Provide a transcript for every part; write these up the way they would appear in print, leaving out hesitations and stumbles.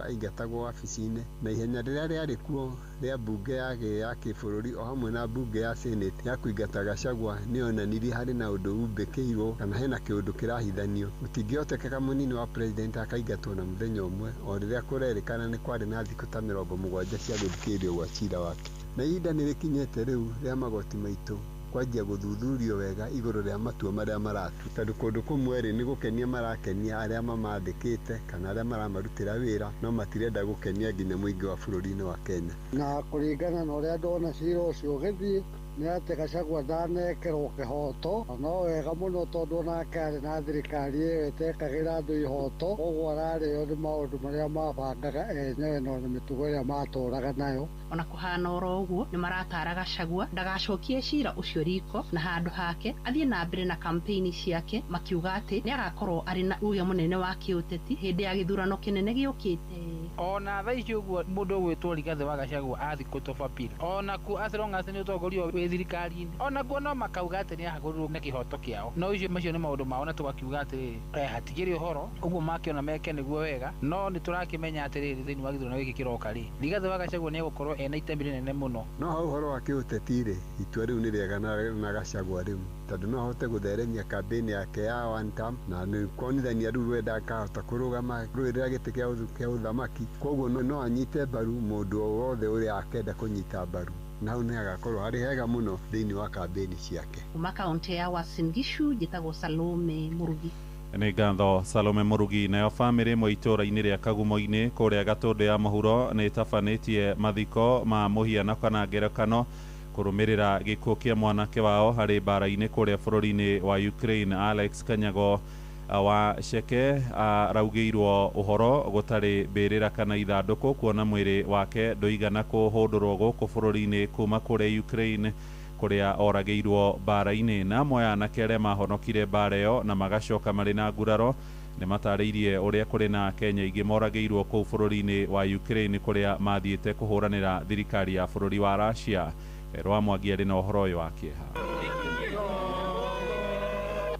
aingatagwo wabici-inĩ, na ihenya rĩrĩa rĩarĩ kuo rĩa mbunge ya kĩbũrũri o hamwe na mbunge ya Senate ya kũingata Gachagua nĩyonanirie harĩ na ũndũ umbĩkĩirwo kana hena kĩũndũ kĩrahithanio. Gũtingĩhotekeka mũnini wa president akaingatwo na mũthenya ũmwe o rĩrĩa kũrerĩkana nĩ kwarĩ na thikũ ta 70 cia gũthikĩrĩrio gwa cira wake. Na ihinda nĩ rĩkinyĩte rĩu rĩa magoti maitũ kwanjia gũthuthurio wega igũrũ rĩa matua marĩa maratua, tondũ kũndũ kũmwe rĩ nĩ gũkenia marakenia arĩa mamandĩkĩte kana arĩa maramarutĩra wĩra, no matirenda gũkenia nginya mũingĩ wa bũrũri-inĩ wa Kenya. Na kũringana na ũrĩa ndona cira ũcio ũgĩthiĩ nĩ atĩ Gachagua ndanekerwo kĩhoto, no wega mũno tondũ onake arĩ na thirikari ĩyo ĩtekagĩra andũ ihoto, koguo ararĩo nĩ maũndũ marĩa mabangaga enyewe na mĩtugo ĩrĩa matũraga nayo. Ona kũhana oro ũguo nĩ maratara Gachagua ndagacokie cira ũcio riko na handũ hake athiĩ na mbere na kampeini ciake, makiuga atĩ nĩ agakorwo arĩ na uge mũnene wa kĩũteti hĩndĩ ya gĩthurano kĩnene gĩũkĩte. Ona thaa ici ũguo mũndũ ũgwĩtwo Rigathĩ wa Gachagua athiĩ court of appeal, onakuo as long as nĩ ũtongoria wĩ thirikari-inĩ, onakuo no makauga atĩ nĩ ahagũrirwo na kĩhoto kĩao. No icio macio nĩ maũndũ mao, na tũgakiuga atĩrĩrĩ, hatikĩrĩ ũhoro ũguo makĩona meke nĩguo wega. No nĩ tũrakĩmenya atĩrĩrĩ, thĩinĩ wa gĩthurano gĩkĩ kĩroka rĩ, Rigathĩ wa Gachagua nĩ egũkorwo ena itemi rĩnene mũno. No ha ũhoro wa kĩũteti rĩ, itua rĩu nĩ rĩega na Gachagua rĩu, tondũ no ahote gũtheremia kambĩini yake ya one term, na nĩ kuonithania rĩu we ndakahota kũrũgama rũĩrĩra gĩtĩ kĩa ũthamaki. Koguo no anyite mbaru mũndũ o wothe ũrĩa akenda kũnyita mbaru, na hau nĩ agakorwo harĩ hega mũno thĩinĩ wa kambĩini ciake. Kuma kaunti ya Uasin Gishu njĩtagwo Salome Murugi. Nĩ ngatho Salome Murugi. Nayo bamĩrĩ ĩmwe itũũra-inĩ rĩa Kagumo-inĩ kũrĩa Gatũndũ ya mũhuro nĩ ĩtabanĩtie mathiko ma mũhiano kana ngerekano kũrũmĩrĩra gĩkuũ kĩa mwanake wao harĩ mbara-inĩ kũrĩa bũrũri-inĩ wa Ukraine. Alex Kanyago wa Ceke araugĩirwo ũhoro gũtarĩ mbĩrĩra kana ithandũkũ, kuona mwĩrĩ wake ndũigana kũhũndũrwo gũkũ bũrũri-inĩ kuma kũrĩa Ukraine kũrĩa oragĩirwo mbara-inĩ. Na amwe a anake arĩa mahonokire mbara ĩyo na magacoka marĩ na nguraro nĩ matarĩirie ũrĩa kũrĩ na Kenya aingĩ moragĩirwo kũu bũrũri-inĩ wa Ukraine kũrĩa mathiĩte kũhũranĩra thirikari ya bũrũri wa Russia. Werũ Mwangi arĩ na ũhoro ũyũ wa kĩeha.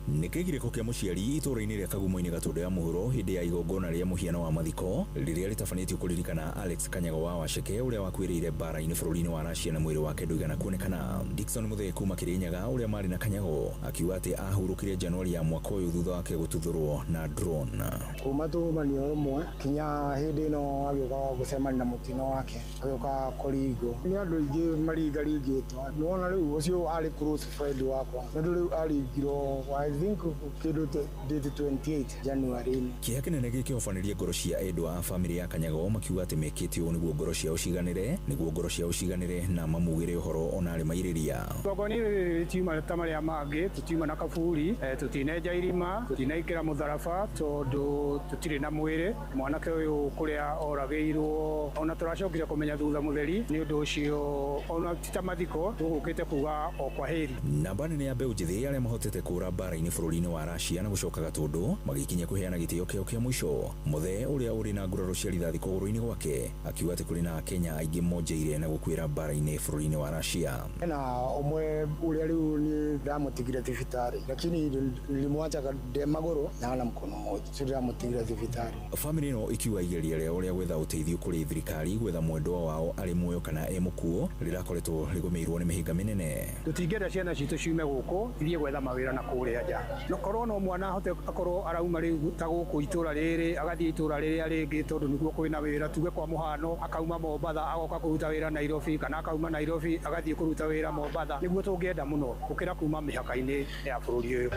Nĩ kĩgirĩko kĩa mũciari itũũra-inĩ rĩa Kagumo-inĩ Gatũndũ ya mũhuro hĩndĩ ya igongona rĩa mũhiano wa mathiko rĩrĩa rĩtabanĩtio kũririkana Alex Kanyago wa Waceke ũrĩa wakuĩrĩire mbara-inĩ bũrũri-inĩ wa Russia na mwĩrĩ wake ndũigana kuonekana. Dickson Muthee kuma Kĩrĩnyaga ũrĩa marĩ na Kanyago akiuga atĩ ahurũkire Januari ya mwaka ũyũ thutha wake gũtuthũrwo na drone. Kuma tumania ũmwe kinya hĩndĩ ĩno agĩũka gũcemania na mũtino wake agĩũka kũringwo nĩ andũ aingĩ maringaringĩtwo. Nĩwona rĩu ũcio arĩ close friend wakwa tondũ rĩu aringirwo I think kĩndũ date 28 January. Kĩeha kĩnene gĩkĩhobanĩria ngoro cia endwa a bamĩrĩ ya Kanyago makiuga atĩ mekĩte ũũ nĩguo ngoro ciao ciganĩre, nĩguo ngoro ciao ciganĩre na mamugĩre ũhoro ona arĩ mairĩria. Igongona rĩrĩ rĩtiuma ta marĩa mangĩ, tũtiuma na kaburi, tũtinenja irima, tũtinaikĩra mũtharaba tondũ tũtirĩ na mwĩrĩ. Mwanake ũyũ kũrĩa oragĩirwo ona tũracokire kũmenya thutha mũtheri, nĩ ũndũ ũcio ona ti ta mathiko tũgũkĩte kuga o kwaheri. Namba nene ya mbeũ njĩthĩ arĩa mahotete kũra mbara-inĩ bũrũri-inĩ wa Russia na gũcoka Gatũndũ magĩkinya kũheana gĩtĩo kĩao kĩa mũico. Muthee ũrĩa ũrĩ na nguraro cia rithathi kũgũrũ-inĩ gwake akiuga atĩ kũrĩ na Akenya aingĩ monjeire na gũkuĩra mbara-inĩ bũrũri-inĩ wa Russia. Na ũmwe ũrĩa rĩu nĩ ndamũtigire thibitarĩ, lakini nilimwacha de magũrũ na hana mkono mmoja, sio ndamũtigire thibitarĩ. Bamĩrĩ ĩno ikiuga igeria rĩao rĩa gwetha ũteithio kũrĩ thirikari gwetha mwendwa wao arĩ muoyo kana e mũkuũ rĩrakoretwo rĩgũmĩirwo nĩ mĩhĩnga mĩnene. Tũtingĩenda ciana citũ ciume gũkũ ithiĩ gwetha mawĩra na kũrĩa nja. No korwo no mwana ahote akorwo arauma rĩu ta gũkũ itũra rĩrĩ agathiĩ itũra rĩrĩa rĩngĩ tondũ nĩguo kwĩna wĩra, tuge kwa mũhano akauma Mombatha agoka kũruta wĩra Nairobi, kana akauma Nairobi agathiĩ kũruta wĩra Mombatha, nĩguo tũngĩenda mũno gũkĩra kuma mĩhaka-inĩ ya bũrũri ũyũ.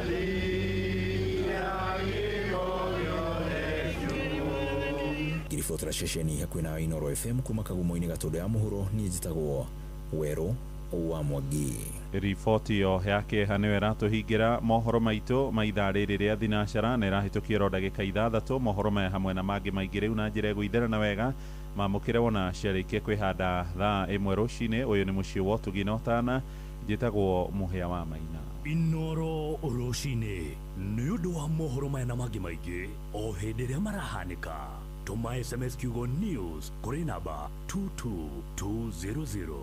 Ngiribotera ceceni hakuhĩ na Inooro FM kuma Kagumo-inĩ Gatũndũ ya mũhuro, niĩ njĩtagwo Werũ wa Mwangi. Riboti ĩyo ya kĩeha nĩyo ĩratũhingĩra mohoro maitũ ma ithaa rĩrĩ rĩa thinacara na ĩrahĩtũkia oro ndagĩka 6. Mohoro maya hamwe na mangĩ maingĩ rĩu na njĩra ĩgũitherana wega mamũkĩre wona ciarĩkia kwĩhanda thaa 1 rũcinĩ. Ũyũ nĩ mũciĩ wa ũtugi na ũtana, njĩtagwo Mũhĩa wa Maina. Inooro rũcinĩ nĩ ũndũ wa mohoro maya na mangĩ maingĩ o hĩndĩ ĩrĩa marahanĩka. Tũma SMS kiugo news kũrĩ namba 22200.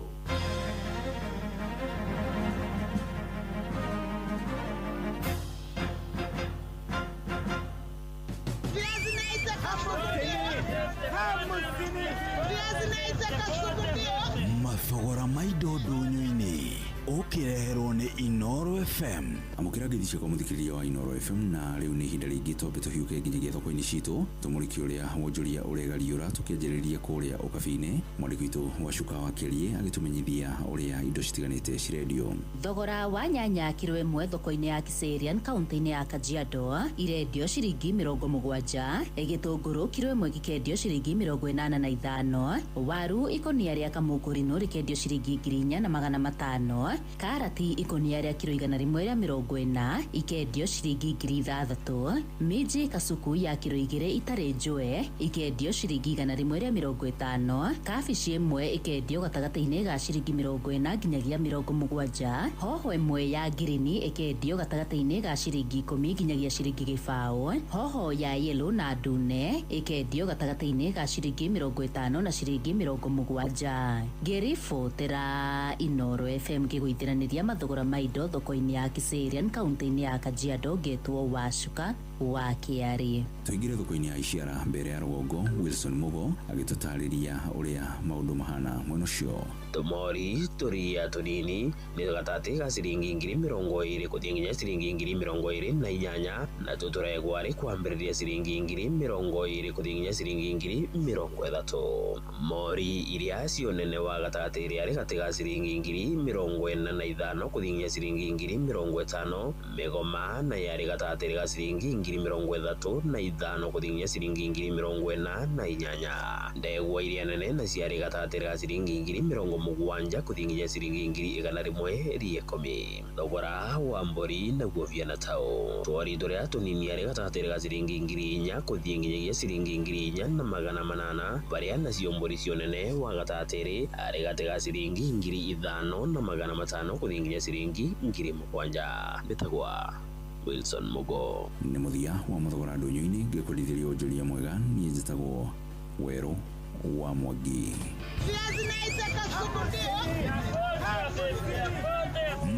Mathogora ma indo ndũnyũ-inĩ ũkĩreherwo nĩ Inoro FM. Amũkĩra ngeithi ciakwa mũthikĩrĩria wa Inoro FM, na rĩu nĩ ihinda rĩngĩ twambe tũhiũke nginyagia thoko-inĩ citũ tũmũrĩke ũrĩa wonjoria ũregariũra, tũkĩanjĩrĩria kũrĩa ũkabi-inĩ. Mwandĩki witũ Wacuka wa Kĩarie agĩtũmenyithia ũrĩa indo citiganĩte cirendio. Thogora wa nyanya kiro ĩmwe thoko-inĩ ya Kiserian kaunti-inĩ ya Kajiado irendio ciringi 70, gĩtũngũrũ kiro ĩmwe gĩkendio ciringi 85, waru ikonia rĩa kamũkũrinũ rĩkendio ciringi 4,500, karati ikonia rĩa kiro 140 ikendio ciringi 6,000, minji kasuku ya kiro 2 itarĩ njũe ikendio ciringi 150, kabici ĩmwe ikendio gatagatĩ-inĩ ga ciringi 40 nginyagia 70, hoho ĩmwe ya ngirini ikendio gatagatĩ-inĩ ga ciringi 10 nginyagia ciringi 0, hoho ya yellow na ndune ikendio gatagatĩ-inĩ ga ciringi 50 na ciringi 70. Ngĩribotera Inoro FM ngĩgũithiranĩria mathogora ma indo thoko-inĩ ya Kiserian kaunti-inĩ ya Kajiado, ngetwo Wacuka wa Kĩarĩ. Tũingĩre thoko-inĩ ya Iciara mbere ya rũgongo, Wilson Mugo agĩtũtarĩria ũrĩa maũndũ mahana mwena ũcio. Tumori tũria tũnini nĩ gatagatĩ ga ciringi 20,000 gũthiĩ nginya ciringi 28,000, na tũtũregwa rĩ kwambĩrĩria ciringi 20,000 gũthiĩ nginya ciringi 30,000. Mori iria cio nene wa gatagatĩ ĩrĩa rĩ gatĩ ga ciringi 45,000 gũthiĩ nginya ciringi 50,000. Mĩgoma na yarĩ gatagatĩ ga ciringi 35,000 gũthiĩ nginya ciringi 48,000. Ndegwa iria nene na ciarĩ gatagatĩ ga ciringi 70,000 gũthiĩ nginya ciringi 110,000. Thogora wa mbũri naguo biana tao twori tũrĩa tũnini arĩ gatagatĩ ga ciringi 4,000 gũthiĩ nginyagia ciringi 4,800, barĩa nacio mbũri cio nene wa gatagatĩ arĩ gatĩ ga ciringi 5,500 gũthiĩ nginya ciringi 7,000. Mbĩtagwa Wilson Mugo. Nĩ mũthia wa mathogora ndũnyũ-inĩ, ngĩkwendithĩria wonjoria mwega. Niĩ njĩtagwo Werũ wa Mwangi.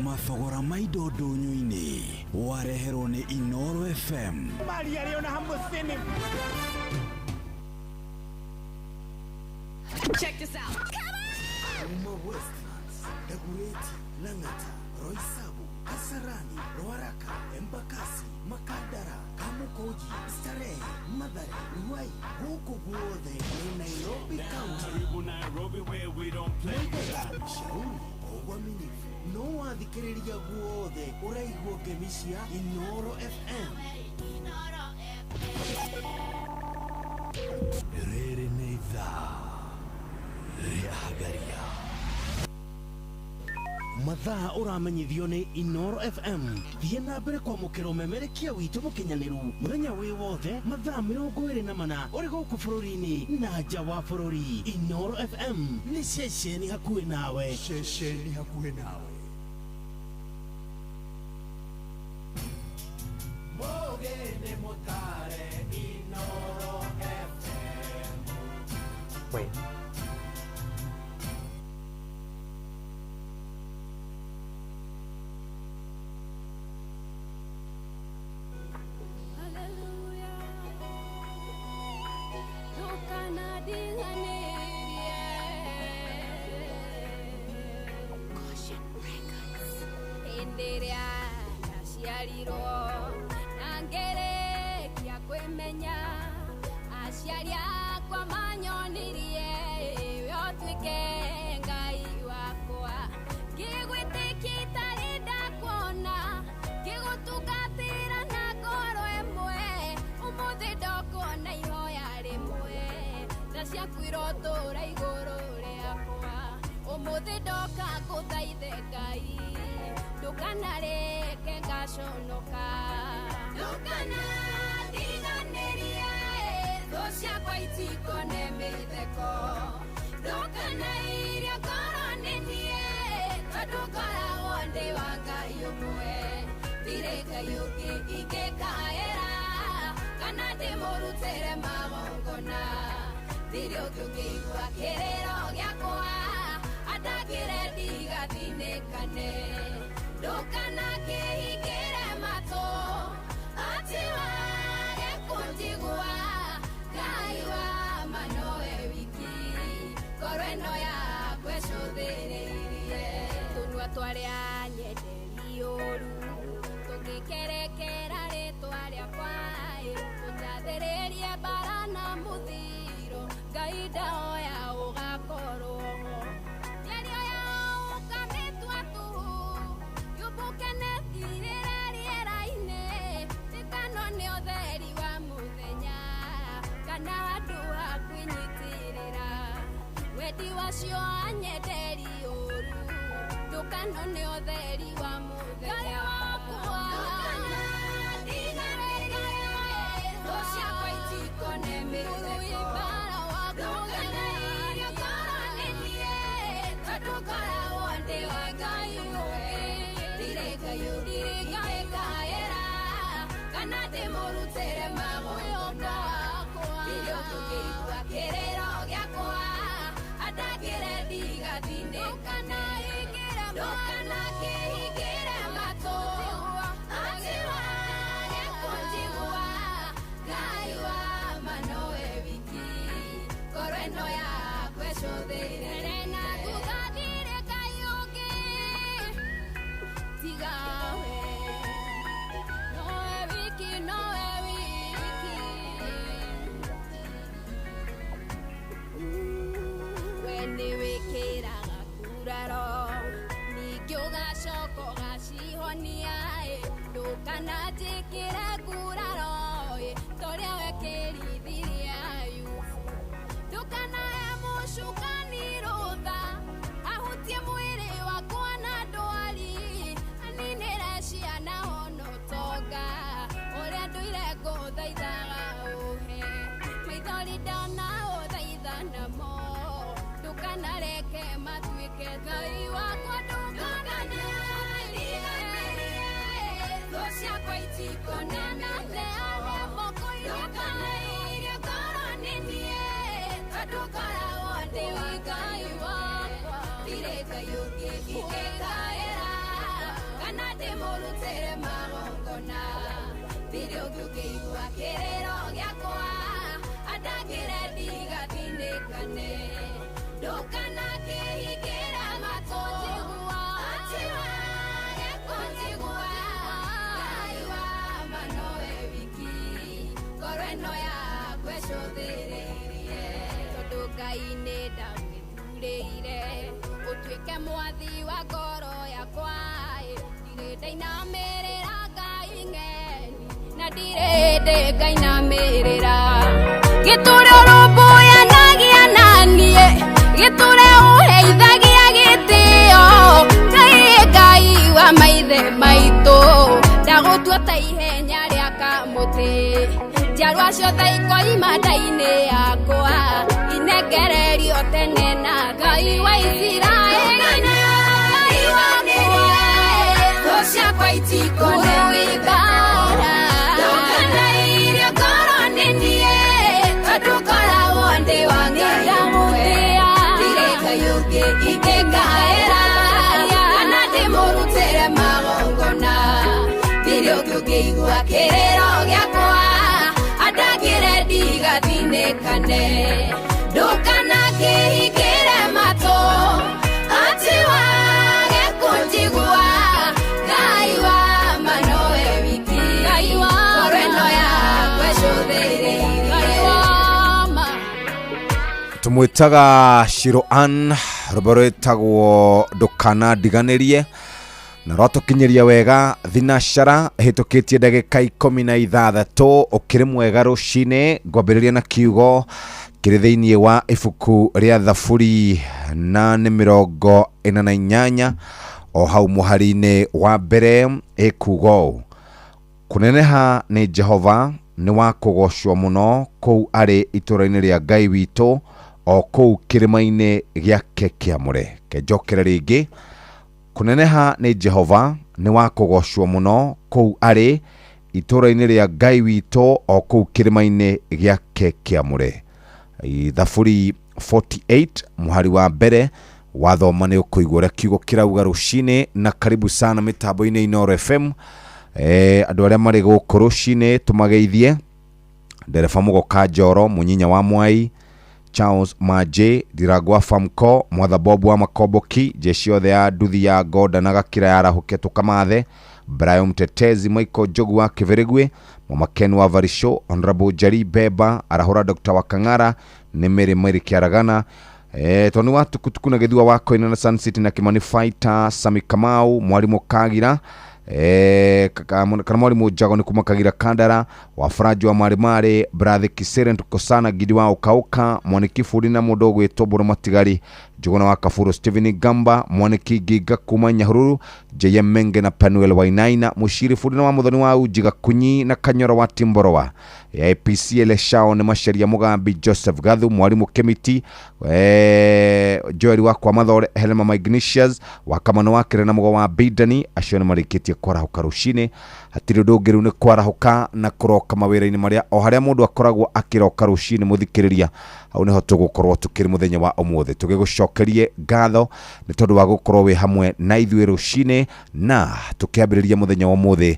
Mathogora ma indo ndũnyũ-inĩ wareherwo nĩ Inoro FM. Check this out. Uma Westlands, Dagoretti, Lang'ata, Roysambu, Kasarani, Ruaraka, Embakasi, Makadara, Kamukunji, Starehe, Mathare, Ruai, gũkũ guothe nĩ Nairobi County. Shauri uaminifu no wathikĩrĩria guothe ũraigua ngemi cia Inoro FM. Rĩrĩ nĩ ithaa rĩa Hagaria. Mathaa ũramenyithio nĩ Inoro FM. Thiĩ na mbere kwamũkĩra ũmemerekia witũ mũkinyanĩru mũthenya wĩ wothe mathaa 24 ũrĩ gũkũ bũrũri-inĩ na nja wa bũrũri. Inoro FM nĩ ceceni hakuhĩ nawe. Ceceni hakuhĩ nawe. Mũgeni mũtare Inoro FM. Wait. Twarĩa nyenderi ũru tũngĩkerekera rĩtwa rĩakwa tũnjathĩrĩrie mbara na mũthiro Ngai ndahoya ũgakorwo ho mĩario yao ũkamĩtua tũhũ yũmbũke na ĩthirĩre rĩera-inĩ njĩtano nĩ ũtheri wa mũthenya kana handũ ha kwĩnyitĩrĩra wendi wacio anyenderi ũru ndũkano nĩ ũtheri wa mũthenya wakwa thũ ciakwa itikone mĩtheko ndũkanairio ngoro nĩ niĩ tondũ ngoragwo ndĩ wa Ngai ũngĩ ndirĩ Ngai ũngĩ ingĩkaĩra kana ndĩmũrutĩre magongona ndirĩ ũngĩ ũngĩigua kĩrĩro gĩakwa andangĩre ndigatindĩkane ndũkanakĩhingĩre matũ atĩ wage kũnjigua Ngai wa ma nowe wiki ngoro ĩno yakwa ĩcũthĩrĩrie na thutha ndirĩ Ngai ũngĩ tiga we nowe wiki nowe wiki we nĩwĩkĩraga nguraro ningĩ ũgacoka ũgacihonia ndũkananjĩkĩre nguraro torĩa wekĩrithirie Ayubu ndũkanahe mũcukani rũtha ahutie mwĩrĩ wakwa na ndwari aninĩre ciana ona ũtonga ũrĩa ndũire ngũthaithaga ũhe maithori ndona ũthaitha namo ndũkanareke matuĩke Ngai wakwa ndũkanandiganĩrie thũ ciakwa itikonane ndũkanairio ngoro nĩ niĩ tondũ ngoragwo ndĩ wa Ngai wakwa ndirĩ Ngai ũngĩ ingĩkaĩra kana ndĩmũrutĩre magongona ndirĩ ũngĩ ũngĩigua kĩrĩro gĩakwa andangĩre ndigatindĩkane ndũkanakĩhingĩre matũ atĩ wage kũnjigua Ngai wa ma nowe wiki ngoro ĩno yakwa ĩcũthĩrĩirie tondũ Ngai nĩ ndagwĩthurĩire ũtuĩke mwathi wa ngoro yakwa ndirĩ ndainamĩrĩra Ngai ng'eni na ndirĩ ndĩ ngainamĩrĩra gĩtũre ũrũmbũyanagia na niĩ gĩtũre ũheithagia gĩtĩo Ngai Ngai wa maithe maitũ ndagũtua ta ihenya rĩa kamũtĩ njiarwa ciothe ikoima nda-inĩ yakwa inengererio tene na Ngai wa Isiraeli Ngai wakwa thũ ciakwa itikone wĩmbara ndũkanairio ngoro nĩ niĩ tondũ ngoragwo ndĩ wa Ngai ũmwe ndirĩ Ngai ũngĩ ingĩkaĩra kana ndĩmũrutĩre magongona ndirĩ ũngĩ ũngĩigua kĩrĩro gĩakwa andangĩre ndigatindĩkane ndũkanakĩhingĩre matũ atĩ wage kũnjigua Ngai wa ma nowe wiki ngoro ĩno yakwa ĩcũthĩrĩirie Tũmwĩtaga Shiro Ann, rwĩmbo rwĩtagwo ndũkanandiganĩrie na rwatũkinyĩria wega thinacara ĩhĩtũkĩtie ndagĩka 16. Ũkĩrĩ mwega rũcinĩ, ngwambĩrĩria na kiugo kĩrĩ thĩinĩ wa ibuku rĩa Thaburi na nĩ 48 o hau mũhari-inĩ wa mbere ĩkuga ũũ: kũneneha nĩ Jehova nĩ wa kũgocwo mũno kũu arĩ itũũra-inĩ rĩa Ngai witũ o kũu kĩrĩma-inĩ gĩake kĩamũre. Kenjokere rĩngĩ, kũneneha nĩ Jehova nĩ wa kũgocwo mũno kũu arĩ itũũra-inĩ rĩa Ngai witũ o kũu kĩrĩma-inĩ gĩake kĩamũre. Thaburi 48 mũhari wa mbere wathoma nĩ ũkũigua ũrĩa kiugo kĩrauga rũcinĩ. Na karibu sana mĩtambo-inĩ Inooro FM. Andũ arĩa marĩ gũkũ rũcinĩ tũmageithie, ndereba Mũgoka Njoro, mũnyinya wa Mwai, Charles Maje Ndirangwa Famco Mwatha Bob wa Makomboki, jeshi yothe ya nduthi ya Ngoda na Gakira yarahũke tũkamathe, Brian Mtetezi, Michael Njogu wa Kĩbĩrĩgwe, Mama Ken wa Varisho, Honorable Jari Beba arahũra Dr. Wakang'ara nĩ Mary Mary Kĩaragana, Tony wa Tukutuku na Gĩthua wa Koina na Sun City na Kimani Fighter, Sami Kamau, Mwalimu Kagira, kana Mwalimu Jago nĩ kuma Kagira Kandara, wa Faraji wa Marimari, Brathi Kisere Tukosana, Gidi wa Ukauka, Mwaniki Furi na mũndũ ũgwĩtwo Mbũrũ Matigari, Njuguna wa Kaburu, Stephen Gamba, Mwaniki Nginga kuma Nyahururu, JM Menge na Panuel Wainaina, Mushiri Furi na wa Muthoni wa Uji Gakunyi na Kanyoro wa Timborowa, APC Eleshao nĩ Macharia Mugambi, Joseph Gathu, Mwalimu Kemiti, Joel wa kwa Mathore, Helena Magnesius wa Kamano wa Kire na Mũgo wa Bidani, acio nĩ marĩkĩtie kwarahũka rũcinĩ. Hatirĩ ũndũ ũngĩ rĩu nĩ kwarahũka na kũroka mawĩra-inĩ marĩa o harĩa mũndũ akoragwo akĩroka rũcinĩ. Mũthikĩrĩria, hau nĩho tũgũkorwo tũkĩrĩ mũthenya wa ũmũthĩ, tũgĩgũcokerie ngatho nĩ tondũ wa gũkorwo wĩ hamwe na ithuĩ rũcinĩ na tũkĩambĩrĩria mũthenya wa ũmũthĩ.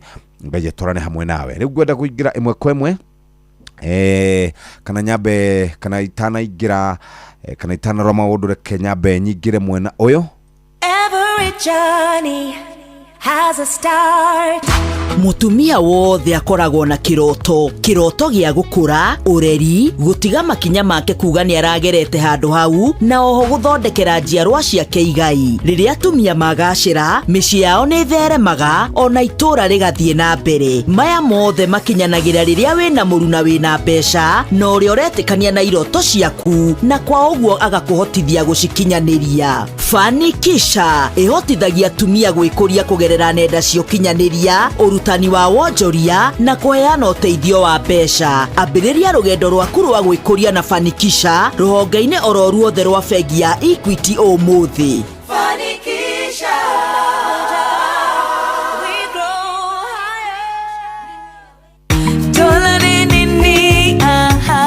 Ngai atwarane hamwe nawe. Rĩu ngwenda kũingĩra ĩmwe kwa ĩmwe, kana nyambe kana itanaingĩra, kana itanarora maũndũ, reke nyambe nyingĩre mwena ũyũ. Every journey has a start. Mutumia wothe akoragwo na kiroto, kiroto gĩa gũkũra, ũreri, gũtiga makinya make kuga nĩ aragerete handũ hau, na oho gũthondekera njiarwa ciake igai. Rĩrĩa atumia magacĩra, mĩciĩ yao nĩ ĩtheremaga, ona itũũra rĩgathiĩ na mbere. Maya mothe makinyanagĩra rĩrĩa wĩna mũruna wĩna mbeca, na ũrĩa ũretĩkania na iroto ciaku, na kwa ũguo agakũhotithia gũcikinyanĩria. Fanikisha ĩhotithagia atumia gwĩkũria kũgerera nenda cia ũkinyanĩria, ũrutani wa wonjoria na kũheana ũteithio wa mbeca. Ambĩrĩria rũgendo rwaku rwa gwĩkũria na Fanikisha rũhonge-inĩ oro ruothe rwa bengi ya Equity ũmũthĩ. Fanikisha. We grow higher. Dola ni nini? Aha.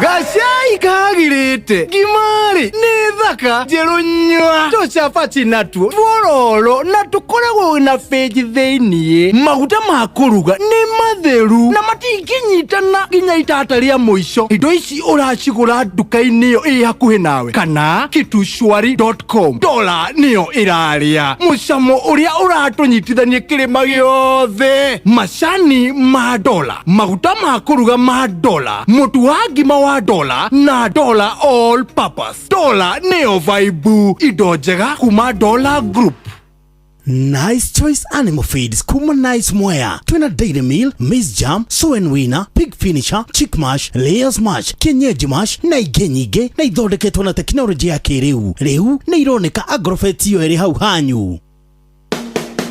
Gacai kagirĩte ngima-rĩ nĩ thaka njerũ nyua, tũcabaci natuo tuororo na tũkoragwo na bĩnji thĩiniĩ. Maguta ma kũruga nĩ matheru na matingĩnyitana nginya itata rĩa mũico. Indo ici ũracigũra nduka-inĩ ĩyo ĩ hakuhĩ nawe kana kitushwari.com. Dola nĩyo ĩrarĩa mũcamo ũrĩa ũratũnyitithania kĩrĩma gĩothe. Macani ma dola, maguta ma kũruga ma dola, mũtu wa ngima wa dola na dola all purpose. Dola nĩyo vaibu, indo njega kuma Dola Group. Nice Choice Animal Feeds kuma Nice Mwea, twina Dairy Meal, Maize Jam, Soy and Winner, Pig Finisher, Chick Mash, Layers Mash, Kienyeji Mash na ingĩ nyingĩ, na ithondeketwo na tekinoronjĩ ya kĩrĩu. Rĩu nĩ ironeka Agrofet iyo ĩrĩ hau hanyu.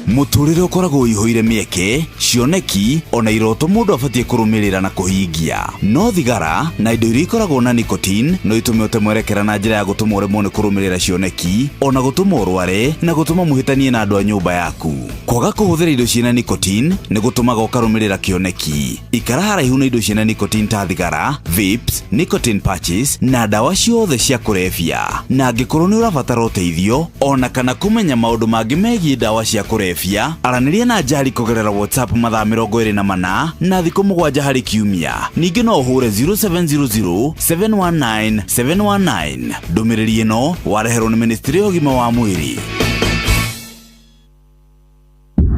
Mũtũrĩre ũkoragwo ũihũire mĩeke, cioneki ona iroto mũndũ abatiĩ kũrũmĩrĩra na kũhingia. No thigara na indo iria ikoragwo na nicotine no itũme ũte mwerekera na njĩra ya gũtũma ũremwo nĩ kũrũmĩrĩra cioneki, ona gũtũma ũrware na gũtũma mũhĩtanie na andũ a nyũmba yaku. Kwaga kũhũthĩra indo ciĩna nicotine nĩ gũtũmaga ũkarũmĩrĩra kĩoneki. Ikara haraihu na indo ciĩna nicotine ta thigara, vapes, nicotine patches na ndawa ciothe cia kũrebia. Na angĩkorwo nĩ ũrabatara ũteithio ona kana kũmenya maũndũ mangĩ megiĩ ndawa cia kũrebia, aranĩria na Njari kũgerera WhatsApp mathaa 24 na thikũ 7 harĩ kiumia. Ningĩ no ũhũre 0700 719 719. Ndũmĩrĩri ĩno wareherwo nĩ Ministry ya ũgima wa mwĩrĩ.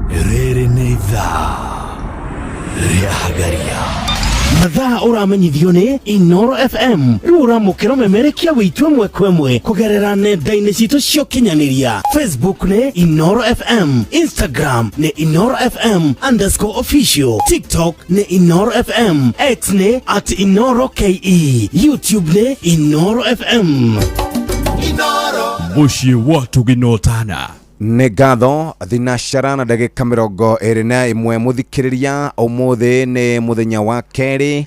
Rĩrĩ nĩ ithaa rĩa Hagaria. Mathaa ũramenyithio nĩ Inoro FM. Rĩu ũramũkĩra ũmemerekia witũ ĩmwe kwa ĩmwe kũgerera nenda-inĩ citũ cia ũkinyanĩria. Facebook nĩ Inoro FM, Instagram nĩ Inoro FM underscore official, TikTok nĩ Inoro FM, X nĩ at Inoro KE, YouTube nĩ Inoro FM. Mũciĩ wa Tũginotana. Nĩ ngatho thinacara na ndagĩka 21. Mũthikĩrĩria, ũmũthĩ nĩ mũthenya wa kerĩ.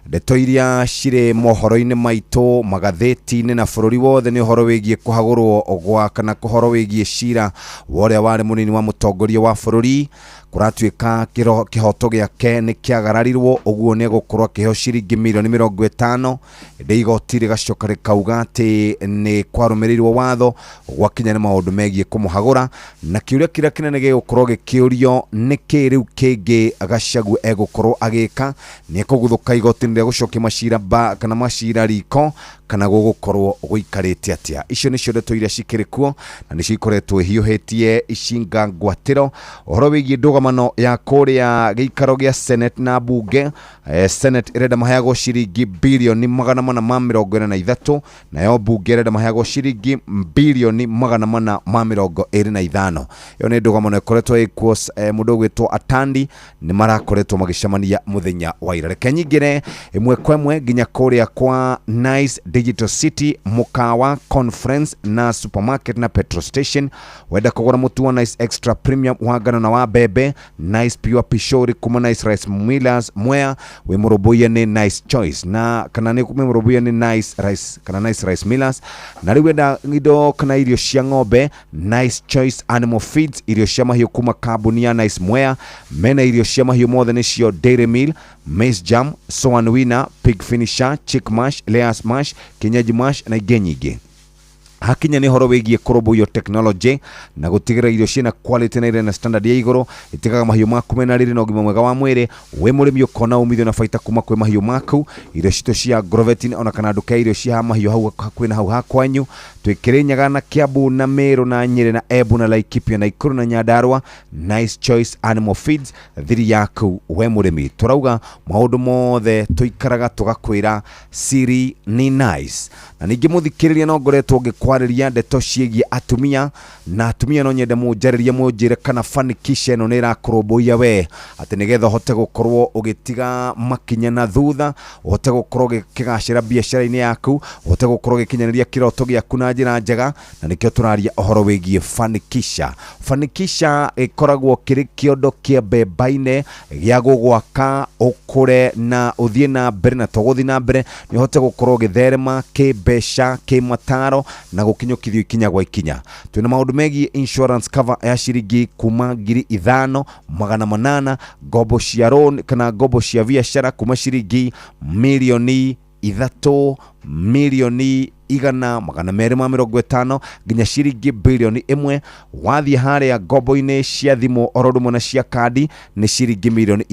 Ndeto iria cirĩ mohoro-inĩ maitũ magathĩti-inĩ na bũrũri wothe nĩ ũhoro wĩgiĩ kũhagũrwo gwa kana ũhoro wĩgiĩ cira wa ũrĩa warĩ mũnini wa mũtongoria wa bũrũri. Kũratuĩka kĩhoto gĩake nĩ kĩagararirwo, ũguo nĩ egũkorwo akĩheo ciringi mirioni 50, ĩndĩ igoti rĩgacoka rĩkauga atĩ nĩ kwarũmĩrĩirwo watho gwakinya nĩ maũndũ megiĩ kũmũhagũra. Na kĩũria kĩrĩa kĩnene gĩgũkorwo gĩkĩũrio nĩ kĩ rĩu kĩngĩ Gachagua egũkorwo agĩka, nĩ ekũguthũka igoti-inĩ rĩa gũcokia macira kana macira riko, kana gũgũkorwo gũikarĩte atĩa. Icio nĩcio ndeto iria cikĩrĩ kuo na nĩcio ikoretwo ihiũhĩtie icinga ngwatĩro. Ũhoro wĩgiĩ ndũgamano ya kũrĩa gĩikaro gĩa Senate na mbunge, Senate ĩrenda maheagwo ciringi birioni 443, nayo mbunge ĩrenda maheagwo ciringi birioni 425. Ĩyo nĩ ndũgamano ĩkoretwo ĩkuo. Mũndũ ũgwĩtwo Atandi nĩ marakoretwo magĩcemania mũthenya wa ira. Reke nyingĩre ĩmwe kwa ĩmwe nginya kũrĩa kwa Nice Digital City, mũkawa, conference na supermarket na petrol station. Wenda kũgũra mũtu wa Nice Extra Premium wa ngano na wa mbembe, Nice Pure Pishori kuma Nice Rice Millers Mwea, wĩ mũrũmbũiye nĩ Nice Choice na kana nĩ mũrũmbũiye nĩ Nice Rice kana Nice Rice Millers. Na rĩu wenda indo kana irio cia ng'ombe, Nice Choice Animal Feeds, irio cia mahiũ kuma kambuni ya Nice Mwea, mena irio cia mahiũ mothe nĩcio Dairy Meal, Maize Jam, Soan Winner, Pig Finisher, Chick Mash, Layers Mash, Kienyeji Mash na ingĩ nyingĩ. Hakinya nĩ ũhoro wĩgiĩ kũrũmbũiyo technology na gũtigĩrĩra irio ciĩna quality na irĩ na standard ya igũrũ, itigaga mahiũ maku mena riri na ũgima mwega wa mwĩrĩ, wĩ mũrĩmi ũkona umithio na baita kuma kwĩ mahiũ maku. Irio citũ cia Agrovetin ona kana nduka ya irio cia mahiũ hau hakuhĩ na hau ha kwanyu, twĩ Kĩrĩnyaga na Kiambu na Meru na Nyĩrĩ na Embu na Laikipia na Nakuru na Nyandarua. Nice Choice Animal Feeds, thiri yaku we mũrĩmi. Tũrauga maũndũ mothe tũikaraga tũgakwĩra siri ni nice. Na ningĩ mũthikĩrĩria, no ngoretwo ngĩkwarĩria ndeto ciĩgiĩ atumia, na atumia no nyende mũnjarĩrie mũnjĩre kana fanikisha ĩno nĩ ĩrakũrũmbũiya we, atĩ nĩgetha ũhote gũkorwo ũgĩtiga makinya na thutha, ũhote gũkorwo ũgĩkĩgacĩra biacara-inĩ yaku, ũhote gũkorwo ũgĩkinyanĩria kĩroto gĩaku na njĩra njega. Na nĩkĩo tũraria ũhoro wĩgiĩ fanikisha. Fanikisha ĩkoragwo kĩrĩ kĩondo kĩa mbemba-inĩ gĩa gũgwaka ũkũre na ũthiĩ na mbere, na to gũthiĩ na mbere, nĩ ũhote gũkorwo ũgĩtherema kĩmbeca, kĩmataro na gũkinyũkithio ikinya gwa ikinya. Twĩna maũndũ megiĩ insurance cover ya ciringi kuma 5800, ngombo cia loan kana ngombo cia biacara kuma ciringi 3 100,250,000 nginya ciringi 1 birioni. Wathiĩ harĩa ngombo-inĩ cia thimũ oro ũndũ ũmwe na cia kandi nĩ ciringi 3 mirioni.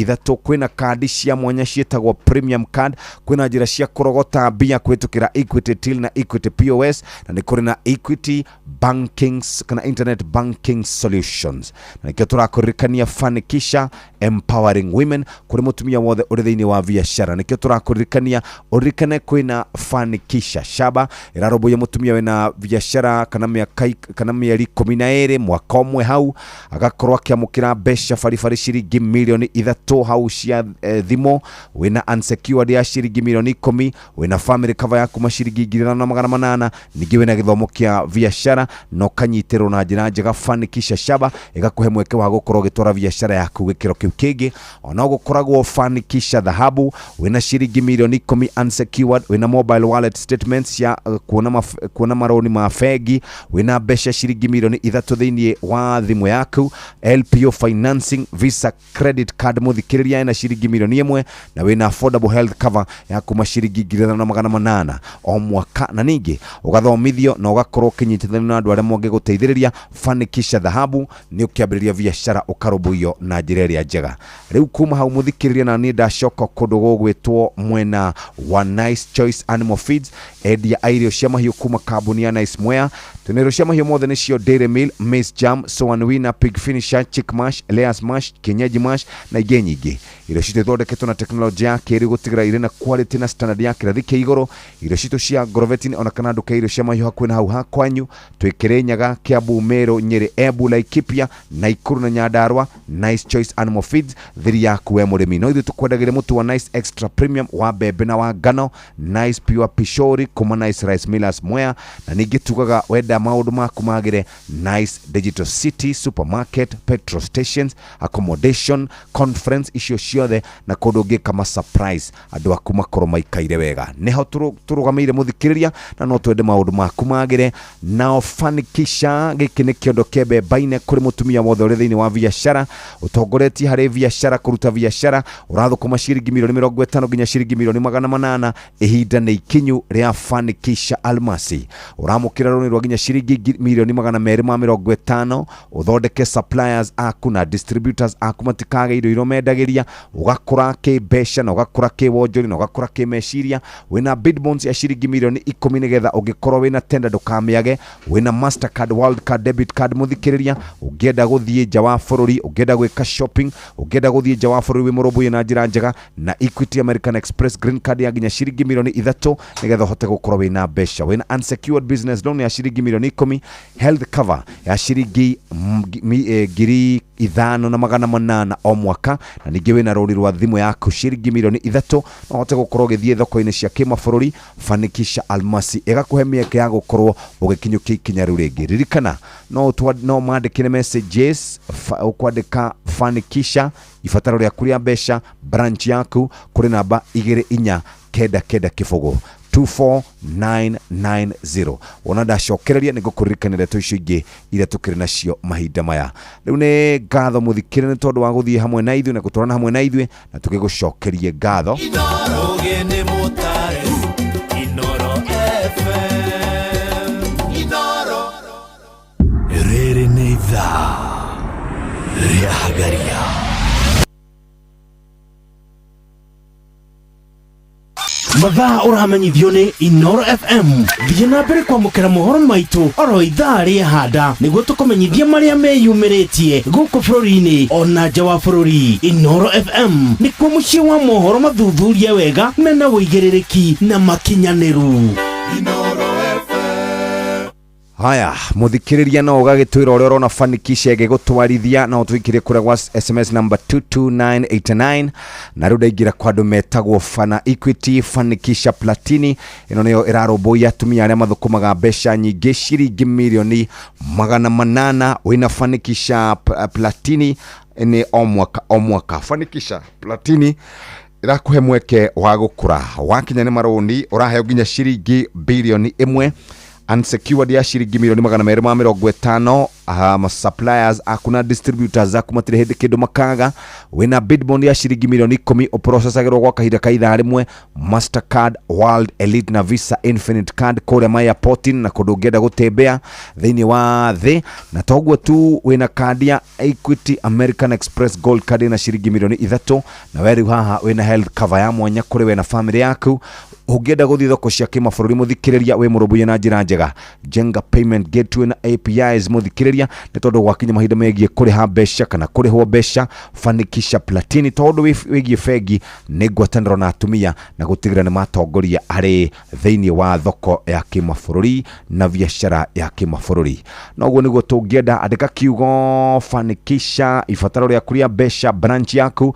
Kwĩna kandi cia mwanya ciĩtagwo premium card, kwĩna njĩra cia kũrogota mbia kũhĩtũkĩra Equity Till na Equity POS, na nĩ kũrĩ na Equity Banking kana Internet Banking Solutions. Na nĩkĩo tũrakũririkania Fanikisha, empowering women, kũrĩ mũtumia wothe ũrĩ thĩinĩ wa biacara. Nĩkĩo tũrakũririkania ũririkane kwĩna Fanikisha Shaba, ĩrarũmbũiya mũtumia wĩna biacara kana mĩaka kana mĩeri 12, mwaka ũmwe hau, agakorwo akĩamũkĩra mbeca baribari ciringi 3 mirioni hau cia thimũ. Wĩna unsecured ya ciringi 10 mirioni, wĩna family cover ya kuma ciringi 5800, ningĩ wĩna gĩthomo kĩa biacara na ũkanyitĩrwo na njĩra njega. Fanikisha Shaba ĩgakũhe mweke wa gũkorwo ũgĩtwara biacara yaku gĩkĩro kĩu kĩngĩ. Ona gũkoragwo Fanikisha Dhahabu, wĩna ciringi 10 mirioni unsecured, wĩna mobile wallet statements cia kuona marũni ma bengi, wĩna mbeca ciringi 3 mirioni thĩinĩ wa thimũ yaku, LPO financing, Visa credit card mũthikĩrĩria ena ciringi 1 mirioni, na wĩna affordable health cover ya kuma ciringi 5800 o mwaka, na ningĩ ũgathomithio na ũgakorwo ũkĩnyitithanio na andũ arĩa mangĩgũteithĩrĩria. Fanikisha Dhahabu nĩ ũkĩambĩrĩria biacara ũkarũmbũiyo na njĩra ĩrĩa njega. Rĩu kuma hau mũthikĩrĩria, na niĩ ndacoka kũndũ gũgwĩtwo mwena wa Nice Choice Animal Feeds, endia a irio cia mahiũ kuma kambuni ya Nice Mwea. Twĩna irio cia mahiũ mothe nĩcio Dairy Meal, Maize Jam, Soan Winner, Pig Finisher, Chick Mash, Layers Mash, Kienyeji Mash na ingĩ nyingĩ. Irio citũ ithondeketwo na tekinoronjĩ ya kĩrĩu gũtigĩrĩra irĩ na quality na standard ya kĩrathi kĩa igũrũ. Irio citũ cia Agrovetin ona kana nduka ya irio cia mahiũ hakuhĩ na hau ha kwanyu, twĩ Kĩrĩnyaga, Kiambu, Meru, Nyĩrĩ, Embu, Laikipia, Nakuru na Nyandarua. Nice Choice Animal Feeds, thiri yaku we mũrĩmi. No ithuĩ tũkwendagĩria mũtu wa Nice Extra Premium wa mbembe na wa ngano, Nice Pure Pishori kuma Nice. Rice Millers Mwea. Na ningĩ tugaga wenda maũndũ maku magĩre, Nice Digital City, supermarket, petrol stations, accommodation, conference icio ciothe na kũndũ ũngĩka ma surprise andũ aku makorwo maikaire wega. Nĩho tũrũgamĩire mũthikĩrĩria, na no twende maũndũ maku magĩre. Nao Fanikisha, gĩkĩ nĩ kĩondo kĩa mbembaine kũrĩ mũtumia wothe ũrĩ thĩinĩ wa biacara, ũtongoretie harĩ biacara, kũruta biacara, ũrathũkũma ciringi mirioni 50 nginya ciringi mirioni 800. Ihinda nĩ ikinyu rĩa Fanikisha Almasi. Ũramũkĩra rũni rwa nginya ciringi mirioni 250, ũthondeke suppliers aku na distributors aku matikage indo iria mendagĩria, ũgakũra kĩmbeca na ũgakũra kĩwonjori na ũgakũra kĩmeciria. Wĩna bid bonds ya ciringi mirioni 10 nĩgetha ũngĩkorwo wĩna tenda ndũkamĩage. Wĩna Mastercard World Card debit card, mũthikĩrĩria, ũngĩenda gũthiĩ nja wa bũrũri, ũngĩenda gwĩka shopping, ũngĩenda gũthiĩ nja wa bũrũri wĩ mũrũmbũiye na njĩra njega, na Equity American Express Green Card ya nginya ciringi mirioni 3 nĩgetha ũhote gũkorwo wĩna mbeca. Wĩna unsecured business loan ya ciringi mirioni 10, health cover ya ciringi 5,800 o mwaka, na ningĩ wĩna rũri rwa thimũ yaku ciringi mirioni 3, no ũhote gũkorwo ũgĩthiĩ thoko-inĩ cia kĩmabũrũri. Fanikisha Almasi ĩgakũhe mĩeke ya gũkorwo ũgĩkinyũkia ikinya rĩu rĩngĩ. Ririkana no mandĩkĩre messages, ũkwandĩka "Fanikisha", ibataro rĩaku rĩa mbeca, branch yaku, kũrĩ namba 24990, 24990. Wona ndacokereria nĩ ngũkũririkania ndeto icio ingĩ iria tũkĩrĩ nacio mahinda maya. Rĩu nĩ ngatho, mũthikĩre, nĩ tondũ wa gũthiĩ hamwe na ithuĩ na gũtwarana hamwe na ithuĩ, na tũgĩgũcokerie ngatho. Ũgĩ nĩ mũtare Inoro FM Inoro. Rĩrĩ nĩ ithaa rĩa Hagaria. Mathaa ũramenyithio nĩ Inoro FM. Thiĩ na mbere kwamũkĩra mohoro maitũ oro ithaa rĩa handa nĩguo tũkũmenyithia marĩa meyumĩrĩtie gũkũ bũrũri-inĩ ona nja wa bũrũri. Inoro FM nĩkuo mũciĩ wa mohoro mathuthurie wega, mena ũigĩrĩrĩki na makinyanĩru. Haya, muthikiriria, no ũgagĩtwĩra ũrĩa ũrona Fanikisha ĩgĩgũtwarithia. No tũikĩrie kũrĩa gwa SMS number 22989. Na rĩu ndaingĩra kwa andũ metagwo Fana Equity Fanikisha Platini. Ĩno nĩyo ĩrarũmbũiya atumia arĩa mathũkũmaga mbeca nyingĩ, ciringi mirioni 800. Wĩna Fanikisha Platini nĩ o mwaka o mwaka. Fanikisha Platini ĩrakũhe mweke wa gũkũra. Wakinya nĩ marũni, ũraheo nginya ciringi 1 birioni unsecured ya ciringi mirioni 250. Suppliers aku na distributors aku matirĩ hĩndĩ kĩndũ makaga. Wĩna bid bond ya ciringi mirioni 10, ũprocessagĩrwo gwa kahinda ka ithaa rĩmwe. Mastercard World Elite na Visa Infinite Card kũrĩa Mayaport na kũndũ ũngĩenda gũtembea thĩinĩ wa thĩ. Na toguo tu, wĩna kandi ya Equity American Express Gold Card na ciringi mirioni 3. Na we rĩu haha wĩna health cover ya mwanya kũrĩ we na family yaku. Ũngĩenda gũthiĩ thoko cia kĩmabũrũri, mũthikĩrĩria, wĩ mũrũmbũiye na njĩra njega. Jenga payment gateway na APIs, mũthikĩrĩria, nĩ tondũ gwakinya mahinda megiĩ kũrĩha mbeca kana kũrĩhwo mbeca, Fanikisha Platini, tondũ wĩgiĩ bengi nĩ ngwatanĩro na atumia na gũtigĩrĩra nĩ matongoria harĩ thĩinĩ wa thoko ya kĩmabũrũri na biacara ya kĩmabũrũri. Noguo nĩguo tũngĩenda. Andĩka kiugo "Fanikisha", ibataro rĩaku rĩa mbeca, branch yaku,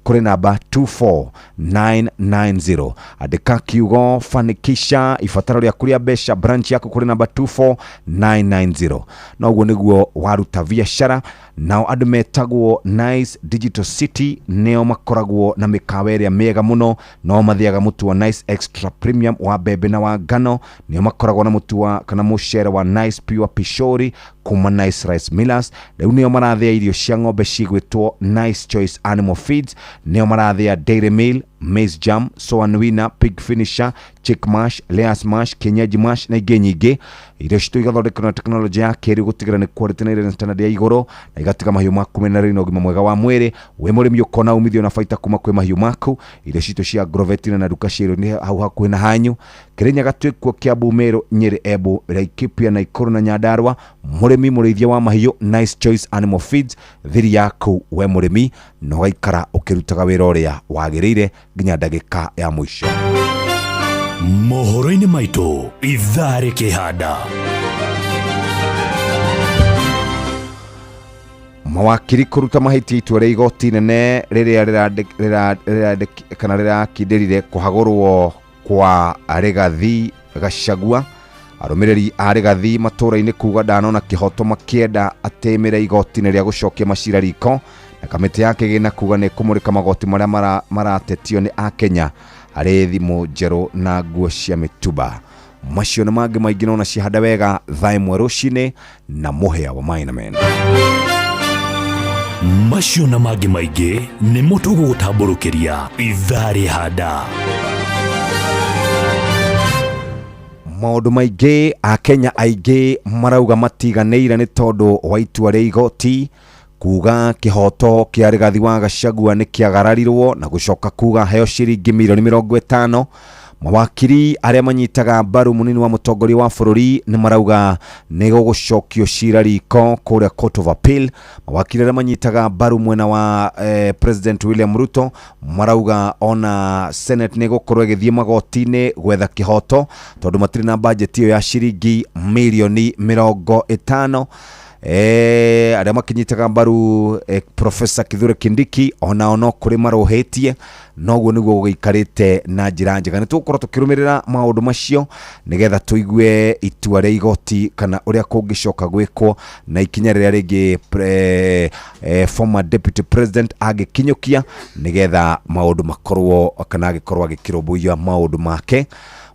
kũrĩ namba 24990. Andĩka kiugo "Fanikisha", ibataro rĩaku rĩa mbeca, branch yaku, kũrĩ namba 24990. Noguo nĩguo waruta biacara. Nao andũ metagwo Nice Digital City nĩo makoragwo na mĩkawa ĩrĩa mĩega mũno. No mathiaga mũtu wa Nice Extra Premium wa mbembe na wa ngano. Nĩo makoragwo na mũtu wa kana mũcere wa Nice Pure Pishori kuma Nice Rice Millers. Rĩu nĩo marathĩa irio cia ng'ombe cigwĩtwo Nice Choice Animal Feeds. Nĩo marathĩa Dairy Meal, Maize Jam, Soan Winner, Pig Finisher, Chick Mash, Layers Mash, Kienyeji Mash na ingĩ nyingĩ. Irio citũ igathondekwo na tekinoronjĩ ya kĩrĩu gũtigĩrĩra nĩ quality na irĩ na standard ya igũrũ, na igatiga mahiũ maku mena rĩrĩ na ũgima mwega wa mwĩrĩ. Wĩ mũrĩmi ũkona umithio na baita kuma kwĩ mahiũ maku. Irio citũ cia Agrovet na nduka cia irio nĩ hau hakuhĩ na hanyu: Kirinyaga, twĩkuo Kiambu, Meru, Nyĩrĩ, Embu, Laikipia, Nakuru na Nyandarua. Mũrĩmi mũrĩithia wa mahiũ, Nice Choice Animal Feeds, thiri yaku we mũrĩmi, na ũgaikara ũkĩrutaga wĩra ũrĩa wagĩrĩire nginya ndagĩka ya mũico. Mohoro-inĩ maitũ ithaa rĩkĩhanda. Mawakiri kũruta mahĩtia itua rĩa igoti nene rĩrĩa kana rĩrakindĩrire kũhagũrwo kwa Rigathi. Gachagua. Arũmĩrĩri a Rigathi matũũra-inĩ kuga ndanona kĩhoto makĩenda atĩmĩre igoti-inĩ rĩa gũcokia macira riko, na kamĩtĩ ya kĩgĩna kuga nĩ kũmũrĩka magoti marĩa maratetio nĩ akenya harĩ thimũ njerũ na nguo cia mĩtumba. Macio na mangĩ maingĩ nona cihanda wega thaa 1 rũcinĩ na mũhĩa wa Maina Men. Macio na mangĩ maingĩ nĩmo tũgũgũtambũrũkĩria ithaa rĩhanda. Maũndũ maingĩ akenya aingĩ marauga matiganĩire nĩ tondũ wa itua rĩa igoti kuga kĩhoto kĩa Rigathi wa Gachagua nĩ kĩagararirwo na gũcoka kuga heo ciringi mirioni 50. Mawakiri arĩa manyitaga mbaru mũnini wa mũtongoria wa bũrũri nĩ marauga nĩ gũgũcokio cira riko kũrĩa Court of Appeal. Mawakiri arĩa manyitaga mbaru mwena wa President William Ruto marauga ona Senate nĩ gũkorwo ĩgĩthiĩ magoti-inĩ gwetha kĩhoto tondũ matirĩ na bajeti ĩyo ya ciringi mirioni 50. Arĩa makinyitaga mbaru Professor Kithure Kindiki onao no kũrĩ marũhĩtie, noguo nĩguo gũgĩikarĩte na njĩra njega. Nĩ tũgũkorwo tũkĩrũmĩrĩra maũndũ macio nĩgetha tũigue itua rĩa igoti kana ũrĩa kũngĩcoka gwĩkwo na ikinya rĩrĩa rĩngĩ former deputy president angĩkinyũkia nĩgetha maũndũ makorwo kana angĩkorwo agĩkĩrũmbũiya maũndũ make.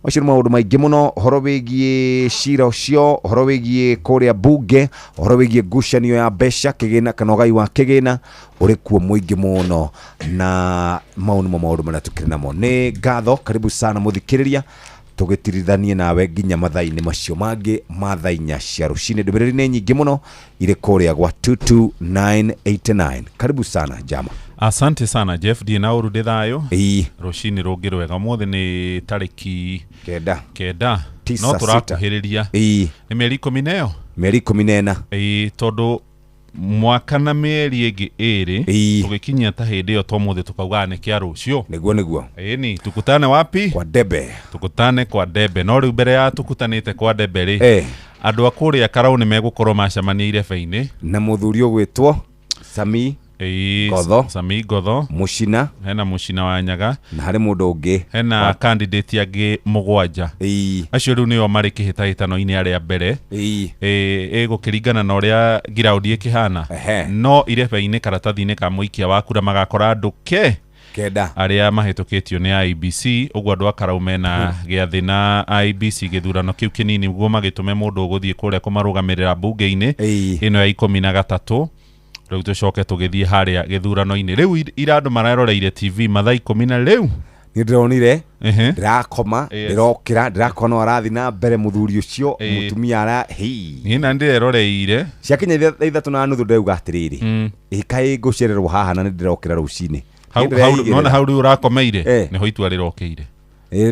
Macio nĩ maũndũ maingĩ mũno, ũhoro wĩgiĩ cira ũcio, ũhoro wĩgiĩ kũrĩa bunge, ũhoro wĩgiĩ ngucanio ya mbeca kĩgĩna kana ũgai wa kĩgĩna ũrĩ kuo mũingĩ mũno, na mau nĩmo maũndũ marĩa tũkĩrĩ namo. Nĩ ngatho, karibu sana mũthikĩrĩria, tũgĩtirithanie nawe nginya mathaa-inĩ macio mangĩ ma thaa 4 cia rũcinĩ. Ndũmĩrĩri nĩ nyingĩ mũno irĩ kũrĩa gwa 22989. Karibu sana Jama. Asante sana Jeff, ndiĩ na ũru ndĩ thayũ. Rũcinĩ rũngĩ rwega, ũmũthĩ nĩ tarĩki 9 9 9 no tũrakuhĩrĩria. Nĩ mĩeri 10 na ĩyo, mĩeri 14. Ĩĩ, tondũ mwaka na mĩeri ĩngĩ ĩrĩ tũgĩkinyia ta hĩndĩ ĩyo to mũthĩ tũkaugaga nĩ kĩa rũciũ. Nĩguo nĩguo. Ĩni, tukutane wapi? Kwa debe. Tukutane kwa debe. No rĩu mbere ya tukutanĩte kwa debe rĩ, andũ a kũrĩa Karau nĩ megũkorwo macemania irebe-inĩ na mũthuri ũgwĩtwo Sami Ngotho. Sami Ngotho Mũcina, hena Mũcina wa Nyaga, na harĩ mũndũ ũngĩ hena candidate angĩ 7. Acio rĩu nĩo marĩ kĩhĩtahĩtano-inĩ arĩa mbere. Ĩgũkĩringana na ũrĩa ground ĩkĩhana. No irebe-inĩ karatathi-inĩ ka mũikia wa kura magakora andũ ke 9 arĩa mahĩtũkĩtio nĩ IEBC. Ũguo andũ a Karau mena gĩathĩ na IEBC gĩthurano kĩu kĩnini guo magĩtũme mũndũ ũgũthiĩ kũrĩa kũmarũgamĩrĩra bunge-inĩ ĩno ya 13. Rĩu tũcoke tũgĩthiĩ harĩa gĩthurano-inĩ. Rĩu ira andũ mareroreire TV mathaa 10 na rĩu nĩ ndĩronire ndĩrakoma, ndĩrokĩra, ndĩrakona arathiĩ na mbere mũthuri ũcio mũtumia ara hei. Niĩ na ndĩreroreire ciakinya 3:30 ndĩrauga atĩrĩrĩ, ĩ kaĩ ngũcererwo haha na nĩ ndĩrokĩra rũcinĩ. Nona hau rĩu ũrakomeire nĩho itua rĩrokĩire.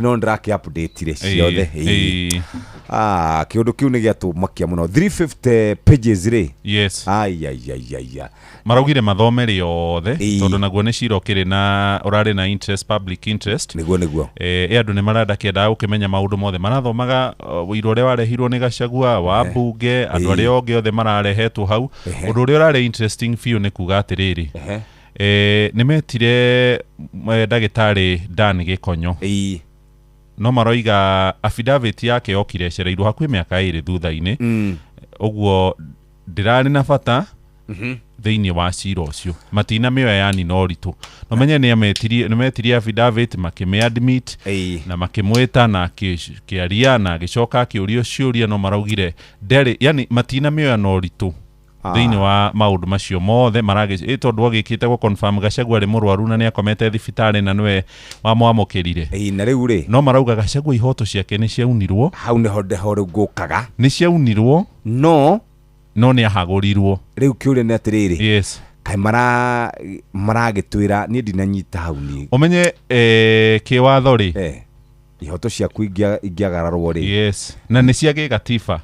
No ndĩrakĩ update-ire ciothe. Kĩũndũ kĩu nĩ gĩatũmakia mũno. 350 pages rĩ. Yes. Ai ai ai ai. Maraugire mathome rĩothe tondũ naguo nĩ cira ũkĩrĩ na ũrarĩ na interest, public interest. Nĩguo nĩguo. Andũ nĩ marenda kĩendaga gũkĩmenya maũndũ mothe. Marathomaga ũira ũrĩa warehirwo nĩ Gachagua wa bunge, andũ arĩa othe othe mararehetwo hau. Ũndũ ũrĩa ũrarĩ interesting biũ nĩ kuga atĩrĩrĩ, nĩ metire ndagĩtarĩ Dan Gĩkonyo. No maroiga affidavit yake yokire ĩcereirwo hakuhĩ mĩaka 2 thutha-inĩ. Ũguo ndĩrarĩ na bata thĩinĩ wa cira ũcio. Matina mĩoya yani na ũritũ. No menye nĩ metirie affidavit makĩmĩ-admit na makĩmwĩta na akĩaria na agĩcoka akĩũrio ciũria, no maraugire ndarĩ, yani matina mĩoya na ũritũ thĩinĩ wa maũndũ macio mothe maragĩ tondũ agĩkĩte gũ confirm Gachagua arĩ mũrwaru na nĩakomete thibitarĩ na nĩwe wamwamũkĩrire. Na rĩu rĩ, no marauga Gachagua ihoto ciake nĩ ciaunirwo. Hau nĩho ndeho rĩu ngũkaga. Nĩ ciaunirwo no nĩ ahagũrirwo. Rĩu kĩũria nĩ atĩrĩrĩ, yes, kaĩ maragĩtwĩra niĩ ndinanyita hau niĩ. Ũmenye kĩwatho rĩ, ihoto ciaku ingĩagararwo rĩ, yes, na nĩ cia gĩgatiba.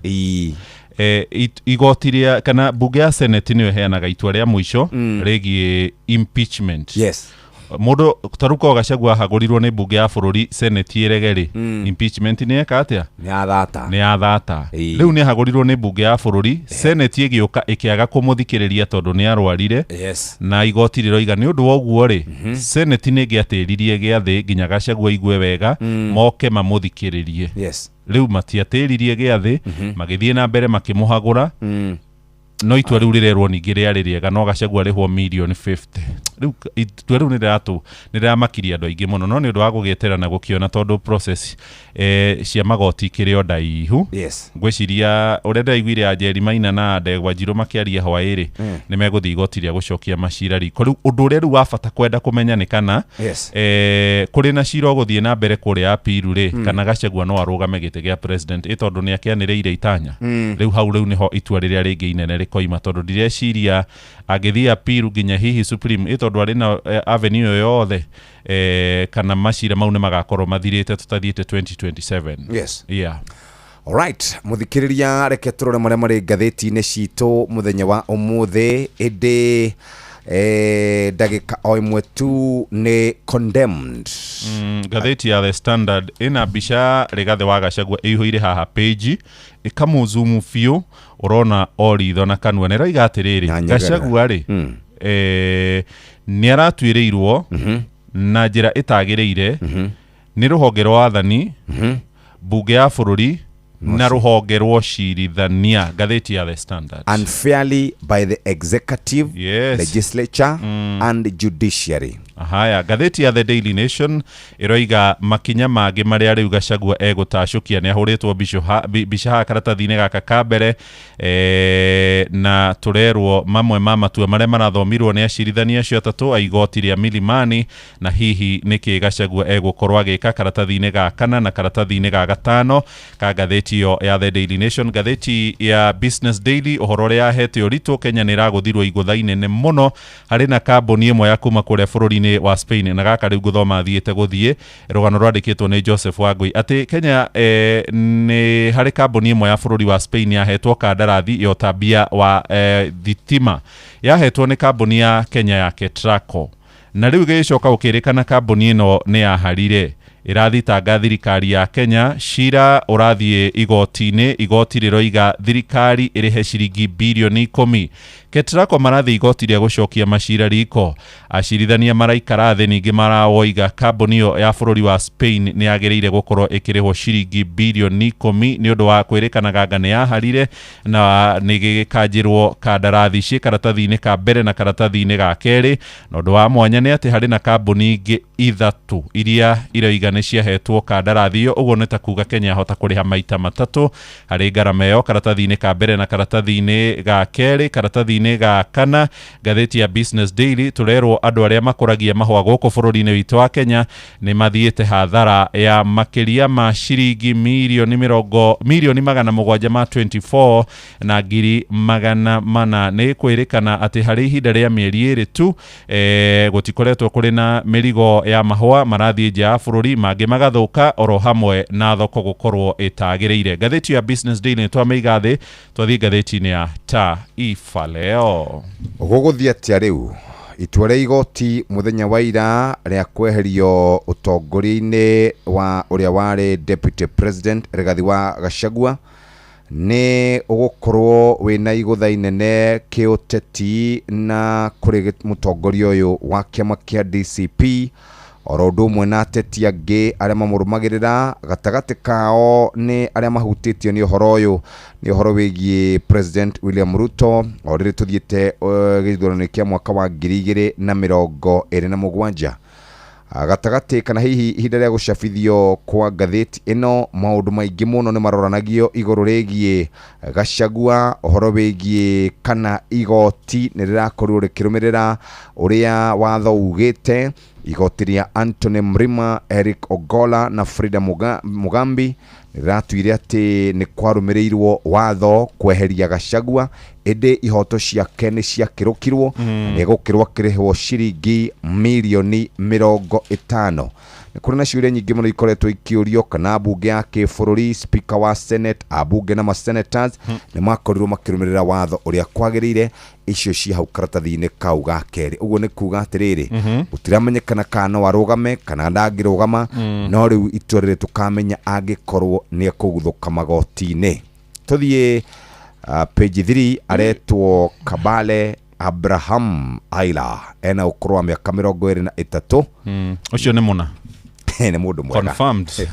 Igoti rĩa kana bunge ya Senate nĩyo ĩheanaga itua rĩa mũico rĩgiĩ impeachment. Yes. Mũndũ tarĩu korwo Gachagua ahagũrirwo nĩ mbunge ya bũrũri, senate ĩrege rĩ, impeachment nĩ eka atĩa? Nĩ yathata. Nĩ yathata. Rĩu nĩ ahagũrirwo nĩ mbunge ya bũrũri, senate ĩgĩũka ĩkĩaga kũmũthikĩrĩria tondũ nĩ arwarire. Na igoti rĩroiga nĩ ũndũ wa ũguo rĩ, senate nĩ ĩngĩatĩririe gĩathĩ nginya Gachagua aigue wega, moke mamũthikĩrĩrie. Rĩu matiatĩririe gĩathĩ, magĩthiĩ na mbere makĩmũhagũra. No itua rĩu rĩrerwo ningĩ rĩarĩ rĩega, no Gachagua arĩhwo mirioni 50. Rĩu itua rĩu nĩ rĩramakirie andũ aingĩ mũno, no nĩ ũndũ wa gũgĩetera na gũkĩona tondũ process cia magoti ikĩrĩ o ndaihu. Ngwĩciria ũrĩa ndĩraiguire Anjeri Maina na Ndegwa Njirũ makĩaria hwaĩ-rĩ, nĩ megũthiĩ igoti rĩa gũcokia macira riko. Rĩu ũndũ ũrĩa rĩu wa bata kwenda kũmenya nĩ kana kũrĩ na cira ũgũthiĩ na mbere kũrĩa apiru rĩ, kana Gachagua no arũgame gĩtĩ gĩa president, ĩ tondũ nĩ akĩanĩrĩire itanya. Rĩu hau rĩu nĩho itua rĩrĩa rĩngĩ inene rĩkoima, tondũ ndireciria angĩthiĩ apiru nginya hihi Supreme, ĩ tondũ arĩ na avenue ĩyo yothe, kana macira mau nĩ magakorwo mathirĩte tũtathiĩte 2027. Yeah. Alright, muthikiriria, reke turore maria marĩ ngathĩti-inĩ citũ mũthenya wa ũmũthĩ. Ĩndĩ ndagĩka o ĩmwe tu nĩ condemned. Ngathĩti ya The Standard ĩna mbica Rigathĩ wa Gachagua ĩihũire haha page, ĩkamũzumu biũ, ũrona o ritho na kanua, na ĩroiga atĩrĩrĩ, Nyanyegerera. Gachagua rĩ, nĩ aratuĩrĩirwo na njĩra ĩtagĩrĩire nĩ rũhonge rwa wathani, mbunge ya bũrũri na rũhonge rwa ũcirithania. Ngathĩti ya The Standard. Unfairly by the executive, legislature and judiciary. Haya, ngathĩti ya The Daily Nation ĩroiga makinya mangĩ marĩa rĩu Gachagua egũtacũkia. Nĩ ahũrĩtwo mbica haha karatathi-inĩ gaka ka mbere, na tũrerwo mamwe ma matua marĩa marathomirwo nĩ acirithania acio atatũ a igoti rĩa Milimani, na hihi nĩkĩ Gachagua egũkorwo agĩka, karatathi-inĩ ga kana na karatathi-inĩ ga gatano ka ngathĩti ĩyo ya The Daily Nation. Ngathĩti ya Business Daily, ũhoro ũrĩa yahete ũritũ, Kenya nĩ ĩragũthirwo igũtha inene mũno harĩ na kambuni ĩmwe ya kuma kũrĩa bũrũri-inĩ wa Spain, na gaka rĩu ngũthoma thiĩte gũthiĩ rũgano rwandĩkĩtwo nĩ Joseph Wangui atĩ Kenya nĩ harĩ kambuni ĩmwe ya bũrũri wa Spain yahetwo kandarathi ya ũtambia wa thitima, yahetwo nĩ kambuni ya Kenya ya Ketraco, na rĩu gĩgĩcoka gũkĩrĩkana kambuni ĩno nĩ yaharire. Ĩrathitanga thirikari ya Kenya, cira ũrathiĩ igoti-inĩ. Igoti rĩroiga thirikari ĩrĩhe ciringi birioni 10. Ketraco marathiĩ igoti rĩa gũcokia macira riko. Acirithania maraikara thĩ ningĩ marawoiga kambuni ĩyo ya bũrũri wa Spain nĩ yagĩrĩire gũkorwo ĩkĩrĩhwo ciringi birioni 10 nĩ ũndũ wa kwĩrĩkanaga anga nĩ yaharire na nĩ gĩgĩkanjĩrwo kandarathi ciĩ karatathi-inĩ ka mbere na karatathi-inĩ ga kerĩ. Na ũndũ wa mwanya nĩ atĩ harĩ na kambuni ingĩ ithatũ iria iroiga nĩ ciahetwo kandarathi ĩyo, ũguo nĩ ta kuga Kenya yahota kũrĩha maita matatũ harĩ ngarama ĩyo, karatathi-inĩ ka mbere na karatathi-inĩ ga kerĩ. Karatathi-inĩ ga kana ngathĩti ya Business Daily tũrerwo andũ arĩa makũragia mahũa gũkũ bũrũri-inĩ witũ wa Kenya nĩ mathiĩte hathara ya makĩria ma ciringi mirioni mĩrongo mirioni magana mũgwanja ma 24 na ngiri magana mana. Nĩ kwĩrĩkana atĩ harĩ ihinda rĩa mĩeri 2 tu, gũtikoretwo kũrĩ na mĩrigo ya mahũa marathiĩ nja ya bũrũri, mangĩ magathũka oro hamwe na thoko gũkorwo ĩtagĩrĩire. Ngathĩti ya Business Daily nĩ twamĩiga thĩ, twathiĩ ngathĩti-inĩ ya Taifa Leo. Gũgũthiĩ atĩa rĩu? Itua rĩa igoti mũthenya wa ira rĩa kweherio ũtongoria-inĩ wa ũrĩa warĩ Deputy President Rigathi wa Gachagua nĩ ũgũkorwo wĩna igũtha inene kĩũteti na kũrĩ mũtongoria ũyũ wa kĩama kĩa DCP, oro ũndũ ũmwe na ateti angĩ arĩa mamũrũmagĩrĩra. Gatagatĩ kao nĩ arĩa mahutĩtio nĩ ũhoro ũyũ, nĩ ũhoro wĩgiĩ President William Ruto o rĩrĩ tũthiĩte gĩthurano kĩa mwaka wa 2027. Gatagatĩ kana hihi ihinda rĩa gũcabithio kwa ngathĩti ĩno, maũndũ maingĩ mũno nĩ maroranagio igũrũ rĩgiĩ Gachagua, ũhoro wĩgiĩ kana igoti nĩ rĩrakorirwo rĩkĩrũmĩrĩra ũrĩa watho ugĩte. Igoti rĩa Anthony Mrima, Eric Ogola na Frida Mugambi rĩratuire atĩ nĩ kwarũmĩrĩirwo watho kweheria Gachagua, ĩndĩ ihoto ciake nĩ ciakĩrũkirwo, nĩ gũkĩrwo akĩrĩhwo ciringi mirioni 50. Nĩ kũrĩ na ciũria nyingĩ mũno ikoretwo ikĩũrio kana mbunge ya kĩbũrũri, speaker wa senate, ambunge na masenators nĩ makorirwo makĩrũmĩrĩra watho ũrĩa kwagĩrĩire. Icio ci hau karatathi-inĩ kau ga kerĩ. Ũguo nĩ kuga atĩrĩrĩ, gũtiramenyekana kana no arũgame kana ndangĩrũgama. No rĩu itua rĩrĩ tũkamenya angĩkorwo nĩ ekũguthũka magoti-inĩ. Tũthiĩ page 3. Aretwo Kabale Abraham Aila, ena ũkũrũ wa mĩaka 23. Ũcio nĩ mũna. Nĩ mũndũ mwega. Confirmed.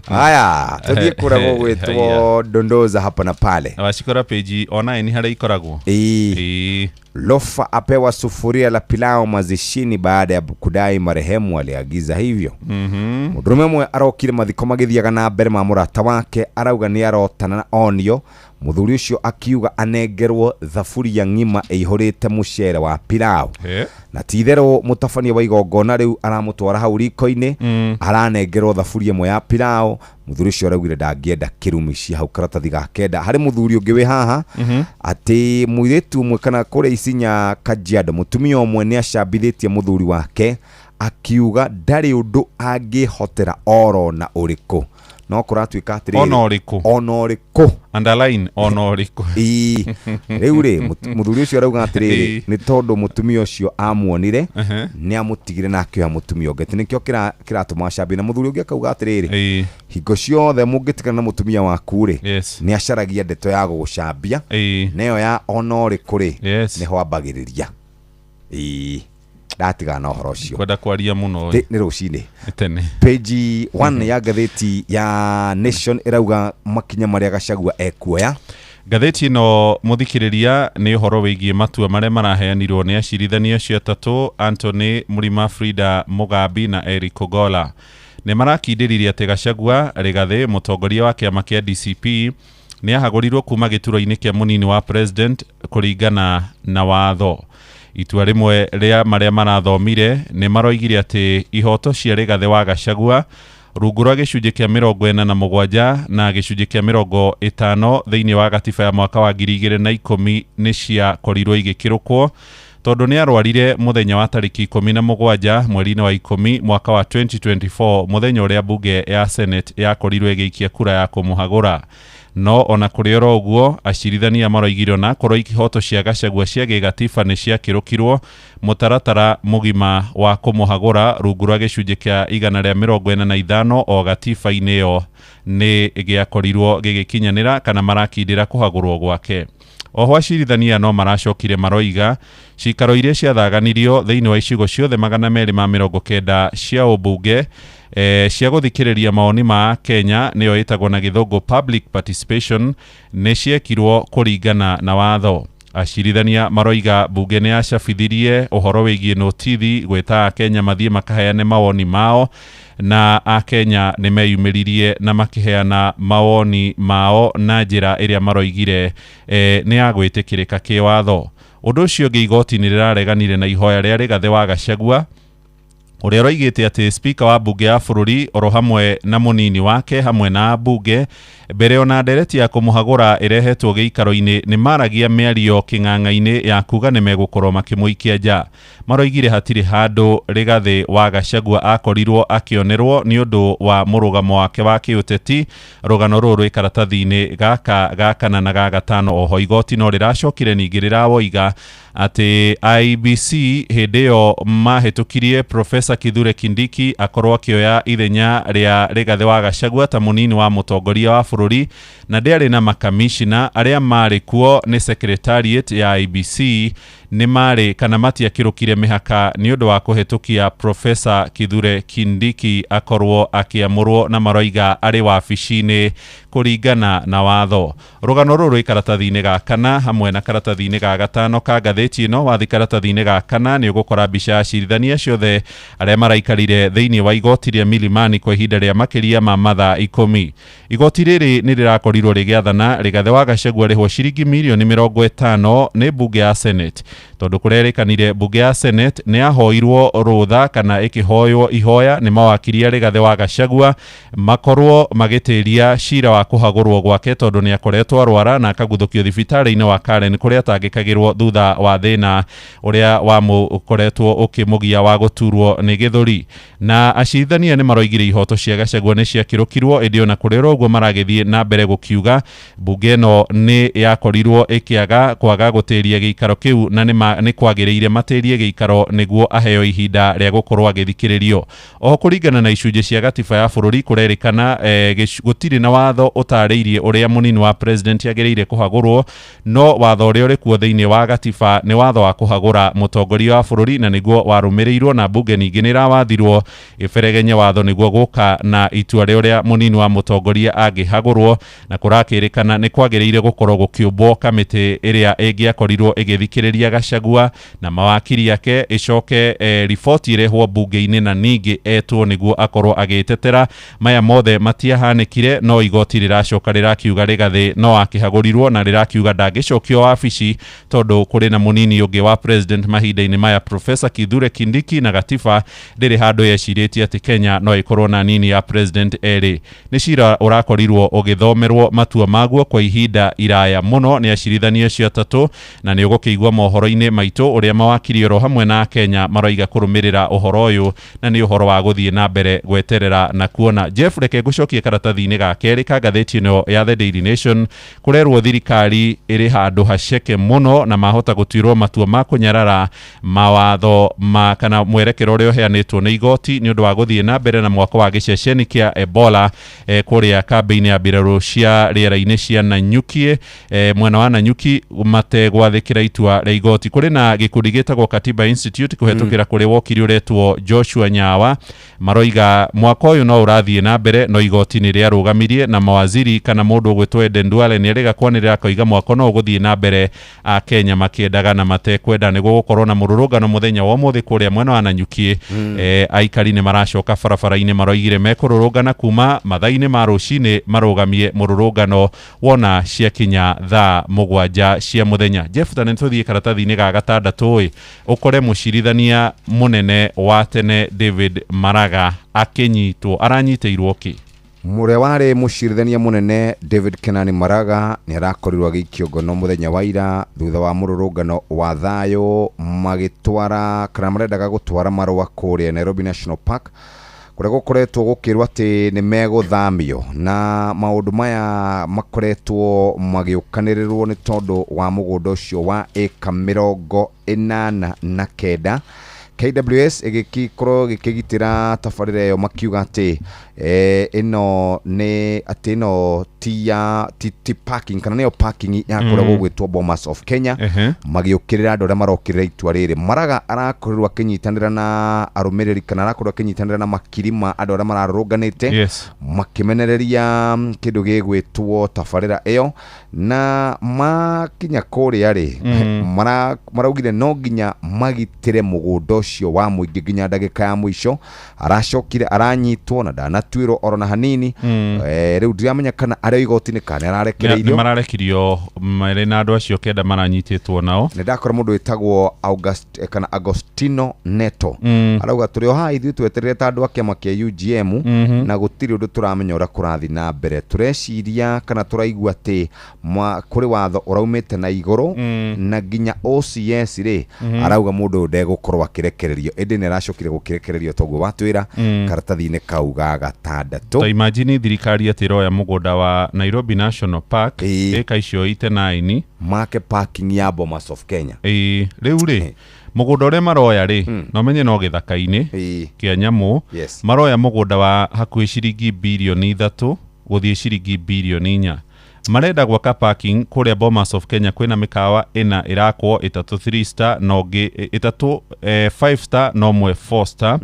Haya, tũthiĩ kũrĩa gũgwĩtwo dondoza hapa na pale. Wacikora page ona nĩ harĩa ikoragwo. Ĩĩ. Lofa apewa sufuria la pilau mazishini baada ya kudai marehemu aliagiza hivyo. Mũndũrũme ũmwe arokire mathiko magĩthiaga na mbere ma mũrata wake, arauga nĩ arotana na onio mũthuri ũcio akiuga anengerwo thaburia ng'ima ĩihũrĩte mũcere wa pilau. Na ti itherũ mũtabania wa igongona rĩu aramũtwara hau riko-inĩ, aranengerwo thaburia ĩmwe ya pilau. Mũthuri ũcio araugire ndangĩenda kĩrumi. Cia hau karatathi ga kenda. Harĩ mũthuri ũngĩ wĩ haha, atĩ mũirĩtu ũmwe kana kũrĩa Isinya Kajiado, mũtumia ũmwe nĩ acambithĩtie mũthuri wake akiuga ndarĩ ũndũ angĩhotera oro na ũrĩkũ, no kũratuĩka atĩrĩrĩ, Ona ũrĩkũ. Ona ũrĩkũ. Underline ona ũrĩkũ. Ĩĩ. Rĩu rĩ, mũthuri ũcio arauga atĩrĩrĩ, nĩ tondũ mũtumia ũcio amuonire, nĩ amũtigire na akĩoya mũtumia ũngĩ, atĩ nĩkĩo kĩratũma acambie. Na mũthuri ũngĩ akauga atĩrĩrĩ, hingo ciothe mũngĩtigana na mũtumia waku rĩ, nĩ acaragia ndeto ya gũgũcambia, na ĩyo ya ona ũrĩkũ rĩ, nĩho ambagĩrĩria. Ĩĩ, ndatigana na ũhoro ũcio. Kwenda kwaria mũno. Nĩ rũcinĩ. Nĩ tene. Page 1 ya ngathĩti ya Nation ĩrauga makinya marĩa Gachagua ekuoya. Ngathĩti ĩno, mũthikĩrĩria, nĩ ũhoro wĩgiĩ matua marĩa maraheanirwo nĩ acirithania acio atatũ, Anthony Mrima, Frida Mugambi na Eric Ogola. Nĩ marakindĩririe atĩ Gachagua Rigathĩ, mũtongoria wa kĩama kĩa DCP, nĩ ahagũrirwo kuma gĩturwa-inĩ kĩa mũnini wa president kũringana na watho. Itua rĩmwe rĩa marĩa marathomire, nĩ maroigire atĩ ihoto cia Rigathĩ wa Gachagua rungu rwa gĩcunjĩ kĩa 47 na gĩcunjĩ kĩa 50 thĩinĩ wa gatiba ya mwaka wa 2010 nĩ ciakorirwo igĩkĩrũkwo, tondũ nĩ arwarire mũthenya wa tarĩki 17 mweri-inĩ wa 10 mwaka wa 2024, mũthenya ũrĩa mbunge ya Senate yakorirwo ĩgĩikia kura ya kũmũhagũra. No ona kũrĩ oro ũguo, acirithania maroigire ona korwo ihoto cia Gachagua cia gĩgatiba nĩ ciakĩrũkirwo, mũtaratara mũgima wa kũmũhagũra rungu rwa gĩcunjĩ kĩa 145 o gatiba-inĩ ĩyo nĩ gĩakorirwo gĩgĩkinyanĩra kana marakindĩra kũhagũrwo gwake. Oho acirithania no maracokire maroiga cikaro iria ciathaganirio thĩinĩ wa icigo ciothe 290 cia ũmbunge cia gũthikĩrĩria mawoni ma Kenya, nĩyo ĩtagwo na gĩthũngũ public participation, nĩ ciekirwo kũringana na watho. Acirithania maroiga mbunge nĩ yacabithirie ũhoro wĩgiĩ notithi gwĩta Akenya mathiĩ makaheane mawoni mao, na Akenya nĩ meyumĩririe na makĩheana mawoni mao na njĩra ĩrĩa maroigire nĩ ya gwĩtĩkĩrĩka kĩwatho. Ũndũ ũcio ũngĩ, igoti nĩ rĩrareganire na ihoya rĩa Rigathĩ wa Gachagua ũrĩa ũroigĩte atĩ speaker wa mbunge ya bũrũri oro hamwe na mũnini wake hamwe na mbunge, mbere ona ndereti ya kũmũhagũra ĩrehetwo gĩikaro-inĩ, nĩ maragia mĩario kĩng'ang'a-inĩ ya kuga nĩ megũkorwo makĩmũikia nja. Maroigire hatirĩ handũ Rigathĩ wa Gachagua akorirwo akĩonerwo nĩ ũndũ wa mũrũgamo wake wa kĩũteti. Rũgano rũrũ rwĩ karatathi-inĩ gaka ga kana na ga gatano. Oho igoti no rĩracokire ningĩ rĩrawoiga atĩ IEBC hĩndĩ ĩyo mahĩtũkirie Professor Kithure Kindiki akorwo akĩoya ithenya rĩa Rigathĩ wa Gachagua ta mũnini wa mũtongoria wa bũrũri, na ndĩarĩ na makamishina arĩa marĩ kuo nĩ secretariat ya IEBC nĩ marĩ kana matiakĩrũkire mĩhaka nĩ ũndũ wa kũhetũkia Professor Kithure Kindiki akorwo akĩamũrwo, na maroiga arĩ wabici-inĩ kũringana na watho. Rũgano rũrũ rwĩ karatathi-inĩ ga kana hamwe na karatathi-inĩ ga gatano ka ngathĩti ĩno. Wathi karatathi-inĩ ga kana nĩ ũgũkora mbica ya acirithania ciothe arĩa maraikarire thĩinĩ wa igoti rĩa Milimani kwa ihinda rĩa makĩria ma mathaa 10. Igoti rĩrĩ nĩ rĩrakorirwo rĩgĩathana Rigathĩ wa Gachagua rĩhwo ciringi mirioni 50 nĩ mbunge ya Senate. Tondũ kũrerĩkanire mbunge ya Senate nĩ yahoirwo rũtha kana ĩkĩhoywo ihoya nĩ mawakiri a Rigathĩ wa Gachagua makorwo magĩtĩria cira wa kũhagũrwo gwake, tondũ nĩ akoretwo arwara na akaguthũkio thibitarĩ-inĩ wa Karen kũrĩa atangĩkagĩrwo thutha wa thĩna ũrĩa wamũkoretwo ũkĩmũgia wa gũturwo nĩ gĩthũri. Na acirithania nĩ maroigire ihoto cia Gachagua nĩ ciakĩrũkirwo, ĩndĩ ona kũrĩ oro ũguo maragĩthiĩ na mbere gũkiuga mbunge ĩno nĩ yakorirwo ĩkĩaga kwaga gũtĩria gĩikaro kĩu na nĩ kwagĩrĩire matĩrie gĩikaro nĩguo aheo ihinda rĩa gũkorwo agĩthikĩrĩrio. Oho kũringana na icunjĩ cia gatiba ya bũrũri kũrerĩkana gũtirĩ na watho ũtarĩirie ũrĩa mũnini wa president agĩrĩire kũhagũrwo, no watho ũrĩa ũrĩ kuo thĩinĩ wa gatiba nĩ watho wa kũhagũra mũtongoria wa bũrũri na nĩguo warũmĩrĩirwo, na mbunge ningĩ nĩ ĩrawathirwo ĩberegenye watho nĩguo gũka na itua rĩa ũrĩa mũnini wa mũtongoria angĩhagũrwo, na kũrakĩrĩkana nĩ kwagĩrĩire gũkorwo gũkĩũmbwo kamĩtĩ ĩrĩa ĩngĩakorirwo ĩgĩthikĩrĩria Gachagua na mawakiri ake, ĩcoke riboti ĩrehwo mbunge-inĩ na ningĩ etwo nĩguo akorwo agĩtetera. Maya mothe matiahanĩkire, no igoti rĩracoka rĩrakiuga Rigathĩ no akĩhagũrirwo na rĩrakiuga ndangĩcokio wabici tondũ kũrĩ na mũnini ũngĩ wa president mahinda-inĩ maya, Professor Kithure Kindiki, na gatiba ndĩrĩ handũ yecirĩtie atĩ Kenya no ĩkorwo na nini ya president erĩ. Nĩ cira ũrakorirwo ũgĩthomerwo matua maguo kwa ihinda iraya mũno nĩ acirithania acio atatũ, na nĩ ũgũkĩigua mohoro-inĩ maitũ ũrĩa mawakiri oro hamwe na Kenya maroiga kũrũmĩrĩra ũhoro ũyũ, na nĩ ũhoro wa gũthiĩ na mbere gweterera na kuona. Jeff, reke ngũcokie karatathi-inĩ ga kerĩ ka ngathĩti ĩno ya The Daily Nation. Kũrerwo thirikari ĩrĩ handũ haceke mũno na mahota gũtuĩrwo matua ma kũnyarara mawatho ma kana mwerekero ũrĩa ũheanĩtwo nĩ igoti nĩ ũndũ wa gũthiĩ na mbere na mwako wa gĩceceni kĩa Ebola kũrĩa kambĩ-inĩ ya mbirarũ cia rĩera-inĩ cia Nanyuki, mwena wa Nanyuki, mategwathĩkĩra itua rĩa igoti. Kũrĩ na gĩkundi gĩtagwo Katiba Institute kũhetũkĩra kũrĩ wokiri ũretwo Joshua Nyawa, maroiga mwaka ũyũ no ũrathiĩ na mbere, no igoti nĩ rĩarũgamirie na mawaziri kana mũndũ ũgwĩtwo Eden Duale nĩ erĩga kwanĩrĩra akoiga mwako no ũgũthiĩ na mbere a Kenya makĩendaga na matekwenda. Nĩguo gũkorwo na mũrũrũngano mũthenya wa ũmũthĩ kũrĩa mwena wa Nanyuki. Aikari nĩ maracoka barabara-inĩ, maroigire mekũrũrũngana kuma mathaa-inĩ ma rũcinĩ marũgamie mũrũrũngano wona ciakinya thaa 7 cia mũthenya. Jeff, ta nĩ tũthiĩ karatathi-inĩ ga gatandatũ ĩ ũkore mũcirithania mũnene wa tene David Maraga akĩnyitwo, aranyitĩirwo kĩ? Mũrĩa warĩ mũcirithania mũnene David Kenani Maraga nĩ arakorirwo agĩikio ngono mũthenya wa ira thutha wa mũrũrũngano wa thayũ magĩtwara kana marendaga gũtwara marũa kũrĩa Nairobi National Park, kũrĩa gũkoretwo gũkĩrwo atĩ nĩ megũthamio, na maũndũ maya makoretwo magĩũkanĩrĩrwo nĩ tondũ wa mũgũnda ũcio wa ĩka 89. KWS ĩgĩkorwo gĩkĩgitĩra tabarĩra ĩyo, makiuga atĩ ĩno nĩ atĩ ĩno ti ya ti parking kana nĩyo parking ya kũrĩa gũgwĩtwo Bomas of Kenya, magĩũkĩrĩra andũ arĩa marokĩrĩra itua rĩrĩ. Maraga arakorirwo akĩnyitanĩra na arũmĩrĩri kana arakorirwo akĩnyitanĩra na makiri ma andũ arĩa mararũrũnganĩte makĩmenereria kĩndũ gĩgwĩtwo tabarĩra ĩyo, na makinya kũrĩa rĩ, maraugire no nginya magitĩre mũgũnda ũcio wa mũingĩ nginya ndagĩka ya mũico. Aracokire aranyitwo na ndanatuĩrwo oro na hanini. Rĩu ndiramenya kana arĩ igoti-inĩ kana nĩ Nĩ ararekereirio. Mararekirio marĩ na andũ acio 9 maranyitĩtwo nao. Nĩ ndakora mũndũ wĩtagwo August, kana Agostino Neto, arauga tũrĩ o haha ithuĩ tweterere ta andũ a kĩama kĩa UGM, na gũtirĩ ũndũ tũramenya ũrĩa kũrathiĩ na mbere. Tũreciria kana tũraigua atĩ kũrĩ watho ũraumĩte na igũrũ, na nginya OCS rĩ, arauga mũndũ ũyũ ndegũkorwo akĩrekererio, ĩndĩ nĩ aracokire gũkĩrekererio toguo watwĩra karatathi-inĩ kau ga gatandatũ. Ta imagine thirikari atĩ ĩroya mũgũnda wa Nairobi National Park, ĩka icio 89 make parking ya Bomas of Kenya. Ĩĩ, rĩu rĩ, mũgũnda ũrĩa maroya rĩ, na ũmenye no gĩthaka-inĩ kĩa nyamũ, maroya mũgũnda wa hakuhĩ ciringi birioni 3 gũthiĩ ciringi birioni 4. Marenda gwaka parking kũrĩa Bomas of Kenya. Kwĩna mĩkawa ĩna ĩrakwo, ĩtatũ 3 star na ũngĩ ĩtatũ 5 star na ũmwe 4 star.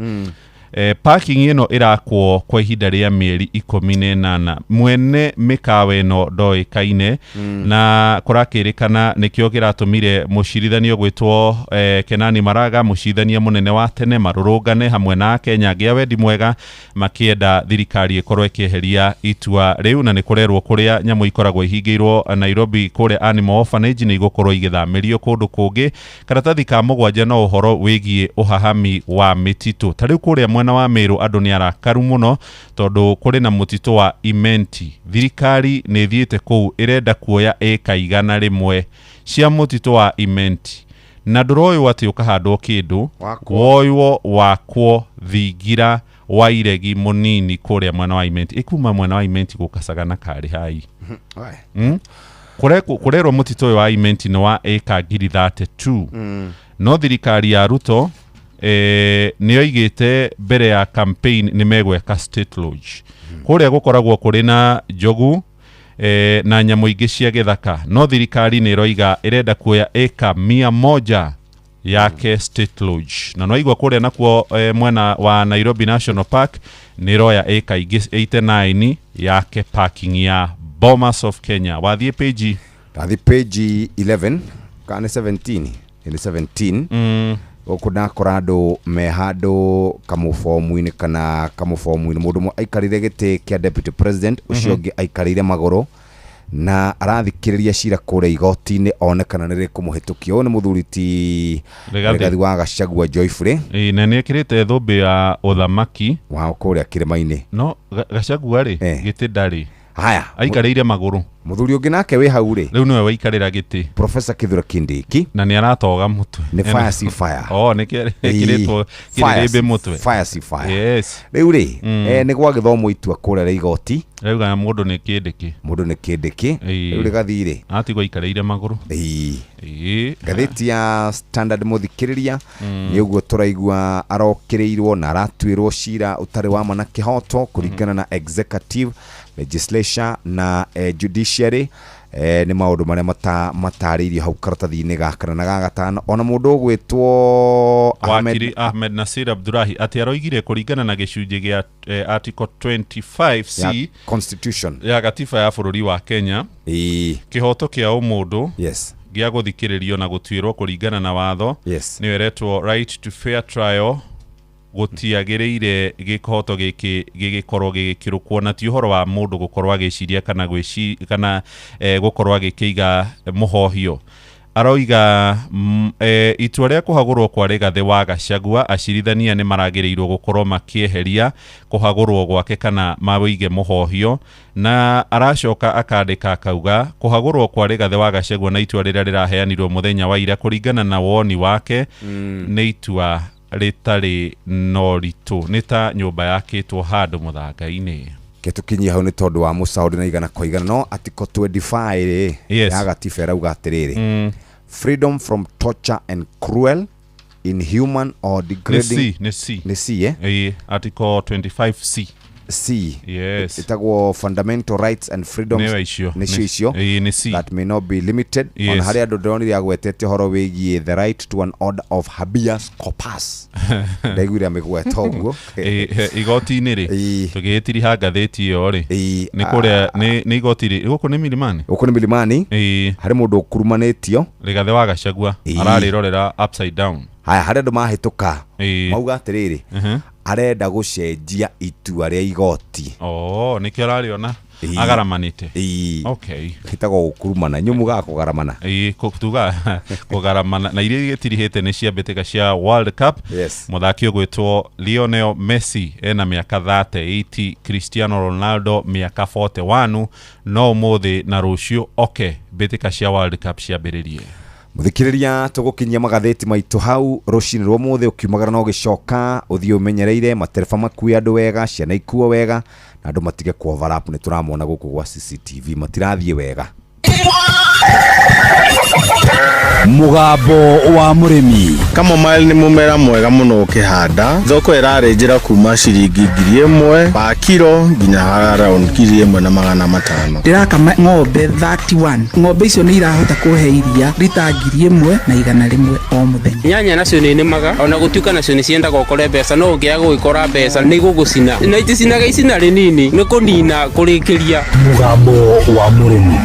Parking ĩno ĩrakwo kwa ihinda rĩa mĩeri 18. Mwene mĩkawa ĩno ndoĩkaine, na kũrakĩrĩkana nĩkĩo kĩratũmire mũcirithanio gwĩtwo Kenani Maraga, mũcirithania mũnene wa tene, marũrũngane hamwe na Akenya angĩ a wendi mwega makĩenda thirikari ĩkorwo ĩkĩeheria itua rĩu. Na nĩ kũrerwo kũrĩa nyamũ ikoragwo ihingĩirwo Nairobi kũrĩa Animal Orphanage nĩ igũkorwo igĩthamĩrio kũndũ kũngĩ. Karatathi ka mũgwanja no ũhoro wĩgiĩ ũhahami wa mĩtitũ. Ta rĩu kũrĩa mwena wa Meru andũ nĩ arakaru mũno tondũ kũrĩ na mũtitũ wa Imenti. Thirikari nĩ ĩthiĩte kũu ĩrenda kuoya ĩka 100 cia mũtitũ wa Imenti, na ndũroywo atĩ ũkahandwo kĩndũ woywo wakwo thingira wa iregi mũnini kũrĩa mwena wa Imenti. Ĩkuma mwena wa Imenti gũka Sagana karĩ hai. Kũrerwo mũtitũ ũyũ wa Imenti nĩ wa ĩka 32,000. No thirikari ya Ruto nĩ yoigĩte mbere ya campaign nĩ megweka state lodge kũrĩa gũkoragwo kũrĩ na njogu na nyamũ ingĩ cia gĩthaka, no thirikari nĩ ĩroiga ĩrenda kuoya ĩka 100 yake state lodge. Na no igua kũrĩa nakuo mwena wa Nairobi National Park nĩ ĩroya ĩka ingĩ 89 yake parking ya Bomas of Kenya. Wathiĩ page Ndathi page 11 kana nĩ 17, nĩ 17. Gũkũ ndakora andũ me handũ kamũbomu-inĩ kana kamũbomu-inĩ, mũndũ ũmwe aikarĩire gĩtĩ kĩa deputy president, ũcio ũngĩ aikarĩire magũrũ na arathikĩrĩria cira kũrĩa igoti-inĩ one kana nĩ rĩkũmũhĩtũkia. Ũyũ nĩ mũthuri ti Rigathĩ. Rigathi wa Gachagua Joyfrey. Ĩĩ, na nĩ ekĩrĩte thũmbĩ ya ũthamaki wao kũrĩa kĩrĩma-inĩ. No Gachagua rĩ, gĩtĩ ndarĩ. Haya. Aikarĩire magũrũ. Mũthuri ũngĩ nake wĩ hau rĩ, rĩu nĩwe waikarĩra gĩtĩ. Professor Kithure Kindiki. Na nĩ aratoga mũtwe. Nĩ fire si fire. Oh, nĩ ekĩrĩtwo kĩrĩrĩmbĩ mũtwe. Fire si fire. Yes. Rĩu rĩ, nĩ gwagĩthomwo itua kũrĩa rĩa igoti. Rĩuga mũndũ nĩ kĩndĩkĩ. Mũndũ nĩ kĩndĩkĩ. Rĩu rĩgathi rĩ, atigwo aikarĩire magũrũ. Ĩĩ. Ngathĩti ya Standard, mũthikĩrĩria, nĩ ũguo tũraigua arokĩrĩirwo na aratuĩrwo cira ũtarĩ wa ma na kĩhoto kũringana na executive, legislature na judiciary. Nĩ maũndũ marĩa matarĩirio hau karatathi-inĩ ga kana na ga gatano. Ona mũndũ ũgwĩtwo Ahmed Wakiri Ahmed Nasir Abdurahi atĩ aroigire kũringana na gĩcunjĩ gĩa article 25C ya constitution ya gatiba ya bũrũri wa Kenya, kĩhoto kĩa ũmũndũ gĩa gũthikĩrĩrio na gũtuĩrwo kũringana na watho, nĩyo ĩretwo right to fair trial, gũtiagĩrĩire gĩkoto gĩkĩ gĩgĩkorwo gĩgĩkĩrũkwo, na ti ũhoro wa mũndũ gũkorwo agĩciria kana kana gũkorwo agĩkĩiga mũhohio. Aroiga itua rĩa kũhagũrwo kwa Rigathĩ wa Gachagua, acirithania nĩ maragĩrĩirwo gũkorwo makĩeheria kũhagũrwo gwake kana mawĩige mũhohio. Na aracoka akandĩka akauga kũhagũrwo kwa Rigathĩ wa Gachagua na itua rĩrĩa rĩraheanirwo mũthenya wa ira kũringana na woni wake nĩ itua rĩtarĩ na ũritũ, nĩ ta nyũmba yakĩtwo handũ mũthanga-inĩ. Ketukinyia hau nĩ tondũ wa mũcaũri na igana kwa igana, no article 25 rĩ ya gatiba ĩrauga atĩrĩrĩ, freedom from torture and cruel, inhuman or Nĩ degrading. C, nĩ C. Nĩ C, eh? Ĩĩ, article 25C. C. Yes. Ĩtagwo fundamental rights and freedoms. Nĩyo icio. Nĩcio icio. Ĩĩ, nĩ C. That may not be limited. Ona harĩ andũ ndĩronire agwetete ũhoro wĩgiĩ the right to an order of habeas corpus, ndaiguire amĩgweta ũguo. Ĩĩ, igoti-inĩ rĩ, tũgĩgĩtiriha ngathĩti ĩyo rĩ, nĩ kũrĩa nĩ igoti rĩ, gũkũ nĩ Milimani. Gũkũ nĩ Milimani. Harĩ mũndũ ũkurumanĩtio. Rigathĩ wa Gachagua ararĩrorera upside down. Haya, harĩ andũ mahĩtũka mauga atĩrĩrĩ, arenda gũcenjia itua rĩa igoti. Oh, nĩkĩo ararĩona agaramanĩte. Okay. Ĩtagwo gũkurumana, inyuĩ mugaga kũgaramana. Ĩĩ, tuga kũgaramana. Na iria igĩtirihĩte nĩ cia mbĩtĩka cia World Cup. Mũthaki ũgwĩtwo Lionel Messi ena mĩaka 38, Cristiano Ronaldo mĩaka 41. No ũmũthĩ na rũciũ oke mbĩtĩka cia World Cup ciambĩrĩrie. Mũthikĩrĩria, tũgũkinyia magathĩti maitũ hau rũcinĩ rwa ũmũthĩ. Ũkiumagara na ũgĩcoka ũthiĩ ũmenyereire matereba makue andũ wega, ciana ikuo wega, na andũ matige ku overlap. Nĩ tũramona gũkũ gwa CCTV matirathiĩ wega. Mũgambo wa mũrĩmi. Chamomile nĩ mũmera mwega mũno ũkĩhanda. Thoko ĩrarĩ njĩra kuma ciringi 1000 pa kiro nginya around 1500. Ndĩrakama ng'ombe 31. Ng'ombe icio nĩ irahota kũhe iria rita 1100 o mũthenya. Nyanya nacio nĩ nĩmaga ona gũtuĩka nacio nĩ ciendaga ũkore mbeca no ũngĩaga gũgĩkora mbeca nĩ igũgũcina na iticinaga icina rĩnini nĩ kũnina kũrĩkĩria. Mũgambo wa mũrĩmi.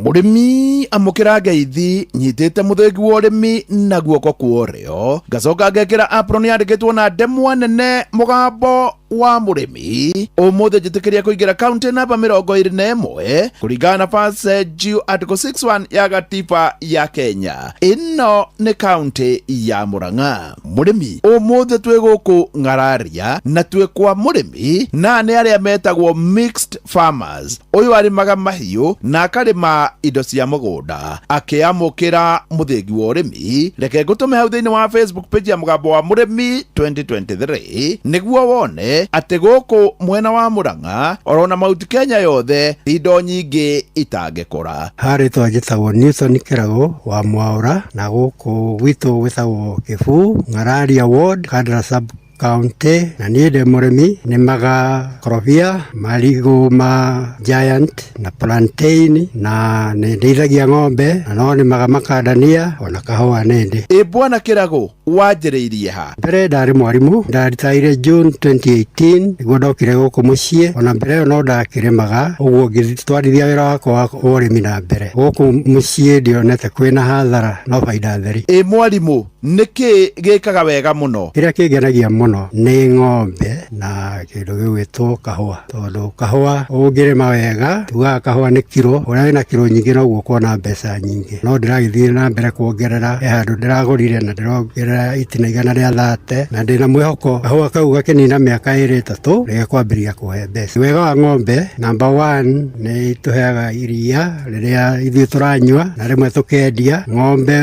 Mũrĩmi amũkĩra ngeithi nyitĩte mũthĩgi wa ũrĩmi na guoko kwa ũrĩo ngacoka ngekĩra apron yandĩkĩtwo na ndemwa nene mũgambo wa mũrĩmi. Ũmũthĩ njĩtĩkĩria kũingĩra kaunti namba 21 kũringana na Verse G Article 61 ya gatiba ya Kenya. Ĩno nĩ kaunti ya Murang'a. Mũrĩmi ũmũthĩ twĩ gũkũ Ng'araria na twĩ kwa mũrĩmi na nĩ arĩa metagwo mixed farmers. Ũyũ arĩmaga mahiũ na akarĩma indo cia mũgũnda akĩamũkĩra mũthĩgi wa ũrĩmi. Reke ngũtũme hau thĩinĩ wa Facebook page ya mũgambo wa mũrĩmi 2023 nĩguo wone atĩ gũkũ mwena wa Murang'a orona Mount Kenya yothe indo nyingĩ itangĩkũra. Harĩtwa njĩtagwo Newton Kĩrago wa Mwaũra na gũkũ gwitũ gwĩtagwo Kĩbuu, Ng'araria Ward, Kandara Sub County, na niĩ ndĩ mũrĩmi, nĩmaga korobia, marigũ ma giant na plantain, na nĩ ndĩithagia ng'ombe na no nĩmaga makandania ona kahũa nĩ ndĩ. Ĩ bwana Kĩrago, wanjĩrĩirie ha? Mbere ndarĩ mwarimũ, ndaritaire June 2018 nĩguo ndokire gũkũ mũciĩ, ona mbere ĩyo no ndakĩrĩmaga, ũguo ngĩtwarithia wĩra wakwa wa ũrĩmi na mbere. Gũkũ mũciĩ ndionete kwĩna hathara no baida theri. Ĩ mwarimũ, nĩkĩ gĩkaga wega mũno? Kĩrĩa kĩngenagia mũno nĩ ng'ombe na kĩndũ gĩgwĩtwo kahũa, tondũ kahũa ũngĩrĩma wega, tugaga kahũa nĩ kiro, ũrĩa wĩna kiro nyingĩ noguo ũkuona mbeca nyingĩ. No ndĩragĩthiĩ na mbere kuongerera, he handũ ndĩragũrire na ndĩrongerera itina 130, na ndĩna mwĩhoko kahũa kau gakĩnina mĩaka ĩrĩ ĩtatũ nĩgekwambĩrĩria kũhe mbeca. Wega wa ng'ombe number 1 nĩ itũheaga iria rĩrĩa ithuĩ tũranyua na rĩmwe tũkendia. Ng'ombe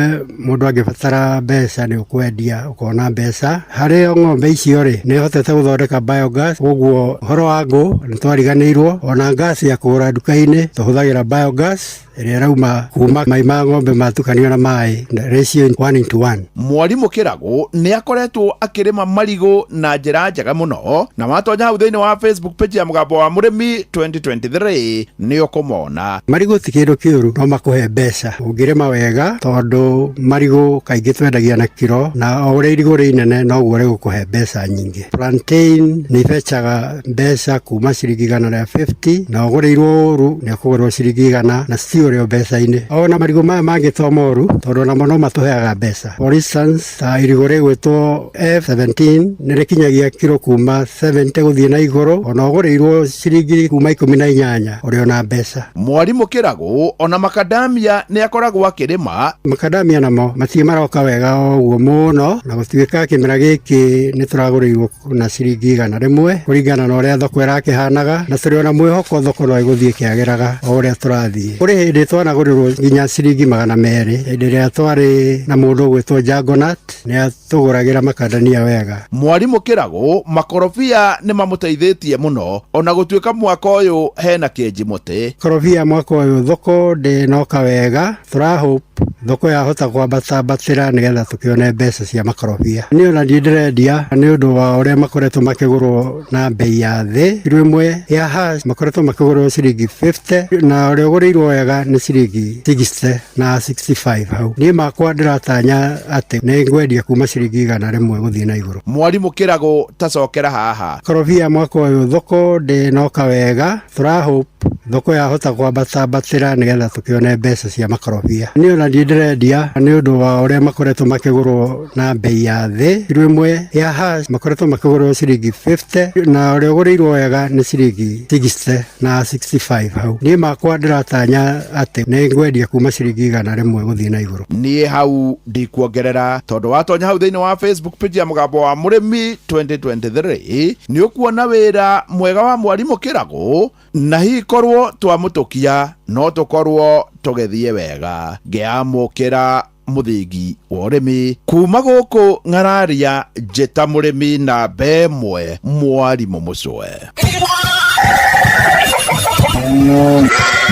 mũndũ angĩbatara mbeca nĩ ũkwendia ũkona mbeca. Harĩ o ng'ombe icio rĩ, nĩ hotete gũthondeka biogas, koguo ũhoro wa ngũ nĩ twariganĩirwo, ona gas ya kũgũra nduka-inĩ tũhũthagĩra biogas ĩrĩa ĩrauma kuma mai ma ng'ombe matukanio na maĩ, ratio 1:1. Mwarimũ Kĩrago nĩ akoretwo akĩrĩma marigũ na njĩra njega mũno, na watonya hau thĩinĩ wa Facebook page ya mũgambo wa mũrĩmi 2023 nĩ ũkũmona. Marigũ ti kĩndũ kĩũru, no makũhe mbeca ũngĩrĩma wega, tondũ marigũ kaingĩ twendagia na kiro, na o ũrĩa irigũ rĩ inene noguo rĩgũkũhe mbeca nyingĩ. Plantain nĩ ibecaga mbeca kuma ciringi 150, na ũgũrĩirwo ũru nĩ ũkũgũrwo ciringi 100 na citiũrĩo mbeca-inĩ. Ona marigũ maya mangĩ to moru, tondũ onamo no matũheaga mbeca. For instance, ta irigũ rĩgwĩtwo F17 nĩ rĩkinyagia kiro kuma 70 gũthiĩ na igũrũ, ona ũgũrĩirwo ciringi kuma 18 ũrĩ ona mbeca. Mwarimũ Kĩrago ona makadamia nĩ akoragwo akĩrĩma. Makadamia namo matirĩ maroka wega o ũguo mũno, na gũtuĩka kĩmera gĩkĩ nĩ tũragũrĩirwo na ciringi 100 kũringana na ũrĩa thoko ĩrakĩhanaga, na tũrĩ ona mwĩhoko thoko no ĩgũthiĩ ĩkĩagĩraga o ũrĩa tũrathiĩ. Kũrĩ hĩndĩ twanagũrĩrwo nginya ciringi 200, hĩndĩ ĩrĩa twarĩ na mũndũ ũgwĩtwo Jangonat nĩ atũgũragĩra makandania wega. Mwarimũ Kĩrago makorobia nĩ mamũteithĩtie mũno, ona gũtuĩka mwaka ũyũ hena kĩnji mũtĩ. Korobia mwaka ũyũ thoko ndĩnoka wega, tũrahope thoko yahota kwambatambatĩra nĩgetha tũkĩone mbeca cia makorobia. Niĩ ona niĩ ndĩrendia nĩ ũndũ wa ũrĩa makoretwo makĩgũrwo na bei ya thĩ. Kiro ĩmwe ya hash makoretwo makĩgũrwo ciringi 50, na ũrĩa ũgũrĩirwo wega nĩ ciringi 60 na 65 hau. Niĩ makwa ndĩratanya atĩ nĩ ngwendia kuma ciringi 100 gũthiĩ na igũrũ. Mwarimũ Kĩrago tacokera haha. Korobia mwaka ũyũ thoko ndĩnoka wega, tũrahope thoko yahota kwambatambatĩra nĩgetha tũkĩone mbeca cia makorobia. Niĩ ona niĩ ndĩrendia nĩ ũndũ wa ũrĩa makoretwo makĩgũrwo na bei ya thĩ. Kiro ĩmwe ya hash makoretwo makĩgũrwo ciringi 50, na ũrĩa ũgũrĩirwo wega nĩ ciringi 60 na 65 hau. Niĩ makwa ndĩratanya atĩ nĩ ngwendia kuma ciringi 100 gũthiĩ na igũrũ. Niĩ hau ndikuongerera, tondũ watonya hau thĩinĩ wa Facebook page ya mũgambo wa mũrĩmi 2023 nĩ ũkuona wĩra mwega wa mwarimũ Kĩrago, na hihi korwo twamũtũkia no tũkorwo tũgĩthiĩ wega. Ngĩamũkĩra mũthingi wa ũrĩmi kuma gũkũ Ng'araria, njĩta mũrĩmi namba 1 mwarimũ Mũcwe.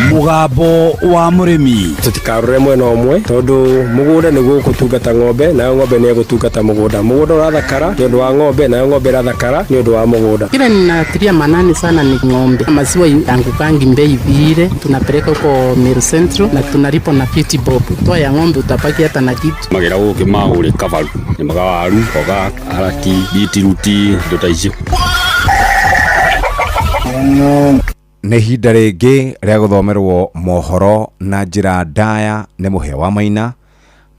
Mũgambo wa mũrĩmi. Tũtikarore mwena ũmwe tondũ mũgũnda nĩguo ũgũtungata ng'ombe nayo ng'ombe nĩ ĩgũtungata mũgũnda. Mũgũnda ũrathakara nĩ ũndũ wa ng'ombe nayo ng'ombe ĩrathakara nĩ ũndũ wa mũgũnda. Kile ninatilia manani sana ni ng'ombe. Maziwa angukangi bei vile, tunapeleka huko Meru Central na tunalipa na 50 bob. Toa ya ng'ombe utabaki hata na kitu. Magĩra gũkĩ magũrĩ kabaru nĩmaga waru, mboga, karati, bitiruti, indo ta icio. Nĩ ihinda rĩngĩ rĩa gũthomerwo mohoro na njĩra ndaya nĩ Mũhĩa wa Maina,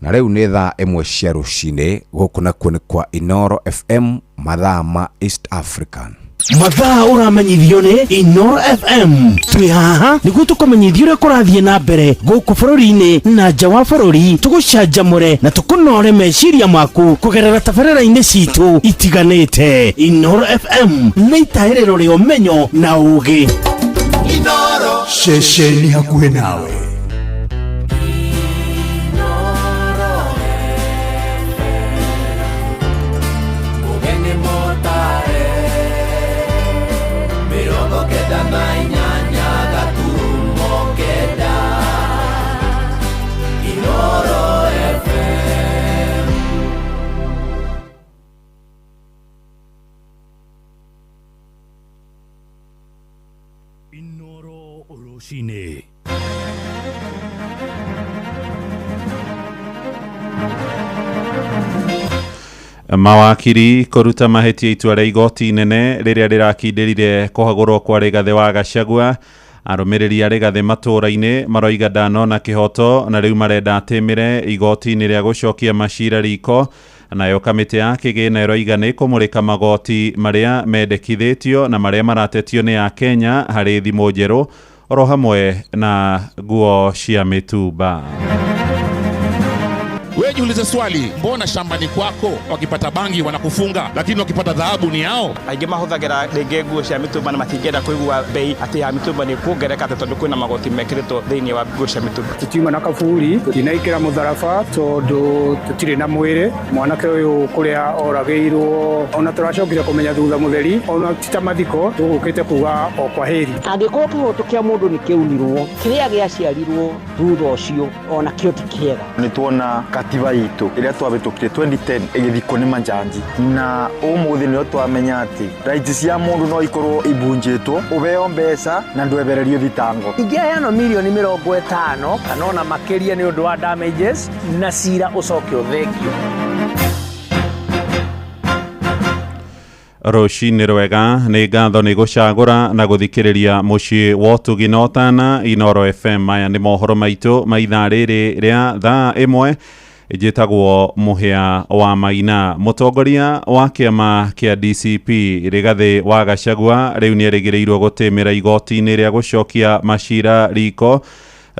na rĩu nĩ thaa 1 cia rũcinĩ. Gũkũ nakuo nĩ kwa Inoro FM, mathaa ma East African. Mathaa ũramenyithio nĩ Inoro FM. Twĩ haha nĩguo tũkũmenyithia ũrĩa kũrathiĩ na mbere gũkũ bũrũri-inĩ na nja wa bũrũri, tũgũcanjamũre na tũkũnore meciria maku kũgerera tabarĩra-inĩ citũ itiganĩte. Inoro FM nĩ itahĩrĩro rĩa ũmenyo na ũgĩ. Inoro. Ceceni hakuhĩ nawe. Mũgeni mũtare 98 gaturumo 9 Inoro FM. Inoro rũcinĩ. Mawakiri kũruta mahĩtia itua rĩa igoti inene rĩrĩa rĩrakindĩrire kũhagũrwo kwa Rigathĩ wa Gachagua. Arũmĩrĩri a Rigathĩ matũũra-inĩ maroiga ndanona kĩhoto na rĩu marenda atĩmĩre igoti-inĩ rĩa gũcokia macira riko. Nayo kamĩtĩ ya kĩgĩna ĩroiga nĩ kũmũrĩka magoti marĩa mendekithĩtio na marĩa maratetio nĩ Akenya harĩ thimũ njerũ oro hamwe na nguo cia mĩtumba. Wewe jiulize swali, mbona shambani kwako wakipata bangi wanakufunga, lakini wakipata dhahabu ni yao? Aingĩ mahũthagĩra rĩngĩ nguo cia mĩtumba na matingĩenda kũigua bei atĩ ya mĩtumba nĩ kuongereka atĩ tondũ kwĩna magoti mekĩrĩtwo thĩinĩ wa nguo cia mĩtumba. Tũtiuma na kaburi, tũtinaikĩra mũtharaba tondũ tũtirĩ na mwĩrĩ. Mwanake ũyũ kũrĩa oragĩirwo ona tũracokire kũmenya thutha mũtheri, ona ti ta mathiko tũgũkĩte kuga o kwa heri. Angĩkorwo kĩhoto kĩa mũndũ nĩ kĩaunirwo, kĩrĩa gĩaciarirwo thutha ũcio ona kĩo ti kĩega. Nĩ tuona katiba itũ ĩrĩa twahĩtũkire 2010 ĩgĩthikwo nĩ manjanji, na ũmũthĩ nĩyo twamenya atĩ rights cia mũndũ no ikorwo ibunjĩtwo, ũheo mbeca na ndwebererio thitango. Ingĩaheanwo mirioni 50 kana ona makĩria nĩ ũndũ wa damages na cira ũcoke ũthengio. Rũcinĩ rwega, nĩ ngatho nĩ gũcagũra na gũthikĩrĩria mũciĩ wa ũtugi na ũtana Inoro FM. Maya nĩ mohoro maitũ ma ithaa rĩrĩ rĩa thaa 1. Njĩtagwo Mũhĩa wa Maina. Mũtongoria wa kĩama kĩa DCP Rigathĩ wa Gachagua rĩu nĩerĩgĩrĩirwo gũtĩmĩra igoti-inĩ rĩa gũcokia macira riko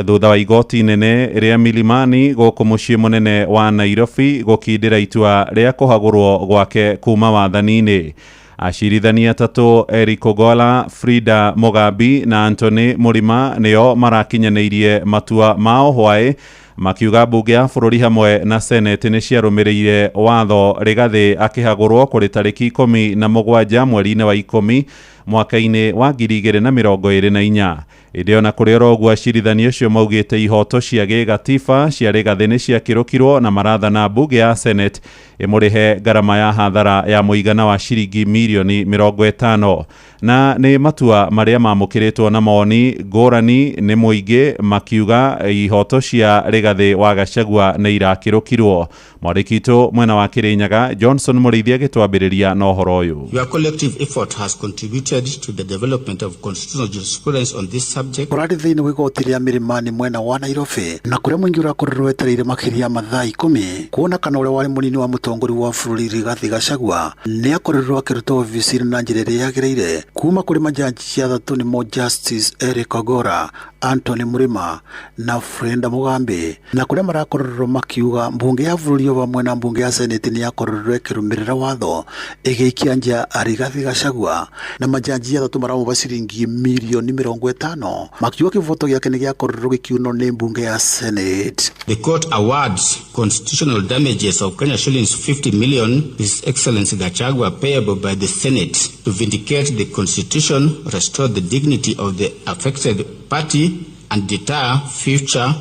thutha wa igoti inene rĩa Milimani gũkũ mũciĩ mũnene wa Nairobi gũkindĩra itua rĩa kũhagũrwo gwake kuma wathani-inĩ. Acirithania atatũ Eric Ogola, Frida Mugambi na Anthony Murima nĩo marakinyanĩirie matua mao hwaĩ, makiuga mbunge ya bũrũri hamwe na Senate nĩ ciarũmĩrĩire watho Rigathĩ akĩhagũrwo kũrĩ tarĩki 17 mweri-inĩ wa 10 mwaka-inĩ wa 2024. Ĩndĩ ona kũrĩ oro ũguo, acirithania acio maugĩte ihoto cia gĩgatiba cia Rigathĩ nĩ ciakĩrũkirwo na marathana mbunge ya Senate ĩmũrĩhe ngarama ya hathara ya mũigana wa ciringi mirioni 50. Na nĩ matua marĩa mamũkĩrĩtwo na mawoni ngũrani nĩ mũingĩ, makiuga ihoto cia Rigathĩ wa Gachagua nĩ irakĩrũkirwo. Mwandĩki witũ mwena wa Kĩrĩnyaga Johnson Mũrĩithi agĩtwambĩrĩria na ũhoro ũyũ. Your collective effort has contributed to the development of constitutional jurisprudence on this subject. Kũrarĩ thĩinĩ wa igoti rĩa Milimani mwena wa Nairobi, na kũrĩa mũingĩ ũrakorirwo wetereire makĩria ya mathaa 10 kuona kana ũrĩa warĩ mũnini wa mũtongoria wa bũrũri Rigathĩ Gachagua nĩ akorirwo akĩrutwo obici-inĩ na njĩra ĩrĩa yagĩrĩire kuma kũrĩ majaji athatũ nĩmo Justice Eric Ogora, Anthony Murima na Freda Mugambi, na kũrĩa marakorirwo makiuga mbunge ya bũrũri o vamwe na mbunge ya Senate nĩ yakorirwo ĩkĩrũmĩrĩra watho ĩgĩikia nja Rigathĩ Gachagua, na majaji athatũ maramũba ciringi mirioni 50 makiuga kĩvoto gĩake nĩ gĩakorirwo gĩkiunwo nĩ mbunge ya Senate. The court awards constitutional damages of Kenya shillings 50 million His Excellency Gachagua payable by the Senate to vindicate the Constitution, restore the dignity of the affected party and deter future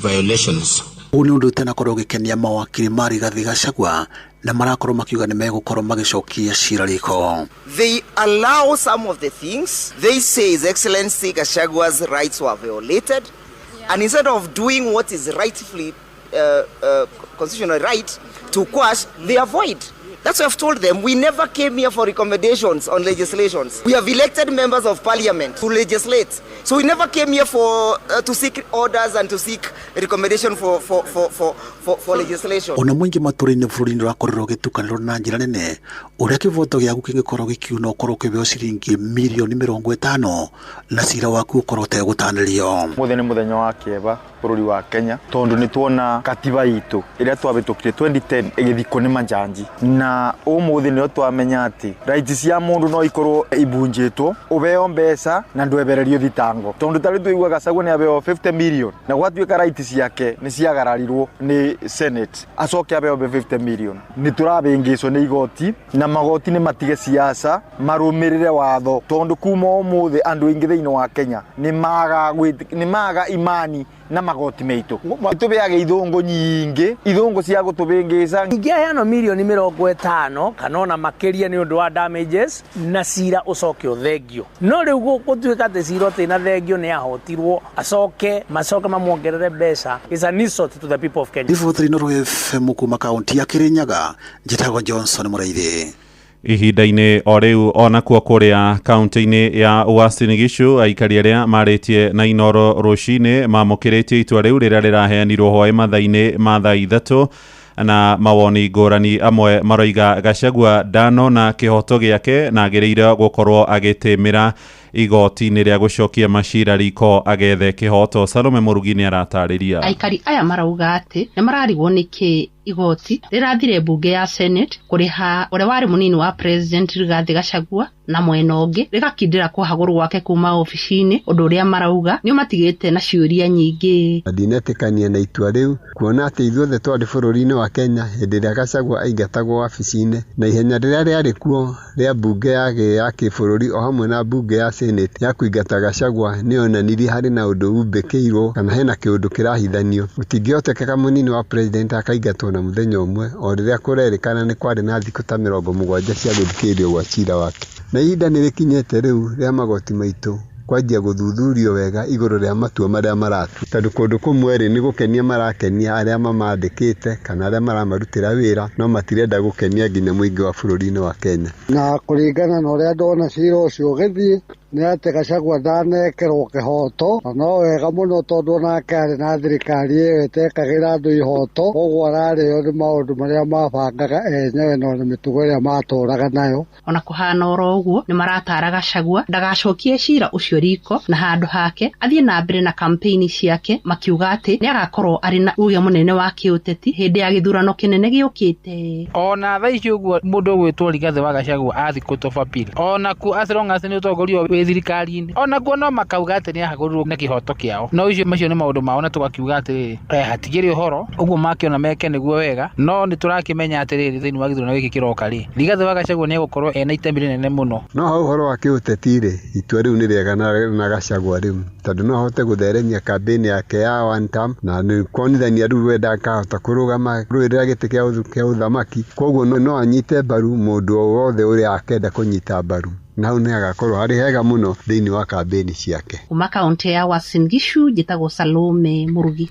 violations. Ũũ nĩ ũndũ ũtanakorwo ũgĩkenia mawakiri ma Rigathi Gachagua na marakorwo makiuga nĩ megũkorwo magĩcokia cira riko. They allow some of the things. They say His Excellency Gachagua's rights were violated. And instead of doing what is rightfully constitutional right to quash, they avoid. That's why I've told them we never came here for recommendations on legislations. We have elected members of parliament to legislate. So we never came here for to seek orders and to seek recommendation for legislation. Ona mũingĩ matũra-inĩ bũrũri-inĩ ũrakorirwo ũgĩtukanĩrwo na njĩra nene ũrĩa kĩboto gĩaku kĩngĩkorwo gĩkiuna ũkorwo ũkĩheo ciringi mirioni mĩrongo ĩtano na cira waku ũkorwo ũtegũtanĩrio. Mũthĩ nĩ mũthenya wa kĩeva bũrũri wa Kenya tondũ nĩ tuona katiba itũ ĩrĩa twahĩtũkire 2010 ĩgĩthikwo nĩ manjanji, na ũmũthĩ nĩyo twamenya atĩ rights cia mũndũ no ikorwo ibunjĩtwo, ũheo mbeca na ndwebererio thitango, tondũ tarĩ tũigua Gachagua nĩ aheo 50 million na gwatuĩka rights ciake nĩ ciagararirwo nĩ Senate, acoke aheo 50 million. Nĩ tũrabĩngĩcwo nĩ igoti na magoti nĩ matige siasa marũmĩrĩre watho, tondũ kuma ũmũthĩ andũ aingĩ thĩinĩ wa Kenya nĩ maga imani na magoti maitu. Tũbeaga ithũngũ nyingĩ, ithũngũ cia gũtũbĩngĩca. Ingĩaheanwo mirioni 50 kana ona makĩria nĩ ũndũ wa damages na cira ũcoke ũthengio, no rĩu gũtuĩka atĩ cira ũtĩ na thengio nĩ ahotirwo, acoke macoke mamuongerere mbeca is an insult to the people of Kenya. Riboti Inooro FM kuma kaunti ya Kirinyaga, njĩtagwo Johnson Mũraithi. Ihinda-inĩ o rĩu onakuo kũrĩa kaunti-inĩ ya Uasin Gishu, aikari arĩa marĩtie na Inooro rũcinĩ mamũkĩrĩtie itua rĩu rĩrĩa rĩraheanirwo hwaĩ mathaa-inĩ ma thaa 3 na mawoni ngũrani. Amwe maroiga Gachagua ndanona kĩhoto gĩake na agĩrĩire gũkorwo agĩtĩmĩra igoti-inĩ rĩa gũcokia macira riko agethe kĩhoto. Salome Mũrugi nĩ aratarĩria. Aikari aya marauga atĩ nĩ mararigwo nĩkĩ igoti rĩrathire mbunge ya Senate kũrĩha ũrĩa warĩ mũnini wa President Rigathi Gachagua na mwena ũngĩ rĩgakindĩra kũhagũrwo gwake kuma obici-inĩ, ũndũ ũrĩa marauga nĩ ũmatigĩte na ciũria nyingĩ. Ndinetĩkania na itua rĩu kuona atĩ ithuothe twarĩ bũrũri-inĩ wa Kenya hĩndĩ ĩrĩa Gachagua aingatagwo wabici-inĩ, na ihenya rĩrĩa rĩarĩ kuo rĩa mbunge ya kĩbũrũri o hamwe na mbunge ya Senate ya kũingata Gachagua nĩyonanirie harĩ na ũndũ umbĩkĩirwo kana hena kĩũndũ kĩrahithanio. Gũtingĩhotekeka mũnini wa president akaingatwo na mũthenya ũmwe o rĩrĩa kũrerĩkana nĩ kwarĩ na thikũ ta 70 cia gũthikĩrĩrio gwa cira wake. Na ihinda nĩ rĩkinyĩte rĩu rĩa magoti maitũ kwanjia gũthuthurio wega igũrũ rĩa matua marĩa maratua, tondũ kũndũ kũmwe rĩ nĩ gũkenia marakenia arĩa mamandĩkĩte kana arĩa maramarutĩra wĩra, no matirenda gũkenia nginya mũingĩ wa bũrũri-inĩ wa Kenya. Na kũringana na ũrĩa ndona cira ũcio ũgĩthiĩ nĩ atĩ Gachagua ndanekerwo kĩhoto, na no wega mũno tondũ onake arĩ na thirikari ĩyo ĩtekagĩra andũ ihoto, koguo ararĩo nĩ maũndũ marĩa mabangaga enyewe na ona mĩtugo ĩrĩa matũraga nayo. Ona kũhana oro ũguo nĩ maratara Gachagua ndagacokie cira ũcio riko na handũ hake athiĩ na mbere na kampeini ciake, makiuga atĩ nĩ agakorwo arĩ na uge mũnene wa kĩũteti hĩndĩ ya gĩthurano kĩnene gĩũkĩte. Ona thaa ici ũguo mũndũ ũgwĩtwo Rigathi wa Gachagua athiĩ court of appeal, onakuo as long as nĩ ũtongoria wĩ thirikari-inĩ, onakuo no makauga atĩ nĩ ahagũrirwo na kĩhoto kĩao. No icio macio nĩ maũndũ mao, na tũgakiuga atĩrĩrĩ, hatigĩrĩ ũhoro ũguo makĩona meke nĩguo wega, no nĩ tũrakĩmenya atĩrĩrĩ thĩinĩ wa gĩthurano gĩkĩ kĩroka rĩ, Rigathi wa Gachagua nĩ egũkorwo ena itemi rĩnene mũno. No ha ũhoro wa kĩũteti rĩ, itua rĩu nĩ rĩega na Gachagua rĩu, tondũ no ahote gũtheremia kambĩini yake ya one term na nĩ kuonithania rĩu we ndakahota kũrũgama rũĩrĩra gĩtĩ kĩa ũthamaki, koguo no anyite mbaru mũndũ o wothe ũrĩa akenda kũnyita mbaru, na hau nĩ agakorwo harĩ hega mũno thĩinĩ wa kambĩini ciake. Kuma kaunti ya Uasin Gishu, njĩtagwo Salome Mũrugi.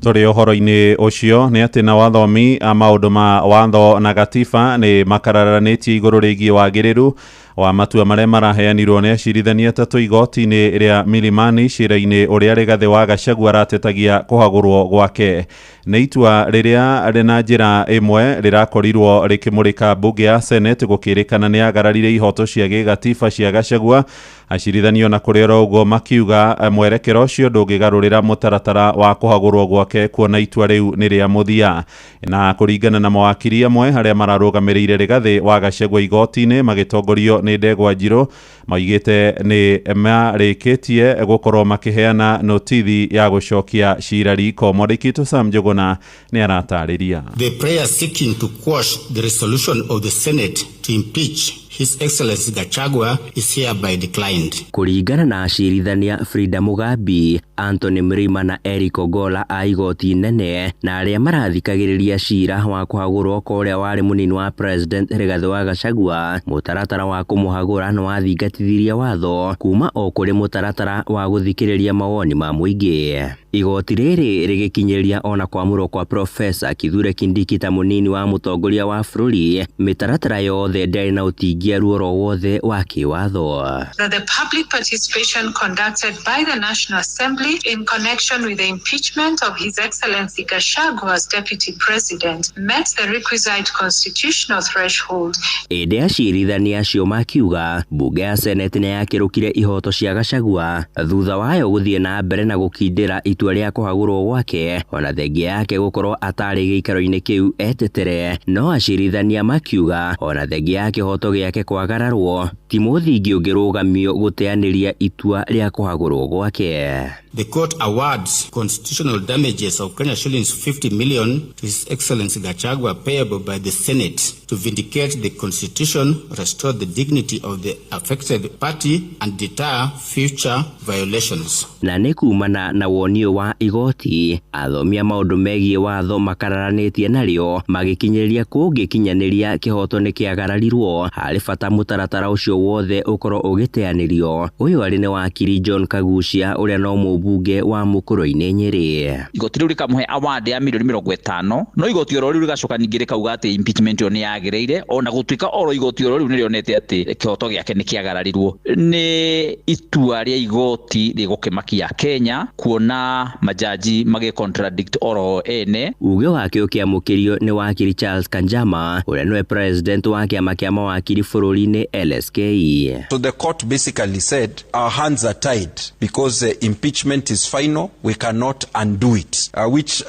Tũrĩ ũhoro-inĩ ũcio nĩ atĩ na wathomi a maũndũ ma watho na gatiba nĩ makararanĩtie igũrũ rĩgiĩ wagĩrĩru wa matua marĩa maraheanirwo nĩ acirithania atatũ igoti-inĩ rĩa Milimani cira-inĩ ũrĩa Rigathi wa Gachagua aratetagia kũhagũrwo gwake. Nĩ itua rĩrĩa rĩ na njĩra ĩmwe rĩrakorirwo rĩkĩmũrĩka mbunge ya Senate gũkĩrĩkana nĩ agararire ihoto cia gĩgatiba cia Gachagua. Acirithania ona kũrĩ oro ũguo makiuga mwerekero ũcio ndũngĩgarũrĩra mũtaratara wa kũhagũrwo gwake kuona itua rĩu nĩ rĩa mũthia. Na kũringana na mawakiri amwe arĩa mararũgamĩrĩire Rigathi wa Gachagua igoti-inĩ magĩtongorio nĩ Ndegwa Njirũ, maugĩte nĩ marĩkĩtie gũkorwo makĩheana notithi ya gũcokia cira riko. Mwandĩki witũ Sam Njuguna nĩ aratarĩria. The prayer seeking to quash the resolution of the Senate to impeach His Excellency Gachagua is hereby declined. Kũringana na acirithania Frida Mugambi, Anthony Mrima na Eric Ogola a igoti nene na arĩa marathikagĩrĩria cira wa kũhagũrwo kwa ũrĩa warĩ mũnini wa President Rigathĩ wa Gachagua, mũtaratara wa kũmũhagũra nĩ wathingatithirie watho kuma o kũrĩ mũtaratara wa gũthikĩrĩria mawoni ma mũingĩ. Igoti rĩrĩ rĩgĩkinyĩria ona kwamũrwo kwa Profesa Kithure Kindiki ta mũnini wa mũtongoria wa bũrũri, mĩtaratara yothe ndĩarĩ na ũtingiaru oro wothe wa kĩwatho. That the public participation conducted by the National Assembly in connection with the impeachment of His Excellency Gachagua as Deputy President met the requisite constitutional threshold. Ĩndĩ acirithania acio makiuga mbunge ya Senate nĩ yakĩrũkire ihoto cia Gachagua thutha wayo gũthiĩ na mbere na gũkindĩra itua rĩa kũhagũrwo gwake ona thengia yake gũkorwo atarĩ gĩikaro-inĩ kĩu etetere. No acirithania makiuga ona thengia ya kĩhoto gĩake kwagararwo ti mũthingi ũngĩrũgamio gũteanĩria itua rĩa kũhagũrwo gwake. The court awards constitutional damages of Kenya shillings 50 million to His Excellency Gachagua payable by the Senate to vindicate the Constitution, restore the dignity of the affected party and deter future violations. Na nĩ kumana na woni ũyũ wa igoti, athomi a maũndũ megiĩ watho makararanĩtie narĩo magĩkinyĩria kũngĩkinyanĩria kĩhoto nĩ kĩagararirwo harĩ bata mũtaratara ũcio wothe ũkorwo ũgĩteanĩrio. Ũyũ arĩ nĩ wakiri John Kagucia ũrĩa no mũmbunge wa Mũkũrũ-inĩ Nyĩrĩ. Igoti rĩu rĩkamũhe award ya milioni 50, no igoti oro rĩu rĩgacoka ningĩ rĩkauga atĩ impeachment ĩyo nĩ yagĩrĩire, ona gũtuĩka oro igoti oro rĩu nĩrĩonete atĩ kĩhoto gĩake nĩ kĩagararirwo. Nĩ itua rĩa igoti rĩgũkĩmakia Kenya kuona majaji magĩ contradict oro ene. Uge wake ũkĩamũkĩrio nĩ wakiri Charles Kanjama ũrĩa nĩwe president wa kĩama kĩa mawakiri bũrũri-inĩ LSK. So the court basically said our hands are tied because the impeachment is final, we cannot undo it, which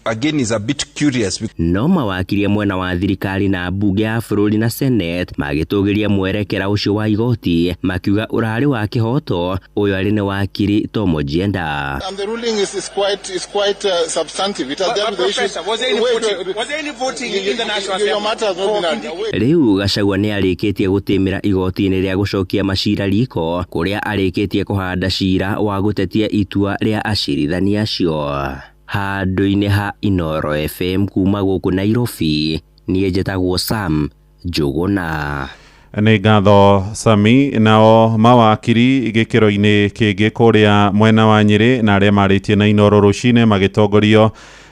again is a bit curious. No mawakiri mwena wa thirikari na mbunge ya bũrũri na Senate magĩtũgĩria mwerekera ũcio wa igoti makiuga ũrarĩ wa kĩhoto. Ũyũ arĩ nĩ wakiri Tom Ojienda. And the ruling is quite substantive. It has dealt with the issues. Was there any voting in the National Assembly? Your matter has not been heard. Rĩu Gachagua nĩ arĩkĩtie gũtĩmĩra igoti-inĩ rĩa gũcokia macira riko kũrĩa arĩkĩtie kũhanda cira wa gũtetia itua rĩa acirithania acio. Handũ-inĩ ha Inooro FM kuma gũkũ Nairobi, niĩ njĩtagwo Sam Njũgũna. Nĩ ngatho Sami. Nao mawakiri gĩkĩro-inĩ kĩngĩ kũrĩa mwena wa Nyĩrĩ na arĩa marĩtie na Inooro rũcinĩ magĩtongorio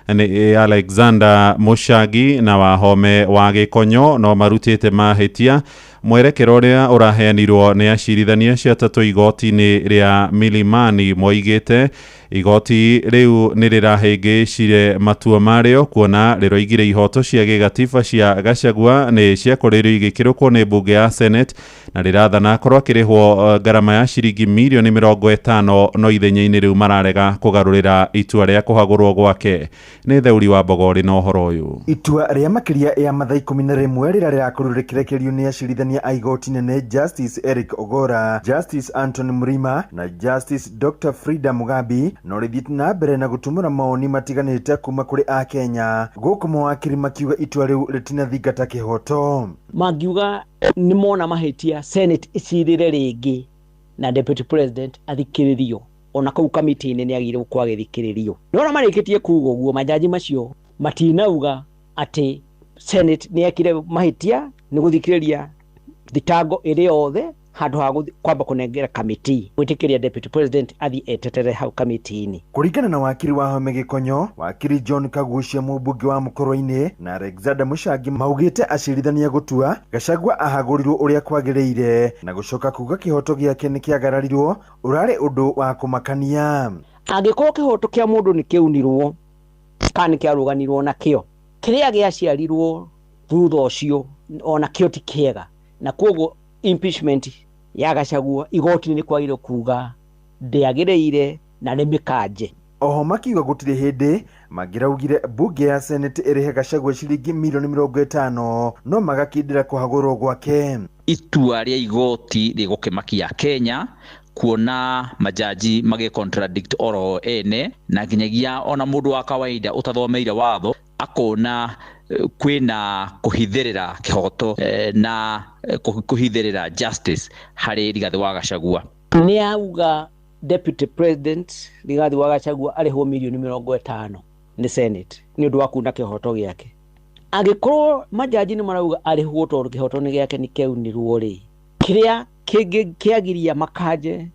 nĩ Alexander Mũchangi na Wahome wa Gĩkonyo no marutĩte mahĩtia mwerekero ũrĩa ũraheanirwo nĩ acirithania acio atatũ igoti-inĩ rĩa Milimani. Moigĩte igoti rĩu nĩ rĩrahĩngĩcire matua marĩo kuona rĩroigire ihoto cia gĩgatiba cia Gachagua nĩ ciakorirwo igĩkĩrũkwo nĩ mbunge ya Senate na rĩrathana akorwo akĩrĩhwo ngarama ya ciringi milioni 50, no ithenya-inĩ rĩu mararega kũgarũrĩra itua rĩa kũhagũrwo gwake. Nĩ Theuri wa Mbogori na ũhoro ũyũ. Itua rĩa makĩria ya mathaa 11 rĩrĩa rĩrakorirwo rĩkĩrekererio nĩ acirithania a igoti nene Justice Eric Ogora, Justice Anthony Mrima na Justice Dr. Frida Mugambi no rĩthiĩte na mbere na gũtumũra mawoni matiganĩte kuma kũrĩ Akenya gũkũ mawakiri makiuga itua rĩu rĩtinathingata kĩhoto. Mangiuga nĩ mona mahĩtia Senate ĩcirĩre rĩngĩ na Deputy President athikĩrĩrio, ona kũu kamĩtĩ-inĩ nĩ agĩrĩirwo gũkorwo agĩthikĩrĩrio. Nĩwona marĩkĩtie kuga ũguo, majaji macio matinauga atĩ Senate nĩ yekire mahĩtia nĩ gũthikĩrĩria thitango ĩrĩ yothe handũ ha kwamba kũnengera kamĩtĩ gwĩtĩkĩria Deputy President athiĩ etetere hau kamĩtĩ-inĩ. Kũringana na wakiri wa Wahome Gĩkonyo, wakiri John Kagucia mũmbunge wa Mũkũrũ-inĩ na Alexander Mũchangi maugĩte acirithania gũtua Gachagua ahagũrirwo ũrĩa kwagĩrĩire na gũcoka kuga kĩhoto gĩake nĩ kĩagararirwo ũrarĩ ũndũ wa kũmakania. Angĩkorwo kĩhoto kĩa mũndũ nĩ kĩunirwo kana nĩ kĩarũganirwo nakĩo, kĩrĩa gĩaciarirwo thutha ũcio ona kĩo ti kĩega, na koguo impeachment ya Gachagua igoti-inĩ nĩ kwagĩrĩirwo kuga ndĩagĩrĩire na nĩ mĩkanje. Oho makiuga gũtirĩ hĩndĩ mangĩraugire mbunge ya Senate ĩrĩhe Gachagua ciringi milioni 50 no magakindĩra kũhagũrwo gwake. Itua rĩa igoti rĩgũkĩmakia Kenya kuona majaji magĩ contradict oro ene na nginyagia ona mũndũ wa kawaida ũtathomeire watho Akona kwina kuhithirira kihoto na kuhithirira justice hari Rigathi wa Gachagua. Ni auga Deputy President Rigathi wa Gachagua arihwo milioni 50 ni Senate ni undu wa kuna kihoto giake. Angikorwo majaji ni marauga arihwo tondu kihoto ni giake ni keunirwo ri, kiria kiagiria makaje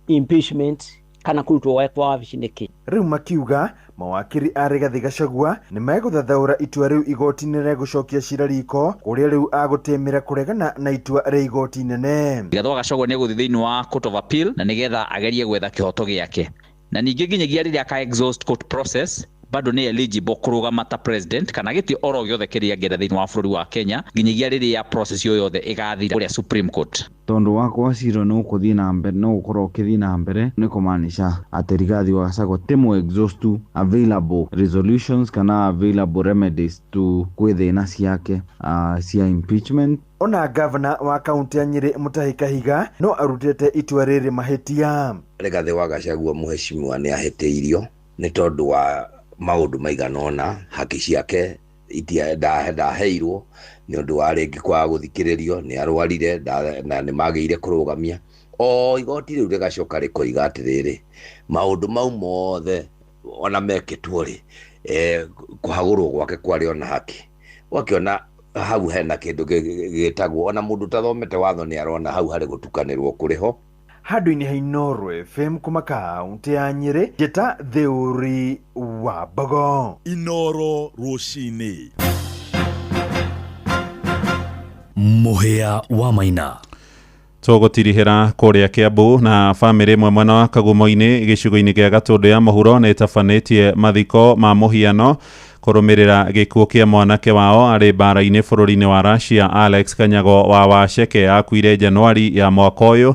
impeachment kana kurutwo kwa wabici niki. Riu makiuga mawakiri a Rigathi Gachagua ni meguthathaura itua riu igoti-inĩ rĩa gũcokia cira riko kuria riu agutimira kuregana na itua rĩa igoti inene. Rigathi wa Gachagua ni egũthiĩ thĩinĩ wa Court of Appeal na nigetha agerie gwetha kihoto giake, na ningĩ nginyagia rĩrĩa aka exhaust court process bado ni eligible kurugama ta president kana giti oro giothe kiria angĩenda thĩinĩ wa bũrũri wa Kenya nginyagia rĩrĩa process yo yothe ĩgathira kũrĩa Supreme Court. Tondu wakwa cira no kuthii na mbere no gukorwo ukithii na mbere ni kumaanisha ati Rigathi wa Gachagua ti mu exhaust available resolutions kana available remedies to kwi thina ciake cia impeachment. Ona gavana wa kaunti ya Nyeri Mutahi Kahiga no arutite itua riri mahitia. Rigathi wa Gachagua muheshimiwa ni ahitiirio ni tondu wa maundu maigana ona haki ciake ndaheirwo ni undu wa ringi kwaga guthikiririo ni arwarire na ni magiire kurugamia o igoti riu rigacoka rikoiga atiriri maundu mau mothe ona mekitwo ri kuhagurwo gwake kwari ona haki wakiona hau hena kindu gitagwo ona mundu tathomete watho ni arona hau hari gutukanirwo kuriho. Handũ-inĩ ha Inooro FM kuma kaunti ya Nyeri, njĩta Theuri wa Mbogo. Inooro rũcinĩ. Mũhĩa wa Maina. Tũgũtirihĩra kũrĩa Kiambu na bamĩrĩ ĩmwe mwena wa Kagumo-inĩ gĩcigo-inĩ gĩa Gatũndũ ya Mũhuro nĩ ĩtabanĩtie mathiko ma mũhiano kũrũmĩrĩra gĩkuũ kĩa mwanake wao arĩ mbara-inĩ bũrũri-inĩ wa Russia. Alex Kanyago wa Waceke akuire Januari ya mwaka ũyũ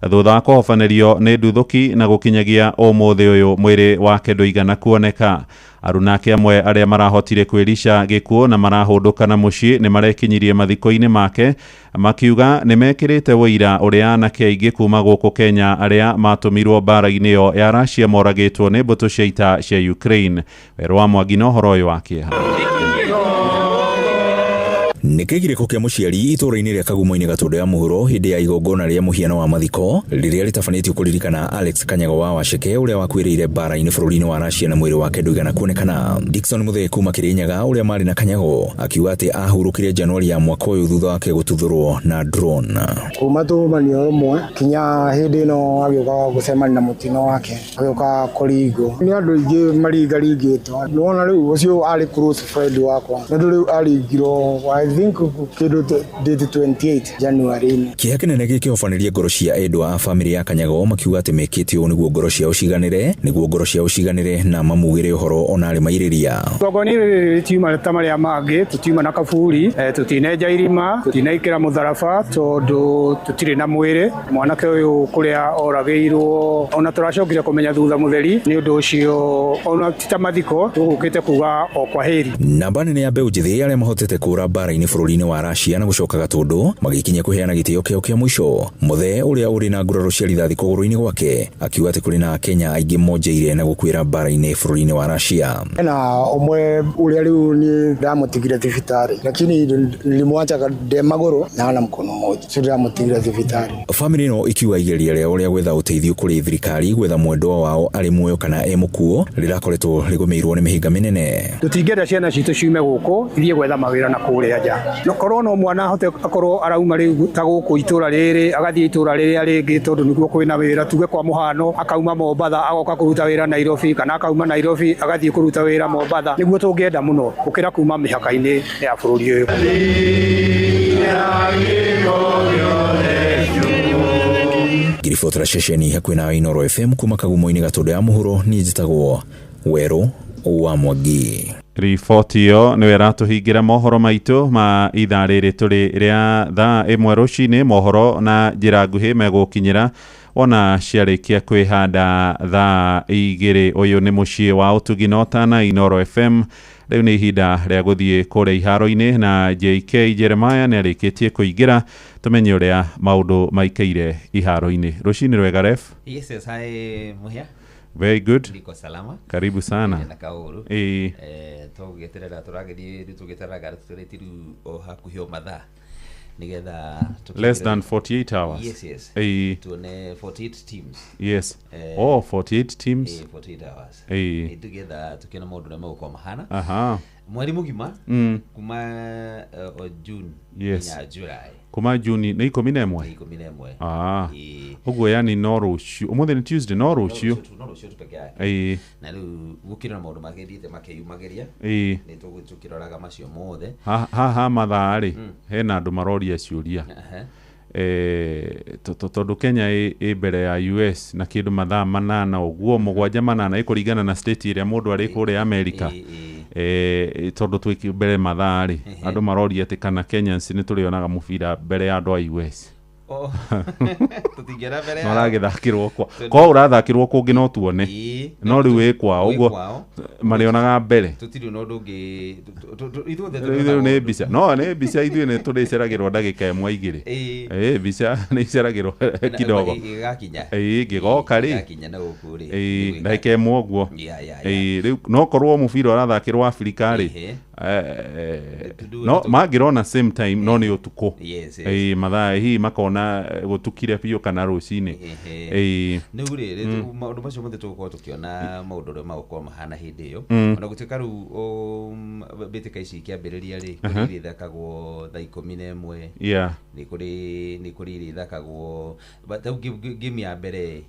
thutha wa kũhobanĩrio nĩ nduthũki na gũkinyagia ũmũthĩ ũyũ mwĩrĩ wake ndũigana kuoneka. Arunake amwe arĩa marahotire kwĩrica gĩkuũ na marahũndũka na mũciĩ nĩ marekinyirie mathiko-inĩ make makiuga nĩ mekĩrĩte ũira ũrĩa anake aingĩ kuma gũkũ Kenya arĩa matũmirwo mbara-inĩ ĩyo ya Russia moragĩtwo nĩ mbũtũ cia ita cia Ukraine. Werũ wa Mwangi na ũhoro ũyũ wa kĩeha. Nĩ kĩgirĩko kĩa mũciari itũũra-inĩ rĩa Kagumo-inĩ Gatũndũ ya Mũhuro hĩndĩ ya igongona rĩa mũhiano wa mathiko rĩrĩa rĩtabanĩtio kũririkana Alex Kanyago wa Waceke ũrĩa wakuĩrĩire mbara-inĩ bũrũri-inĩ wa Russia na mwĩrĩ wake ndũigana kuonekana. Dickson Muthee kuma Kĩrĩnyaga ũrĩa marĩ na Kanyago akiuga atĩ ahurũkire Januari ya mwaka ũyũ thutha wake gũtuthũrwo na drone. Kuma tũmanio rũmwe kinya hĩndĩ ĩno agĩũka gũcemania na mũtino wake agĩũka kũringwo nĩ andũ aingĩ maringaringĩtwo. Nĩwona rĩu ũcio arĩ close friend wakwa tondũ rĩu aringirwo I think kindu date 28 January. Kĩeha kĩnene gĩkĩhobanĩria ngoro cia endwa a bamĩrĩ ya Kanyago makiuga atĩ mekĩte ũũ nĩguo ngoro ciao ciganĩre, nĩguo ngoro ciao ciganĩre na mamugĩre ũhoro ona arĩ mairĩria. Igongona rĩrĩ rĩtiuma ta marĩa mangĩ, tũtiuma na kaburi, tũtinenja irima, tũtinaikĩra mũtharaba tondũ tũtirĩ na mwĩrĩ. Mwanake ũyũ kũrĩa oragĩirwo ona tũracokire kũmenya thutha mũtheri, nĩ ũndũ ũcio ona ti ta mathiko tũgũkĩte kuga o kwaheri. Namba nene ya mbeũ njĩthĩ arĩa mahotete kũra mbara-inĩ bũrũri-inĩ wa Russia na gũcoka Gatũndũ magĩkinya kũheana gĩtĩo kĩao kĩa mũico. Muthee ũrĩa ũrĩ na nguraro cia rithathi kũgũrũ-inĩ gwake akiuga atĩ kũrĩ na Akenya aingĩ monjeire na gũkuĩra mbara-inĩ bũrũri-inĩ wa Russia. Na ũmwe ũrĩa rĩu ni ndamũtigire thibitarĩ lakini nilimwacha de magũrũ na ana mkono mmoja, sio ndamũtigire thibitarĩ. Famĩlĩ ĩno ikiuga igeria rĩao rĩa gwetha ũteithio kũrĩ thirikari gwetha mwendwa wao arĩ muoyo kana e mũkuo rĩrakoretwo rĩgũmĩirwo nĩ mĩhĩnga mĩnene. Tũtingĩenda ciana citũ ciume gũkũ ithiĩ gwetha mawĩra na kũrĩa nja. No korwo no mwana ahote akorwo arauma rĩu ta gũkũ itũra rĩrĩ agathiĩ itũra rĩrĩa rĩngĩ tondũ nĩguo kwĩna wĩra, tuge kwa mũhano akauma Mombatha agoka kũruta wĩra Nairobi kana akauma Nairobi agathiĩ kũruta wĩra Mombatha, nĩguo tũngĩenda mũno gũkĩra kuma mĩhaka-inĩ ya bũrũri ũyũ. Ngiribotera ceceni hakuhĩ na Inooro FM kuma Kagumo-inĩ Gatũndũ ya Mũhuro, niĩ njĩtagwo Werũ wa Mwangi. Riboti ĩyo nĩyo ĩratũhingĩra mohoro maitũ ma ithaa rĩrĩ tũrĩ rĩa thaa 1 rũcinĩ. Mohoro na njĩra nguhĩ megũkinyĩra ona ciarĩkia kwĩhanda thaa 2. Ũyũ nĩ mũciĩ wa ũtugi na ũtana Inooro FM. Rĩu nĩ ihinda rĩa gũthiĩ kũrĩa iharo-inĩ na JK Jeremiah nĩ arĩkĩtie kũingĩra tũmenye ũrĩa maũndũ maikaire iharo-inĩ. Rũcinĩ rwega ref. Yes, yes, hi Muhia. Very good. Niko salama. Karibu sana. Na kauru. Ĩĩ. Tũgĩeterera tũragĩthiĩ rĩu tũgĩeterera tũrĩti rĩu o hakuhĩ o mathaa nĩgetha Less than 48 hours. Yes. Ĩĩ. Tuone 48 teams. Yes. Oh, 48 teams. 48 hours. Ĩĩ. Tũgĩetha tũkĩona maũndũ ũrĩa megũkorwo mahana. Aha. Mweri mũgima kuma o June nginya July. Kuma Juni nĩ 11? Nĩ 11. Ah. Ĩĩ. Ũguo yani no rũciũ. Ũmũthĩ nĩ Tuesday, no rũciũ. No rũciũ tu peke yake. Ĩĩ. Na rĩu gũkĩrĩ na maũndũ magĩthiĩte makĩyumagĩria. Ĩĩ. Nĩ tũkĩroraga macio mothe. Haha mathaa rĩ, hena andũ maroria ciũria. Aha. Tondũ Kenya ĩ mbere ya US na kĩndũ mathaa 8 ũguo, 7 8 ĩkũringana na state ĩrĩa mũndũ arĩ kũrĩa America. Tondũ twĩ mbere mathaa rĩ, andũ maroria atĩ kana Kenyans nĩ tũrĩonaga mũbira mbere ya andũ a US. Oh. Tũtingĩona mbere yao. Maragĩthakĩrwo kwa kwa ũrathakĩrwo kũngĩ no tuone. No rĩu ĩ kwao Wĩ ũguo kwao. marĩonaga mbere. Tũtirĩ na ũndũ ũngĩ ithuothe Rĩu nĩ mbica. No nĩ mbica ithuĩ nĩ tũrĩceragĩrwo ndagĩka 1 2. Ĩĩ. Mbica nĩ iceragĩrwo kidogo. Ĩgakinya. Ĩĩ, ĩngĩgoka rĩ. Ĩgakinya na gũkũ rĩ. Ĩĩ, ndagĩka 1 ũguo. Yeah. Ĩĩ, rĩu no korwo mũbira ũrathakĩrwo Afrika rĩ. Ehe. No mangĩrona same time no nĩ ũtukũ. Yes. Ĩĩ, mathaa hihi makona gũtukire biũ kana rũcinĩ. Ĩĩ. Rĩu rĩ, maũndũ macio mothe tũgũkorwo tũkĩona maũndũ ũrĩa magũkorwo mahana hĩndĩ ĩyo. Ona gũtuĩka rĩu mbĩtĩka ici ikĩambĩrĩria rĩ, kũrĩ iria ithakagwo thaa 11. Yeah. Nĩ kũrĩ iria ithakagwo but rĩu game ya mbere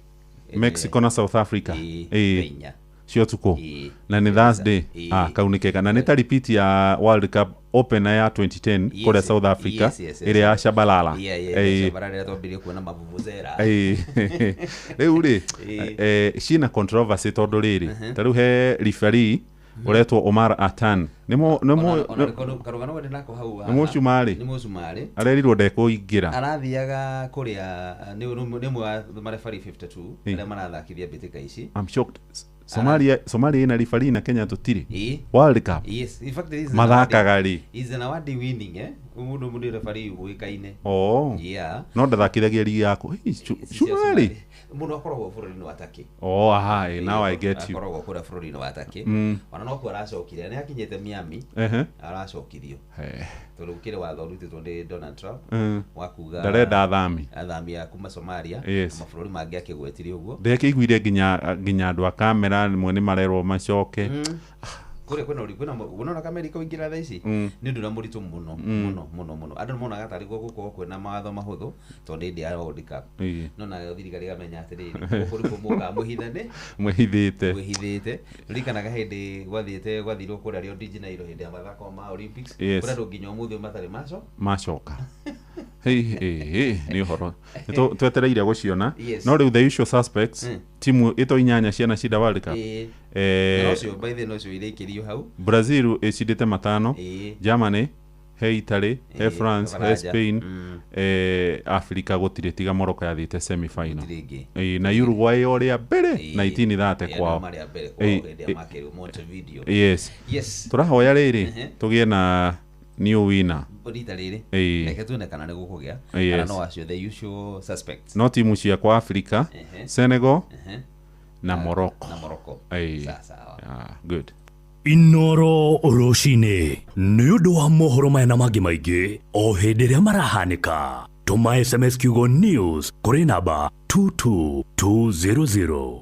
Mexico na South Africa. Ĩĩ, Ĩĩ. thaa 4. Cia ũtukũ. Ĩĩ. Na nĩ Thursday. Ĩĩ. Ah, kau nĩ kega. Na nĩ ta repeat ya World Cup opener ya 2010 Yes, kũrĩa South Africa yes. ĩrĩa ya Shabalala. Yeah, Ĩĩ. Shabalala ĩrĩa twambirie kuona mavuvuzela. Ĩĩ. Rĩu rĩ, Ĩĩ. ciĩna controversy tondũ rĩrĩ, ta rĩu he referee ũretwo Omar Atan. Nĩ Ona karũgano ndĩ nako hau nĩ mũcumarĩ. Nĩ mũcumarĩ. Arerirwo ndekũingĩra. Arathiaga kũrĩa nĩ ũmwe wa mareferee 52 Ĩĩ. arĩa marathakithia mbĩtĩka ici. I'm shocked. Somalia ĩna referee na Kenya tũtirĩ. Ĩĩ. World Cup. Yes, in fact is Mathakaga rĩ? Is an award winning Mũndũ mũndũ referee ũĩkaine. Oh. Yeah. No ndathakithagia ligi yaku. Hey, Cumarĩ. Mũndũ akoragwo bũrũri-inĩ wa Turkey. Oh, aha, now I get you. Akoragwo kũrĩa bũrũri-inĩ wa Turkey. Ona no kuo aracokire, nĩ akinyĩte Miami. Aracokirio. Tondũ gũkĩrĩ watho ũrutĩtwo nĩ Donald Trump wa kuga Ndarenda athami. Athami a kuma Somalia Yes. na mabũrũri mangĩ akĩgwetire ũguo. Ndekĩiguire nginya andũ a kamera rĩmwe nĩ marerwo macoke. Kũrĩa kwĩna ũritũ, kwĩna ũnona Amerika ũingĩra thaa ici nĩ ũndũ ũrĩa mũritũ mũno mũno mũno mũno. Andũ nĩmonaga tarĩ guo gũkorwo kwĩna mawatho mahũthũ tondũ nĩ hĩndĩ ya World Cup. No nayo thirikari ĩkamenya atĩrĩrĩ, gũkũ nĩkuo mũkaga mwĩhithane. Mwĩhithĩte. Mwĩhithĩte. Ririkanaga hĩndĩ gwathirwo kũrĩa Rio de Janeiro hĩndĩ ya mathako ma Olympics. Yes. Kũrĩa andũ nginya ũmũthĩ matarĩ maco. Macoka. Hey, nĩ ũhoro. Nĩ twetereire gũciona. Yes. No rĩu the usual suspects, timu ĩto 8 ciana cinda World Cup. Ĩĩ. Na ũcio by the way no ũcio irĩkĩrio hau. Brazil ĩcindĩte 5. Ĩĩ. Germany, he Italy, he Ĩĩ, France, he Baranja. Spain. Africa gũtirĩ tiga Morocco yathiĩte semi final. Gũtirĩ ĩngĩ. Ĩĩ, na Uruguay o rĩa mbere 1930 Ĩĩ, kwao. andũ marĩ a mbere kwao Ĩĩ, hĩndĩ ĩrĩa makĩrwo Montevideo. Yes. Yes. Tũrahoya rĩrĩ tũgĩe na new winner. Rita rĩrĩ. Ĩĩ. Reke tuone kana nĩ gũkũgĩa. Yes. Kana no acio the usual suspects. No timu cia kwa Africa, Senegal na Morocco. Na Morocco. Ĩĩ. Sawa, sawa. Ah, good. Inoro rũcinĩ nĩ ũndũ wa mohoro maya na mangĩ maingĩ o hĩndĩ ĩrĩa marahanĩka. Tũma SMS kiugo news kũrĩ namba 22200.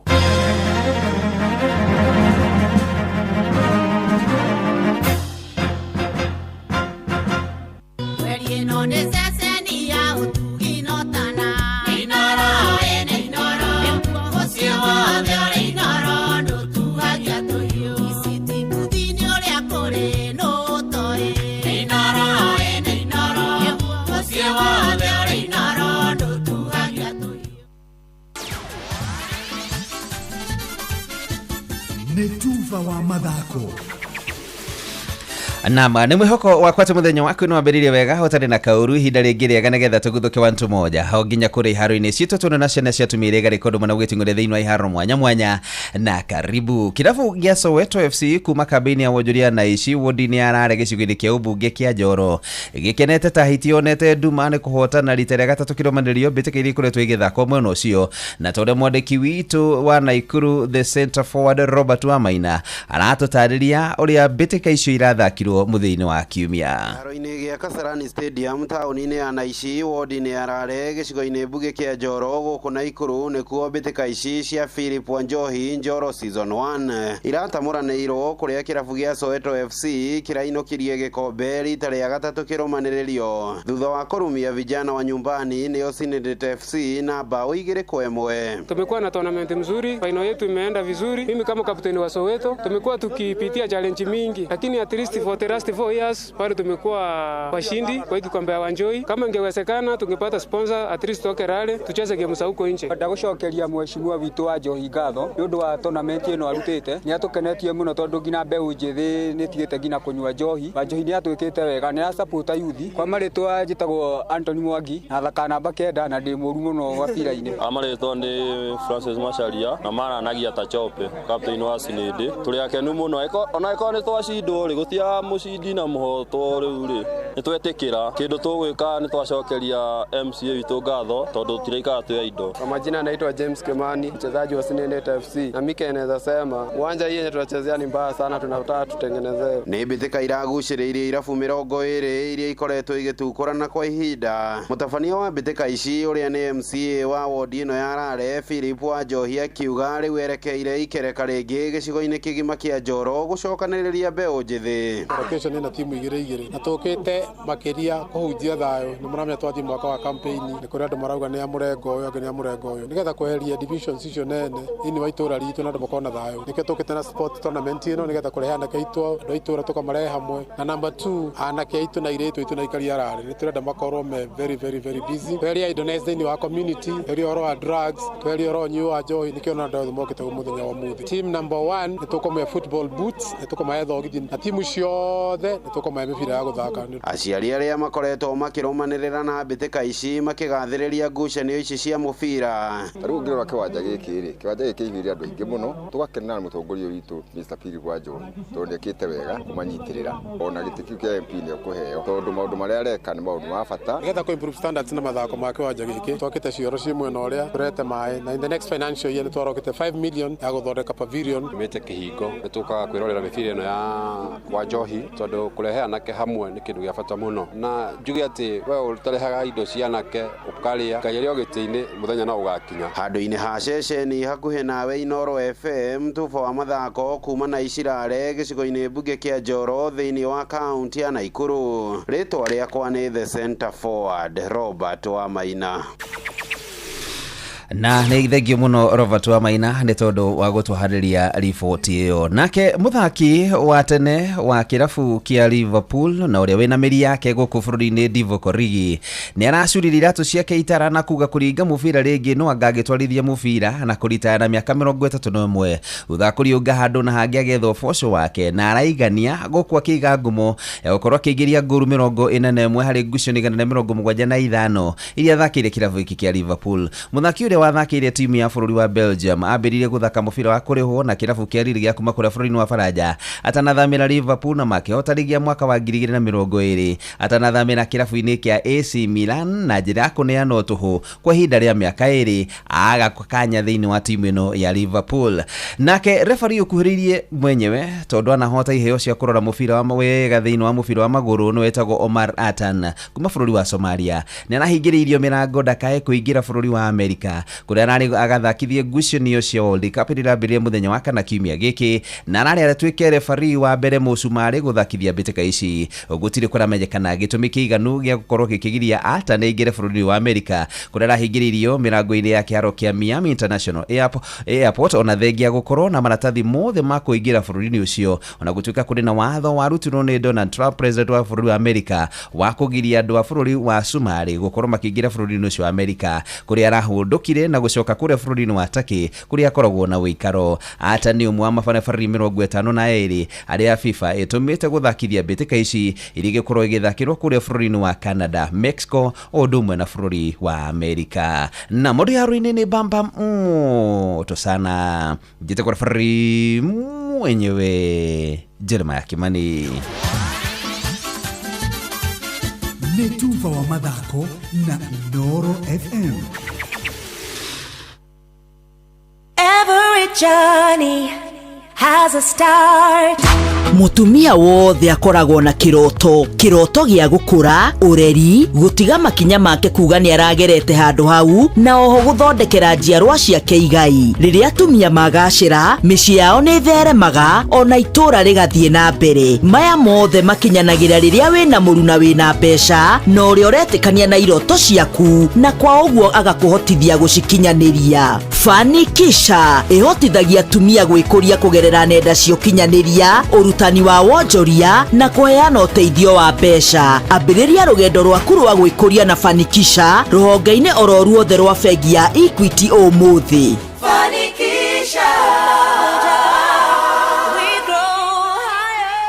Nĩ tuba wa mathako. Nama nĩ mwĩhoko wakwa atĩ mũthenya waku nĩ wambĩrĩirie wega ũtarĩ na kaũru ihinda rĩngĩ rĩega nĩgetha tũguthũke wantu moja o nginya kũrĩa iharo-inĩ citũ tũno na ciana cia atumia iria igarĩkwo ndũma na gũgĩting'ũria thĩinĩ wa iharo mwanya mwanya na karibu. Kĩrabu gĩa Soweto FC kuma kambĩ-inĩ ya wonjoria na ici wodi-inĩ ya Rare gĩcigo-inĩ kĩa ũmbunge kĩa Njoro gĩkenete ta hiti yonete nduma nĩ kũhotana rita rĩa gatatũ kĩrũmanĩrĩrio mbĩtĩka iria ikoretwo igĩthakwo mwena ũcio, na ta ũrĩa mwandĩki witũ wa Naikuru the center forward Robert Wamaina aratũtarĩria ũrĩa mbĩtĩka icio irathakirwo muthenya wa kiumia. Kĩharo-inĩ gĩa Kasarani Stadium taũni-inĩ ya Naici wodi-inĩ ya Rare gĩcigo-inĩ mbunge kĩa Njoro gũkũ Naikuru nĩkuo mbĩtĩka ici cia Philip Wanjohi Njoro season 1 iratamũranĩirwo kũrĩa kĩrabu gĩa Soweto FC kĩrainũkirie gĩkombe rita rĩa gatatũ kĩrũmanĩrĩrio thutha wa kũrumia vijana wa nyumbani nĩo Sinidate FC na bao 2-1. Tumekuwa na tournament mzuri, final yetu imeenda vizuri. Mimi kama kapteni wa Soweto tumekuwa tukipitia challenge mingi, lakini at least for the last 4 years bado tumekuwa washindi kwa hiki kombe ya Wanjohi. Kama ingewezekana tungepata sponsor at least toke Rale tucheze game za huko nje. Ndagucokeria mheshimiwa witũ wa Njohi ngatho nĩ ũndũ wa tournament ĩno arutĩte. Nĩ atũkenetie mũno tondũ nginya mbeũ njĩthĩ nĩ tigĩte nginya kũnyua njohi. Wanjohi nĩ atwĩkĩte wega, nĩ arasupport youth. Kwa marĩtwa njĩtagwo Anthony Mwangi na thaka namba 9 na ndĩ mũru mũno gabira-inĩ. Amarĩtwa nĩ Francis Macharia na maranagia ta Chope, captain wa Sinidi. Tũrĩ akenu mũno ona ĩkorwo nĩ twacindwo rĩ gũtia mũcindi na mũhotwo rĩu rĩ nĩ twetĩkĩra kĩndũ tũgwĩka nĩ twacokeria MCA witũ ngatho tondũ tũtiraikara twĩ indo. Kwa majina naitwa James Kimani, mchezaji wa Sinidi FC, na mimi naweza sema uwanja hii yenye tunachezea ni mbaya sana, tunataka tutengenezewe. Nĩ mbĩtĩka iragucĩrĩirie irabu 20 iria ikoretwo igĩtukũrana kwa ihinda. Mũtabania wa mbĩtĩka ici ũrĩa nĩ MCA wa wodi ĩno ya Rare Philip Wanjohi akiuga rĩu erekeire ikereka rĩngĩ gĩcigo-inĩ kĩgima kĩa Njoro gũcokanĩrĩria mbeũ njĩthĩ. Location ina timu 2-2 na tũkĩte makĩria kũhunjia thayũ. Nĩ mũramenya twathiĩ mwaka wa campaign nĩ kũrĩ andũ marauga nĩ a mũrengo ũyũ angĩ nĩ a mũrengo ũyũ, nĩgetha kweheria divisions icio nene thĩinĩ wa itũra ritũ na andũ makorwo na thayũ. Nĩkĩo tũkĩte na sport tournament ĩno nĩgetha kũrehe anake aitũ andũ a itũra tũkamarehe hamwe, na number 2 anake aitũ na airĩtu aitũ na aikari a Rare nĩ tũrenda makorwo me very very very busy. Tweheria idleness thĩinĩ wa community, tweheria ũhoro wa drugs, tweheria ũhoro ũnyui wa njohi. Nĩkĩo na andũ othe mokĩte mũthenya wa ũmũthĩ. Team number 1 nĩ tũkũmahe football boots, nĩ tũkũmahe thogithi, na timu ciothe nĩ tũkũmahe mĩbira ya gũthaka. Aciari arĩa makoretwo makĩrũmanĩrĩra na mbĩtĩka ici makĩgathĩrĩria ngucanio ici cia mũbira. Rĩu ũngĩrora kĩwanja gĩkĩ rĩ, kĩwanja gĩkĩ kĩihũire andũ aingĩ mũno, tũgakenera mũtongoria witũ Mr. Philip Wanjohi tondũ nĩekĩte wega kũmanyitĩrĩra, ona gĩtĩ kĩu kĩa MP nĩ ekũheo tondũ maũndũ marĩa areka nĩ maũndũ ma bata. Nĩgetha kũ improve standards na mathako ma kĩwanja gĩkĩ twakĩte cioro ciĩ mwena ũrĩa tũrete maĩ, na in the next financial year nĩ twarokĩte 5 million ya gũthondeka pavilion. Tumĩte kĩhingo nĩ tũkaga kwĩrorera mĩbira ĩno ya Wanjohi tondũ kũrehe anake hamwe nĩ kĩndũ gĩa bata mũno, na njuge atĩ we ũtarehaga indo cia anake ũkarĩa Ngai arĩ o gĩtĩ-inĩ mũthenya no ũgakinya. Handũ-inĩ ha ceceni hakuhĩ nawe Inooro FM tuba wa mathako kuma na Icirare gĩcigo-inĩ mbunge kĩa Njoro thĩinĩ wa kaunti ya Naikuru. Rĩtwa rĩakwa nĩ the center forward Robert Wamaina. Na nĩ thengio mũno Robert Wamaina nĩ tondũ wa gũtũharĩria riboti ĩyo. Nake mũthaki wa tene wa kĩrabu kĩa Liverpool na ũrĩa wĩna mĩri yake gũkũ bũrũri-inĩ Divock Origi nĩ aracuririe iratũ ciake itara na kuga kũringa mũbira rĩngĩ no anga agĩtwarithia mũbira na kũritaya na mĩaka 31 thutha kũriũnga handũ na hangĩ agetha ũboco wake, na araigania gũkũ akĩiga ngumo ya gũkorwo akĩingĩria ngũru 41 harĩ ngucanio 175 iria athakĩire kĩrabu gĩkĩ kĩa Liverpool. Mũthaki ũrĩa wathakĩire timu ya bũrũri wa Belgium ambĩrĩirie gũthaka mũbira wa kũrĩhwo na kĩrabu kĩa Lille gĩa kuma kũrĩa bũrũri-inĩ wa Faranja atanathamĩra Liverpool na makĩhota ligi ya mwaka wa 2020 atanathamĩra kĩrabu-inĩ kĩa AC Milan na njĩra ya kũneanwo tũhũ kwa ihinda rĩa mĩaka 2 aga kanya thĩinĩ wa timu ĩno ya Liverpool. Nake referee ũkuhĩrĩirie mwenyewe tondũ anahota iheo cia kũrora mũbira wa wega thĩinĩ wa mũbira wa magũrũ nĩ wetagwo Omar Atan kuma bũrũri wa Somalia nĩ arahingĩrĩirio mĩrango ndakae kũingĩra bũrũri wa Amerika kũrĩa ararĩ agathakithie ngucanio cia World Cup ĩrĩa ĩrambĩrĩria mũthenya wa kana kiumia gĩkĩ, na ararĩ atuĩke referee wa mbere mũcumarĩ gũthakithia mbĩtĩka ici. Gũtirĩ kũramenyekana gĩtũmi kĩiganu gĩa gũkorwo gĩkĩgiria Atan aingĩre bũrũri wa Amerika kũrĩa arahingĩrĩirio mĩrango-inĩ ya kĩharo kĩa Miami International Airport ona thengia gũkorwo na maratathi mothe ma kũingĩra bũrũri-inĩ ũcio, ona gũtuĩka kũrĩ na watho warutirwo nĩ Donald Trump president wa bũrũri wa Amerika wa kũgiria andũ a bũrũri wa Somalia gũkorwo makĩingĩra bũrũri-inĩ ũcio wa Amerika kũrĩa arahũndũkire Ahurũkire na gũcoka kũrĩa bũrũri-inĩ wa Turkey kũrĩa akoragwo na ũikaro. Ata nĩ ũmwe wa mabarabara 52 arĩa FIFA ĩtũmĩte gũthakithia mbĩtĩka ici iria igĩkorwo igĩthakĩrwo kũrĩa bũrũri-inĩ wa Canada, Mexico o ũndũ ũmwe na bũrũri wa Amerika. Na mũndũ yaro-inĩ nĩ bamba moto sana njĩtagwo referee mwenyewe Jeremiah Kimani. Nĩ tuba wa mathako na Inooro FM. Every journey has a start. Mutumia wothe akoragwo na kiroto, kiroto gĩa gũkũra, ũreri, gũtiga makinya make kuga nĩ aragerete handũ hau, na oho gũthondekera njiarwa ciake igai. Rĩrĩa atumia magacĩra, mĩciĩ yao nĩ ĩtheremaga, ona itũũra rĩgathiĩ na mbere. Maya mothe makinyanagĩra rĩrĩa wĩna mũruna wĩna mbeca, na ũrĩa ũretĩkania na iroto ciaku, na kwa ũguo agakũhotithia gũcikinyanĩria. Fanikisha ĩhotithagia atumia gwĩkũria kũgerera nenda cia ũkinyanĩria, ũrutani wa wonjoria na kũheana ũteithio wa mbeca. Ambĩrĩria rũgendo rwaku rwa gwĩkũria na Fanikisha rũhonge-inĩ oro ruothe rwa bengi ya Equity ũmũthĩ. Fanikisha. We grow higher.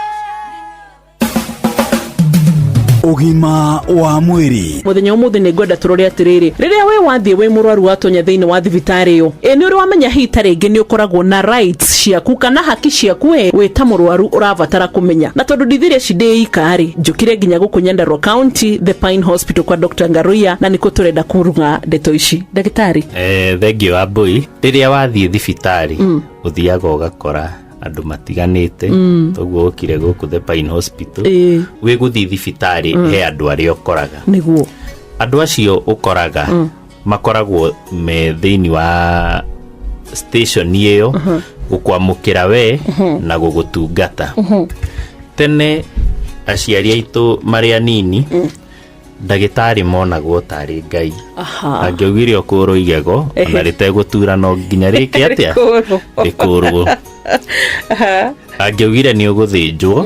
Ũgima wa mwĩrĩ. Muthenya umuthi nĩ ngwenda tũrore atĩrĩrĩ, rĩrĩa we wathiĩ wĩ mũrwaru watonya thĩinĩ wa thibitarĩ ĩyo, ĩ nĩ ũrĩ wamenya hihi ta rĩngĩ nĩ ũkoragwo na rights ciaku kana haki ciaku we wĩ ta mũrwaru ũrabatara kũmenya. Na tondũ ndithire ici ndĩ ika rĩ, njũkire nginya gũkũ Nyandarua County, The Pine Hospital kwa Dr. Ngaruiya, na nĩkuo tũrenda kũruga ndeto ici. Ndagĩtarĩ. Thengiũ wa Mbui. Rĩrĩa wathiĩ thibitarĩ ũthiaga ũgakora andũ matiganĩte, toguo ũkire gũkũ The Pine Hospital, wĩ gũthiĩ thibitarĩ he andũ arĩa ũkoraga. Nĩguo. Andũ acio ũkoraga makoragwo me thĩinĩ wa station ĩyo gũkwamũkĩra we na gũgũtungata. Tene aciari aitũ marĩ anini, ndagĩtarĩ monagwo tarĩ Ngai. Angĩaugire ũkũrwo igego, ona rĩtegũtura no nginya rĩke atĩa? Rĩkũrwo. Angĩaugire nĩ ũgũthĩnjwo,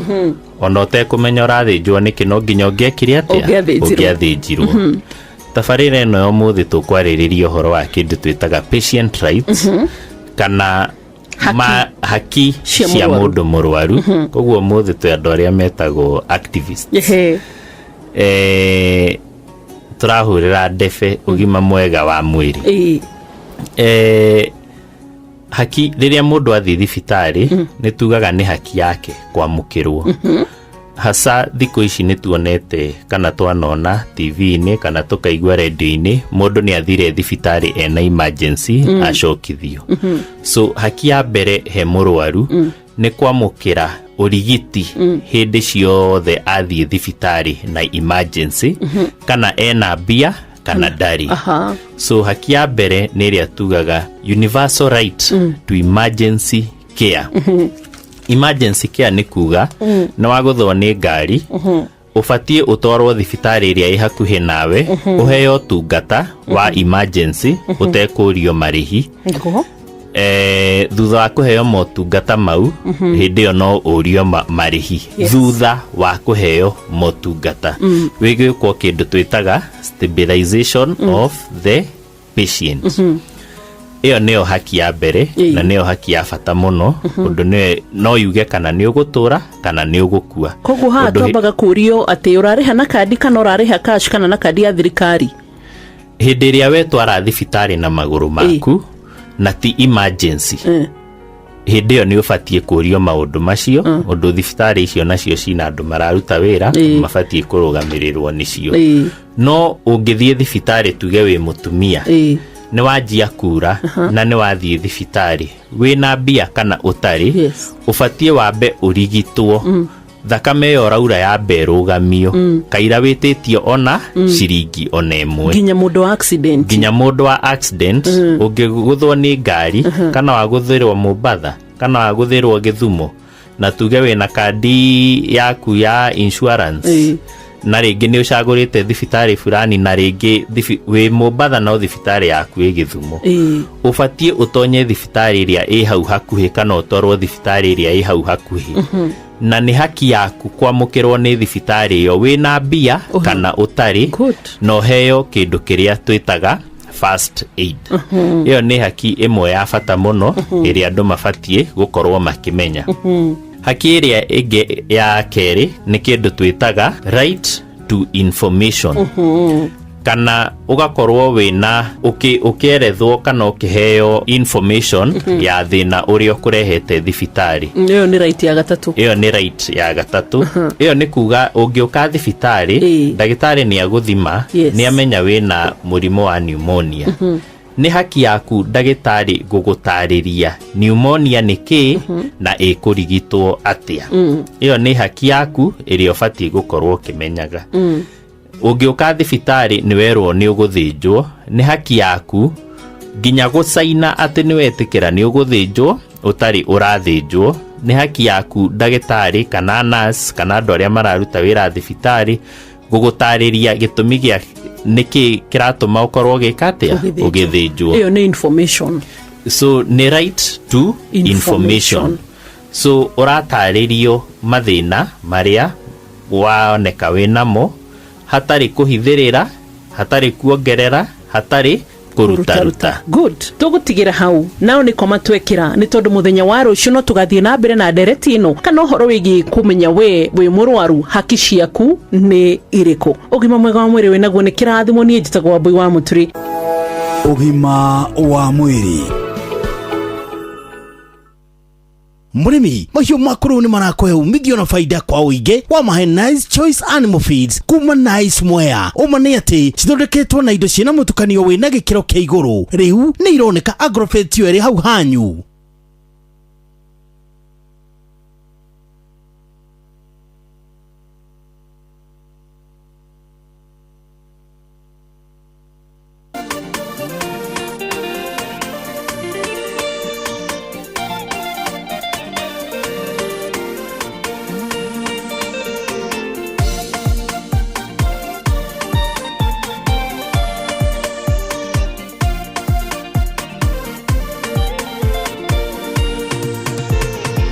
ona ũtekũmenya ũrathĩnjwo nĩkĩ, no nginya ũngĩekire atĩa? Ũngĩathĩnjirwo. Tabarĩra ĩno ya ũmũthĩ tũkwarĩrĩria ũhoro wa kĩndũ twĩtaga patient rights, kana haki cia mũndũ mũrwaru. Koguo ũmũthĩ twĩ andũ arĩa metagwo activists. Tũrahũrĩra ndebe ũgima mwega wa mwĩrĩ. Haki rĩrĩa mũndũ athiĩ thibitarĩ nĩ tugaga nĩ haki yake kwamũkĩrwo. Hasa thikũ ici nĩ tuonete kana twanona TV-inĩ kana tũkaigua radio-inĩ mũndũ nĩ athire thibitarĩ ena emergency acokithio. So haki ya mbere he mũrwaru nĩ kwamũkĩra ũrigiti hĩndĩ ciothe athiĩ thibitarĩ na emergency, kana ena mbia kana ndarĩ. So haki ya mbere nĩ ĩrĩa tugaga universal right to emergency care. Emergency care nĩ kuga nĩ wagũthwo nĩ ngari, ũbatiĩ ũtwarwo thibitarĩ ĩrĩa ĩ hakuhĩ nawe, ũheo ũtungata wa emergency ũtekũrio marĩhi. Thutha wa kũheo motungata mau, hĩndĩ ĩyo no ũrio marĩhi. Thutha wa kũheo motungata wĩgwĩkwo kĩndũ twĩtaga stabilization of the patient. Ĩyo nĩyo haki ya mbere na nĩyo haki ya bata mũno, ũndũ no yuge kana nĩ ũgũtũra kana nĩ ũgũkua. Koguo haha twambaga kũrio atĩ ũrarĩha na kandi kana ũrarĩha cash kana na kandi ya thirikari. Hĩndĩ ĩrĩa wetwara thibitarĩ na magũrũ maku na ti emergency, hĩndĩ ĩyo nĩ ũbatiĩ kũrio maũndũ macio, ũndũ thibitarĩ icio nacio cina andũ mararuta wĩra mabatiĩ kũrũgamĩrĩrwo nĩcio. No ũngĩthiĩ thibitarĩ tuge wĩ mũtumia, nĩ wanjia kura na nĩ wathiĩ thibitarĩ wĩna mbia kana ũtarĩ, ũbatiĩ wambe ũrigitwo, thakame ĩyo ũraura yambe ĩrũgamio, kaira wĩtĩtio ona ciringi ona ĩmwe. Nginya mũndũ wa accident. Nginya mũndũ wa accident, ũngĩgũthwo nĩ ngari kana wagũthĩrwo Mombatha kana wagũthĩrwo Gĩthumo, na tuge wĩna kandi yaku ya insurance, na rĩngĩ nĩ ũcagũrĩte thibitarĩ fulani, na rĩngĩ wĩ Mombatha no thibitarĩ yaku ĩ Gĩthumo, ũbatiĩ ũtonye thibitarĩ ĩrĩa ĩ hau hakuhĩ kana ũtwarwo thibitarĩ ĩrĩa ĩ hau hakuhĩ. Na nĩ haki yaku kwamũkĩrwo nĩ thibitarĩ ĩyo wĩna mbia kana ũtarĩ, na ũheo kĩndũ kĩrĩa twĩtaga First aid. Ĩyo nĩ haki ĩmwe ya bata mũno ĩrĩa andũ mabatiĩ gũkorwo makĩmenya. Haki ĩrĩa ĩngĩ ya kerĩ nĩ kĩndũ twĩtaga right to information, kana ũgakorwo wĩna ũkĩerethwo kana ũkĩheo information ya thĩna ũrĩa ũkũrehete thibitarĩ. Ĩyo nĩ right ya gatatũ. Ĩyo nĩ right ya gatatũ. Ĩyo nĩ kuga ũngĩũka thibitarĩ, ndagĩtarĩ nĩ agũthima, nĩ amenya wĩna mũrimũ wa pneumonia, nĩ haki yaku ndagĩtarĩ gũgũtarĩria pneumonia nĩ kĩĩ na ĩkũrigitwo atĩa. Ĩyo nĩ haki yaku ĩrĩa ũbatiĩ gũkorwo ũkĩmenyaga. Ũngĩũka thibitarĩ nĩ werwo nĩ ũgũthĩnjwo, nĩ haki yaku nginya gũcaina atĩ nĩ wetĩkĩra nĩ ũgũthĩnjwo ũtarĩ ũrathĩnjwo. Nĩ haki yaku ndagĩtarĩ kana nurse kana andũ arĩa mararuta wĩra thibitarĩ gũgũtarĩria gĩtũmi gĩa nĩkĩ kĩratũma ũkorwo ũgĩka atĩa, ũgĩthĩnjwo. Ĩyo nĩ information. So nĩ right to information. So ũratarĩrio mathĩna marĩa waoneka wĩnamo, hatarĩ kũhithĩrĩra, hatarĩ kuongerera, hatarĩ kũrutaruta. Good, tũgũtigĩra hau nao nĩ koma twekĩra, nĩ tondũ mũthenya wa rũciũ no tũgathiĩ na mbere na ndereti ĩno kana ũhoro wĩgiĩ kũmenya we wĩ mũrwaru haki ciaku nĩ irĩkũ. Ũgima mwega wa mwĩrĩ wĩnaguo nĩ kĩrathimo. Niĩ njĩtagwo Wambui wa Mũturi. Ũgima wa mwĩrĩ. Mũrĩmi, mahiũ maku rĩu nĩ marakũhe umithio na faida kwa ũingĩ wa mahe Nice Choice Animal Feeds kuma Nice Mwea. Ũma nĩ atĩ cithondeketwo na indo ciĩna mũtukanio wĩna gĩkĩro kĩa igũrũ. Rĩu nĩ ironeka Agrovet yo ĩrĩ hau hanyu.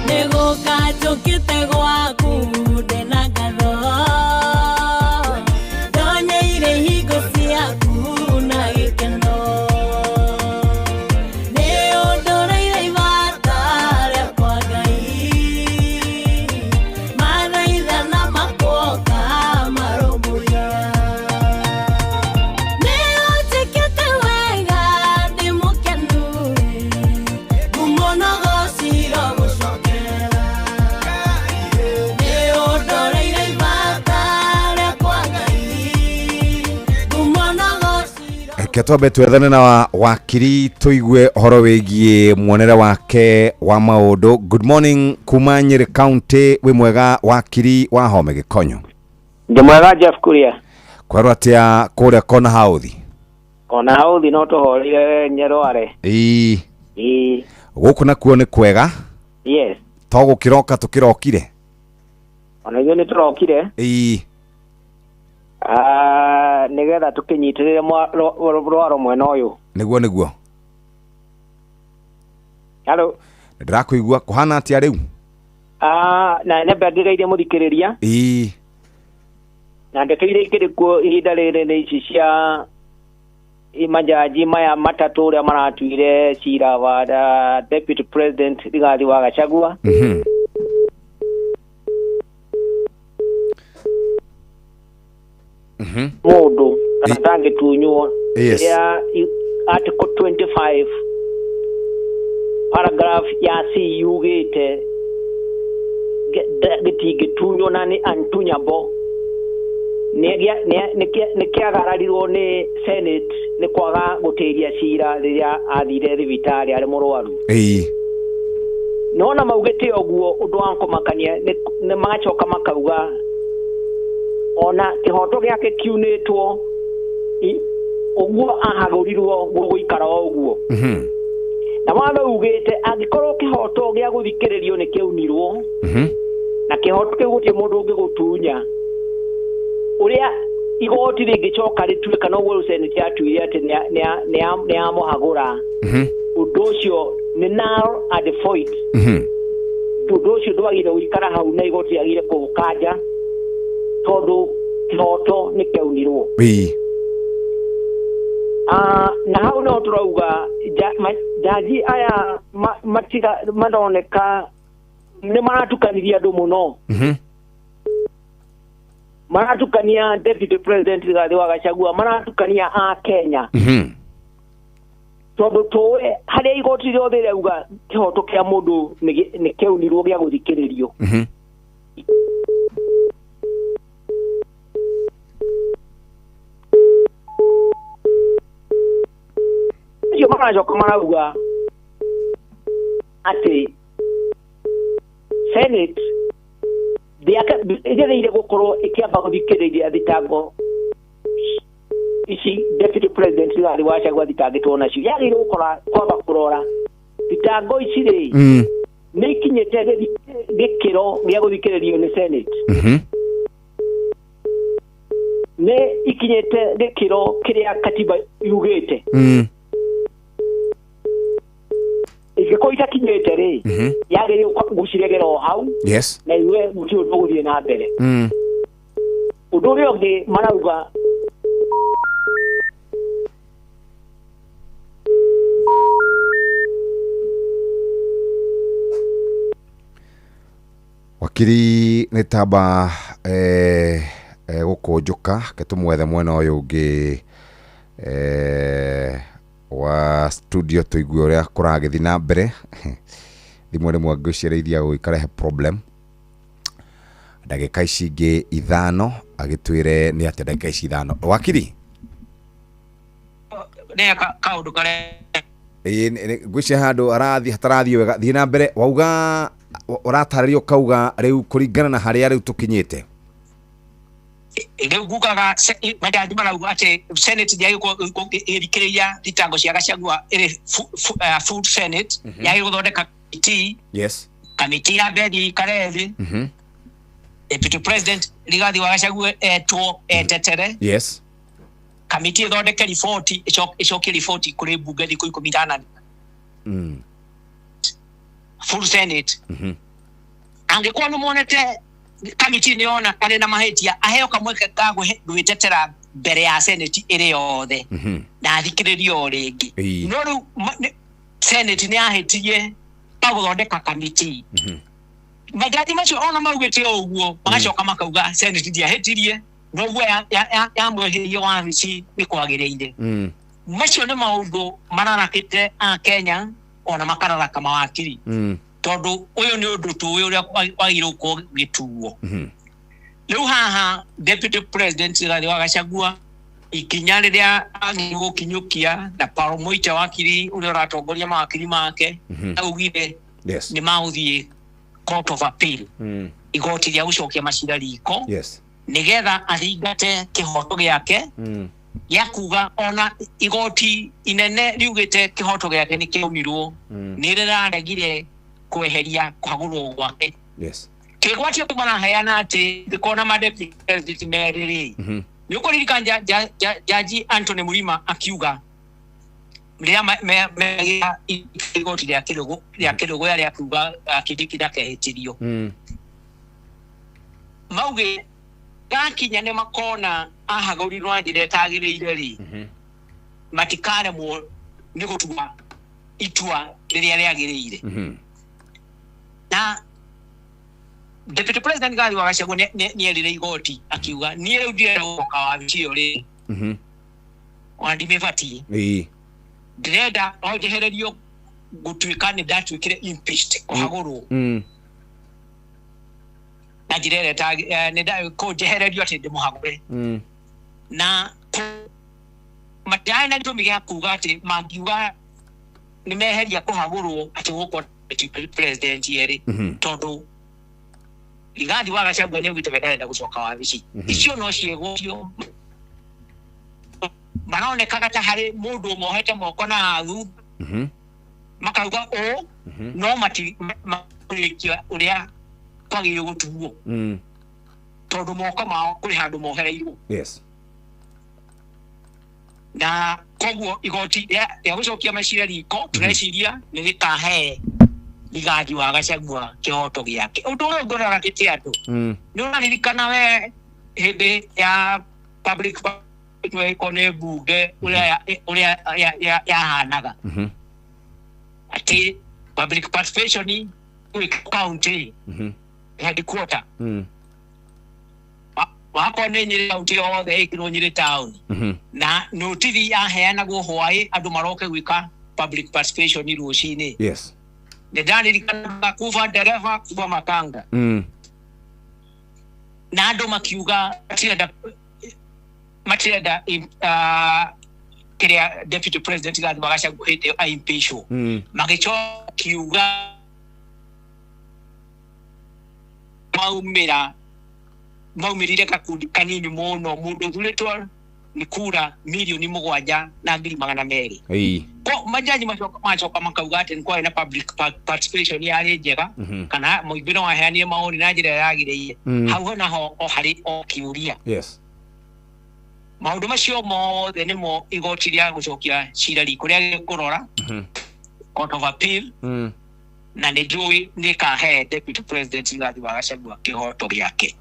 Nĩgũka njũkĩte gwaku ndĩna ngatho, ndonyeire hingo ciaku na gĩkeno, nĩ ũndũrĩire ibata rĩakwa Ngai, mathaithana makuoka marũmbũiya, nĩ ũnjĩkĩte wega ndĩ mũkenu, ngumo na gũciro gũcokera, nĩ ũndoreire ibata rĩakwa Ngai, ngumo na gũciro. Reke twambe twethane na wakiri tũigue ũhoro wĩgiĩ muonere wake wa maũndũ. Good morning kuma Nyĩrĩ County, wĩ mwega wakiri wa Home Gĩkonyo? Ndĩ mwega Jeff Kuria. Kwerwo atĩa kũrĩa kona hauthi? Ona hauthi no tũhoreire Nyerware. Ĩĩ. Ĩĩ. Gũkũ nakuo nĩ kwega? Yes. To gũkĩroka tũkĩrokire? Ona ithuĩ nĩ tũrokire. Ĩĩ. Ah, nĩgetha tũkĩnyitĩrĩre rwaro mwena ũyũ. Nĩguo nĩguo. Hello. Ndĩrakũigua, kũhana atĩa rĩu? Ah, na nyambe ngĩgeithie mũthikĩrĩria. Ĩĩ. Na ndeto iria ikĩrĩ kuo ihinda rĩrĩ nĩ ici cia majaji maya matatũ ũrĩa maratuire cira wa Deputy President Rigathi wa Gachagua. Mũndũ kana ndangĩtunywo. Ĩrĩa Article 25 paragraph ya C yugĩte gĩtingĩtunywo na nĩ untunyable, nĩ kĩagararirwo nĩ Senate nĩ kwaga gũtĩria cira rĩrĩa athire thibitarĩ arĩ mũrwaru. Ĩĩ. Nona maugĩte ũguo, ũndũ wa kũmakania nĩ magacoka makauga ona kĩhoto gĩake kiunĩtwo ũguo ahagũrirwo gũgũikara o ũguo. Na watho ugĩte angĩkorwo kĩhoto gĩa gũthikĩrĩrio nĩ kĩaunirwo, na kĩhoto kĩu gũtirĩ mũndũ ũngĩgũtunya, ũrĩa igoti rĩngĩcoka rĩtue kana ũguo rĩu Senate yatuire atĩ nĩ yamũhagũra, ũndũ ũcio nĩ null and void. Ũndũ ũcio ndwagĩrĩire gũikara hau na igoti rĩagĩrĩire kũũkanja tondũ kĩhoto nĩ kĩaunirwo. Ĩĩ. Ah, na hau no tũrauga jaji aya matira maroneka nĩ maratukanirie andũ mũno. Maratukania Deputy President Rigathi wa Gachagua, maratukania a Kenya. Tondũ tũĩ harĩa igoti rĩothe rĩauga kĩhoto kĩa mũndũ nĩ kĩaunirwo gĩa gũthikĩrĩrio. Acio maracoka marauga atĩ Senate ndĩagĩrĩire gũkorwo ĩkĩamba gũthikĩrĩria thitango ici Deputy President Rigathi wa Gachagua athitangĩtwo nacio. Yagĩrĩirwo gũkora kwamba kũrora thitango ici rĩ nĩ ikinyĩte gĩkĩro gĩa gũthikĩrĩrio nĩ Senate. Nĩ ikinyĩte gĩkĩro kĩrĩa katiba yugĩte. Ingĩkorwo itakinyĩte rĩ, yagĩrĩirwo gũciregera o hau. Na igue gũtirĩ ũndũ ũgũthiĩ na mbere. Ũndũ ũrĩa ũngĩ marauga Wakiri nĩ tamba gũkũnjũka ke tũmwethe mwena ũyũ ũngĩ wa studio tũigue ũrĩa kũragĩthiĩ na mbere. Thimũ rĩmwe ngwĩciria ithiaga gũikarehe problem. Ndagĩka ici ingĩ 5 agĩtwĩre nĩ atĩa ndagĩka ici 5. Wakiri? Nĩ kaũndũ karĩa Ĩĩ, ngwĩciria handũ arathiĩ hatarathiĩ wega. Thiĩ na mbere, wauga ũratarĩria ũkauga rĩu kũringana na harĩa rĩu tũkinyĩte. Rĩu ngugaga majaji marauga atĩ Senate ndĩagĩrĩirwo ĩthikĩrĩria thitango cia Gachagua ĩrĩ full Senate. Yagĩrĩirwo gũthondeka kamĩtĩ. Kamĩtĩ ya mbere ĩikare thĩ. Deputy President Rigathi wa Gachagua etwo etetere. Kamĩtĩ ĩthondeke riboti, ĩcokie riboti kũrĩ mbunge thikũ 14. Full Senate. Angĩkorwo nĩ monete kamĩtĩ nĩ yona arĩ na mahĩtia, aheo kamweke ka gwĩtetera mbere ya Senate ĩrĩ yothe na athikĩrĩrio o rĩngĩ. No rĩu Senate nĩ yahĩtirie pa gũthondeka kamĩtĩ. Majaji macio ona maugĩte o ũguo, magacoka makauga Senate ndĩahĩtirie, noguo yamweherie wabici nĩ kwagĩrĩire. Macio nĩ maũndũ mararakĩte a Kenya ona makararaka mawakiri. Tondũ ũyũ nĩ ũndũ tũĩ ũrĩa wagĩrĩirwo gũkorwo ũgĩtuo. Rĩu haha Deputy President Rigathi wa Gachagua ikinya rĩrĩa agĩrĩirwo gũkinyũkia na Paul Moita wakiri ũrĩa ũratongoria mawakiri make augire nĩ magũthiĩ Court of Appeal, igoti rĩa gũcokia macira riko, nĩgetha athingate kĩhoto gĩake gĩa kuga ona igoti inene riugĩte kĩhoto gĩake nĩ kĩaunirwo, nĩ rĩraregire kweheria kũhagũrwo gwake. Kĩgwatio kĩu maraheana atĩ ndĩkona ma deputy president merĩ rĩ, nĩ ũkũririkana Jaji Anthony Mrima akiuga rĩrĩa megĩa igoti rĩa kĩrũgũ rĩa kĩrũgũ rĩa kuga Kindiki ndakehĩtithio. Mauge gakinya nĩ makona ahagũrirwo na njĩra ĩtagĩrĩire rĩ, matikaremwo nĩ gũtua itua rĩrĩa rĩagĩrĩire. Na Deputy President Rigathi wa Gachagua nĩ erire igoti akiuga niĩ rĩu ndirenda gũcoka wabici ĩyo rĩ, ona ndimĩbatiĩ. Ndĩrenda o njehererio gũtuĩka nĩ ndatuĩkire impeached, kũhagũrwo na njĩra ĩrĩa nĩ kũnjehererio atĩ ndĩmũhagũre. Na matiarĩ na gĩtũmi gĩa kuga atĩ mangiuga nĩ meheria kũhagũrwo atĩ gũkorwo deputy president erĩ, tondũ Rigathi wa Gachagua nĩ augĩte we ndarenda gũcoka wabici. Icio no ciĩgwatio maronekaga ta harĩ mũndũ ũmohete moko na thutha, makauga ũũ, no mati marĩkia ũrĩa kwagĩrĩirwo gũtuo, tondũ moko mao kũrĩ handũ mohereirwo. Na koguo igoti rĩa gũcokia macira riko tũreciria nĩ rĩkahe Rigathi wa Gachagua kĩhoto gĩake. Ũndũ ũrĩa ũngĩ ũrarakĩte andũ, nĩ ũraririkana we hĩndĩ ya public ĩtuĩtwo nĩ mbunge ũrĩa ũrĩa yahanaga atĩ public participation gwĩ county headquarter wakorwo nĩ Nyĩrĩ county yothe ĩkĩrwo Nyĩrĩ town na notithi yaheanagwo hwaĩ andũ maroke gwĩka public participation rũcinĩ. Nĩ ndaririkanaga kuba ndereba kuba makanga na andũ makiuga matirenda kĩrĩa deputy president Rigathi wa Gachagua hĩndĩ ĩyo aimpeachwo, magĩcoka kiuga maumĩra maumĩrire gakundi kanini mũno, mũndũ ũthurĩtwo nĩ kura 7,200,000. Ko majaji macoka makauga atĩ nĩ kwarĩ na public participation yarĩ njega kana mũingĩ no waheanire mawoni na njĩra ĩrĩa yagĩrĩire. Hau naho o harĩ o kĩũria. Maũndũ macio mothe nĩmo igoti rĩa gũcokia cira riko rĩa kũrora, Court of Appeal, na nĩ njũĩ nĩ kahe deputy president Rigathi wa Gachagua kĩhoto gĩake.